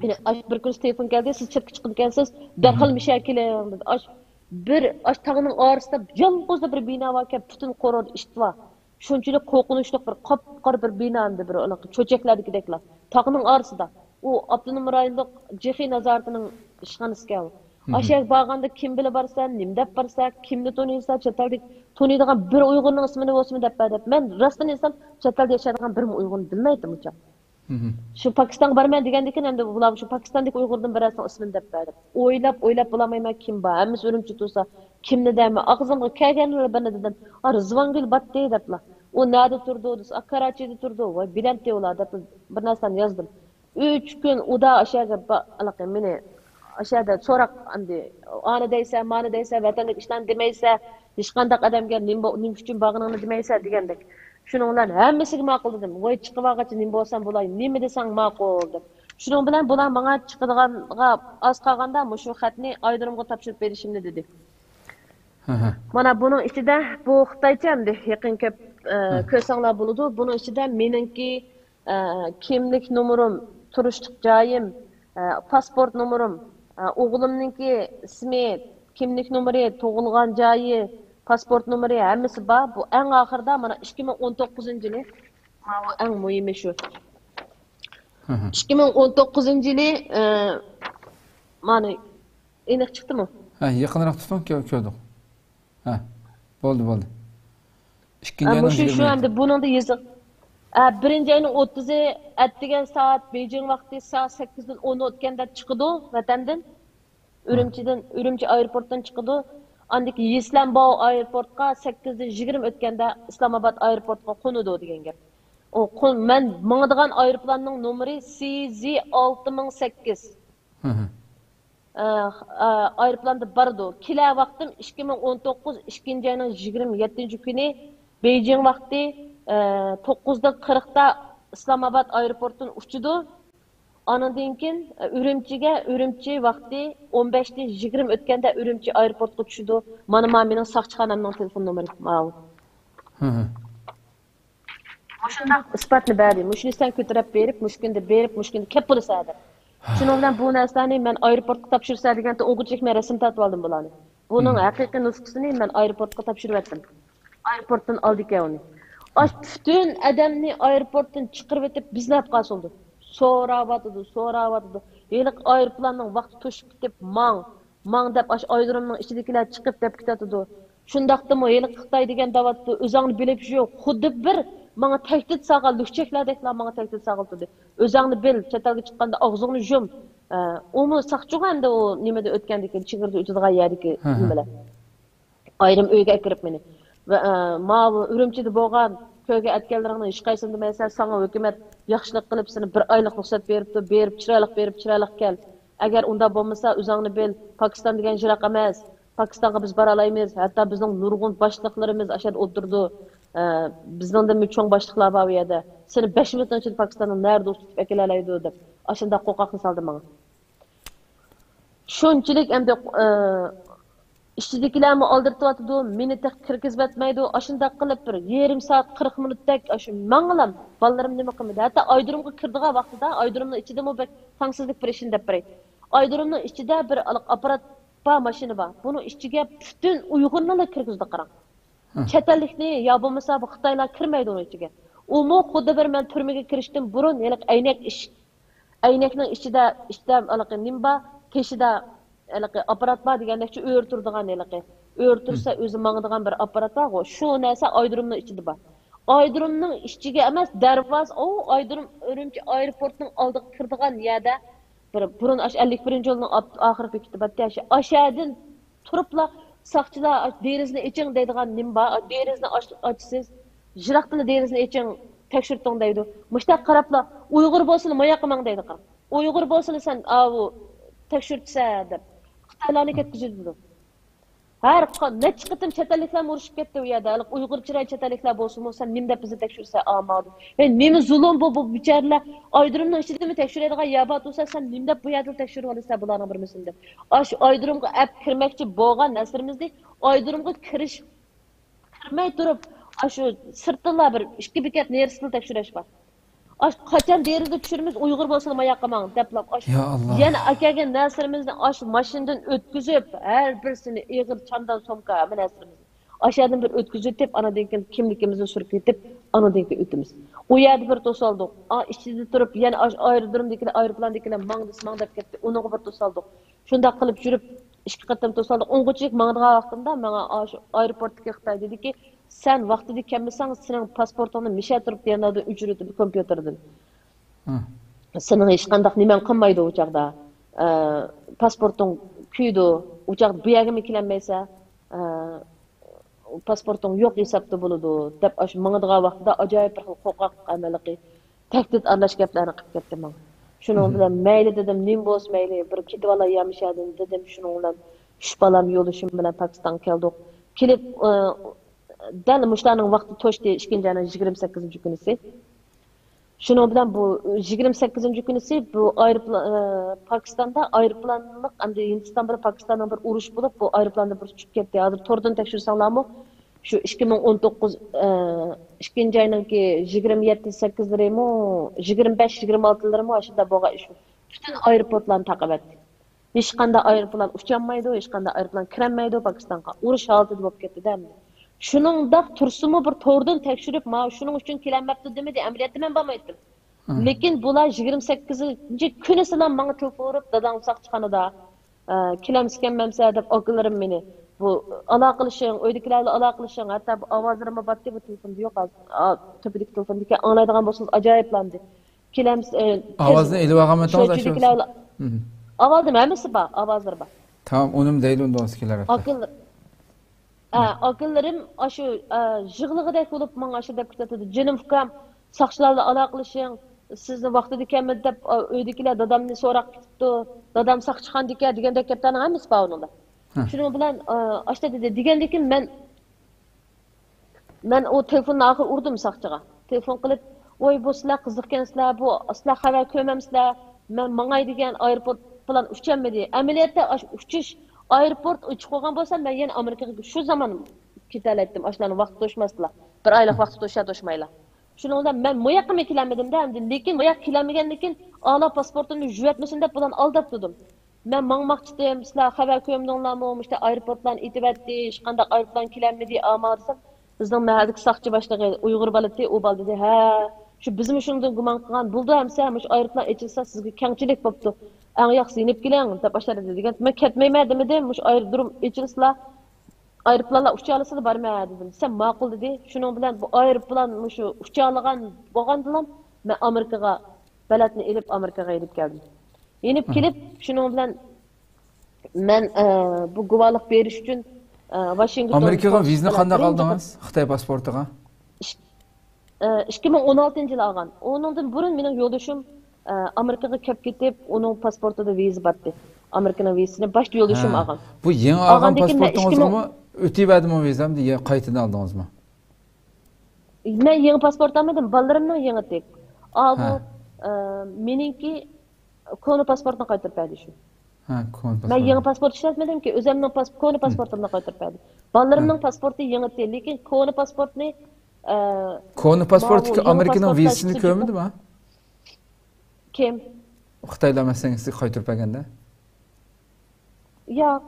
مېنى ئاش-، بىر كۈنى تېلېفون كەلدى، سىز چەتكە چىقىدىكەنسىز، دەرھال مىشە كېلىڭ دېدى. ئاش-، بىر ئاش تاغنىڭ ئارىسىدا يالغۇزلا بىر بىنا باركەن، پۈتۈن قورۇدا ئىت بار. شۇنچىلىك قورقۇنچلۇق بىر قاپقارا بىر بىنا ئەمدى، بىر ئالاقە چۆچەكلەردىكىدەكلا. تاغنىڭ ئارىسىدا. ئۇ ئاپتونوم رايونلۇق جېخې نازارىتىنىڭ ئىشخانىسىكەن ئۇ. ئاشۇ يەرگە بارغاندا كىم بىلەن بارسەن، نېمە دەپ بارسەن، كىمنى تونۇيسەن، چەت ئەلدىكى تونۇيدىغان بىر ئۇيغۇرنىڭ ئىسمىنى بولسىمۇ دەپ بەر دەپ. مەن راستىنى ئېيتسام، چەت ئەلدە ياشايدىغان بىرمۇ ئۇيغۇرنى بىلمەيتتىم ئۇ چاغ. شۇ پاكىستانغا بارىمەن دېگەندىكىن، ئەمدى بۇلار شۇ پاكىستاندىكى ئۇيغۇردىن بىرەرسىنىڭ ئىسمىنى دەپ بەردىم. ئويلاپ، ئويلاپ بولالمايمەن، كىم بار، ھەممىسى ئۈرۈمچىدە تۇرسا، كىمنى دەيمەن، ئاغزىمغا كەلگەننىلا بىرنى دېدىم. ھا، رىزۋانگۈل باتتى دەپلا. ئۇ نەدە تۇرىدۇ دېسە، ئا، كاراچىدا تۇرىدۇ، ۋاي، بىلەمتى ئۇلار دەپ بىر نەرسىنى يازدىم. ئۈچ كۈن ئۇدا ئاشۇ يەرگە با-، ھېلىقى مېنى ئاشۇ يەردە سوراق، ئەمدى ئانى دەيسەن، مانى دەيسەن، ۋەتەندىكى ئىشلارنى دېمەيسەن، ھېچقانداق ئادەمگە نېمە بو-، نېمە ئۈچۈن بارغىنىڭنى دېمەيسەن دېگەندەك. شۇنىڭ بىلەن ھەممىسىگە ماقۇل دېدىم. ۋاي، چىقىۋالغاچ نېمە بولسام بولاي، نېمە دېسەڭ ماقۇل دەپ. شۇنىڭ بىلەن بۇلار ماڭا چىقىدىغانغا ئاز قالغاندا مۇشۇ خەتنى ئايرودرومغا تاپشۇرۇپ بېرىشىمنى دېدى. مانا بۇنىڭ ئىچىدە بۇ خىتايچە ئەمدى يېقىن كۆپ، ئە، كۆرسەڭلار بولىدۇ. بۇنىڭ ئىچىدە مېنىڭكى، ئە، كىملىك نومۇرۇم، تۇرۇشلۇق جايىم، ئە، پاسپورت نومۇرۇم، ئە، ئوغلۇمنىڭكى ئىسمى، كىملىك نومۇرى، تۇغۇلغان جايى، پاسپورت نومۇرى ھەممىسى بار. بۇ ئەڭ ئاخىرىدا مانا ئىككى مىڭ ئون توققۇزىنچى يىلى، ماۋۇ ئەڭ مۇھىمى شۇ. ئىككى مىڭ ئون توققۇزىنچى يىلى، ئە، مانا ئېنىق چىقتىمۇ؟ ھە، يېقىنراق تۇتۇڭ، كۆ-، كۆردۇق. ھە، بولدى، بولدى. ئىككىنچى ئاينىڭ مۇشۇ شۇ يىگىرمە يەتتە. ئەمدى بۇنىڭدا يېزىق. ئە، بىرىنچى ئاينىڭ ئوتتۇزى ئەتىگەن سائەت، بېيجىڭ ۋاقتى سائەت سەككىزدىن ئون ئۆتكەندە چىقىدۇ ۋەتەندىن. ئۈرۈمچىدىن، ئۈرۈمچى ئايروپورتتىن چىقىدۇ. ئاندىن كېيىن يىسلەنباۋ ئايروپورتقا سەككىزدىن يىگىرمە ئۆتكەندە ئىسلامئاباد ئايروپورتقا قونىدۇ دېگەن گەپ. ئۇ قون-، مەن ماڭىدىغان ئايروپىلاننىڭ نومۇرى سى زى ئالتە مىڭ سەككىز. ئە، ئە، ئايروپىلاندا بارىدۇ. كېلەر ۋاقتىم ئىككى مىڭ ئون توققۇز ئىككىنچى ئاينىڭ يىگىرمە يەتتىنچى كۈنى بېيجىڭ ۋاقتى، ئە، توققۇزدىن قىرىقتا ئىسلامئاباد ئايروپورتتىن ئۇچىدۇ. ئانىڭدىن كېيىن، ئە، ئۈرۈمچىگە، ئۈرۈمچى ۋاقتى ئون بەشتىن يىگىرمە ئۆتكەندە ئۈرۈمچى ئايروپورتقا چۈشىدۇ. مانا، مانا مېنىڭ ساقچىخانامنىڭ تېلېفون نومۇرى ماۋۇ. مۇشۇنداق ئىسپاتنى بەردى. مۇشۇنى سەن كۆتۈرۈپ بېرىپ، مۇشۇ كۈندە بېرىپ، مۇشۇ كۈندە كەپ بولىسەن دەپ. شۇنىڭ بىلەن بۇ نەرسىلەرنى مەن ئايروپورتقا تاپشۇرىسەن دېگەنتى ئوغۇرچىلىك مەن رەسىم تارتىۋالدىم بۇلارنى. بۇنىڭ ھەقىقىي نۇسخىسىنى مەن ئايروپورتقا تاپشۇرۇۋەتتىم. ئايروپورتتىن ئالدىكەن ئۇنى. ئاش پۈتۈن ئادەمنى ئايروپورتتىن چىقىرىۋېتىپ بىزنى ئەپ قالسۇلدى. سوراۋاتىدۇ، سوراۋاتىدۇ. ھېلىقى ئايروپىلاننىڭ ۋاقتى توشۇپ كېتىپ ماڭ. ماڭ دەپ ئاشۇ ئايرودرومنىڭ ئىچىدىكىلەر چىقىپ دەپ كېتىۋاتىدۇ. شۇنداقتىمۇ ھېلىقى خىتاي دېگەن دەۋاتىدۇ، ئۆزۈڭنى بىلىپ يۈر، خۇددى بىر ماڭا تەھدىت سالغان لۈكچەكلەردەكلا ماڭا تەھدىت سالغىلى تۇردى. ئۆزۈڭنى بىل، چەت ئەلگە چىققاندا ئاغزىڭنى يۇم. ئە، ئۇمۇ ساقچىغۇ ئەمدى ئۇ نېمىدە ئۆتكەندىكىن، چېگرىدا ئۆتىدىغان يەردىكى نېمىلەر. ئايرىم ئۆيگە ئەكىرىپ مېنى. ۋە، ئە، ماۋۇ ئۈرۈمچىدە بولغان كۆرگەن ئەتكەنلىرىڭنى ھېچقايسىنى دېمەيسەن، ساڭا ھۆكۈمەت ياخشىلىق قىلىپ سېنى بىر ئايلىق رۇخسەت بېرىپتۇ، بېرىپ چىرايلىق بېرىپ چىرايلىق كەل. ئەگەر ئۇنداق بولمىسا، ئۆزۈڭنى بىل، پاكىستان دېگەن يىراق ئەمەس. پاكىستانغا بىز بارالايمىز، ھەتتا بىزنىڭ نۇرغۇن باشلىقلىرىمىز ئاشۇ يەردە ئولتۇرىدۇ. ئە، بىزنىڭدىنمۇ چوڭ باشلىقلار بار ئۇ يەردە. سېنى بەش مىنۇتنىڭ ئىچىدە پاكىستاننىڭ نەدە تۇتۇپ ئەكېلەلەيدۇ دەپ، ئاشۇنداق قورقاقنى سالدى ماڭا. شۇنچىلىك ئەمدى، ئە، ئىچىدىكىلەرمۇ ئالدىرىتىۋاتىدۇ، مېنى تېخى كىرگۈزۈۋەتمەيدۇ. ئاشۇنداق قىلىپ بىر يېرىم سائەت، قىرىق مىنۇتتەك ئاشۇ ماڭغىلام، بالىلىرىم نېمە قىلمىدى. ھەتتا ئايرودرومغا كىرىدىغان ۋاقتىدا، ئايرودرومنىڭ ئىچىدىمۇ بەك تەڭسىزلىك بىر ئىشنى دەپ بېرەي. ئايرودرومنىڭ ئىچىدە بىر ئاپپارات بار، ماشىنا بار. بۇنىڭ ئىچىگە پۈتۈن ئۇيغۇرنىلا كىرگۈزدى، قاراڭ. چەت ئەللىكنى يا بولمىسا بۇ خىتايلار كىرمەيدۇ ئۇنىڭ ئىچىگە. ئۇمۇ خۇددى بىر مەن تۈرمىگە كىرىشتىن بۇرۇن ھېلىقى ئەينەك ئىشىك، ئەينەكنىڭ ئىچىدە، ئىچىدە ھېلىقى نېمە بار، تېشىدا ھېلىقى ئاپپارات بار دېگەندەكچە ئۆرە تۇرىدىغان ھېلىقى. ئۆرە تۇرسا ئۆزى ماڭىدىغان بىر ئاپپارات بارغۇ. شۇ نەرسە ئايرودرومنىڭ ئىچىدە بار. ئايرودرومنىڭ ئىچىگە ئەمەس، دەرۋازا، ئۇ ئايرودروم ئۈرۈمچى ئايروپورتنىڭ ئالدىغا كىرىدىغان يەردە بىر بۇرۇن ئاشۇ ئەللىك بىرىنچى يىلنىڭ ئاپ-، ئاخىرى بېكىتىپ ئەتتى. ئاشۇ، ئاشۇ يەردىن تۇرۇپلا ساقچىلار، «دېرىزىنى ئېچىڭ» دەيدىغان نېمە بار؟ «دېرىزىنى ئاچ-، ئاچىسىز، يىراقتىنلا دېرىزىنى ئېچىڭ، تەكشۈرتۈڭ» دەيدۇ. مۇشۇنداق قاراپلا، «ئۇيغۇر بولسىلا ماياققا ماڭ» دەيدۇ، قاراڭ. «ئۇيغۇر بولسىلا سەن ئاۋۇ تەكشۈرتىسەن» دەپ خىتايلارنى كەتكۈزۈۋېتىدۇ. ھەر قا-، نەچچە قېتىم چەت ئەللىكلەرمۇ ئۇرۇشۇپ كەتتى ئۇ يەردە. ھېلىقى ئۇيغۇر چىراي چەت ئەللىكلەر بولسىمۇ، سەن نېمە دەپ بىزنى تەكشۈرسەن؟ ئامادە. ھەي، نېمە زۇلۇم بۇ، بۇ بىچارىلەر ئايرودرومنىڭ ئىچىدىمۇ تەكشۈرەيدىغان يەر بار تۇرسا، سەن نېمە دەپ بۇ يەردىلا تەكشۈرۈۋالىسەن بۇلارنىڭ بىر مىسلىنى دەپ. ئاشۇ ئايرودرومغا ئەپ كىرمەكچى بولغان نەرسىلىرىمىزنى ئايرودرومغا كىرىش، كىرمەي تۇرۇپ، ئاشۇ سىرتتىنلا بىر ئىككى بېكەت نېرىسىدىلا تەكشۈرۈش بار. ئاش-، قاچان دېرىزە چۈشۈرىمىز، ئۇيغۇر بولسىلا ماياققا ماڭ دەپلا، ئاش-، يا ئاللا. يەنە ئەكەلگەن نەرسىلىرىمىزنى ئاشۇ ماشىنىدىن ئۆتكۈزۈپ، ھەر بىرسىنى ئېغىر چامدان، سومكا، ھەممە نەرسىلىرىمىزنى. ئاشۇ يەردىن بىر ئۆتكۈزۈۋېتىپ، ئانىڭدىن كېيىن كىملىكىمىزنى سۈركىۋېتىپ، ئانىڭدىن كېيىن ئۆتىمىز. ئۇ يەردە بىر توسالدۇق. ئا، ئىچىدە تۇرۇپ، يەنە ئاش-، ئايرودرومدىكىلەر، ئايروپىلاندىكىلەر ماڭ دېسە ماڭ دەپ كەتتى. ئۇنىڭغا بىر توسالدۇق. شۇنداق قىلىپ يۈرۈپ، ئىككى قېتىم توسالدۇق. ئوڭغۇچىلىك ماڭىدىغان ۋاقتىمدا ماڭا ئاشۇ ئايروپورتتىكى خىتاي دېدىكى، سەن ۋاقتىدا كەلمىسەڭ، سېنىڭ پاسپورتۇڭنى مىشە تۇرۇپ دىيەرلەردىن ئۆچۈرۈۋېتىدۇ كومپيۇتېردىن. سېنىڭ ھېچقانداق نېمەڭ قالمايدۇ ئۇ چاغدا. ئە، پاسپورتۇڭ كۆيىدۇ. ئۇ چاغدا بۇ يەرگىمۇ كېلەلمەيسەن. ئە، پاسپورتۇڭ يوق ھېسابتا بولىدۇ، دەپ ئاشۇ ماڭىدىغان ۋاقتىدا ئاجايىپ بىر خىل قورقاق ئەمەلىقى تەھدىت ئارىلاش گەپلەرنى قىلىپ كەتتى ماڭا. شۇنىڭ بىلەن مەيلى دېدىم، نېمە بولسا مەيلى، بىر كېتىۋالاي يا مۇشەدىن دېدىم. شۇنىڭ بىلەن ئۈچ بالام يولدىشىم بىلەن پاكىستانغا كەلدۇق. كېلىپ، ئە، دەل مۇشۇلارنىڭ ۋاقتى توشتى، ئىككىنچى ئاينىڭ يىگىرمە سەككىزىنچى كۈنىسى. شۇنىڭ بىلەن بۇ يىگىرمە سەككىزىنچى كۈنىسى بۇ ئايروپىلان، ئە، پاكىستاندا ئايروپىلانلىق، ئەمدى ھىندىستان بىلەن پاكىستاننىڭ بىر ئۇرۇش بولۇپ، بۇ ئايروپىلاندا بىر ئۇچۇپ كەتتى. ھازىر توردىن تەكشۈرسەڭلارمۇ، شۇ ئىككى مىڭ ئون توققۇز، ئە، ئىككىنچى ئاينىڭكى يىگىرمە يەتتە، سەككىزلىرىمۇ، يىگىرمە بەش، يىگىرمە ئالتىلىرىمۇ ئاشۇنداق بولغان ئىش. پۈتۈن ئايروپورتلارنى تاقىۋەتتى. ھېچقانداق ئايروپىلان ئۇچالمايدۇ، ھېچقانداق ئايروپىلان كىرەلمەيدۇ پاكىستانغا. ئۇرۇش ھالىتىدە بولۇپ كەتتى دە ئەمدى. شۇنىڭداق تۇرسىمۇ بىر توردىن تەكشۈرۈپ، ماۋۇ شۇنىڭ ئۈچۈن كېلەلمەپتۇ دېمىدى. ئەمەلىيەتتە مەن بارمايتتىم. لېكىن بۇلار يىگىرمە سەككىزىنچى كۈنىسىلا ماڭا تېلېفون ئۇرۇپ، داداڭ ساقچىخانىدا، ئە، كېلەمسىكەنمەمسە دەپ ئاكىلىرىم مېنى. بۇ ئالاقىلىشىڭ، ئۆيدىكىلەر بىلەن ئالاقىلىشىڭ. ھەتتا بۇ ئاۋازلىرىممۇ بارتتى بۇ تېلېفوندا. يوق، ھازىر، ئا، تۆپىدىكى تېلېفوندىكى ئاڭلايدىغان بولسىڭىز ئاجايىپلاندى. كېلەمسىز، ئاۋازنى ئېلىۋالغانمىدىڭىز ئاشۇ؟ ئاۋالدىم، ھەممىسى بار، ئاۋازلىرى بار. تامام، ئۇنىمۇ دەيدۇ ئۇندا كېلەر. ئاكىل-، ئە، ئاكىلىرىم ئاشۇ، ئە، يىغلىغۇدەك بولۇپ ماڭا ئاشۇنداق كۆرسىتىدۇ. جېنىم ئۇكام، ساقچىلار بىلەن ئالاقىلىشىڭ، سىزنى ۋاقتىدا كەلمىدى دەپ، ئا، ئۆيدىكىلەر دادامنى سوراپ كېتىپتۇ، دادام ساقچىخانىدىكەن دېگەندەك گەپلەرنىڭ ھەممىسى بار ئۇنىڭدا. شۇنىڭ بىلەن، ئا، ئاشۇنداق دېدى. دېگەندىكىن مەن مەن ئۇ تېلېفوننى ئاخىر ئۇردۇم ساقچىغا. تېلېفون قىلىپ، ۋاي، بۇ سىلەر قىزىقكەنسىلەر، بۇ سىلەر خەۋەر كۆرمەمسىلەر؟ مەن ماڭاي دېگەن ئايروپورت پىلان ئۇچالمىدى. ئەمەلىيەتتە ئاشۇ ئۇچۇش ئايروپورت ئېچىق بولغان بولسا، مەن يەنە ئامېرىكىغا شۇ زامان كېتەلەيتتىم. ئاشۇلارنىڭ ۋاقتى توشماستىلا. بىر ئايلىق ۋاقتى توشار توشمايلا. شۇنىڭ بىلەن مەن مۇياققىمۇ كېلەلمىدىم-دە ئەمدى. لېكىن مۇياققا كېلەلمىگەندىن كېيىن ئالا پاسپورتۇمنى يۇۋەتمىسۇن دەپ بۇلارنى ئالداپ تۇردۇم. مەن ماڭماقچىدىم، سىلەر خەۋەر كۆرمىدىڭلارمۇ؟ مۇشۇنداق ئايروپورتلارنى ئېتىۋەتتى، ھېچقانداق ئايروپىلان كېلەلمىدى، ئاما دېسەم، بىزنىڭ مەھەللىدىكى ساقچى باشلىقى ئۇيغۇر بالا ئىدى، ئۇ بالا دېدى، ھە، شۇ بىزمۇ شۇنىڭدىن گۇمان قىلغان، بولدى ئەمسە، مۇشۇ ئايروپىلان ئېچىلسا سىزگە كەڭچىلىك بوپتۇ، ئەڭ ياخشىسى يېنىپ كېلىڭ دەپ ئاشۇنداق دېدى دېگەن. مەن كەتمەيمەن دېمىدىم، مۇشۇ ئايرودروم ئېچىلسىلا، ئايروپىلانلار ئۇچالىسىلا بارىمەن دېدىم. دېسەم ماقۇل دېدى. شۇنىڭ بىلەن بۇ ئايروپىلان مۇشۇ ئۇچالىغان بولغاندىلا، مەن ئامېرىكىغا بېلەتنى ئېلىپ، ئامېرىكىغا يېنىپ كەلدىم. يېنىپ كېلىپ، شۇنىڭ بىلەن مەن، ئە، بۇ گۇۋاھلىق بېرىش ئۈچۈن، ئە، ۋاشىنگتون ئامېرىكىغا ۋىزىنى قانداق ئالدىڭىز؟ خىتاي پاسپورتىغا؟ ئىش-، ئە، ئىككى مىڭ ئون ئالتىنچى يىلى ئالغان. ئۇنىڭدىن بۇرۇن مېنىڭ يولدىشىم، ئە، ئامېرىكىغا كەپ كېتىپ، ئۇنىڭ پاسپورتىدا ۋىزا بارتتى. ئامېرىكىنىڭ ۋىزىسىنى باشتا يولدىشىم ئالغان. بۇ يېڭى ئالغان پاسپورتىڭىزغىمۇ ئۆتۈۋەردىمۇ ۋىزا ئەمدى يا-، قايتىدىن ئالدىڭىزمۇ؟ مەن يېڭى پاسپورت ئالمىدىم، بالىلىرىمنىڭ يېڭىتى. ئاۋۇ، ئە، مېنىڭكى كونا پاسپورتنى قايتۇرۇپ بەردى شۇ. ھە، كونا پاسپورت. مەن يېڭى پاسپورت ئىشلەتمىدىمكى، ئۆزۈمنىڭ پاس-، كونا پاسپورتۇمنى قايتۇرۇپ بەردى. بالىلىرىمنىڭ پاسپورتى يېڭىتى، لېكىن كونا پاسپورتنى، ئە، كونا پاسپورتتىكى ئامېرىكىنىڭ ۋىزىسىنى كۆرمىدىما؟ كىم؟ خىتايلار مەسىلەن سىزگە قايتۇرۇپ بەرگەندە؟ ياق.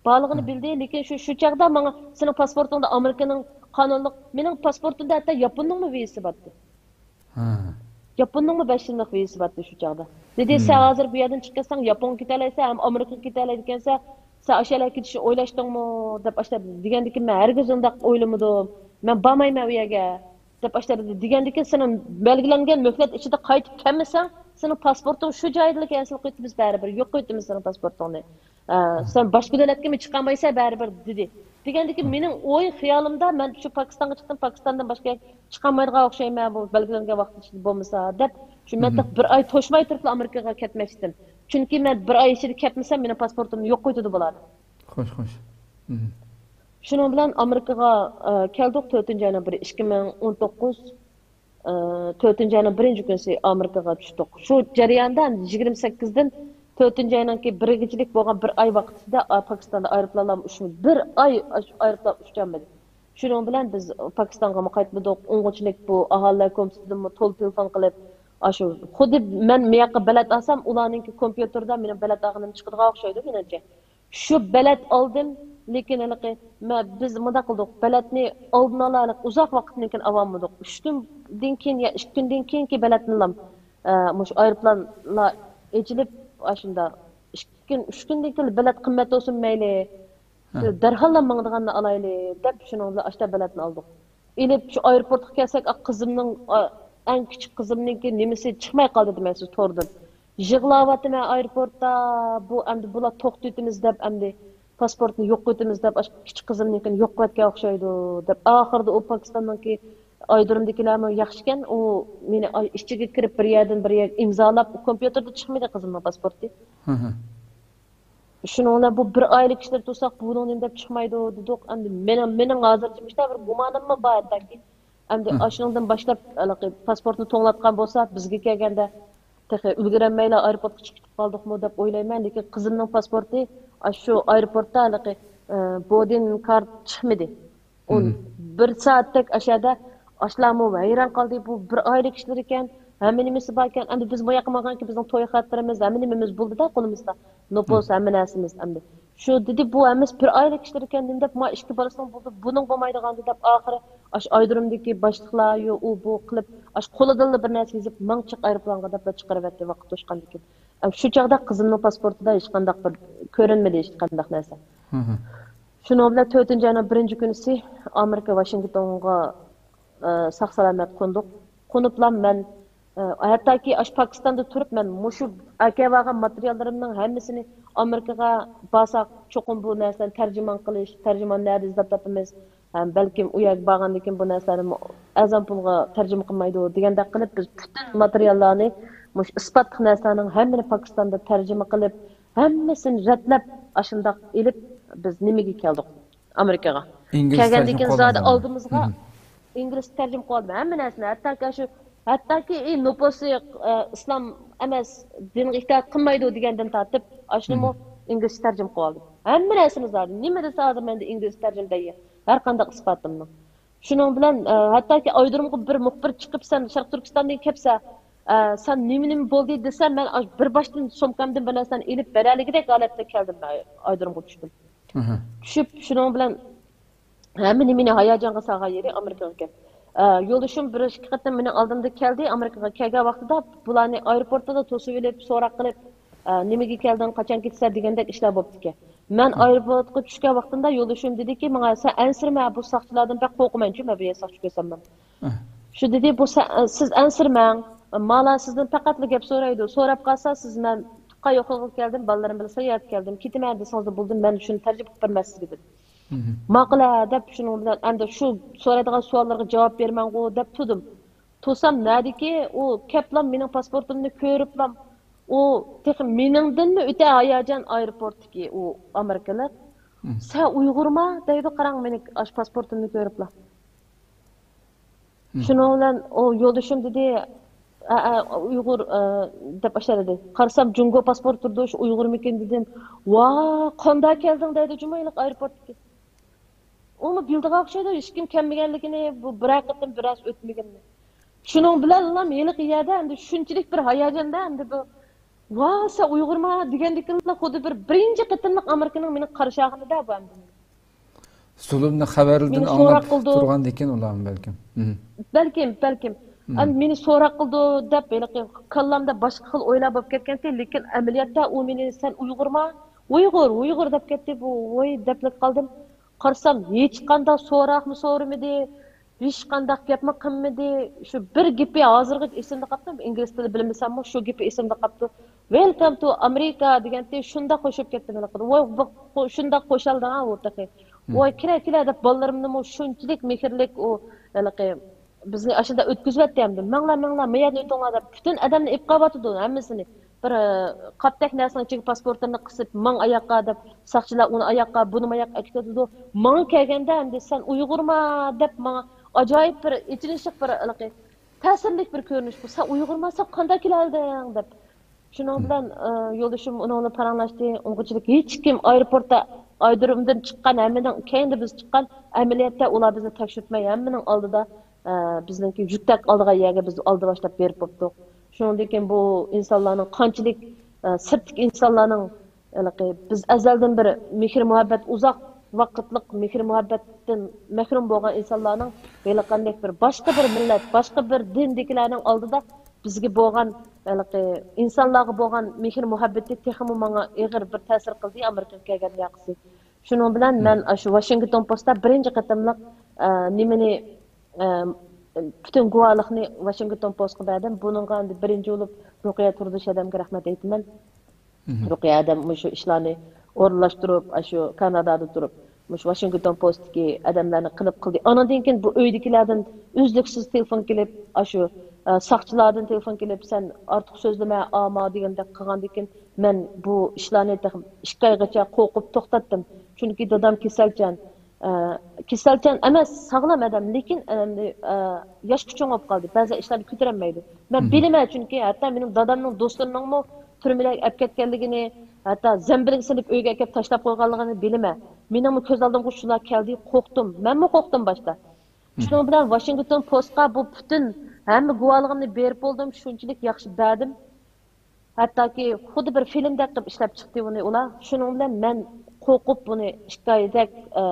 بارلىقىنى بىلدى، لېكىن شۇ، شۇ چاغدا ماڭا، سېنىڭ پاسپورتۇڭدا ئامېرىكىنىڭ قانۇنلۇق، مېنىڭ پاسپورتۇمدا ھەتتا ياپوننىڭمۇ ۋىزىسى بارتتى. ياپوننىڭمۇ بەش يىللىق ۋىزىسى بارتتى شۇ چاغدا. دېدى، سەن ھازىر بۇ يەردىن چىقىپ كەتسەڭ، ياپونغا كېتەلەيسەن ھەم ئامېرىكىغا كېتەلەيدىكەنسەن، سەن ئاشۇ يەرلەرگە كېتىشنى ئويلاشتىڭمۇ؟ دەپ ئاشۇنداق دېگەندىكىن، مەن ھەرگىز ئۇنداق ئويلىمىدىم. مەن بارمايمەن ئۇ يەرگە. دەپ ئاشۇنداق دېدى. دېگەندىكىن، سېنىڭ بەلگىلەنگەن مۆھلەت ئىچىدە قايتىپ كەلمىسەڭ، سېنىڭ پاسپورتۇڭ شۇ جايىدىلا كەنسىل قىلىۋېتىمىز بەرىبىر. يوق قىلىۋېتىمىز سېنىڭ پاسپورتۇڭنى. ئە، سەن باشقا دۆلەتكىمۇ چىقالمايسەن بەرىبىر، دېدى. دېگەندىكىن، مېنىڭ ئوي خىيالىمدا مەن شۇ پاكىستانغا چىقتىم، پاكىستاندىن باشقا چىقالمايدىغان ئوخشايمەن، بۇ بەلگىلەنگەن ۋاقىت ئىچىدە بولمىسا، دەپ شۇ مەن بىر ئاي توشماي تۇرۇپلا ئامېرىكىغا كەتمەكچىدىم. چۈنكى مەن بىر ئاي ئىچىدە كەتمىسەم، مېنىڭ پاسپورتۇمنى يوق قىلىۋېتىدۇ بۇلار. خوش، خوش. شۇنىڭ بىلەن ئامېرىكىغا، ئە، كەلدۇق، تۆتىنچى ئاينىڭ بىرى، ئىككى مىڭ ئون توققۇز، ئە، تۆتىنچى ئاينىڭ بىرىنچى كۈنىسى ئامېرىكىغا چۈشتۇق. شۇ جەرياندا يىگىرمە سەككىزدىن تۆتىنچى ئاينىڭكى بىرىگىچىلىك بولغان بىر ئاي ۋاقتىدا، ئا، پاكىستاندا ئايروپىلانلارمۇ ئۇچمىدى. بىر ئاي ئاش-، ئايروپىلان ئۇچالمىدى. شۇنىڭ بىلەن بىز پاكىستانغىمۇ قايتمىدۇق. ئوڭغۇچىلىك بۇ ئاھالىلەر كومىتېتىدىنمۇ تولا تېلېفون قىلىپ، ئاشۇ خۇددى مەن مۇياققا بېلەت ئالسام، ئۇلارنىڭكى كومپيۇتېردا مېنىڭ بېلەت ئالغىنىم چىقىدىغان ئوخشايدۇ، مېنىڭچە. شۇ بېلەت ئالدىم، لېكىن ھېلىقى مە-، بىز مۇنداق قىلدۇق، بېلەتنى ئالدىن ئالا ھېلىقى ئۇزاق ۋاقىتتىن كېيىن ئالالمىدۇق. ئۈچ كۈندىن كېيىن يا ئىككى كۈندىن كېيىنكى بېلەتنىلا، ئە، مۇشۇ ئايروپىلانلار ئېچىلىپ، ئاشۇنداق ئىككى كۈن، ئۈچ كۈندىن كېيىن بېلەت قىممەت بولسۇن مەيلى، دەرھاللا ماڭىدىغاننى ئالايلى دەپ، شۇنىڭ بىلەن ئاشتا بېلەتنى ئالدۇق. ئېلىپ، شۇ ئايروپورتقا كەلسەك، ئا، قىزىمنىڭ، ئا، ئەڭ كىچىك قىزىمنىڭكى نېمىسى چىقماي قالدى دېمەيسىز توردىن. يىغلاۋاتىمەن ئايروپورتتا، بۇ ئەمدى بۇلار توختىتىمىز دەپ، ئەمدى پاسپورتنى يوقىتىمىز دەپ، ئاشۇ كىچىك قىزىمنىڭكىنى يوقىتىۋەتكەن ئوخشايدۇ دەپ. ئاخىرىدا ئۇ پاكىستاننىڭكى ئايدۇرۇمدىكىلەرمۇ ياخشىكەن، ئۇ مېنى ئاي-، ئىچىگە كىرىپ بىر يەردىن بىر يەرگە ئىمزالاپ، كومپيۇتېردا چىقمىدى قىزىمنىڭ پاسپورتى. شۇنىڭ بىلەن بۇ بىر ئائىلە كىشىلەر تۇرساق، بۇنىڭ نېمە دەپ چىقمايدۇ دېدۇق. ئەمدى مېنىڭ، مېنىڭ ھازىرچە مۇشۇنداق بىر گۇمانىممۇ بار ھەتتاكى. ئەمدى ئاشۇنىڭدىن باشلاپ ھېلىقى پاسپورتنى توڭلاتقان بولسا، بىزگە كەلگەندە تېخى ئۈلگۈرەلمەيلا ئايروپورتقا چىقىپ كەتتۇق قالدۇقمۇ دەپ ئويلايمەن. لېكىن قىزىمنىڭ پاسپورتى ئاشۇ ئايروپورتتا ھېلىقى، ئە، بوردىنگ كارت چىقمىدى. ئۇ بىر سائەتتەك ئاشۇ يەردە ئاشۇلارمۇ ھەيران قالدى. بۇ بىر ئائىلە كىشىلىرى ئىكەن، ھەممە نېمىسى بار ئىكەن. ئەمدى بىز بۇ ياققا ماڭغانكى بىزنىڭ توي خاتىرىمىز، ھەممە نېمىمىز بولدى-دە قولىمىزدا. نوپۇس، ھەممە نەرسىمىز ئەمدى. شۇ دېدى، بۇ ھەممىسى بىر ئائىلە كىشىلىرى ئىكەن، نېمە دەپ ما ئىككى بالىسىنىڭ بولدى، بۇنىڭ بولمايدىغاندى دەپ ئاخىرى ئاشۇ ئايرودرومدىكى باشلىقلار، يو، ئۇ بۇ قىلىپ، ئاشۇ قولىدىنلا بىر نەرسە يېزىپ، ماڭ چىق ئايروپىلانغا دەپلا چىقىرىۋەتتى ۋاقىت توشقاندىن كېيىن. ئەم، شۇ چاغدا قىزىمنىڭ پاسپورتىدا ھېچقانداق بىر كۆرۈنمىدى، ھېچقانداق نەرسە. شۇنىڭ بىلەن تۆتىنچى ئاينىڭ بىرىنچى كۈنىسى ئامېرىكا ۋاشىنگتونغا، ئە، ساق-سالامەت قوندۇق. قونۇپلا مەن، ئە، ھەتتاكى ئاشۇ پاكىستاندا تۇرۇپ، مەن مۇشۇ ئەكەۋالغان ماتېرىياللىرىمنىڭ ھەممىسىنى ئامېرىكىغا بارساق، چوقۇم بۇ نەرسىلەرنى تەرجىمە قىلىش، تەرجىمان نەدە ئىزدەپ تاپىمىز؟ ھەم بەلكىم ئۇ يەرگە بارغاندىن كېيىن بۇ نەرسىلەرنى ئەرزان پۇلغا تەرجىمە قىلمايدۇ دېگەندەك قىلىپ، بىز پۈتۈن ماتېرىياللارنى، مۇشۇ ئىسپاتلىق نەرسىلەرنىڭ ھەممىنى پاكىستاندا تەرجىمە قىلىپ، ھەممىسىنى رەتلەپ، ئاشۇنداق ئېلىپ بىز نېمىگە كەلدۇق؟ ئامېرىكىغا. ئىنگلىزچە كەلگەندىن تەرجىمە كېيىن زادى قىلىۋالدىڭىزمۇ؟ ئالدىمىزغا ئىنگلىزچە تەرجىمە قىلىۋالدىم ھەممە نەرسىنى. ھەتتاكى شۇ، ھەتتاكى، ئى، نوپۇسى، ئە، ئىسلام ئەمەس دىنغا ئىتائەت قىلمايدۇ دېگەندىن تارتىپ، ئاشۇنىمۇ ئىنگلىزچە تەرجىمە قىلىۋالدىم. ھەممە نەرسىمىز زادى. نېمە دېسە ھازىر مەندە ئىنگلىزچە تەرجىمە دەي. ھەر قانداق ئىسپاتىمنىڭ. شۇنىڭ بىلەن، ئە، ھەتتاكى ئايرودرومغا بىر مۇخبىر چىقىپ، سەن شەرقىي تۈركىستاندىن كەپسەن، ئە، سەن نېمە، نېمە بولدى دېسە، مەن ئاش-، بىر باشتىن سومكامدىن بىر نەرسىنى ئېلىپ بېرەلىگۈدەك ھالەتتە كەلدىم، ئايرودرومغا چۈشتۈم. چۈشۈپ، شۇنىڭ بىلەن ھەممە نېمىنى ھاياجانغا سالغان يېرى ئامېرىكىغا كەپ. ئە، يولدىشىم بىر ئىككى قېتىم مېنىڭ ئالدىمدا كەلدى، ئامېرىكىغا كەلگەن ۋاقتىدا بۇلارنى ئايروپورتتا توسۇۋېلىپ، سوراق قىلىپ، ئە، نېمىگە كەلدىڭ، قاچان كېتىسەن دېگەندەك ئىشلار بوپتىكەن. مەن ئايروپورتقا چۈشكەن ۋاقتىمدا يولدىشىم دېدىكى ماڭا، سەن ئەنسىرىمە، بۇ ساقچىلاردىن بەك قورقىمەنچۇ، مەن بىر يەر ساقچى كۆرسەممۇ. شۇ دېدى، بۇ سە-، سىز ئەنسىرىمەڭ، مالا سىزدىن پەقەتلا گەپ سورايدۇ. سوراپ قالسا، سىز مەن تۇغقان يوقلىغىلى كەلدىم، بالىلىرىم بىلەن ساياھەتكە كەلدىم، كېتىمەن دېسىڭىزلا بولدى، مەن شۇنى تەرجىمە قىلىپ بەرمەسلىكى دېدى. ماقۇل ھە دەپ، شۇنىڭ بىلەن ئەمدى شۇ سورايدىغان سوئاللارغا جاۋاب بېرىمەنغۇ دەپ تۇردۇم. تۇرسام، نەدىكى ئۇ كەپلا مېنىڭ پاسپورتۇمنى كۆرۈپلا، ئۇ تېخى مېنىڭدىنمۇ ئۆتە ھاياجان ئايروپورتتىكى ئۇ ئامېرىكىلىق. سەن ئۇيغۇرما دەيدۇ، قاراڭ مېنى ئاشۇ پاسپورتۇمنى كۆرۈپلا. شۇنىڭ بىلەن ئۇ يولدىشىم دېدى، ئە، ئە، ئۇيغۇر، ئە، دەپ ئاشۇنداق دېدى. قارىسام جۇڭگو پاسپورت تۇرىدۇ، شۇ ئۇيغۇرمىكىن دېدىم. ۋا، قانداق كەلدىڭ دەيدۇ، جۇمۇ ھېلىقى ئايروپورتتىكى. ئۇمۇ بىلىدىغان ئوخشايدۇ، ھېچكىم كەلمىگەنلىكىنى، بۇ بىرەر قېتىم بىر ئاز ئۆتمىگىنىنى. شۇنىڭ بىلەنلا ھېلىقى يەردە ئەمدى شۇنچىلىك بىر ھاياجاندا ئەمدى بۇ، ۋا، سەن ئۇيغۇرما دېگەندىكىنلا خۇددى بىر بىرىنچى قېتىملىق ئامېرىكىنىڭ مېنى قارشى ئالغىنىدا بۇ ئەمدى. زۇلۇمنى خەۋەرلىرىدىن مېنى سوراق ئاڭلاپ قىلدى. تۇرغاندىكىن ئۇلارمۇ بەلكىم. بەلكىم، بەلكىم. ئەمدى مېنى سوراق قىلىدۇ دەپ ھېلىقى كاللامدا باشقا خىل ئويلار بولۇپ كەتكەنتى، لېكىن ئەمەلىيەتتە ئۇ مېنى، سەن ئۇيغۇرما؟ ئۇيغۇر، ئۇيغۇر دەپ كەتتى. بۇ، ۋوي دەپلا قالدىم. قارىسام ھېچقانداق سوراقمۇ سورىمىدى، ھېچقانداق گەپمۇ قىلمىدى. شۇ بىر گېپى ھازىرغىچە ئېسىمدە قاپتۇ. ئىنگلىز تىلى بىلمىسەممۇ شۇ گېپى ئېسىمدە قاپتۇ. «Welcome to America» دېگەنتى، شۇنداق خوش بولۇپ كەتتىم ھېلىقىدا. ۋوي، بۇ، شۇنداق خوشالدىڭ ھا ئۇ تېخى. ۋاي، كىرە، كىرە دەپ بالىلىرىمنىمۇ شۇنچىلىك مېھىرلىك ئۇ ھېلىقى بىزنى ئاشۇنداق ئۆتكۈزۈۋەتتى ئەمدى. «ماڭلا، ماڭلا، ما يەردىن ئۆتۈڭلار» دەپ پۈتۈن ئادەمنى ئېلىپ قالىۋاتىدۇ ھەممىسىنى. بىر، ئە، قاپتەك نەرسىنىڭ ئىچىگە پاسپورتلىرىنى قىسىپ، «ماڭ ئاياققا» دەپ ساقچىلار ئۇنى ئاياققا، بۇنى ماياققا ئەكېتىۋاتىدۇ. ماڭا كەلگەندە ئەمدى «سەن ئۇيغۇرما؟» دەپ ماڭا ئاجايىپ بىر ئېچىنىشلىق بىر ھېلىقى تەسىرلىك بىر كۆرۈنۈش بۇ. «سەن ئۇيغۇرما؟ سەن قانداق كېلەلدىڭ؟» دەپ. شۇنىڭ بىلەن، ئە، يولدىشىم ئۇنىڭ بىلەن پاراڭلاشتى. ئۇنىڭغىچىلىك ھېچكىم ئايروپورتتا ئايرودرومدىن چىققان، ھەممىنىڭ كەينىدە بىز چىققان، ئەمەلىيەتتە ئۇلار بىزنى تەكشۈرتمەي، ھەممىنىڭ ئالدىدا، ئە، بىزنىڭكى يۈكتەك ئالىدىغان يەرگە بىز ئالدى باشلاپ بېرىپ بوپتۇق. شۇنىڭدىن كېيىن بۇ ئىنسانلارنىڭ قانچىلىك، ئە، سىرتتىكى ئىنسانلارنىڭ ھېلىقى بىز ئەزەلدىن بىر مېھىر-مۇھەببەت ئۇزاق ۋاقىتلىق مېھىر مۇھەببەتتىن مەھرۇم بولغان ئىنسانلارنىڭ ھېلىقاندەك بىر باشقا بىر مىللەت، باشقا بىر دىندىكىلەرنىڭ ئالدىدا بىزگە بولغان، ھېلىقى ئىنسانلارغا بولغان مېھىر مۇھەببىتى تېخىمۇ ماڭا ئېغىر بىر تەسىر قىلدى ئامېرىكىغا كەلگەندىن كېيىن. شۇنىڭ بىلەن مەن ئاشۇ ۋاشىنگتون پوستتا بىرىنچى قېتىملىق، ئە، نېمىنى، ئە، پۈتۈن گۇۋاھلىقنى ۋاشىنگتون پوستقا بەردىم. بۇنىڭغا ئەمدى بىرىنچى بولۇپ رۇقىيە تۇردۇش ھەدەمگە رەھمەت ئېيتىمەن. رۇقىيە ھەدەم مۇشۇ ئىشلارنى ئورۇنلاشتۇرۇپ، ئاشۇ كانادادا تۇرۇپ، مۇشۇ ۋاشىنگتون پوستتىكى ئادەملەرنى قىلىپ قىلدى. ئانىڭدىن كېيىن بۇ ئۆيدىكىلەردىن ئۈزلۈكسىز تېلېفون كېلىپ، ئاشۇ، ئە، ساقچىلاردىن تېلېفون كېلىپ، «سەن ئارتۇق سۆزلىمە، ئاما» دېگەندەك قىلغاندىن كېيىن، مەن بۇ ئىشلارنى تېخى ئىككى ئايغىچە قورقۇپ توختاتتىم. چۈنكى دادام كېسەلچان. ئە، كېسەلچان ئەمەس، ساغلام ئادەم، لېكىن ئەمدى، ئە، ياشقا چوڭ بولۇپ قالدى. بەزى ئىشلارنى كۆتۈرەلمەيدۇ. مەن بىلىمەن، چۈنكى ھەتتا مېنىڭ دادامنىڭ دوستلىرىنىڭمۇ تۈرمىلەرگە ئەپ كەتكەنلىكىنى، ھەتتا زەمبىلگە سېلىپ ئۆيگە ئەكەپ تاشلاپ قويغانلىقىنى بىلىمەن. مېنىڭمۇ كۆز ئالدىمغا شۇلار كەلدى، قورقتۇم. مەنمۇ قورقتۇم باشتا. شۇنىڭ بىلەن ۋاشىنگتون پوستقا بۇ پۈتۈن ھەممە گۇۋاھلىقىمنى بېرىپ بولدۇم، شۇنچىلىك ياخشى بەردىم. ھەتتاكى خۇددى بىر فىلىمدەك قىلىپ ئىشلەپ چىقتى ئۇنى ئۇلار. شۇنىڭ بىلەن مەن قورقۇپ بۇنى ئىككى ئايدەك، ئە،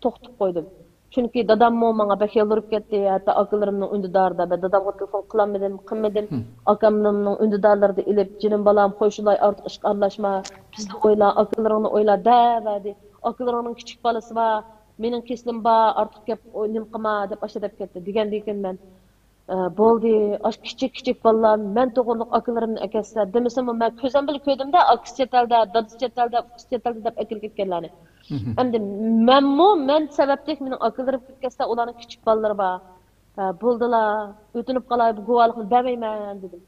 توختىتىپ قويدۇم. چۈنكى داداممۇ ماڭا بەك يالۋۇرۇپ كەتتى. ھەتتا ئاكىلىرىمنىڭ ئۈندىدارىدا مەن دادامغا تېلېفون قىلالمىدىم، قىلمىدىم. ئاكامنىڭ ئۈندىدارلىرىدا ئېلىپ، «جېنىم بالام، قوي شۇلاي، ئارتۇق ئىشقا ئارىلاشما. بىزنى ئويلا، ئاكىلىرىڭنى ئويلا» دەۋەردى. ئاكىلىرىڭنىڭ كىچىك بالىسى بار، مېنىڭ كېسىلىم بار، ئارتۇق گەپ نېمە قىلما دەپ ئاشۇ دەپ كەتتى. دېگەندىن كېيىن مەن، ئە، بولدى، ئاشۇ كىچىك، كىچىك بالىلار مەن توغرۇلۇق ئاكىلىرىمنى ئەكەتسە دېمىسىمۇ، مەن كۆزۈم بىلەن كۆردۈم-دە، ئاكىسى چەت ئەلدە، دادىسى چەت ئەلدە، ئۇكىسى چەت ئەلدە دەپ ئەكىرىپ كەتكەنلەرنى. ئەمدى مەنمۇ، مەن سەۋەبلىك مېنىڭ ئاكىلىرىم كېتىپ كەتسە، ئۇلارنىڭ كىچىك بالىلىرى بار. ھە، بولدىلا، ئۆتۈنۈپ قالاي، بۇ گۇۋاھلىقنى بەرمەيمەن دېدىم.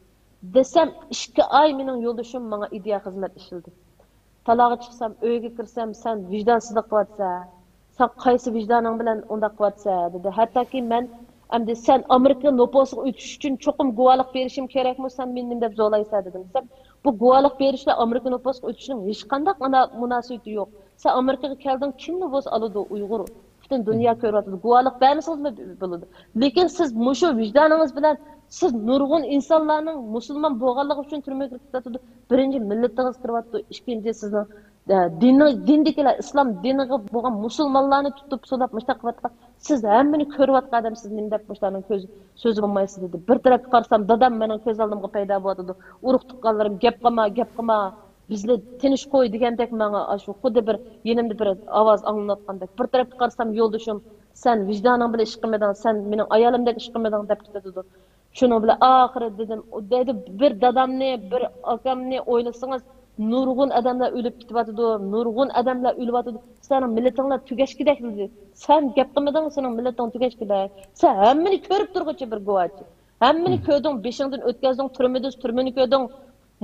دېسەم، ئىككى ئاي مېنىڭ يولدىشىم ماڭا ئىدىيە خىزمەت ئىشلىدى. تالاغا چىقسام، ئۆيگە كىرسەم، سەن ۋىجدانسىزلىق قىلىۋاتىسەن. سەن قايسى ۋىجدانىڭ بىلەن ئۇنداق قىلىۋاتىسەن؟ دېدى. ھەتتاكى مەن ئەمدى سەن ئامېرىكا نوپۇسىغا ئۆتۈش ئۈچۈن چوقۇم گۇۋاھلىق بېرىشىم كېرەكمۇ؟ سەن مېنى نېمە دەپ زورلايسەن؟ دېدىم. دېسەم، بۇ گۇۋاھلىق بېرىشلەر ئامېرىكا نوپۇسىغا ئۆتۈشنىڭ ھېچقانداق مۇنا-، مۇناسىۋىتى يوق. سەن ئامېرىكىغا كەلدىڭ، كىمنى بولسا ئالىدۇ ئۇيغۇر. پۈتۈن دۇنيا كۆرۈۋاتىدۇ. گۇۋاھلىق بەرمىسىڭىزمۇ بولىدۇ. لېكىن سىز مۇشۇ ۋىجدانىڭىز بىلەن سىز نۇرغۇن ئىنسانلارنىڭ مۇسۇلمان بولغانلىقى ئۈچۈن تۈرمىگە كىرىپ كېتىۋاتىدۇ. بىرىنچى، مىللىتىڭىز كىرىۋاتىدۇ. ئىككىنچى، سىزنىڭ، ئە، دىنى-، دىندىكىلەر، ئىسلام دىنىغا بولغان مۇسۇلمانلارنى تۇتۇپ سولاپ مۇشۇنداق قىلىۋاتقان، سىز ھەممىنى كۆرۈۋاتقان ئادەمسىز، نېمە دەپ مۇشۇلارنىڭ كۆز-، سۆزى بولمايسىز دېدى. بىر تەرەپكە قارىسام، دادام مېنىڭ كۆز ئالدىمغا پەيدا بولۇۋاتىدۇ. ئۇرۇق تۇغقانلىرىم، گەپ قىلما، گەپ قىلما، بىزنى تىنچ قوي دېگەندەك ماڭا ئاشۇ خۇددى بىر يېنىمدا بىر ئاۋاز ئاڭلىنىۋاتقاندەك. بىر تەرەپكە قارىسام يولدىشىم، سەن ۋىجدانىڭ بىلەن ئىش قىلمىدىڭ، سەن مېنىڭ ئايالىمدەك ئىش قىلمىدىڭ دەپ كېتىۋاتىدۇ. شۇنىڭ بىلەن ئاخىرى دېدىم، دەيدۇ، بىر دادامنى، بىر ئاكامنى ئويلىسىڭىز، نۇرغۇن ئادەملەر ئۆلۈپ كېتىۋاتىدۇ، نۇرغۇن ئادەملەر ئۆلۈۋاتىدۇ. سىلەرنىڭ مىللىتىڭلار تۈگەشكىدەك دېدى. سەن گەپ قىلمىدىڭ، سېنىڭ مىللىتىڭ تۈگەشكىدەك. سەن ھەممىنى كۆرۈپ تۇرغۇچە بىر گۇۋاچى. ھەممىنى كۆردۈڭ، بېشىڭدىن ئۆتكەزدىڭ، تۈرمىدە، تۈرمىنى كۆردۈڭ.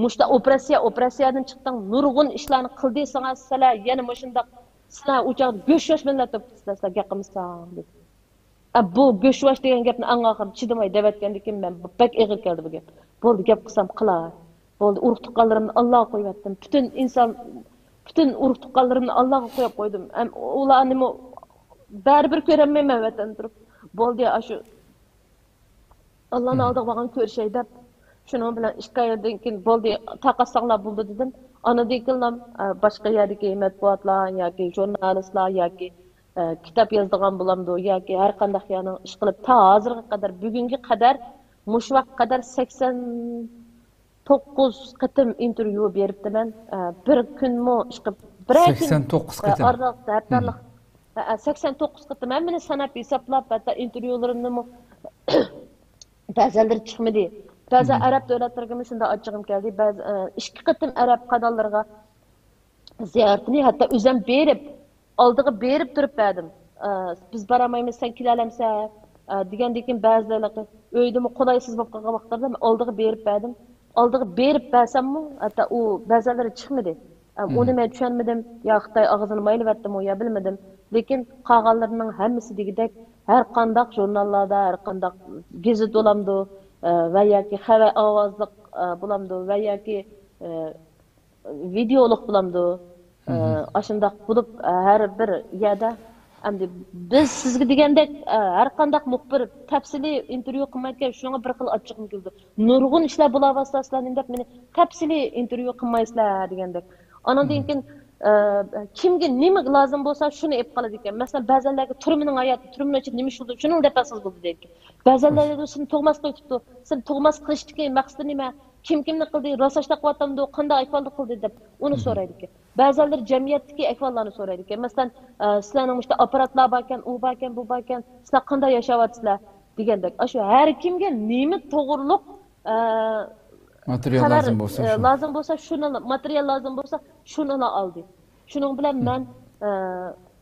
مۇشتا ئوپېراتسىيە، ئوپېراتسىيەدىن چىقتىڭ، نۇرغۇن ئىشلارنى قىلدى ساڭا، سىلەر يەنە مۇشۇنداق، سىلەر ئۇ چاغدا گۆشۋاش مىللەت بولۇپ كېتىسىلەر، سىلەر گەپ قىلمىساڭ، دېدى. ئە، بۇ گۆشۋاش دېگەن گەپنى ئەڭ ئاخىرىدا چىدىماي دەۋەتكەندىن كېيىن مەن بەك ئېغىر كەلدى بۇ گەپ. بولدى، گەپ قىلسام قىلاي. بولدى، ئۇرۇق تۇغقانلىرىمنى ئاللاغا قويۇۋەتتىم. پۈتۈن ئىنسان، پۈتۈن ئۇرۇق تۇغقانلىرىمنى ئاللاغا قويۇپ قويدۇم. ئەم، ئۇلارنىمۇ بەرىبىر كۆرەلمەيمەن ۋەتەندە تۇرۇپ. بولدى، ئاشۇ ئاللانىڭ ئالدىغا بارغان كۆرۈشەي دەپ، شۇنىڭ بىلەن ئىككى ئايدىن كېيىن بولدى، تارقاتساڭلار بولدى دېدىم. ئاندىن كېيىنلا، ئە، باشقا يەردىكى مەتبۇئاتلار ياكى ژۇرنالىستلار ياكى، ئە، كىتاب يازىدىغان بولامدۇ ياكى ھەر قانداق يەرنىڭ ئىش قىلىپ، تا ھازىرغا قەدەر، بۈگۈنگە قەدەر، مۇشۇ ۋاقىتقا قەدەر سەكسەن توققۇز قېتىم ئىنتېرۋيۇ بېرىپتىمەن. ئە، بىر كۈنمۇ ئىشقىلىپ، بىرەر كۈن، سەكسەن توققۇز ئە، قېتىم. ئارىلىق، ھەپتە ئارىلىق. ئە، ئە، سەكسەن توققۇز قېتىم ھەممىنى ساناپ ھېسابلاپ، ھەتتا ئىنتېرۋيۇلىرىمنىمۇ بەزىلىرى چىقمىدى. بەزى ئەرەب دۆلەتلىرىگىمۇ شۇنداق ئاچچىقىم كەلدى. بەزى، ئە، ئىككى قېتىم ئەرەب قاناللىرىغا زىيارىتىنى ھەتتا ئۆزۈم بېرىپ، ئالدىغا بېرىپ تۇرۇپ بەردىم. ئە، «بىز بارالمايمىز، سەن كېلەلەمسەن؟» ئە، دېگەندىن كېيىن بەزىلەرنىڭ ئۆيىدىمۇ قولايسىز بولۇپ قالغان ۋاقىتلاردا مەن ئالدىغا بېرىپ بەردىم. ئالدىغا بېرىپ بەرسەممۇ، ھەتتا ئۇ بەزىلىرى چىقمىدى. ئە، ئۇنى مەن چۈشەنمىدىم. يا خىتاي ئاغزىنى مايلىۋەتتىمۇ، يا بىلمىدىم. لېكىن قالغانلىرىنىڭ ھەممىسى دېگۈدەك ھەر قانداق ژۇرناللاردا، ھەر قانداق گېزىت بولامدۇ، ئە، ۋە ياكى خەۋەر ئاۋازلىق، ئە، بولامدۇ، ۋە ياكى، ئە، ۋىدېئولۇق بولامدۇ؟ ئاشۇنداق بولۇپ، ھەر بىر يەردە ئەمدى بىز سىزگە دېگەندەك، ھەر قانداق مۇخبىر تەپسىلىي ئىنتېرۋيۇ قىلمايدىكەن، شۇنىڭغا بىر خىل ئاچچىقىم كېلىدۇ. نۇرغۇن ئىشلار بولۇۋاتسا، سىلەر نېمە دەپ مېنى تەپسىلىي ئىنتېرۋيۇ قىلمايسىلەر دېگەندەك. ئانىڭدىن كېيىن ئە، كىمگە نېمە لازىم بولسا، شۇنى ئېلىپ قالىدىكەن. مەسىلەن، بەزەنلەرگە تۈرمىنىڭ ھاياتى، تۈرمىنىڭ ئىچىدە نېمە ئىش بولدى، شۇنىڭ دەپەسىز بولدى دەيدىكەن. بەزەنلەر دەيدۇ، سېنى تۇغماس قىلىۋېتىپتۇ. سېنى تۇغماس قىلىشتىكى مەقسىتى نېمە؟ كىم كىمنى قىلدى؟ راستلاشتاق قىلىۋاتامدۇ؟ قانداق ئەھۋالدا قىلدى؟ دەپ ئۇنى سورايدىكەن. بەزەنلىرى جەمئىيەتتىكى ئەھۋاللارنى سورايدىكەن. مەسىلەن، ئە، سىلەرنىڭ مۇشۇنداق ئاپپاراتلار باركەن، ئۇ باركەن، بۇ باركەن، سىلەر قانداق ياشاۋاتىسىلەر؟ دېگەندەك. ئاشۇ ھەر كىمگە نېمە توغرۇلۇق، ئە، ماتېرىيال خەۋەر، لازىم بولسا، ئە، شۇ. لازىم بولسا، شۇنى، ماتېرىيال لازىم بولسا، شۇنىلا ئالدى. شۇنىڭ بىلەن مەن، ئە،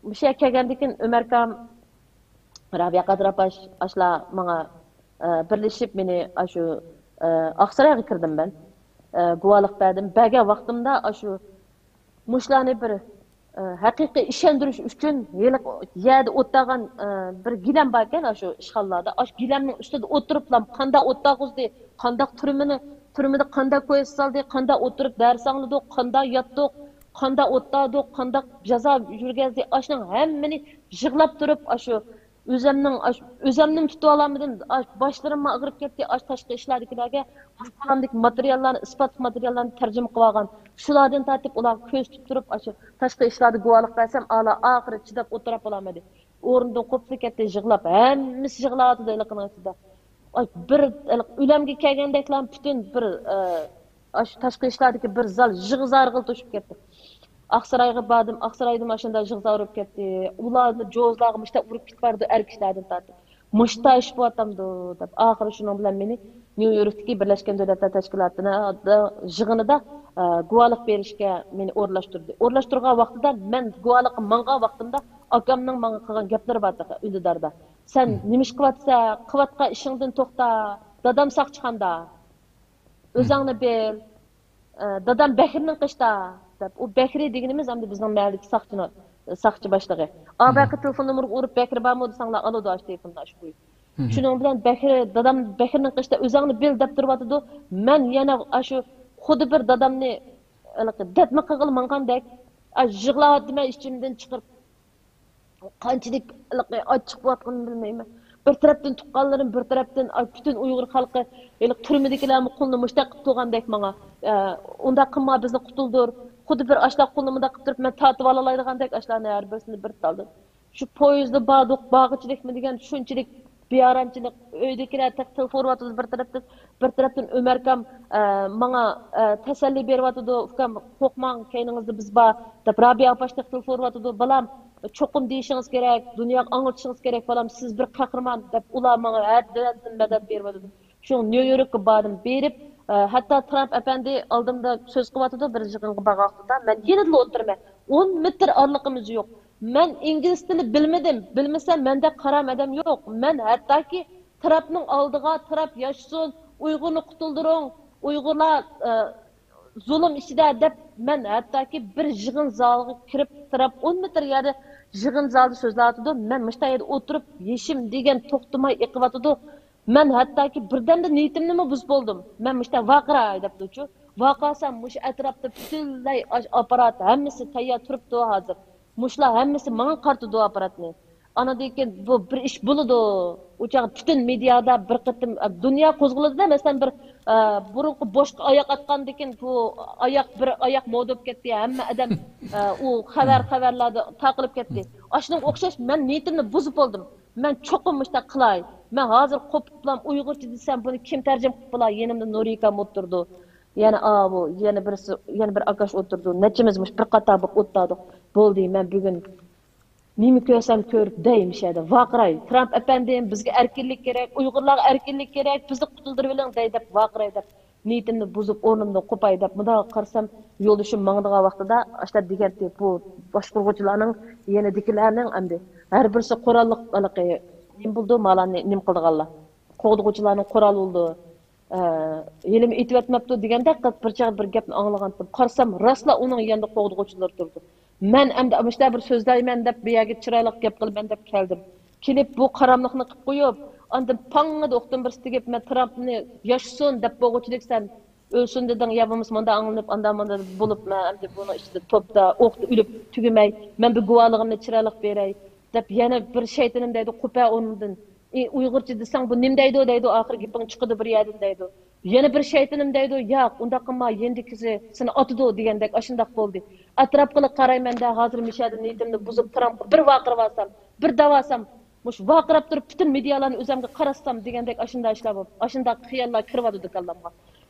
مۇشۇ يەرگە كەلگەندىن كېيىن ئۆمەركام، رابىيە قادىر ئاپا ئاش-، ئاشۇلار ماڭا، ئە، بىرلىشىپ مېنى ئاشۇ، ئە، ئاقسارايغا كىردىم مەن. ئە، گۇۋاھلىق بەردىم. بەرگەن ۋاقتىمدا ئاشۇ مۇشۇلارنى بىر، ئە، ھەقىقىي ئىشەندۈرۈش ئۈچۈن ھېلىقى يەردە ئولتۇرغان، ئە، بىر گىلەم باركەن، ئاشۇ ئىشخانىلاردا. ئاشۇ گىلەمنىڭ ئۈستىدە ئولتۇرۇپلا قانداق ئولتۇرغۇزدى، قانداق تۈرمىنى، تۈرمىدە قانداق كويزا سالدى، قانداق ئولتۇرۇپ دەرس ئاڭلىدۇق، قانداق ياتتۇق، قانداق ئولتۇردۇق، قانداق جازا يۈرگۈزدى، ئاشۇنىڭ ھەممىنى يىغلاپ تۇرۇپ، ئاشۇ ئۆزەمنىڭ، ئاش-، ئۆزەمنىمۇ تۇتۇۋالالمىدىم. ئاش-، باشلىرىممۇ ئاغرىپ كەتتى. ئاش تاشقى ئىشلاردىكىلەرگە بۇ قولۇمدىكى ماتېرىياللارنى، ئىسپاتلىق ماتېرىياللارنى تەرجىمە قىلىۋالغان. شۇلاردىن تارتىپ ئۇلارغا كۆزىتىپ تۇرۇپ، ئاشۇ تاشقى ئىشلاردا گۇۋاھلىق بەرسەم، ئالا ئاخىرى چىداپ ئولتۇرۇپ بولالمىدى. ئورنىدىن قوپلا كەتتى، يىغلاپ، ھەممىسى يىغلاۋاتىدۇ ھېلىقىنىڭ ئىچىدە. ئاي، بىر، ھېلىقى ئۆلەمگە كەلگەندەكلا پۈتۈن بىر، ئە، ئاشۇ تاشقى ئىشلاردىكى بىر زال يىغا زارغىلى توشۇپ كەتتى. ئاقسارايغا باردىم، ئاقسارايدا ماشىنىدا يىغا زار ئۇرۇپ كەتتى. ئۇلارنى جوزلارغا مۇشتا ئۇرۇپ كېتىپ بارىدۇ، ئەر كىشىلەردىن تارتىپ. مۇشتا ئىش بولۇۋاتامدۇ دەپ، ئاخىرى شۇنىڭ بىلەن مېنى نيۇ يوركتىكى بىرلەشكەن دۆلەتلەر تەشكىلاتىدا يىغىنىدا، ئە، گۇۋاھلىق بېرىشكە مېنى ئورۇنلاشتۇردى. ئورۇنلاشتۇرغان ۋاقتىدا، مەن گۇۋاھلىققا ماڭغان ۋاقتىمدا ئاكامنىڭ ماڭا قىلغان گەپلىرى بار ئۆيدە. سەن نېمە ئىش قىلىۋاتىسەن؟ قىلىۋاتقان ئىشىڭدىن توختا. دادام ساقچىخانىدا. ئۆزۈڭنى بىل. ئە، دادام بەھرىنىڭ قېشىدا، دەپ. ئۇ بەھرى دېگىنىمىز ئەمدى بىزنىڭ مەھەللىدىكى ساقچىنىڭ، ساقچى باشلىقى. ئا، بەقى تېلېفون نومۇرىغا ئۇرۇپ، بەھرى بارمۇ دېسەڭلار، ئالىدۇ ئاشۇ تېلېفوندا ئاشۇ بويى. شۇنىڭ بىلەن بەھرى، دادام بەھرىنىڭ قېشىدا، ئۆزۈڭنى بىل دەپ تۇرۇۋاتىدۇ. مەن يەنە ئاشۇ خۇددى بىر دادامنى ھېلىقى دەتمە قىلغىلى ماڭغاندەك، ئاشۇ يىغلاۋاتىمەن ئىچىمدىن چىقىرىپ. قانچىلىك ھېلىقى ئاچچىق بولۇۋاتقىنىنى بىلمەيمەن. بىر تەرەپتىن تۇغقانلىرىم، بىر تەرەپتىن، ئاي، پۈتۈن ئۇيغۇر خەلقى ھېلىقى تۈرمىدىكىلەرمۇ قولىنى مۇشتاق قىلىپ تۇرغاندەك ماڭا. ئە، ئۇنداق قىلما، بىزنى قۇتۇلدۇر. خۇددى بىر ئاشۇنداق قولىنى مۇنداق قىلىپ تۇرۇپ، مەن تارتىۋالالايدىغاندەك ئاشۇلارنى ھەر بىرسىنى بىر تالدىم. شۇ پويىزدا باردۇق، بارغۇچىلىكمۇ دېگەن شۇنچىلىك بىئارامچىلىق، ئۆيدىكىلەر تېخى تېلېفون ئۇرۇۋاتىدۇ بىر تەرەپتىن، بىر تەرەپتىن ئۆمەركام، ئە، ماڭا، ئە، تەسەللى بېرىۋاتىدۇ، ئۇكام، قورقماڭ، كەينىڭىزدە بىز بار، دەپ رابىيە ئاپا تېخى تېلېفون ئۇرۇۋاتىدۇ، بالام، چوقۇم دېيىشىڭىز كېرەك، دۇنياغا ئاڭلىتىشىڭىز كېرەك، بالام، سىز بىر قەھرىمان، دەپ ئۇلار ماڭا ھەر تەرەپتىن مەدەت بېرىۋاتىدۇ. شۇڭا نيۇ يوركقا باردىم، بېرىپ، ئە، ھەتتا ترامپ ئەپەندى ئالدىمدا سۆز قىلىۋاتىدۇ، بىر يىغىنغا بارغان ۋاقتىدا، مەن يېنىدىلا ئولتۇرىمەن. ئون مېتىر ئارىلىقىمىز يوق. مەن ئىنگلىز تىلى بىلمىدىم. بىلمىسەم، مەندەك قارام ئادەم يوق. مەن ھەتتاكى ترامپنىڭ ئالدىغا، ترامپ ياشىسۇن، ئۇيغۇرنى قۇتۇلدۇرۇڭ، ئۇيغۇرلار، ئە، زۇلۇم ئىچىدە دەپ، مەن ھەتتاكى بىر يىغىن زالىغا كىرىپ، ترامپ ئون مېتىر يەردە يىغىن زالىدا سۆزلەۋاتىدۇ. مەن مۇشۇنداق يەردە ئولتۇرۇپ، يېشىم دېگەن توختىماي ئېقىۋاتىدۇ. مەن ھەتتاكى بىردەمدە نىيىتىمنىمۇ بۇزۇپ بولدۇم. مەن مۇشۇنداق ۋارقىراي دەپتۇچۇ. ۋارقىرىسام، مۇشۇ ئەتراپتا پۈتۈنلەي ئاش-، ئاپپارات، ھەممىسى تەييار تۇرۇپتۇ ھازىر. مۇشۇلار ھەممىسى ماڭا قارىتىدۇ ئاپپاراتنى. ئاندىن كېيىن بۇ بىر ئىش بولىدۇ. ئۇ چاغ پۈتۈن مېدىيادا بىر قېتىم، ئە، دۇنيا قوزغىلىدۇ-دە، مەسىلەن، بىر، ئە، بۇرۇنقى بوشقا ئاياق ئاتقاندىكىن بۇ ئاياق، بىر ئاياق مودا بولۇپ كەتتى. ھەممە ئادەم، ئە، ئۇ خەۋەر، خەۋەرلەردە تارقىلىپ كەتتى. ئاشۇنىڭغا ئوخشاش مەن نىيىتىمنى بۇزۇپ بولدۇم. مەن چوقۇم مۇشۇنداق قىلاي. مەن ھازىر قوپۇپلام ئۇيغۇرچە دېسەم، بۇنى كىم تەرجىمە قىلىپ بولا؟ يېنىمدا نۇرىكام ئولتۇرىدۇ. يەنە ئاۋۇ، يەنە بىرسى، يەنە بىر ئاكاش ئولتۇرىدۇ. نەچچىمىز مۇشۇ بىر قاتار بولۇپ ئولتۇردۇق. بولدى، مەن بۈگۈن نېمە كۆرسەم كۆرۈپ دەي مۇشۇ يەردە ۋارقىراي. ترامپ ئەپەندىم، بىزگە ئەركىنلىك كېرەك، ئۇيغۇرلارغا ئەركىنلىك كېرەك، بىزنى قۇتۇلدۇرۇۋېلىڭ دەي دەپ ۋارقىراي دەپ، نىيىتىمنى بۇزۇپ، ئورنۇمدىن قوپاي دەپ، مۇنداق قارىسام، يولدىشىم ماڭىدىغان ۋاقتىدا، ئاشۇنداق دېگەنتى، بۇ باشقۇرغۇچىلارنىڭ، يېنىدىكىلەرنىڭ ئەمدى ھەر بىرسى قوراللىق، ھېلىقى، نېمە بولىدۇ، مالارنى نېمە قىلىدىغانلار، قوغدىغۇچىلارنىڭ قورالى بولىدۇ. ئە، ھېلىمۇ ئېيتىۋەتمەپتۇ دېگەندەك قىلىپ بىر چاغ بىر گەپنى ئاڭلىغانتىم. قارىسام، راستلا ئۇنىڭ يېنىدا قوغدىغۇچىلىرى تۇرىدۇ. مەن ئەمدى مۇشۇنداق بىر سۆزلەيمەن دەپ، بۇ يەرگە چىرايلىق گەپ قىلىمەن دەپ كەلدىم. كېلىپ بۇ قاراملىقنى قىلىپ قويۇپ، ئاندىن پاڭڭىدە ئوقتىن بىرسى تېگىپ، مەن ترامپنى ياشىسۇن دەپ بولغۇچىلىك سەن ئۆلسۇن دېدىڭ، يا بولمىسا مۇنداق ئاڭلىنىپ، ئانداق مۇنداق بولۇپ، مەن ئەمدى بۇنىڭ ئىچىدە توپتا ئوقتا ئۆلۈپ تۈگىمەي، مەن بىر گۇۋاھلىقىمنى چىرايلىق بېرەي دەپ، يەنە بىر شەيتىنىم دەيدۇ، قوپە ئورنۇمدىن. ئى، ئۇيغۇرچە دېسەڭ، بۇ نېمە دەيدۇ؟ دەيدۇ، ئاخىرى گېپىڭ چىقىدۇ بىر يەردىن دەيدۇ. يەنە بىر شەيتىنىم دەيدۇ، ياق، ئۇنداق قىلما، يېنىدىكىسى سېنى ئاتىدۇ دېگەندەك ئاشۇنداق بولدى. ئەتراپقىلا قارايمەن-دە، ھازىر مىشەدە نىيىتىمنى بۇزۇپ، ترامپقا بىر ۋارقىرىۋالسام، بىر دەۋالسام، مۇشۇ ۋارقىراپ تۇرۇپ پۈتۈن مېدىيالارنى ئۆزۈمگە قاراتسام دېگەندەك ئاشۇنداق ئىشلار بولۇپ، ئاشۇنداق خىياللار كىرىۋاتىدۇ كاللامغا.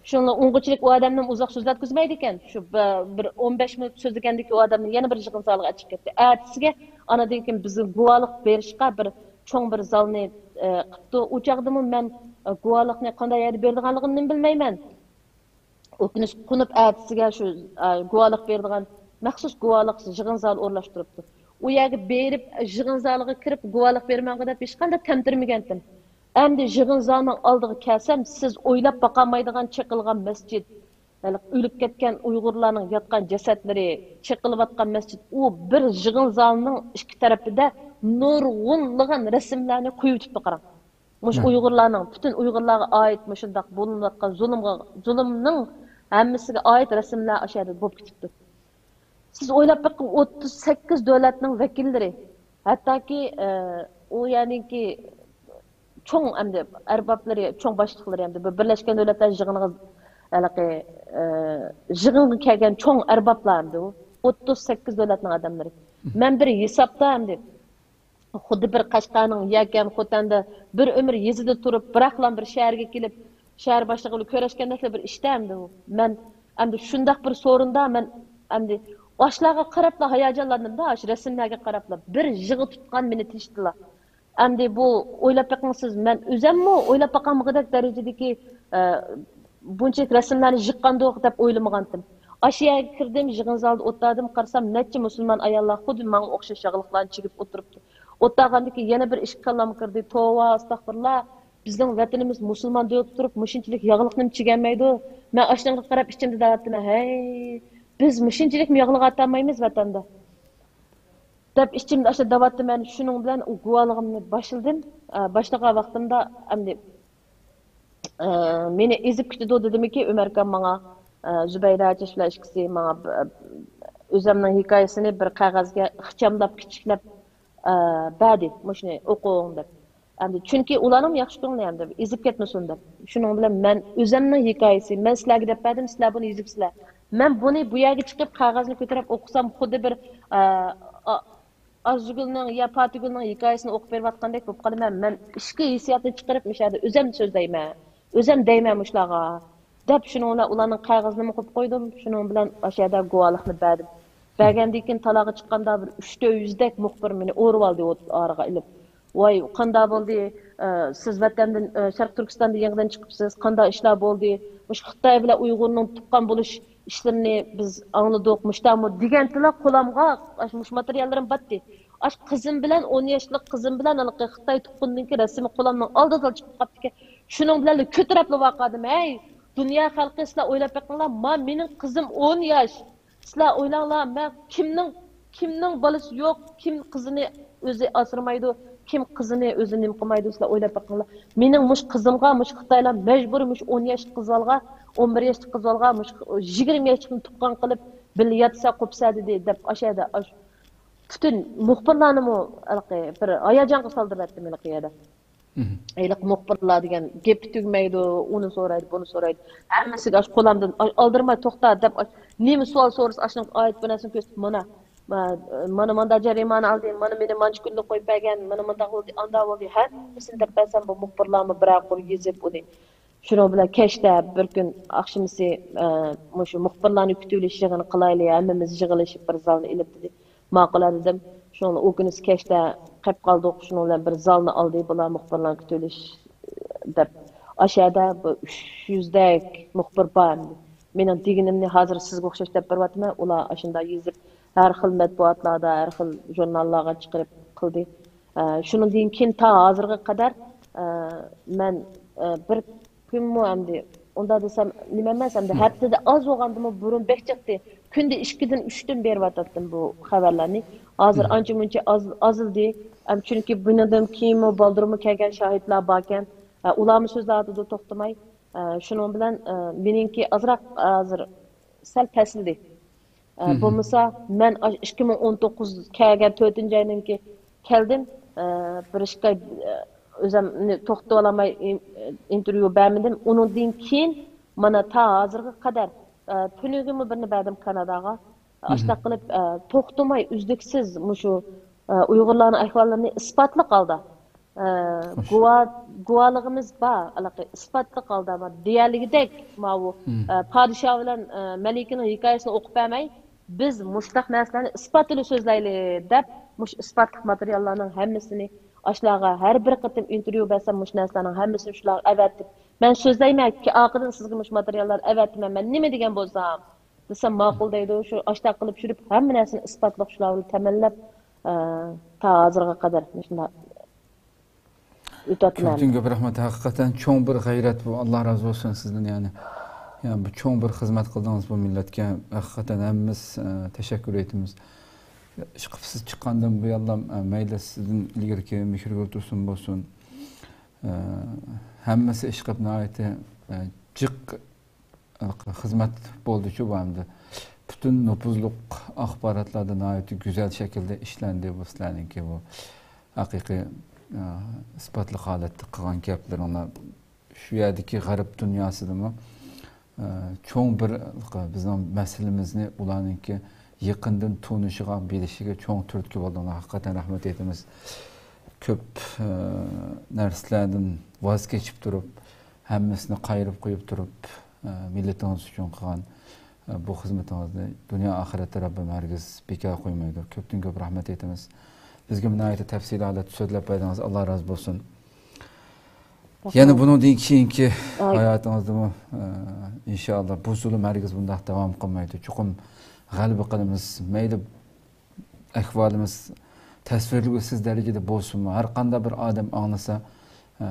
شۇڭا ئۇنغىچىلىك ئۇ ئادەمنىمۇ ئۇزاق سۆزلەتكۈزمەيدىكەن. شۇ بە-، بىر ئون بەش مىنۇت سۆزلىگەندىكى ئۇ ئادەمنى يەنە بىر يىغىن زالىغا ئەكىپ كەتتى. ئەتىسىگە ئانىدىن كېيىن بىزگە گۇۋاھلىق بېرىشقا بىر چوڭ بىر زالنى، ئە، قىپتۇ. ئۇ چاغدىمۇ مەن، ئە، گۇۋاھلىقنى قانداق يەردە بېرىدىغانلىقىنى بىلمەيمەن. ئۆكۈنۈش قونۇپ ئەتىسىگە شۇ، ئە، گۇۋاھلىق بېرىدىغان مەخسۇس گۇۋاھلىق يىغىن زالى ئورۇنلاشتۇرۇپتۇ. ئۇ يەرگە بېرىپ، يىغىن زالىغا كىرىپ گۇۋاھلىق بېرىمەنغۇ دەپ ھېچقانداق تەمتىرىمىگەنتىم. ئەمدى يىغىن زالىنىڭ ئالدىغا كەلسەم، سىز ئويلاپ باقالمايدىغان چېقىلغان مەسچىت، ھېلىقى ئۆلۈپ كەتكەن ئۇيغۇرلارنىڭ ياتقان جەسەتلىرى چېقىلىۋاتقان مەسچىت، ئۇ بىر يىغىن زالىنىڭ ئىككى تەرىپىدە نۇرغۇنلىغان رەسىملەرنى قويۇۋېتىپتۇ، قاراڭ. مۇشۇ ئۇيغۇرلارنىڭ، پۈتۈن ئۇيغۇرلارغا ئائىت مۇشۇنداق بولۇنۇۋاتقان زۇلۇمغا، زۇلۇمنىڭ ھەممىسىگە ئائىت رەسىملەر ئاشۇ يەردە بولۇپ كېتىپتۇ. سىز ئويلاپ بېقىڭ، ئوتتۇز سەككىز دۆلەتنىڭ ۋەكىللىرى، ھەتتاكى، ئە، ئۇ يەرنىڭكى چوڭ ئەمدى ئەربابلىرى، چوڭ باشلىقلىرى ئەمدى بۇ بىرلەشكەن دۆلەتلەر يىغىنىغا، ھېلىقى، ئە، يىغىنغا كەلگەن چوڭ ئەربابلار ئەمدى ئۇ ئوتتۇز سەككىز دۆلەتنىڭ ئادەملىرى. مەن بىر ھېسابتا ئەمدى خۇددى بىر قەشقەرنىڭ ياكى خوتەندە بىر ئۆمۈر يېزىدا تۇرۇپ، بىراقلا بىر شەھەرگە كېلىپ، شەھەر باشلىقى بىلەن كۆرۈشكەندەكلا بىر ئىشتا ئەمدى ئۇ. مەن ئەمدى شۇنداق بىر سورۇندا مەن ئەمدى ئاشۇلارغا قاراپلا ھاياجانلاندىمدا، ئاشۇ رەسىملەرگە قاراپلا. بىر يىغا تۇتقان مېنى تىنچتىلا. ئەمدى بۇ ئويلاپ بېقىڭ سىز، مەن ئۆزەممۇ ئويلاپ باقالمىغۇدەك دەرىجىدىكى، ئە، بۇنچىلىك رەسىملەرنى يىغقاندۇق دەپ ئويلىمىغانتىم. ئاشۇ يەرگە كىردىم، يىغىن زالىدا ئولتۇردۇم، قارىسام نەچچە مۇسۇلمان ئاياللار خۇددى ماڭا ئوخشاش ياغلىقلارنى چىگىپ ئولتۇرۇپتۇ. ئولتۇرغاندىن كېيىن يەنە بىر ئىش كاللامغا كىردى، توۋا، ئەستەغپۇرۇللا، بىزنىڭ ۋەتىنىمىز مۇسۇلمان دۆلەتتە تۇرۇپ، مۇشۇنچىلىك ياغلىقنىمۇ چىگەلمەيدۇ. مەن ئاشۇنىڭغا قاراپ ئىچىمدە دەۋاتىمەن، ھەي، بىز مۇشۇنچىلىكمۇ ياغلىق ئاتالمايمىز ۋەتەندە، دەپ ئىچىمدە ئاشۇ دەۋاتىمەن. شۇنىڭ بىلەن ئۇ گۇۋاھلىقىمنى باشلىدىم. ئە، باشلىغان ۋاقتىمدا ئەمدى، ئە، مېنى ئېزىپ كېتىدۇ دېدىمكى، ئۆمەركام ماڭا، ئە، زۇبەيدە ئاچىش بىلەن ئىككىسى ماڭا، ئە، ئۆزەمنىڭ ھېكايىسىنى بىر قەغەزگە ئىخچاملاپ، كىچىكلەپ، ئە، بەردى، مۇشۇنى ئوقۇڭ دەپ. ئەمدى چۈنكى ئۇلارنىڭ ياخشى كۆڭلى ئەمدى ئېزىپ كەتمىسۇن دەپ. شۇنىڭ بىلەن مەن ئۆزەمنىڭ ھېكايىسى، مەن سىلەرگە دەپ بەردىم، سىلەر بۇنى يېزىپسىلەر. مەن بۇنى بۇ يەرگە چىقىپ قەغەزنى كۆتۈرۈپ ئوقۇسام، خۇددى بىر، ئە، ئا-، ئارزۇگۈلنىڭ يا پاتىگۈلنىڭ ھېكايىسىنى ئوقۇپ بېرىۋاتقاندەك بولۇپ قالىمەن. مەن ئىچكى ھېسسىياتنى چىقىرىپ مۇشۇ يەردە ئۆزەم سۆزلەيمەن، ئۆزەم دەيمەن مۇشۇلارغا دەپ، شۇنىڭ بىلەن ئۇلارنىڭ قەغىزىنىمۇ قويۇپ قويدۇم. شۇنىڭ بىلەن ئاشۇ يەردە گۇۋاھلىقنى بەردىم. بەرگەندىن كېيىن تالاغا چىققاندا بىر ئۈچ تۆت يۈزدەك مۇخبىر مېنى ئورىۋالدى ئارىغا ئېلىپ. ۋاي، قانداق بولدى؟ ئە، سىز ۋەتەندىن، ئە، شەرقىي تۈركىستاندا يېڭىدىن چىقىپسىز. قانداق ئىشلار بولدى؟ مۇشۇ خىتاي بىلەن ئۇيغۇرنىڭ تۇغقان بولۇش ئىشلىرىنى بىز ئاڭلىدۇق، مۇشتامۇ دېگەنتىلا قولامغا ئاشۇ مۇشۇ ماتېرىياللىرىم باتتى. ئاشۇ قىزىم بىلەن، ئون ياشلىق قىزىم بىلەن ھېلىقى خىتاي تۇغقىنىنىڭكى رەسىمى قولامنىڭ ئالدىدا چىقىپ قاپتىكەن. شۇنىڭ بىلەن كۆتۈرەپلا ۋارقىرىدىم. ھەي، دۇنيا خەلقى، سىلەر ئويلاپ بېقىڭلار، ما مېنىڭ قىزىم ئون ياش. سىلەر ئويلاڭلار، مەن كىمنىڭ، كىمنىڭ بالىسى يوق، كىم قىزىنى ئۆزى ئاسرىمايدۇ، كىم قىزىنى ئۆزى نېمە قىلمايدۇ، سىلەر ئويلاپ بېقىڭلار. مېنىڭ مۇشۇ قىزىمغا مۇشۇ خىتايلار مەجبۇرىي مۇشۇ ئون ياشلىق قىز بالىغا، ئون بىر ياشلىق قىز بالىغا مۇشۇ يىگىرمە ياشلىقنى تۇغقان قىلىپ، بىللە ياتسا قوپسا دېدى، دەپ ئاشۇ يەردە ئاش-، پۈتۈن مۇخبىرلارنىمۇ ھېلىقى بىر ھاياجانغا سالدۇرۇۋەتتىم ھېلىقى يەردە. ھېلىقى مۇخبىرلار دېگەن گېپى تۈگىمەيدۇ، ئۇنى سورايدۇ، بۇنى سورايدۇ. ھەممىسىگە ئاشۇ قولامدىن ئال-، ئالدىرىماي توختا دەپ، ئاش-، نېمە سوئال سورىسا، ئاشۇنىڭ ئايەت بىر نەرسىنى كۆرسىتىپ، مانا، ما-، مانا ماندا جەرىمانە ئالدى، مانا مېنى مانچە كۈنلۈك قويۇپ بەرگەن، مانا مانداق بولدى، ئانداق بولدى، ھەممىسىنى دەپ بەرسەم، بۇ مۇخبىرلارمۇ بىرەر قۇر يېزىپ ئۇنى. شۇنىڭ بىلەن كەچتە بىر كۈن ئاخشىمىسى، ئە، مۇشۇ مۇخبىرلارنى كۈتۈۋېلىش يىغىنى قىلايلى، ھەممىمىز يىغىلىشىپ بىر زالنى ئېلىپ دېدى. ماقۇل دېدىم. شۇنىڭ بىلەن ئۇ كۈنىسى كەچتە قېپ قالدۇق. شۇنىڭ بىلەن بىر زالنى ئالدى، بۇلار مۇخبىرلارنى كۈتۈۋېلىش دەپ. ئاشۇ يەردە بۇ ئۈچ يۈزدەك مۇخبىر بار ئەمدى. مېنىڭ دېگىنىمنى ھازىر سىزگە ئوخشاش دەپ بېرىۋاتىمەن. ئۇلار ئاشۇنداق يېزىپ، ھەر خىل مەتبۇئاتلاردا، ھەر خىل ژۇرناللارغا چىقىرىپ قىلدى. ئە، شۇنىڭدىن كېيىن تا ھازىرغا قەدەر، ئە، مەن، ئە، بىر كۈنمۇ ئەمدى ئۇنداق دېسەم نېمە ئەمەس، ئەمدى ھەپتىدە ئاز بولغاندىمۇ بۇرۇن بەك جىقتى. كۈندە ئىككىدىن، ئۈچتىن بېرىۋاتاتتىم بۇ خەۋەرلەرنى. ھازىر ئانچە مۇنچە ئاز، ئازلىدى. ئەم، چۈنكى بۇنىڭدىن كېيىنمۇ بالدۇرمۇ كەلگەن شاھىتلار باركەن. ئە، ئۇلارمۇ سۆزلەۋاتىدۇ توختىماي. ئە، شۇنىڭ بىلەن، ئە، مېنىڭكى ئازراق ھازىر سەل پەسلىدى. ئە، بولمىسا مەن ئاشۇ ئىككى مىڭ ئون توققۇز كەلگەن تۆتىنچى ئاينىڭكى كەلدىم. ئە، بىر ئىككى ئاي، ئە، ئۆزۈمنى توختىتىۋالالماي ئىن-، ئىنتېرۋيۇ بەرمىدىم. ئۇنىڭدىن كېيىن مانا تا ھازىرغا قەدەر، ئە، تۈنۈگۈنمۇ بىرنى بەردىم كاناداغا. ئاشۇنداق قىلىپ، ئە، توختىماي، ئۈزلۈكسىز مۇشۇ، ئە، ئۇيغۇرلارنىڭ ئەھۋاللىرىنى ئىسپاتلىق ھالدا، ئە، گۇۋا-، گۇۋاھلىقىمىز بار، ھېلىقى ئىسپاتلىق ھالدا بار دېيەلىگۈدەك ماۋۇ، ئە، پادىشاھ بىلەن، ئە، مەلىكىنىڭ ھېكايىسىنى ئوقۇپ بەرمەي، بىز مۇشۇنداق نەرسىلەرنى ئىسپات بىلەن سۆزلەيلى دەپ، مۇشۇ ئىسپاتلىق ماتېرىياللارنىڭ ھەممىسىنى ئاشۇلارغا ھەر بىر قېتىم ئىنتېرۋيۇ بەرسەم، مۇشۇ نەرسىلەرنىڭ ھەممىسىنى شۇلارغا ئەۋەتتىم. مەن سۆزلەيمەن، كېيىن ئارقىدىن سىزگە مۇشۇ ماتېرىياللارنى ئەۋەتىمەن، مەن نېمە دېگەن بولسام دېسەم، ماقۇل دەيدۇ. شۇ ئاشۇنداق قىلىپ يۈرۈپ، ھەممە نەرسىنى ئىسپاتلىق شۇلار بىلەن تەمىنلەپ، ئە، تا ھازىرغا قەدەر مۇشۇنداق ئۆتۈۋاتىمەن. كۆپتىن كۆپ رەھمەت. ھەقىقەتەن چوڭ بىر غەيرەت بۇ. ئاللا رازى بولسۇن سىزدىن. يەنى، يەنى بۇ چوڭ بىر خىزمەت قىلدىڭىز بۇ مىللەتكە. ھەقىقەتەن ھەممىمىز، ئە، تەشەككۈر ئېيتىمىز. ئىشقىلىپ سىز چىققاندىن بۇيانلا، ئە، مەيلى سىزدىن ئىلگىرىكى مېھرىگۈل تۇرسۇن بولسۇن، ئە، ھەممىسى ئىشقىلىپ ناھايىتى، ئە، جىق خىزمەت بولدىچۇ بۇ ئەمدى. پۈتۈن نوپۇزلۇق ئاخباراتلاردا ناھايىتى گۈزەل شەكىلدە ئىشلەندى بۇ سىلەرنىڭكى بۇ ھەقىقىي، ئە، ئىسپاتلىق ھالەتتە قىلغان گەپلىرىڭلار. شۇ يەردىكى غەرب دۇنياسىدىمۇ، ئە، چوڭ بىر بىزنىڭ مەسىلىمىزنى ئۇلارنىڭكى يېقىندىن تونۇشىغا، بىلىشىگە چوڭ تۈرتكە بولدۇڭلار. ھەقىقەتەن رەھمەت ئېيتىمىز. كۆپ، ئە، نەرسىلەردىن ۋاز كېچىپ تۇرۇپ، ھەممىسىنى قايرىپ قويۇپ تۇرۇپ، ئە، مىللىتىڭىز ئۈچۈن قىلغان، ئە، بۇ خىزمىتىڭىزنى دۇنيا ئاخىرەتتە رەببىم ھەرگىز بىكار قويمايدۇ. كۆپتىن كۆپ رەھمەت ئېيتىمىز. بىزگە ناھايىتى تەپسىلىي ھالەتتە سۆزلەپ بەردىڭىز. ئاللا رازى بولسۇن. يەنە بۇنىڭدىن كېيىنكى ھاياتىڭىزدىمۇ، ئە، ئىنشائاللا بۇ زۇلۇم ھەرگىز بۇنداق داۋام قىلمايدۇ. چوقۇم غەلىبە قىلىمىز. مەيلى ئەھۋالىمىز تەسۋىرلىگۈسىز دەرىجىدە بولسىمۇ، ھەر قانداق بىر ئادەم ئاڭلىسا، ئە،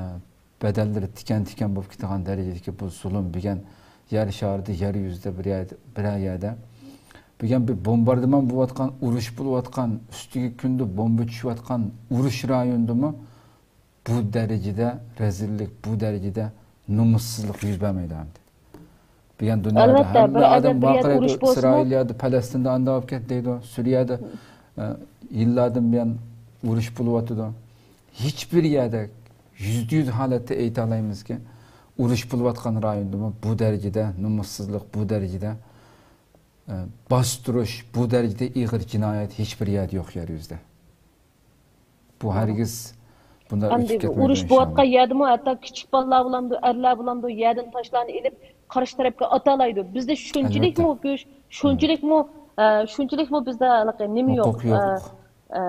بەدەنلىرى تىكەن-تىكەن بولۇپ كېتىدىغان دەرىجىدىكى بۇ زۇلۇم بۈگۈن يەر شارىدا، يەر يۈزىدە بىر يەردە، بىرەر يەردە بۈگۈن بىر بومباردىمان بولۇۋاتقان، ئۇرۇش بولۇۋاتقان، ئۈستىگە كۈندە بومبا چۈشۈۋاتقان ئۇرۇش رايونىدىمۇ بۇ دەرىجىدە رەزىللىك، بۇ دەرىجىدە نومۇسسىزلىق يۈز بەرمەيدۇ ئەمدى. بۈگۈن دۇنيادا ئەلۋەتتە، ھەممە بىر ئادەم ئەگەر بىر يەر ۋارقىرايدۇ، ئۇرۇش بولسىمۇ، ئىسرائىلىيەدە، پەلەستىندە ئانداق بولۇپ كەتتى دەيدۇ، سۈرىيەدە، ئە، يىللاردىن بۇيان ئۇرۇش بولۇۋاتىدۇ. ھېچبىر يەردە يۈزدە يۈز ھالەتتە ئېيتالايمىزكى، ئۇرۇش بولۇۋاتقان رايوندىمۇ بۇ دەرىجىدە نومۇسسىزلىق، بۇ دەرىجىدە، ئە، باستۇرۇش، بۇ دەرىجىدە ئېغىر جىنايەت ھېچبىر يەردە يوق يەر يۈزىدە. بۇ ھەرگىز بۇنداق ئەمدى ئۆتۈپ كەتمەيدۇ، ئۇرۇش ئىنشاللا. بولۇۋاتقان يەردىمۇ ھەتتا كىچىك بالىلار بولامدۇ، ئەرلەر بولامدۇ، يەردىن تاشلارنى ئېلىپ، قارشى تەرەپكە ئاتالايدۇ. بىزدە شۇنچىلىكمۇ ئەلۋەتتە. كۈچ، شۇنچىلىكمۇ، ئە، شۇنچىلىكمۇ بىزدە ھېلىقى نېمە يوق، ھوقۇق يوق. ئە، ئە،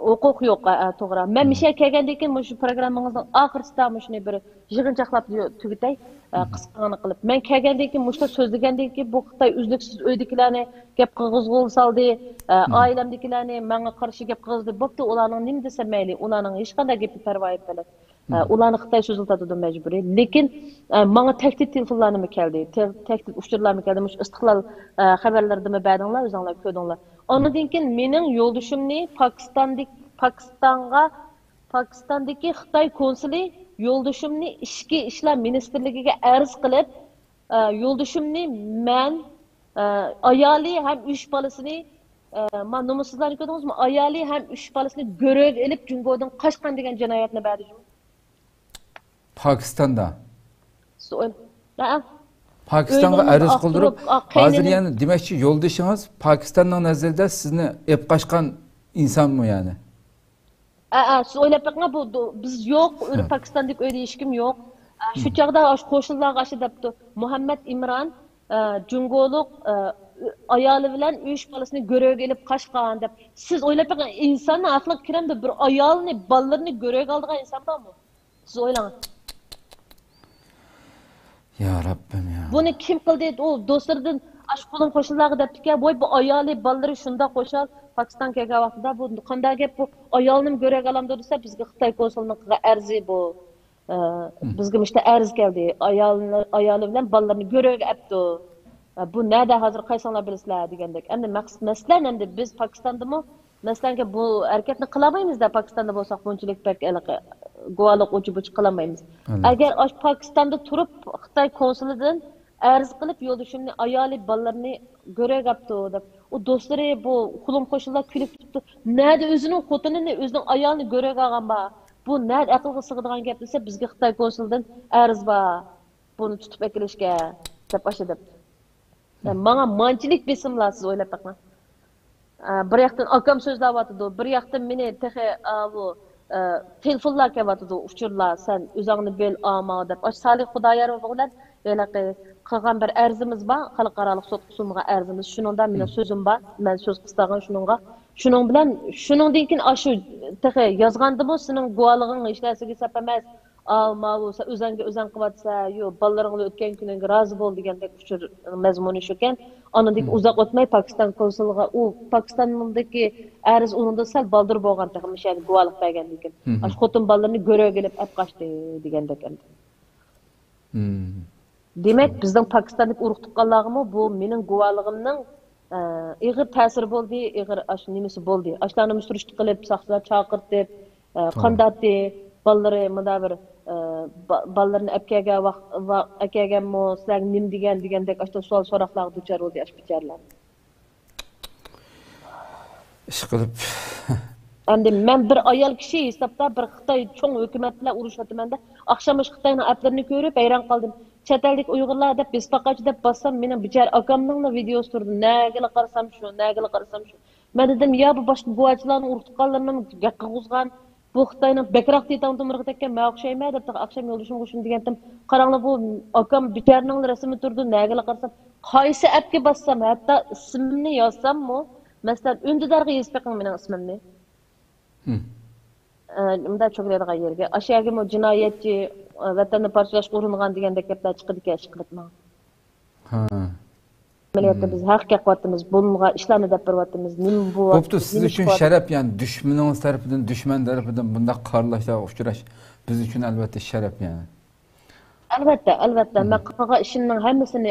ھوقۇق يوق، ئە، ئە، توغرا. مەن مىشە كەلگەندىن كېيىن مۇشۇ پروگراممىڭىزنىڭ ئاخىرىسىدا مۇشۇنى بىر يىغىنچاقلاپ تۈگىتەي، ئە، قىسقىغىنە قىلىپ. مەن كەلگەندىن كېيىن مۇشۇنداق سۆزلىگەندىن كېيىن بۇ خىتاي ئۈزلۈكسىز ئۆيدىكىلەرنى گەپ قىلغۇزغىلى سالدى، ئە، ئائىلەمدىكىلەرنى ماڭا قارشى گەپ قىلغۇزدى. بوپتۇ، ئۇلارنىڭ نېمە دېسە مەيلى، ئۇلارنىڭ ھېچقانداق گېپى پەرۋايى پەلەك. ئە، ئۇلارنى خىتاي سۆزلىتىدۇ مەجبۇرىي. لېكىن، ئە، ماڭا تەھدىت تېلېفونلارنىمۇ كەلدى. تە-، تەھدىت ئۇچۇرلارمۇ كەلدى. مۇشۇ ئىستىقلال، ئە، خەۋەرلىرىدىمۇ بەردىڭلار، ئۆزۈڭلار كۆردۈڭلار. ئاندىن كېيىن مېنىڭ يولدىشىمنى پاكىستاندىكى، پاكىستانغا، پاكىستاندىكى خىتاي كونسۇلى يولدىشىمنى ئىچكى ئىشلار مىنىستىرلىكىگە ئەرز قىلىپ، ئە، يولدىشىمنى مەن، ئە، ئايالى ھەم ئۈچ بالىسىنى، ئە، ما نومۇسسىزلارنى كۆردىڭىزمۇ؟ ئايالى ھەم ئۈچ بالىسىنى گۆرۈگە ئېلىپ جۇڭگودىن قاچقان دېگەن جىنايەتنى بەردى. پاكىستاندا؟ سىز ئويلا-، ھە. پاكىستانغا ئۆيلىرىنى ئەرز قىلدۇرۇپ، ئاقتۇرۇپ، ھازىر قېنىنى يەنى دېمەكچى، يولدىشىڭىز پاكىستاننىڭ نەزىرىدە سىزنى ئېلىپ قاچقان ئىنسانمۇ يەنى؟ ئەئە، سىز ئويلاپ بېقىڭ، بۇ دو-، بىز يوق، ئۆيدە پاكىستاندىكى ئۆيدە ھېچكىم يوق. ئە، شۇ چاغدا ئاشۇ قوشنىلارغا ئاشۇ دەپتۇ، مۇھەممەد ئىمران، ئە، جۇڭگولۇق، ئە، ئايالى بىلەن ئۈچ بالىسىنى گۆرۈگە ئېلىپ قاچقان دەپ. سىز ئويلاپ بېقىڭ، ئىنساننىڭ ئەقلىگە كىرەمدۇ بىر ئايالنى، بالىلىرىنى گۆرۈگە ئالىدىغان ئىنسان بارمۇ؟ سىز ئويلاڭ. يا رەببىم يا. بۇنى كىم قىلدى؟ ئۇ دوستلىرىدىن ئاشۇ قولۇم قوشنىلارغا دەپتىكەن، ۋاي بۇ ئايالى، بالىلىرى شۇنداق خۇشال، پاكىستان كەلگەن ۋاقتىدا بۇ قانداق گەپ، بۇ ئايالىنىمۇ گۆرۈگە ئالامدۇ دېسە، بىزگە خىتاي كونسۇلىنىڭ قىلغان ئەرزى بۇ. ئە، بىزگە مۇشۇنداق ئەرز كەلدى، ئايالىنى، ئايالى بىلەن بالىلىرىنى گۆرۈگە ئەپتۇ. ئە، بۇ نەدە ھازىر قايسىڭلار بىلىسىلەر دېگەندەك. ئەمدى مەقسەت، مەسىلەن، ئەمدى بىز پاكىستاندىمۇ مەسىلەنكى، بۇ ھەرىكەتنى قىلالمايمىز-دە، پاكىستاندا بولساق بۇنچىلىك بەك ھېلىقى گۇۋاھلىق ئۇچى-بۇچى قىلالمايمىز. ئەلۋەتتە. ئەگەر ئاشۇ پاكىستاندا تۇرۇپ خىتاي كونسۇلىدىن ئەرز قىلىپ، يولدىشىمنى ئايالى، بالىلىرىنى گۆرۈگە ئاپتۇ دەپ، ئۇ دوستلىرى، بۇ قولۇم قوشنىلار كۈلۈپ تۇرۇپتۇ. نەدە ئۆزىنىڭ خوتۇنىنى، ئۆزىنىڭ ئايالىنى گۆرۈگە ئالغان بار؟ بۇ نەدە ئەقىلگە سىغىدىغان گەپ دېسە، بىزگە خىتاي كونسۇلىدىن ئەرز بار، بۇنى تۇتۇپ ئەكېلىشكە، دەپ ئاشۇ دەپتۇ. ماڭا مانچىلىك بېسىملار، سىز ئويلاپ بېقىڭ. ئە، بىر ياقتىن ئاكام سۆزلەۋاتىدۇ، بىر ياقتىن مېنى تېخى، ئە، بۇ، ئە، تېلېفونلار كېلىۋاتىدۇ، ئۇچۇرلار، سەن ئۆزۈڭنى بىل، ئامال دەپ. ئاشۇ سالىھ خۇداياروف بىلەن ھېلىقى قىلغان بىر ئەرزىمىز بار، خەلقئارالىق سوتقا سۇنغان ئەرزىمىز. شۇنىڭدا مېنىڭ سۆزۈم بار، مەن سۆز قىستالغان شۇنىڭغا. شۇنىڭ بىلەن، شۇنىڭدىن كېيىن ئاشۇ تېخى يازغاندىمۇ سېنىڭ گۇۋاھلىقىڭ ھېچ نەرسىگە ھېساب ئەمەس. ئا، ماۋۇ، سەن ئۆزۈڭگە ئۆزۈڭ قىلىۋاتىسەن، يو، بالىلىرىڭ بىلەن ئۆتكەن كۈنۈڭگە رازى بول دېگەندەك ئۇچۇر مەزمۇنى شۇكەن. ئاندىن كېيىن ئۇزاق ئۆتمەي پاكىستان كونسۇلىغا، ئۇ پاكىستاندىكى ئەرز ئۇنىڭدىن سەل بالدۇر بولغان تېخى، مۇشۇ يەردە گۇۋاھلىق بەرگەندىن كېيىن. ئاشۇ خوتۇن بالىلىرىنى گۆرۈگە ئېلىپ ئەپ قاچتى دېگەندەك ئەمدى. دېمەك، بىزنىڭ پاكىستاندىكى ئۇرۇق تۇغقانلارغىمۇ بۇ مېنىڭ گۇۋاھلىقىمنىڭ، ئە، ئېغىر تەسىرى بولدى، ئېغىر ئاشۇ نېمىسى بولدى. ئاشۇلارنىمۇ سۈرۈشتە قىلىپ، ساقچىلار چاقىرتىپ، ئە، قانداتتى، بالىلىرى مۇندا بىر، ئە، با-، بالىلىرىنى ئەپكەلگەن ۋاق-، ۋا-، ئەكەلگەنمۇ، سىلەرگە نېمە دېگەن دېگەندەك ئاشۇنداق سوئال سوراقلارغا دۇچار بولدى ئاشۇ بىچارىلەر. ئىشقىلىپ. ئەمدى مەن بىر ئايال كىشى ھېسابتا بىر خىتاي چوڭ ھۆكۈمەت بىلەن ئۇرۇشۇۋاتىمەن-دە، ئاخشام مۇشۇ خىتاينىڭ ئەپلىرىنى كۆرۈپ ھەيران قالدىم. چەت ئەلدىكى ئۇيغۇرلار دەپ بېسىپ باقايچۇ دەپ باسسام، مېنىڭ بىچارە ئاكامنىڭلا ۋىدېئوسى تۇرىدۇ. نەگىلا قارىسام شۇ، نەگىلا قارىسام شۇ. مەن دېدىم، يا بۇ باشقا گۇۋاچىلارنىڭ ئۇرۇق تۇغقانلىرىنىڭ گەپ قىلغۇزغان، بۇ خىتاينىڭ بەكرەك تېتەڭ تومۇرىغا تەگكەن مەن ئوخشايمەن دەپ، تېخى ئاخشام يولدىشىمغا شۇنى دېگەنتىم. قاراڭلار، بۇ ئاكام بىچارىنىڭلا رەسىمى تۇرىدۇ، نەگىلا قارىسام، قايسى ئەپكە باسسام، ھەتتا ئىسمىمنى يازساممۇ، مەسىلەن، ئۈندىدارغا يېزىپ بېقىڭ مېنىڭ ئىسمىمنى. ئە، مۇنداق چۆكۈلەيدىغان يەرگە. ئاشۇ يەرگىمۇ جىنايەتچى، ئە، ۋەتەننى پارچىلاشقا ئۇرۇنغان دېگەندەك گەپلەر چىقىدىكەن، ئىشقىلىپ ماڭا. ھا. ئەمەلىيەتتە بىز ھەق گەپ قىلىۋاتىمىز، بولمىغان ئىشلارنى دەپ بېرىۋاتىمىز. نېمە بولۇۋاتىدۇ؟ بوپتۇ، سىز ئۈچۈن شەرەپ، يەنى دۈشمىنىڭىز تەرىپىدىن، دۈشمەن تەرىپىدىن بۇنداق قارىلاشلارغا ئۇچراش بىز ئۈچۈن ئەلۋەتتە شەرەپ، يەنى. ئەلۋەتتە، ئەلۋەتتە. مەن قىلغان ئىشىمنىڭ ھەممىسىنى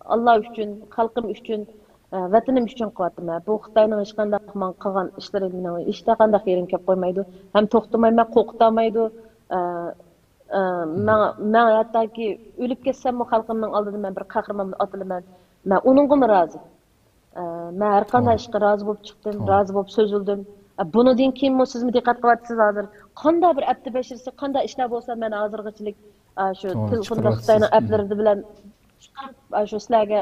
ئاللا ئۈچۈن، خەلقىم ئۈچۈن، ئە، ۋەتىنىم ئۈچۈن قىلىۋاتىمەن. بۇ خىتاينىڭ ھېچقانداق ماڭا قىلغان ئىشلىرى مېنىڭ ھېچقانداق يېرىم كەپ قويمايدۇ. ھەم توختىمايمەن، قورقۇتالمايدۇ. ئە، ئە، ماڭا، ماڭا ھەتتاكى ئۆلۈپ كەتسەممۇ خەلقىمنىڭ ئالدىدا مەن بىر قەھرىمان بولۇپ ئاتىلىمەن. مەن ئۇنىڭغىمۇ رازى. ئە، مەن ھەر قانداق ئىشقا رازى بولۇپ چىقتىم، رازى بولۇپ سۆزلىدىم. ئە، بۇنىڭدىن كېيىنمۇ سىزمۇ دىققەت قىلىۋاتىسىز ھازىر. قانداق بىر ئەپتى بەشىرسى، قانداق ئىشلار بولسا مەن ھازىرغىچىلىك، ئە، شۇ تېلېفوندا خىتاينىڭ ئەپلىرى بىلەن چىقىرىپ، ئە، شۇ سىلەرگە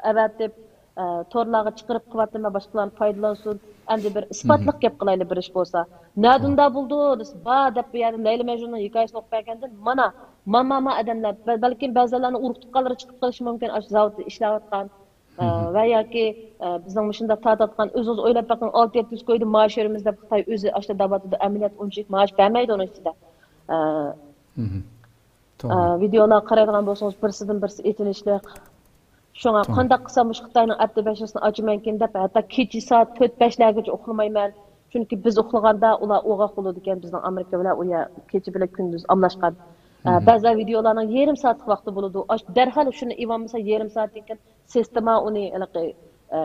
ئەۋەتىپ، ئە، تورلارغا چىقىرىپ قىلىۋاتىمەن، باشقىلارمۇ پايدىلانسۇن. ئەمدى بىر ئىسپاتلىق گەپ قىلايلى، بىر ئىش بولسا. نەدىن بار بولدى دېسە، بار دەپ بۇ يەردىن لەيلى مەجنۇننىڭ ھېكايىسىنى ئوقۇپ بەرگەندىن، مانا، مانا، مانا ئادەملەر، بە-، بەلكىم بەزىلەرنىڭ ئۇرۇق تۇغقانلىرى چىقىپ قېلىشى مۇمكىن، ئاشۇ زاۋۇتتا ئىشلەۋاتقان. ئە، ۋە ياكى، ئە، بىزنىڭ مۇشۇنداق تارتىۋاتقان، ئۆزىڭىز ئويلاپ بېقىڭ، ئالتە يەتتە يۈز كويدا مائاش بېرىمىز دەپ خىتاي ئۆزى ئاشۇنداق دەۋاتىدۇ، ئەمەلىيەتتە ئۇنچىلىك مائاش بەرمەيدۇ ئۇنىڭ ئىچىدە. ئە، ئە، ۋىدېئولارغا قارايدىغان بولسىڭىز، بىرسىدىن بىرسى ئېچىنىشلىق. شۇڭا قانداق قىلسام مۇشۇ خىتاينىڭ ئەپتى بەشىرىسىنى ئاچىمەنكىن دەپ، ھەتتا كېچە سائەت تۆت، بەشلەرگىچە ئۇخلىمايمەن. چۈنكى بىز ئۇخلىغاندا ئۇلار ئوغاق بولىدىكەن، بىزنىڭ ئامېرىكا بىلەن ئۇ يەر كېچە بىلەن كۈندۈز ئالماشقان. ئە، بەزىلەر ۋىدېئولارنىڭ يېرىم سائەتلىك ۋاقتى بولىدۇ. ئاش-، دەرھال شۇنى ئېلىۋالمىسا، يېرىم سائەتتىن كېيىن سىستېما ئۇنى ھېلىقى، ئە،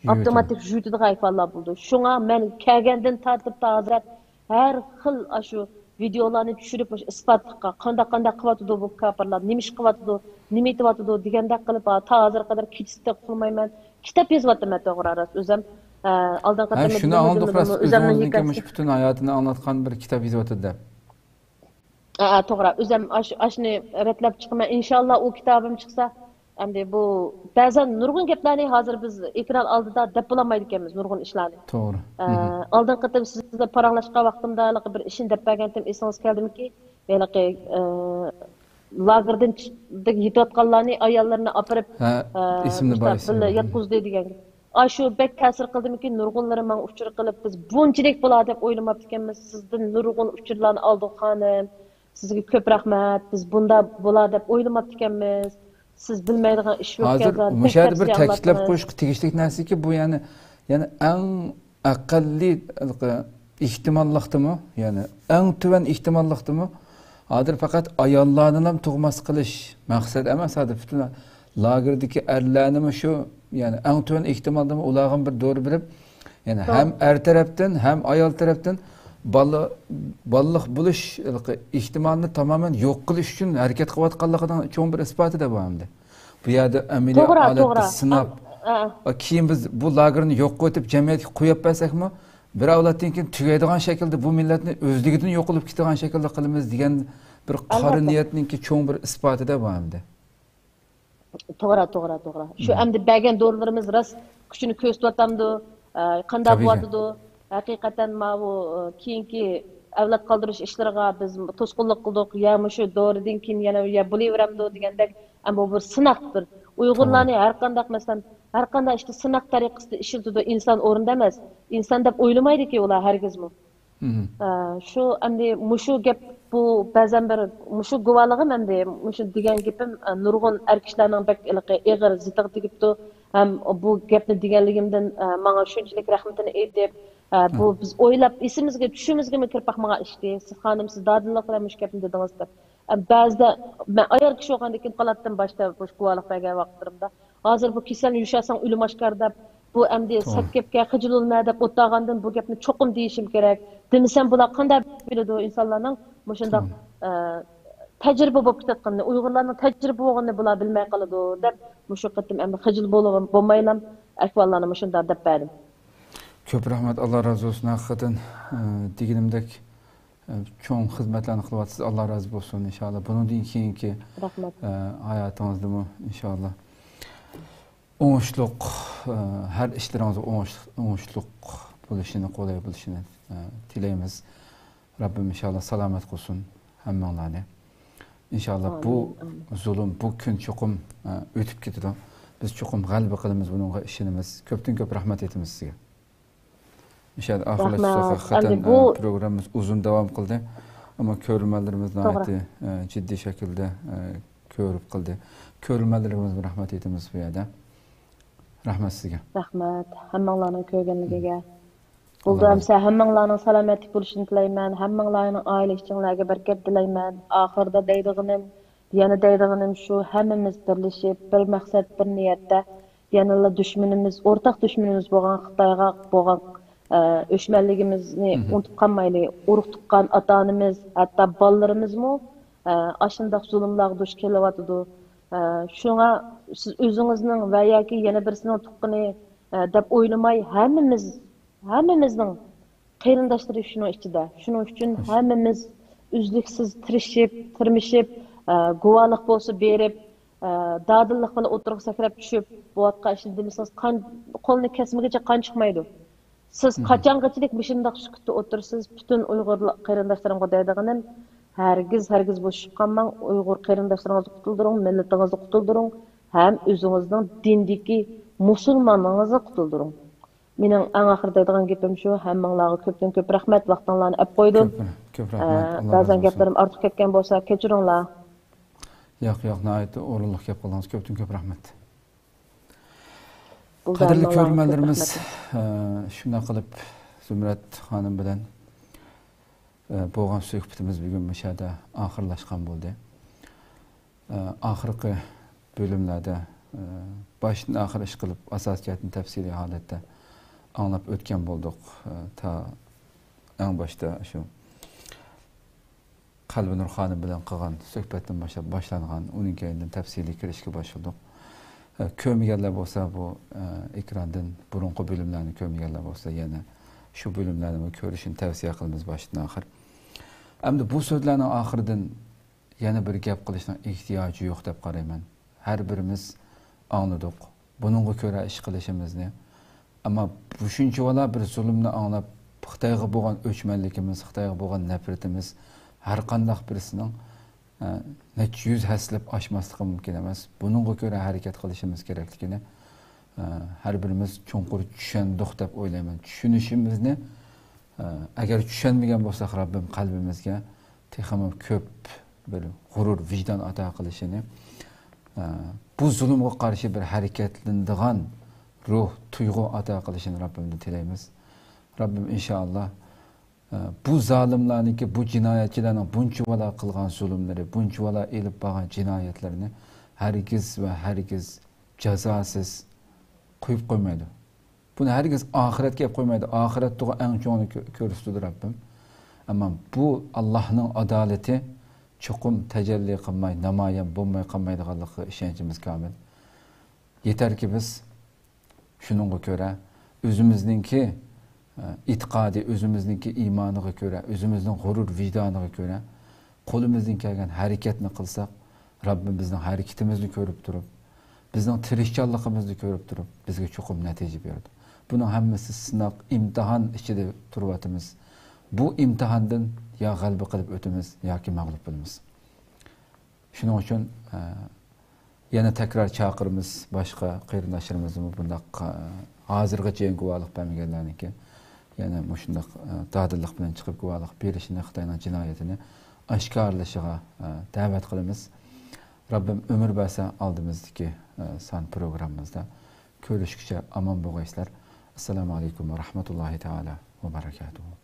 ئاپتوماتىك يۇيۇتىدىغان ئەھۋاللار بولىدۇ. شۇڭا مەن كەلگەندىن تارتىپ تا ھازىر ھەر خىل ئاشۇ ۋىدېئولارنى چۈشۈرۈپ، مۇشۇ ئىسپاتلىققا، قانداق، قانداق قىلىۋاتىدۇ بۇ كاپىرلار، نېمە ئىش قىلىۋاتىدۇ، نېمە ئېيتىۋاتىدۇ دېگەندەك قىلىپ، تا ھازىرغا قەدەر كېچىسى تېخى ئۇخلىمايمەن. كىتاب يېزىۋاتىمەن، توغرا راست ئۆزۈم. ئە، ئالدىنقى قېتىم شۇنى ئاڭلىدۇق راست، ئۆزىڭىزنىڭكى مۇشۇ پۈتۈن ھاياتىنى ئاڭلاتقان بىر كىتاب يېزىۋاتىدۇ دەپ. ئە، ئە، توغرا. ئۆزۈم ئاش-، ئاشۇنى رەتلەپ چىقىمەن. ئىنشاللا ئۇ كىتابىم چىقسا، ئەمدى بۇ بەزەن نۇرغۇن گەپلەرنى ھازىر بىز ئېكران ئالدىدا دەپ بولالمايدىكەنمىز، نۇرغۇن ئىشلارنى. توغرا. ئە، ئالدىنقى قېتىم سىز بىلەن پاراڭلاشقان ۋاقتىمدا ھېلىقى بىر ئىشنى دەپ بەرگەنتىم، ئېسىڭىزگە كەلدىمىكى؟ ھېلىقى، ئە، لاگېردىن چىق-، يېتىۋاتقانلارنى ئاياللىرىنى ئاپىرىپ، ھە، ئە، ئېسىمدە بار، بىللە ياتقۇزدى دېگەن. ئاشۇ بەك تەسىر قىلدىمىكىن، نۇرغۇنلىرى ماڭا ئۇچۇر قىلىپ، بىز بۇنچىلىك بولا دەپ ئويلىماپتىكەنمىز، سىزدىن نۇرغۇن ئۇچۇرلارنى ئالدۇق خانىم، سىزگە كۆپ رەھمەت، بىز بۇنداق بولا دەپ ئويلىماپتىكەنمىز، سىز بىلمەيدىغان ئىش يوق. ھازىر مۇشۇ يەردە بىر تەكىتلەپ قويۇشقا تېگىشلىك نەرسىكى، بۇ يەنى، يەنى ئەڭ ئەقەللىي ئېھتىماللىقتىمۇ، يەنى ئەڭ تۆۋەن ئېھتىماللىقتىمۇ، ھازىر پەقەت ئاياللارنىلا تۇغماس قىلىش مەقسەت ئەمەس، ھازىر پۈتۈن لاگېردىكى ئەرلەرنىمۇ شۇ، يەنى ئەڭ تۆۋەن ئېھتىمالدىمۇ ئۇلارغىمۇ بىر دورا بېرىپ، يەنى ھەم ئەر تەرەپتىن، ھەم ئايال تەرەپتىن بالا، بالىلىق بولۇش ئېھتىمالىنى تامامەن يوق قىلىش ئۈچۈن ھەرىكەت قىلىۋاتقانلىقىنىڭ چوڭ بىر ئىسپاتى-دە بۇ ئەمدى. بۇ يەردە ئەمەلىي ھالەتتە سىناپ، كېيىن بىز بۇ لاگېرنى يوق قىلىۋېتىپ، جەمئىيەتكە قويۇپ بەرسەكمۇ، بىر ئەۋلادتىن كېيىن تۈگەيدىغان شەكىلدە بۇ مىللەتنى ئۆزلۈكىدىن يوقىلىپ كېتىدىغان شەكىلدە قىلىمىز دېگەن بىر قارا نىيەتنىڭكى چوڭ بىر ئىسپاتىدا بۇ ئەمدى. توغرا، توغرا، توغرا. شۇ ئەمدى بەرگەن دورىلىرىمىز راست كۈچىنى كۆرسىتىۋاتامدۇ؟ ئە، قانداق بولۇۋاتىدۇ؟ ھەقىقەتەن ماۋۇ، ئە، كېيىنكى ئەۋلاد قالدۇرۇش ئىشلىرىغا بىز توسقۇنلۇق قىلدۇق، يا مۇشۇ دورىدىن كېيىن يەنە يا بولۇۋېرەمدۇ دېگەندەك، ئەمما بۇ بىر سىناقتۇر. ئۇيغۇرلارنى ھەر قانداق، مەسىلەن، ھەر قانداق ئىشتا سىناق تەرىقىسىدە ئىشلىتىدۇ. ئىنسان ئورنىدا ئەمەس. ئىنسان دەپ ئويلىمايدىكى ئۇلار ھەرگىزمۇ. ئە، شۇ ئەمدى مۇشۇ گەپ، بۇ بەزەن بىر مۇشۇ گۇۋاھلىقىم ئەمدى مۇشۇ دېگەن گېپىم، ئە، نۇرغۇن ئەر كىشىلەرنىڭ بەك ھېلىقى ئېغىر زىتىغا تېگىپتۇ. ھەم بۇ گەپنى دېگەنلىكىمدىن، ئە، ماڭا شۇنچىلىك رەھمىتىنى ئېيتىپ، ئە، بۇ بىز ئويلاپ ئېسىمىزگە، چۈشىمىزگىمۇ كىرىپ باقمىغان ئىشتى. سىز خانىم، سىز دادىللىق بىلەن مۇشۇ گەپنى دېدىڭىز دەپ. ئە، بەزىدە مەن ئايال كىشى بولغاندىن كېيىن قالاتتىم باشتا مۇشۇ گۇۋاھلىق بەرگەن ۋاقىتلىرىمدا. ھازىر بۇ كېسەلنى يوشۇرساڭ ئۆلۈم ئاشكارا دەپ، بۇ ئەمدى سەت گەپكە خىجىل بولما دەپ ئولتۇرغاندىن بۇ گەپنى چوقۇم دېيىشىم كېرەك. دېمىسەم بۇلار قانداق بىلىدۇ ئىنسانلارنىڭ مۇشۇنداق، ئە، تەجرىبە بولۇپ كېتىۋاتقىنىنى، ئۇيغۇرلارنىڭ تەجرىبە بولغىنىنى بۇلار بىلمەي قالىدۇ دەپ مۇشۇ قېتىم ئەمدى خىجىل بولۇ-، بولمايلا ئەھۋاللارنى مۇشۇنداق دەپ بەردىم. كۆپ رەھمەت، ئاللا رازى بولسۇن ھەقىقەتەن. ئە، دېگىنىمدەك، ئە، چوڭ خىزمەتلەرنى قىلىۋاتىسىز، ئاللا رازى بولسۇن ئىنشاللا. بۇنىڭدىن كېيىنكى، ئە، ھاياتىڭىزدىمۇ ئىنشاللا ئوڭۇشلۇق، ئە، ھەر ئىشلىرىڭىز ئوڭۇش-، ئوڭۇشلۇق بولۇشىنى، قولاي بولۇشىنى، ئە، تىلەيمىز. رەببىم ئىنشاللا سالامەت قىلسۇن ھەممىڭلارنى. ئىنشاللا بۇ زۇلۇم، بۇ كۈن چوقۇم، ئە، ئۆتۈپ كېتىدۇ. بىز چوقۇم غەلىبە قىلىمىز، بۇنىڭغا ئىشىنىمىز. كۆپتىن كۆپ رەھمەت ئېيتىمىز سىزگە. ئىنشاللا ئاخىرلاشتۇق. ھەقىقەتەن، ئە، پروگراممىمىز ئۇزۇن داۋام قىلدى. ئەمما كۆرۈرمەنلىرىمىز ناھايىتى، ئە، جىددىي شەكىلدە، ئە، كۆرۈپ قىلدى. كۆرۈرمەنلىرىمىزگە رەھمەت ئېيتىمىز بۇ يەردە. رەھمەت سىزگە. رەھمەت. ھەممىڭلارنىڭ كۆرگەنلىكىگە. بولدى ئەمسە، ھەممىڭلارنىڭ سالامەتلىك بولۇشىنى تىلەيمەن. ھەممىڭلارنىڭ ئائىلە ئىچىڭلارغا بەرىكەت تىلەيمەن. ئاخىرىدا دەيدىغىنىم، يەنە دەيدىغىنىم شۇ، ھەممىمىز بىرلىشىپ، بىر مەقسەت، بىر نىيەتتە يەنىلا دۈشمىنىمىز، ئورتاق دۈشمىنىمىز بولغان خىتايغا بولغان، ئە، ئۆچمەنلىكىمىزنى ئۇنتۇپ قالمايلى. ئۇرۇق تۇغقان ئاتا-ئانىمىز، ھەتتا بالىلىرىمىزمۇ، ئە، ئاشۇنداق زۇلۇملارغا دۇچ كېلىۋاتىدۇ. ئە، شۇڭا سىز ئۆزىڭىزنىڭ ۋە ياكى يەنە بىرسىنىڭ تۇغقىنى، ئە، دەپ ئويلىماي، ھەممىمىز، ھەممىمىزنىڭ قېرىنداشلىرى شۇنىڭ ئىچىدە. شۇنىڭ ئۈچۈن ھەممىمىز ئۈزلۈكسىز تىرىشىپ، تىرمىشىپ، ئە، گۇۋاھلىق بولسا بېرىپ، ئە، دادىللىق بىلەن ئوتتۇرىغا سەكرەپ چۈشۈپ، بولۇۋاتقان ئىشنى دېمىسىڭىز، قان، قولنى كەسمىگىچە قان چىقمايدۇ. سىز قاچانغىچىلىك مۇشۇنداق سۈكۈتتە ئولتۇرىسىز؟ پۈتۈن ئۇيغۇر قېرىنداشلىرىمغا دەيدىغىنىم، ھەرگىز، ھەرگىز بوشىشىپ قالماڭ. ئۇيغۇر قېرىنداشلىرىڭىزنى قۇتۇلدۇرۇڭ، مىللىتىڭىزنى قۇتۇلدۇرۇڭ ھەم ئۆزىڭىزنىڭ دىندىكى مۇسۇلمانلىقىڭىزنى قۇتۇلدۇرۇڭ. مېنىڭ ئەڭ ئاخىرى دەيدىغان گېپىم شۇ، ھەممىڭلارغا كۆپتىن كۆپ رەھمەت، ۋاقتىڭلارنى ئەپ قويدۇم. كۆپ، كۆپ رەھمەت. ئە، ئاللا بەزەن رازى بولسۇن. گەپلىرىم ئارتۇق كەتكەن بولسا كەچۈرۈڭلار. ياق، ياق، ناھايىتى ئورۇنلۇق گەپ قىلدىڭىز. كۆپتىن كۆپ رەھمەت. قەدىرلىك كۆرۈرمەنلىرىمىز، ئە، شۇنداق قىلىپ زۇمرەت خانىم بىلەن، ئە، بولغان سۆھبىتىمىز بۈگۈن مۇشۇ يەردە ئاخىرلاشقان بولدى. ئە، ئاخىرقى بۆلۈملەردە، ئە، باشتىن ئاخىر ئىشقىلىپ ئاساسىي جەھەتتىن تەپسىلىي ھالەتتە ئاڭلاپ ئۆتكەن بولدۇق. ئە، تا ئەڭ باشتا شۇ قەلبىنۇر خانىم بىلەن قىلغان سۆھبەتتىن باشلاپ باشلانغان، ئۇنىڭ كەينىدىن تەپسىلىي كىرىشكە باشلىدۇق. ئە، كۆرمىگەنلەر بولسا بۇ، ئە، ئېكراندىن بۇرۇنقى بۆلۈملەرنى كۆرمىگەنلەر بولسا يەنە شۇ بۆلۈملەرنىمۇ كۆرۈشىنى تەۋسىيە قىلىمىز باشتىن ئاخىر. ئەمدى بۇ سۆزلەرنىڭ ئاخىرىدىن يەنە بىر گەپ قىلىشنىڭ ئېھتىياجى يوق دەپ قارايمەن. ھەر بىرىمىز ئاڭلىدۇق بۇنىڭغا كۆرە ئىش قىلىشىمىزنى. ئەمما بۇ شۇنچىۋالا بىر زۇلۇمنى ئاڭلاپ، خىتايغا بولغان ئۆچمەنلىكىمىز، خىتايغا بولغان نەپرىتىمىز ھەر قانداق بىرسىنىڭ، ئە، نەچچە يۈز ھەسسىلەپ ئاشماسلىقى مۇمكىن ئەمەس. بۇنىڭغا كۆرە ھەرىكەت قىلىشىمىز كېرەكلىكىنى، ئە، ھەر بىرىمىز چوڭقۇر چۈشەندۇق دەپ ئويلايمەن. چۈشىنىشىمىزنى، ئە، ئەگەر چۈشەنمىگەن بولساق، رەببىم قەلبىمىزگە تېخىمۇ كۆپ بىر غۇرۇر، ۋىجدان ئاتا قىلىشىنى، ئە، بۇ زۇلۇمغا قارشى بىر ھەرىكەتلىنىدىغان روھ، تۇيغۇ ئاتا قىلىشىنى رەببىمدىن تىلەيمىز. رەببىم ئىنشائاللا، ئە، بۇ زالىملارنىڭكى، بۇ جىنايەتچىلەرنىڭ بۇنچىۋالا قىلغان زۇلۇملىرى، بۇنچىۋالا ئېلىپ بارغان جىنايەتلىرىنى ھەرگىز ۋە ھەرگىز جازاسىز قويۇپ قويمايدۇ. بۇنى ھەرگىز ئاخىرەتكە ئېلىپ قويمايدۇ. ئاخىرەتتىغۇ ئەڭ چوڭىنى كۆ-، كۆرسىتىدۇ رەببىم. ئەمما بۇ ئاللاھنىڭ ئادالىتى چوقۇم تەجەللى قىلماي، نامايان بولماي قالمايدىغانلىقىغا ئىشەنچىمىز كامىل. يېتەركى بىز شۇنىڭغا كۆرە ئۆزىمىزنىڭكى، ئېتىقادى، ئۆزىمىزنىڭكى ئىمانىغا كۆرە، ئۆزىمىزنىڭ غۇرۇر ۋىجدانىغا كۆرە قولىمىزدىن كەلگەن ھەرىكەتنى قىلساق، رەببىم بىزنىڭ ھەرىكىتىمىزنى كۆرۈپ تۇرۇپ، بىزنىڭ تىرىشچانلىقىمىزنى كۆرۈپ تۇرۇپ، بىزگە چوقۇم نەتىجە بېرىدۇ. بۇنىڭ ھەممىسى سىناق، ئىمتىھان ئىچىدە تۇرۇۋاتىمىز. بۇ ئىمتىھاندىن يا غەلىبە قىلىپ ئۆتىمىز ياكى مەغلۇپ بولىمىز. شۇنىڭ ئۈچۈن، ئە، يەنە تەكرار چاقىرىمىز، باشقا قېرىنداشلىرىمىزمۇ بۇنداق، ئە، ھازىرغىچە يەنە گۇۋاھلىق بەرمىگەنلەرنىڭكى يەنە مۇشۇنداق، ئە، دادىللىق بىلەن چىقىپ گۇۋاھلىق بېرىشىنى، خىتاينىڭ جىنايىتىنى ئاشكارىلىشىغا، ئە، دەۋەت قىلىمىز. رەببىم ئۆمۈر بەرسە، ئالدىمىزدىكى، ئە، سان پروگراممىمىزدا كۆرۈشكىچە ئامان بولغايسىلەر. ئەسسالامۇ ئەلەيكۇم ۋە رەھمەتۇللاھى تائالا ۋە بەرەكاتۇھۇ.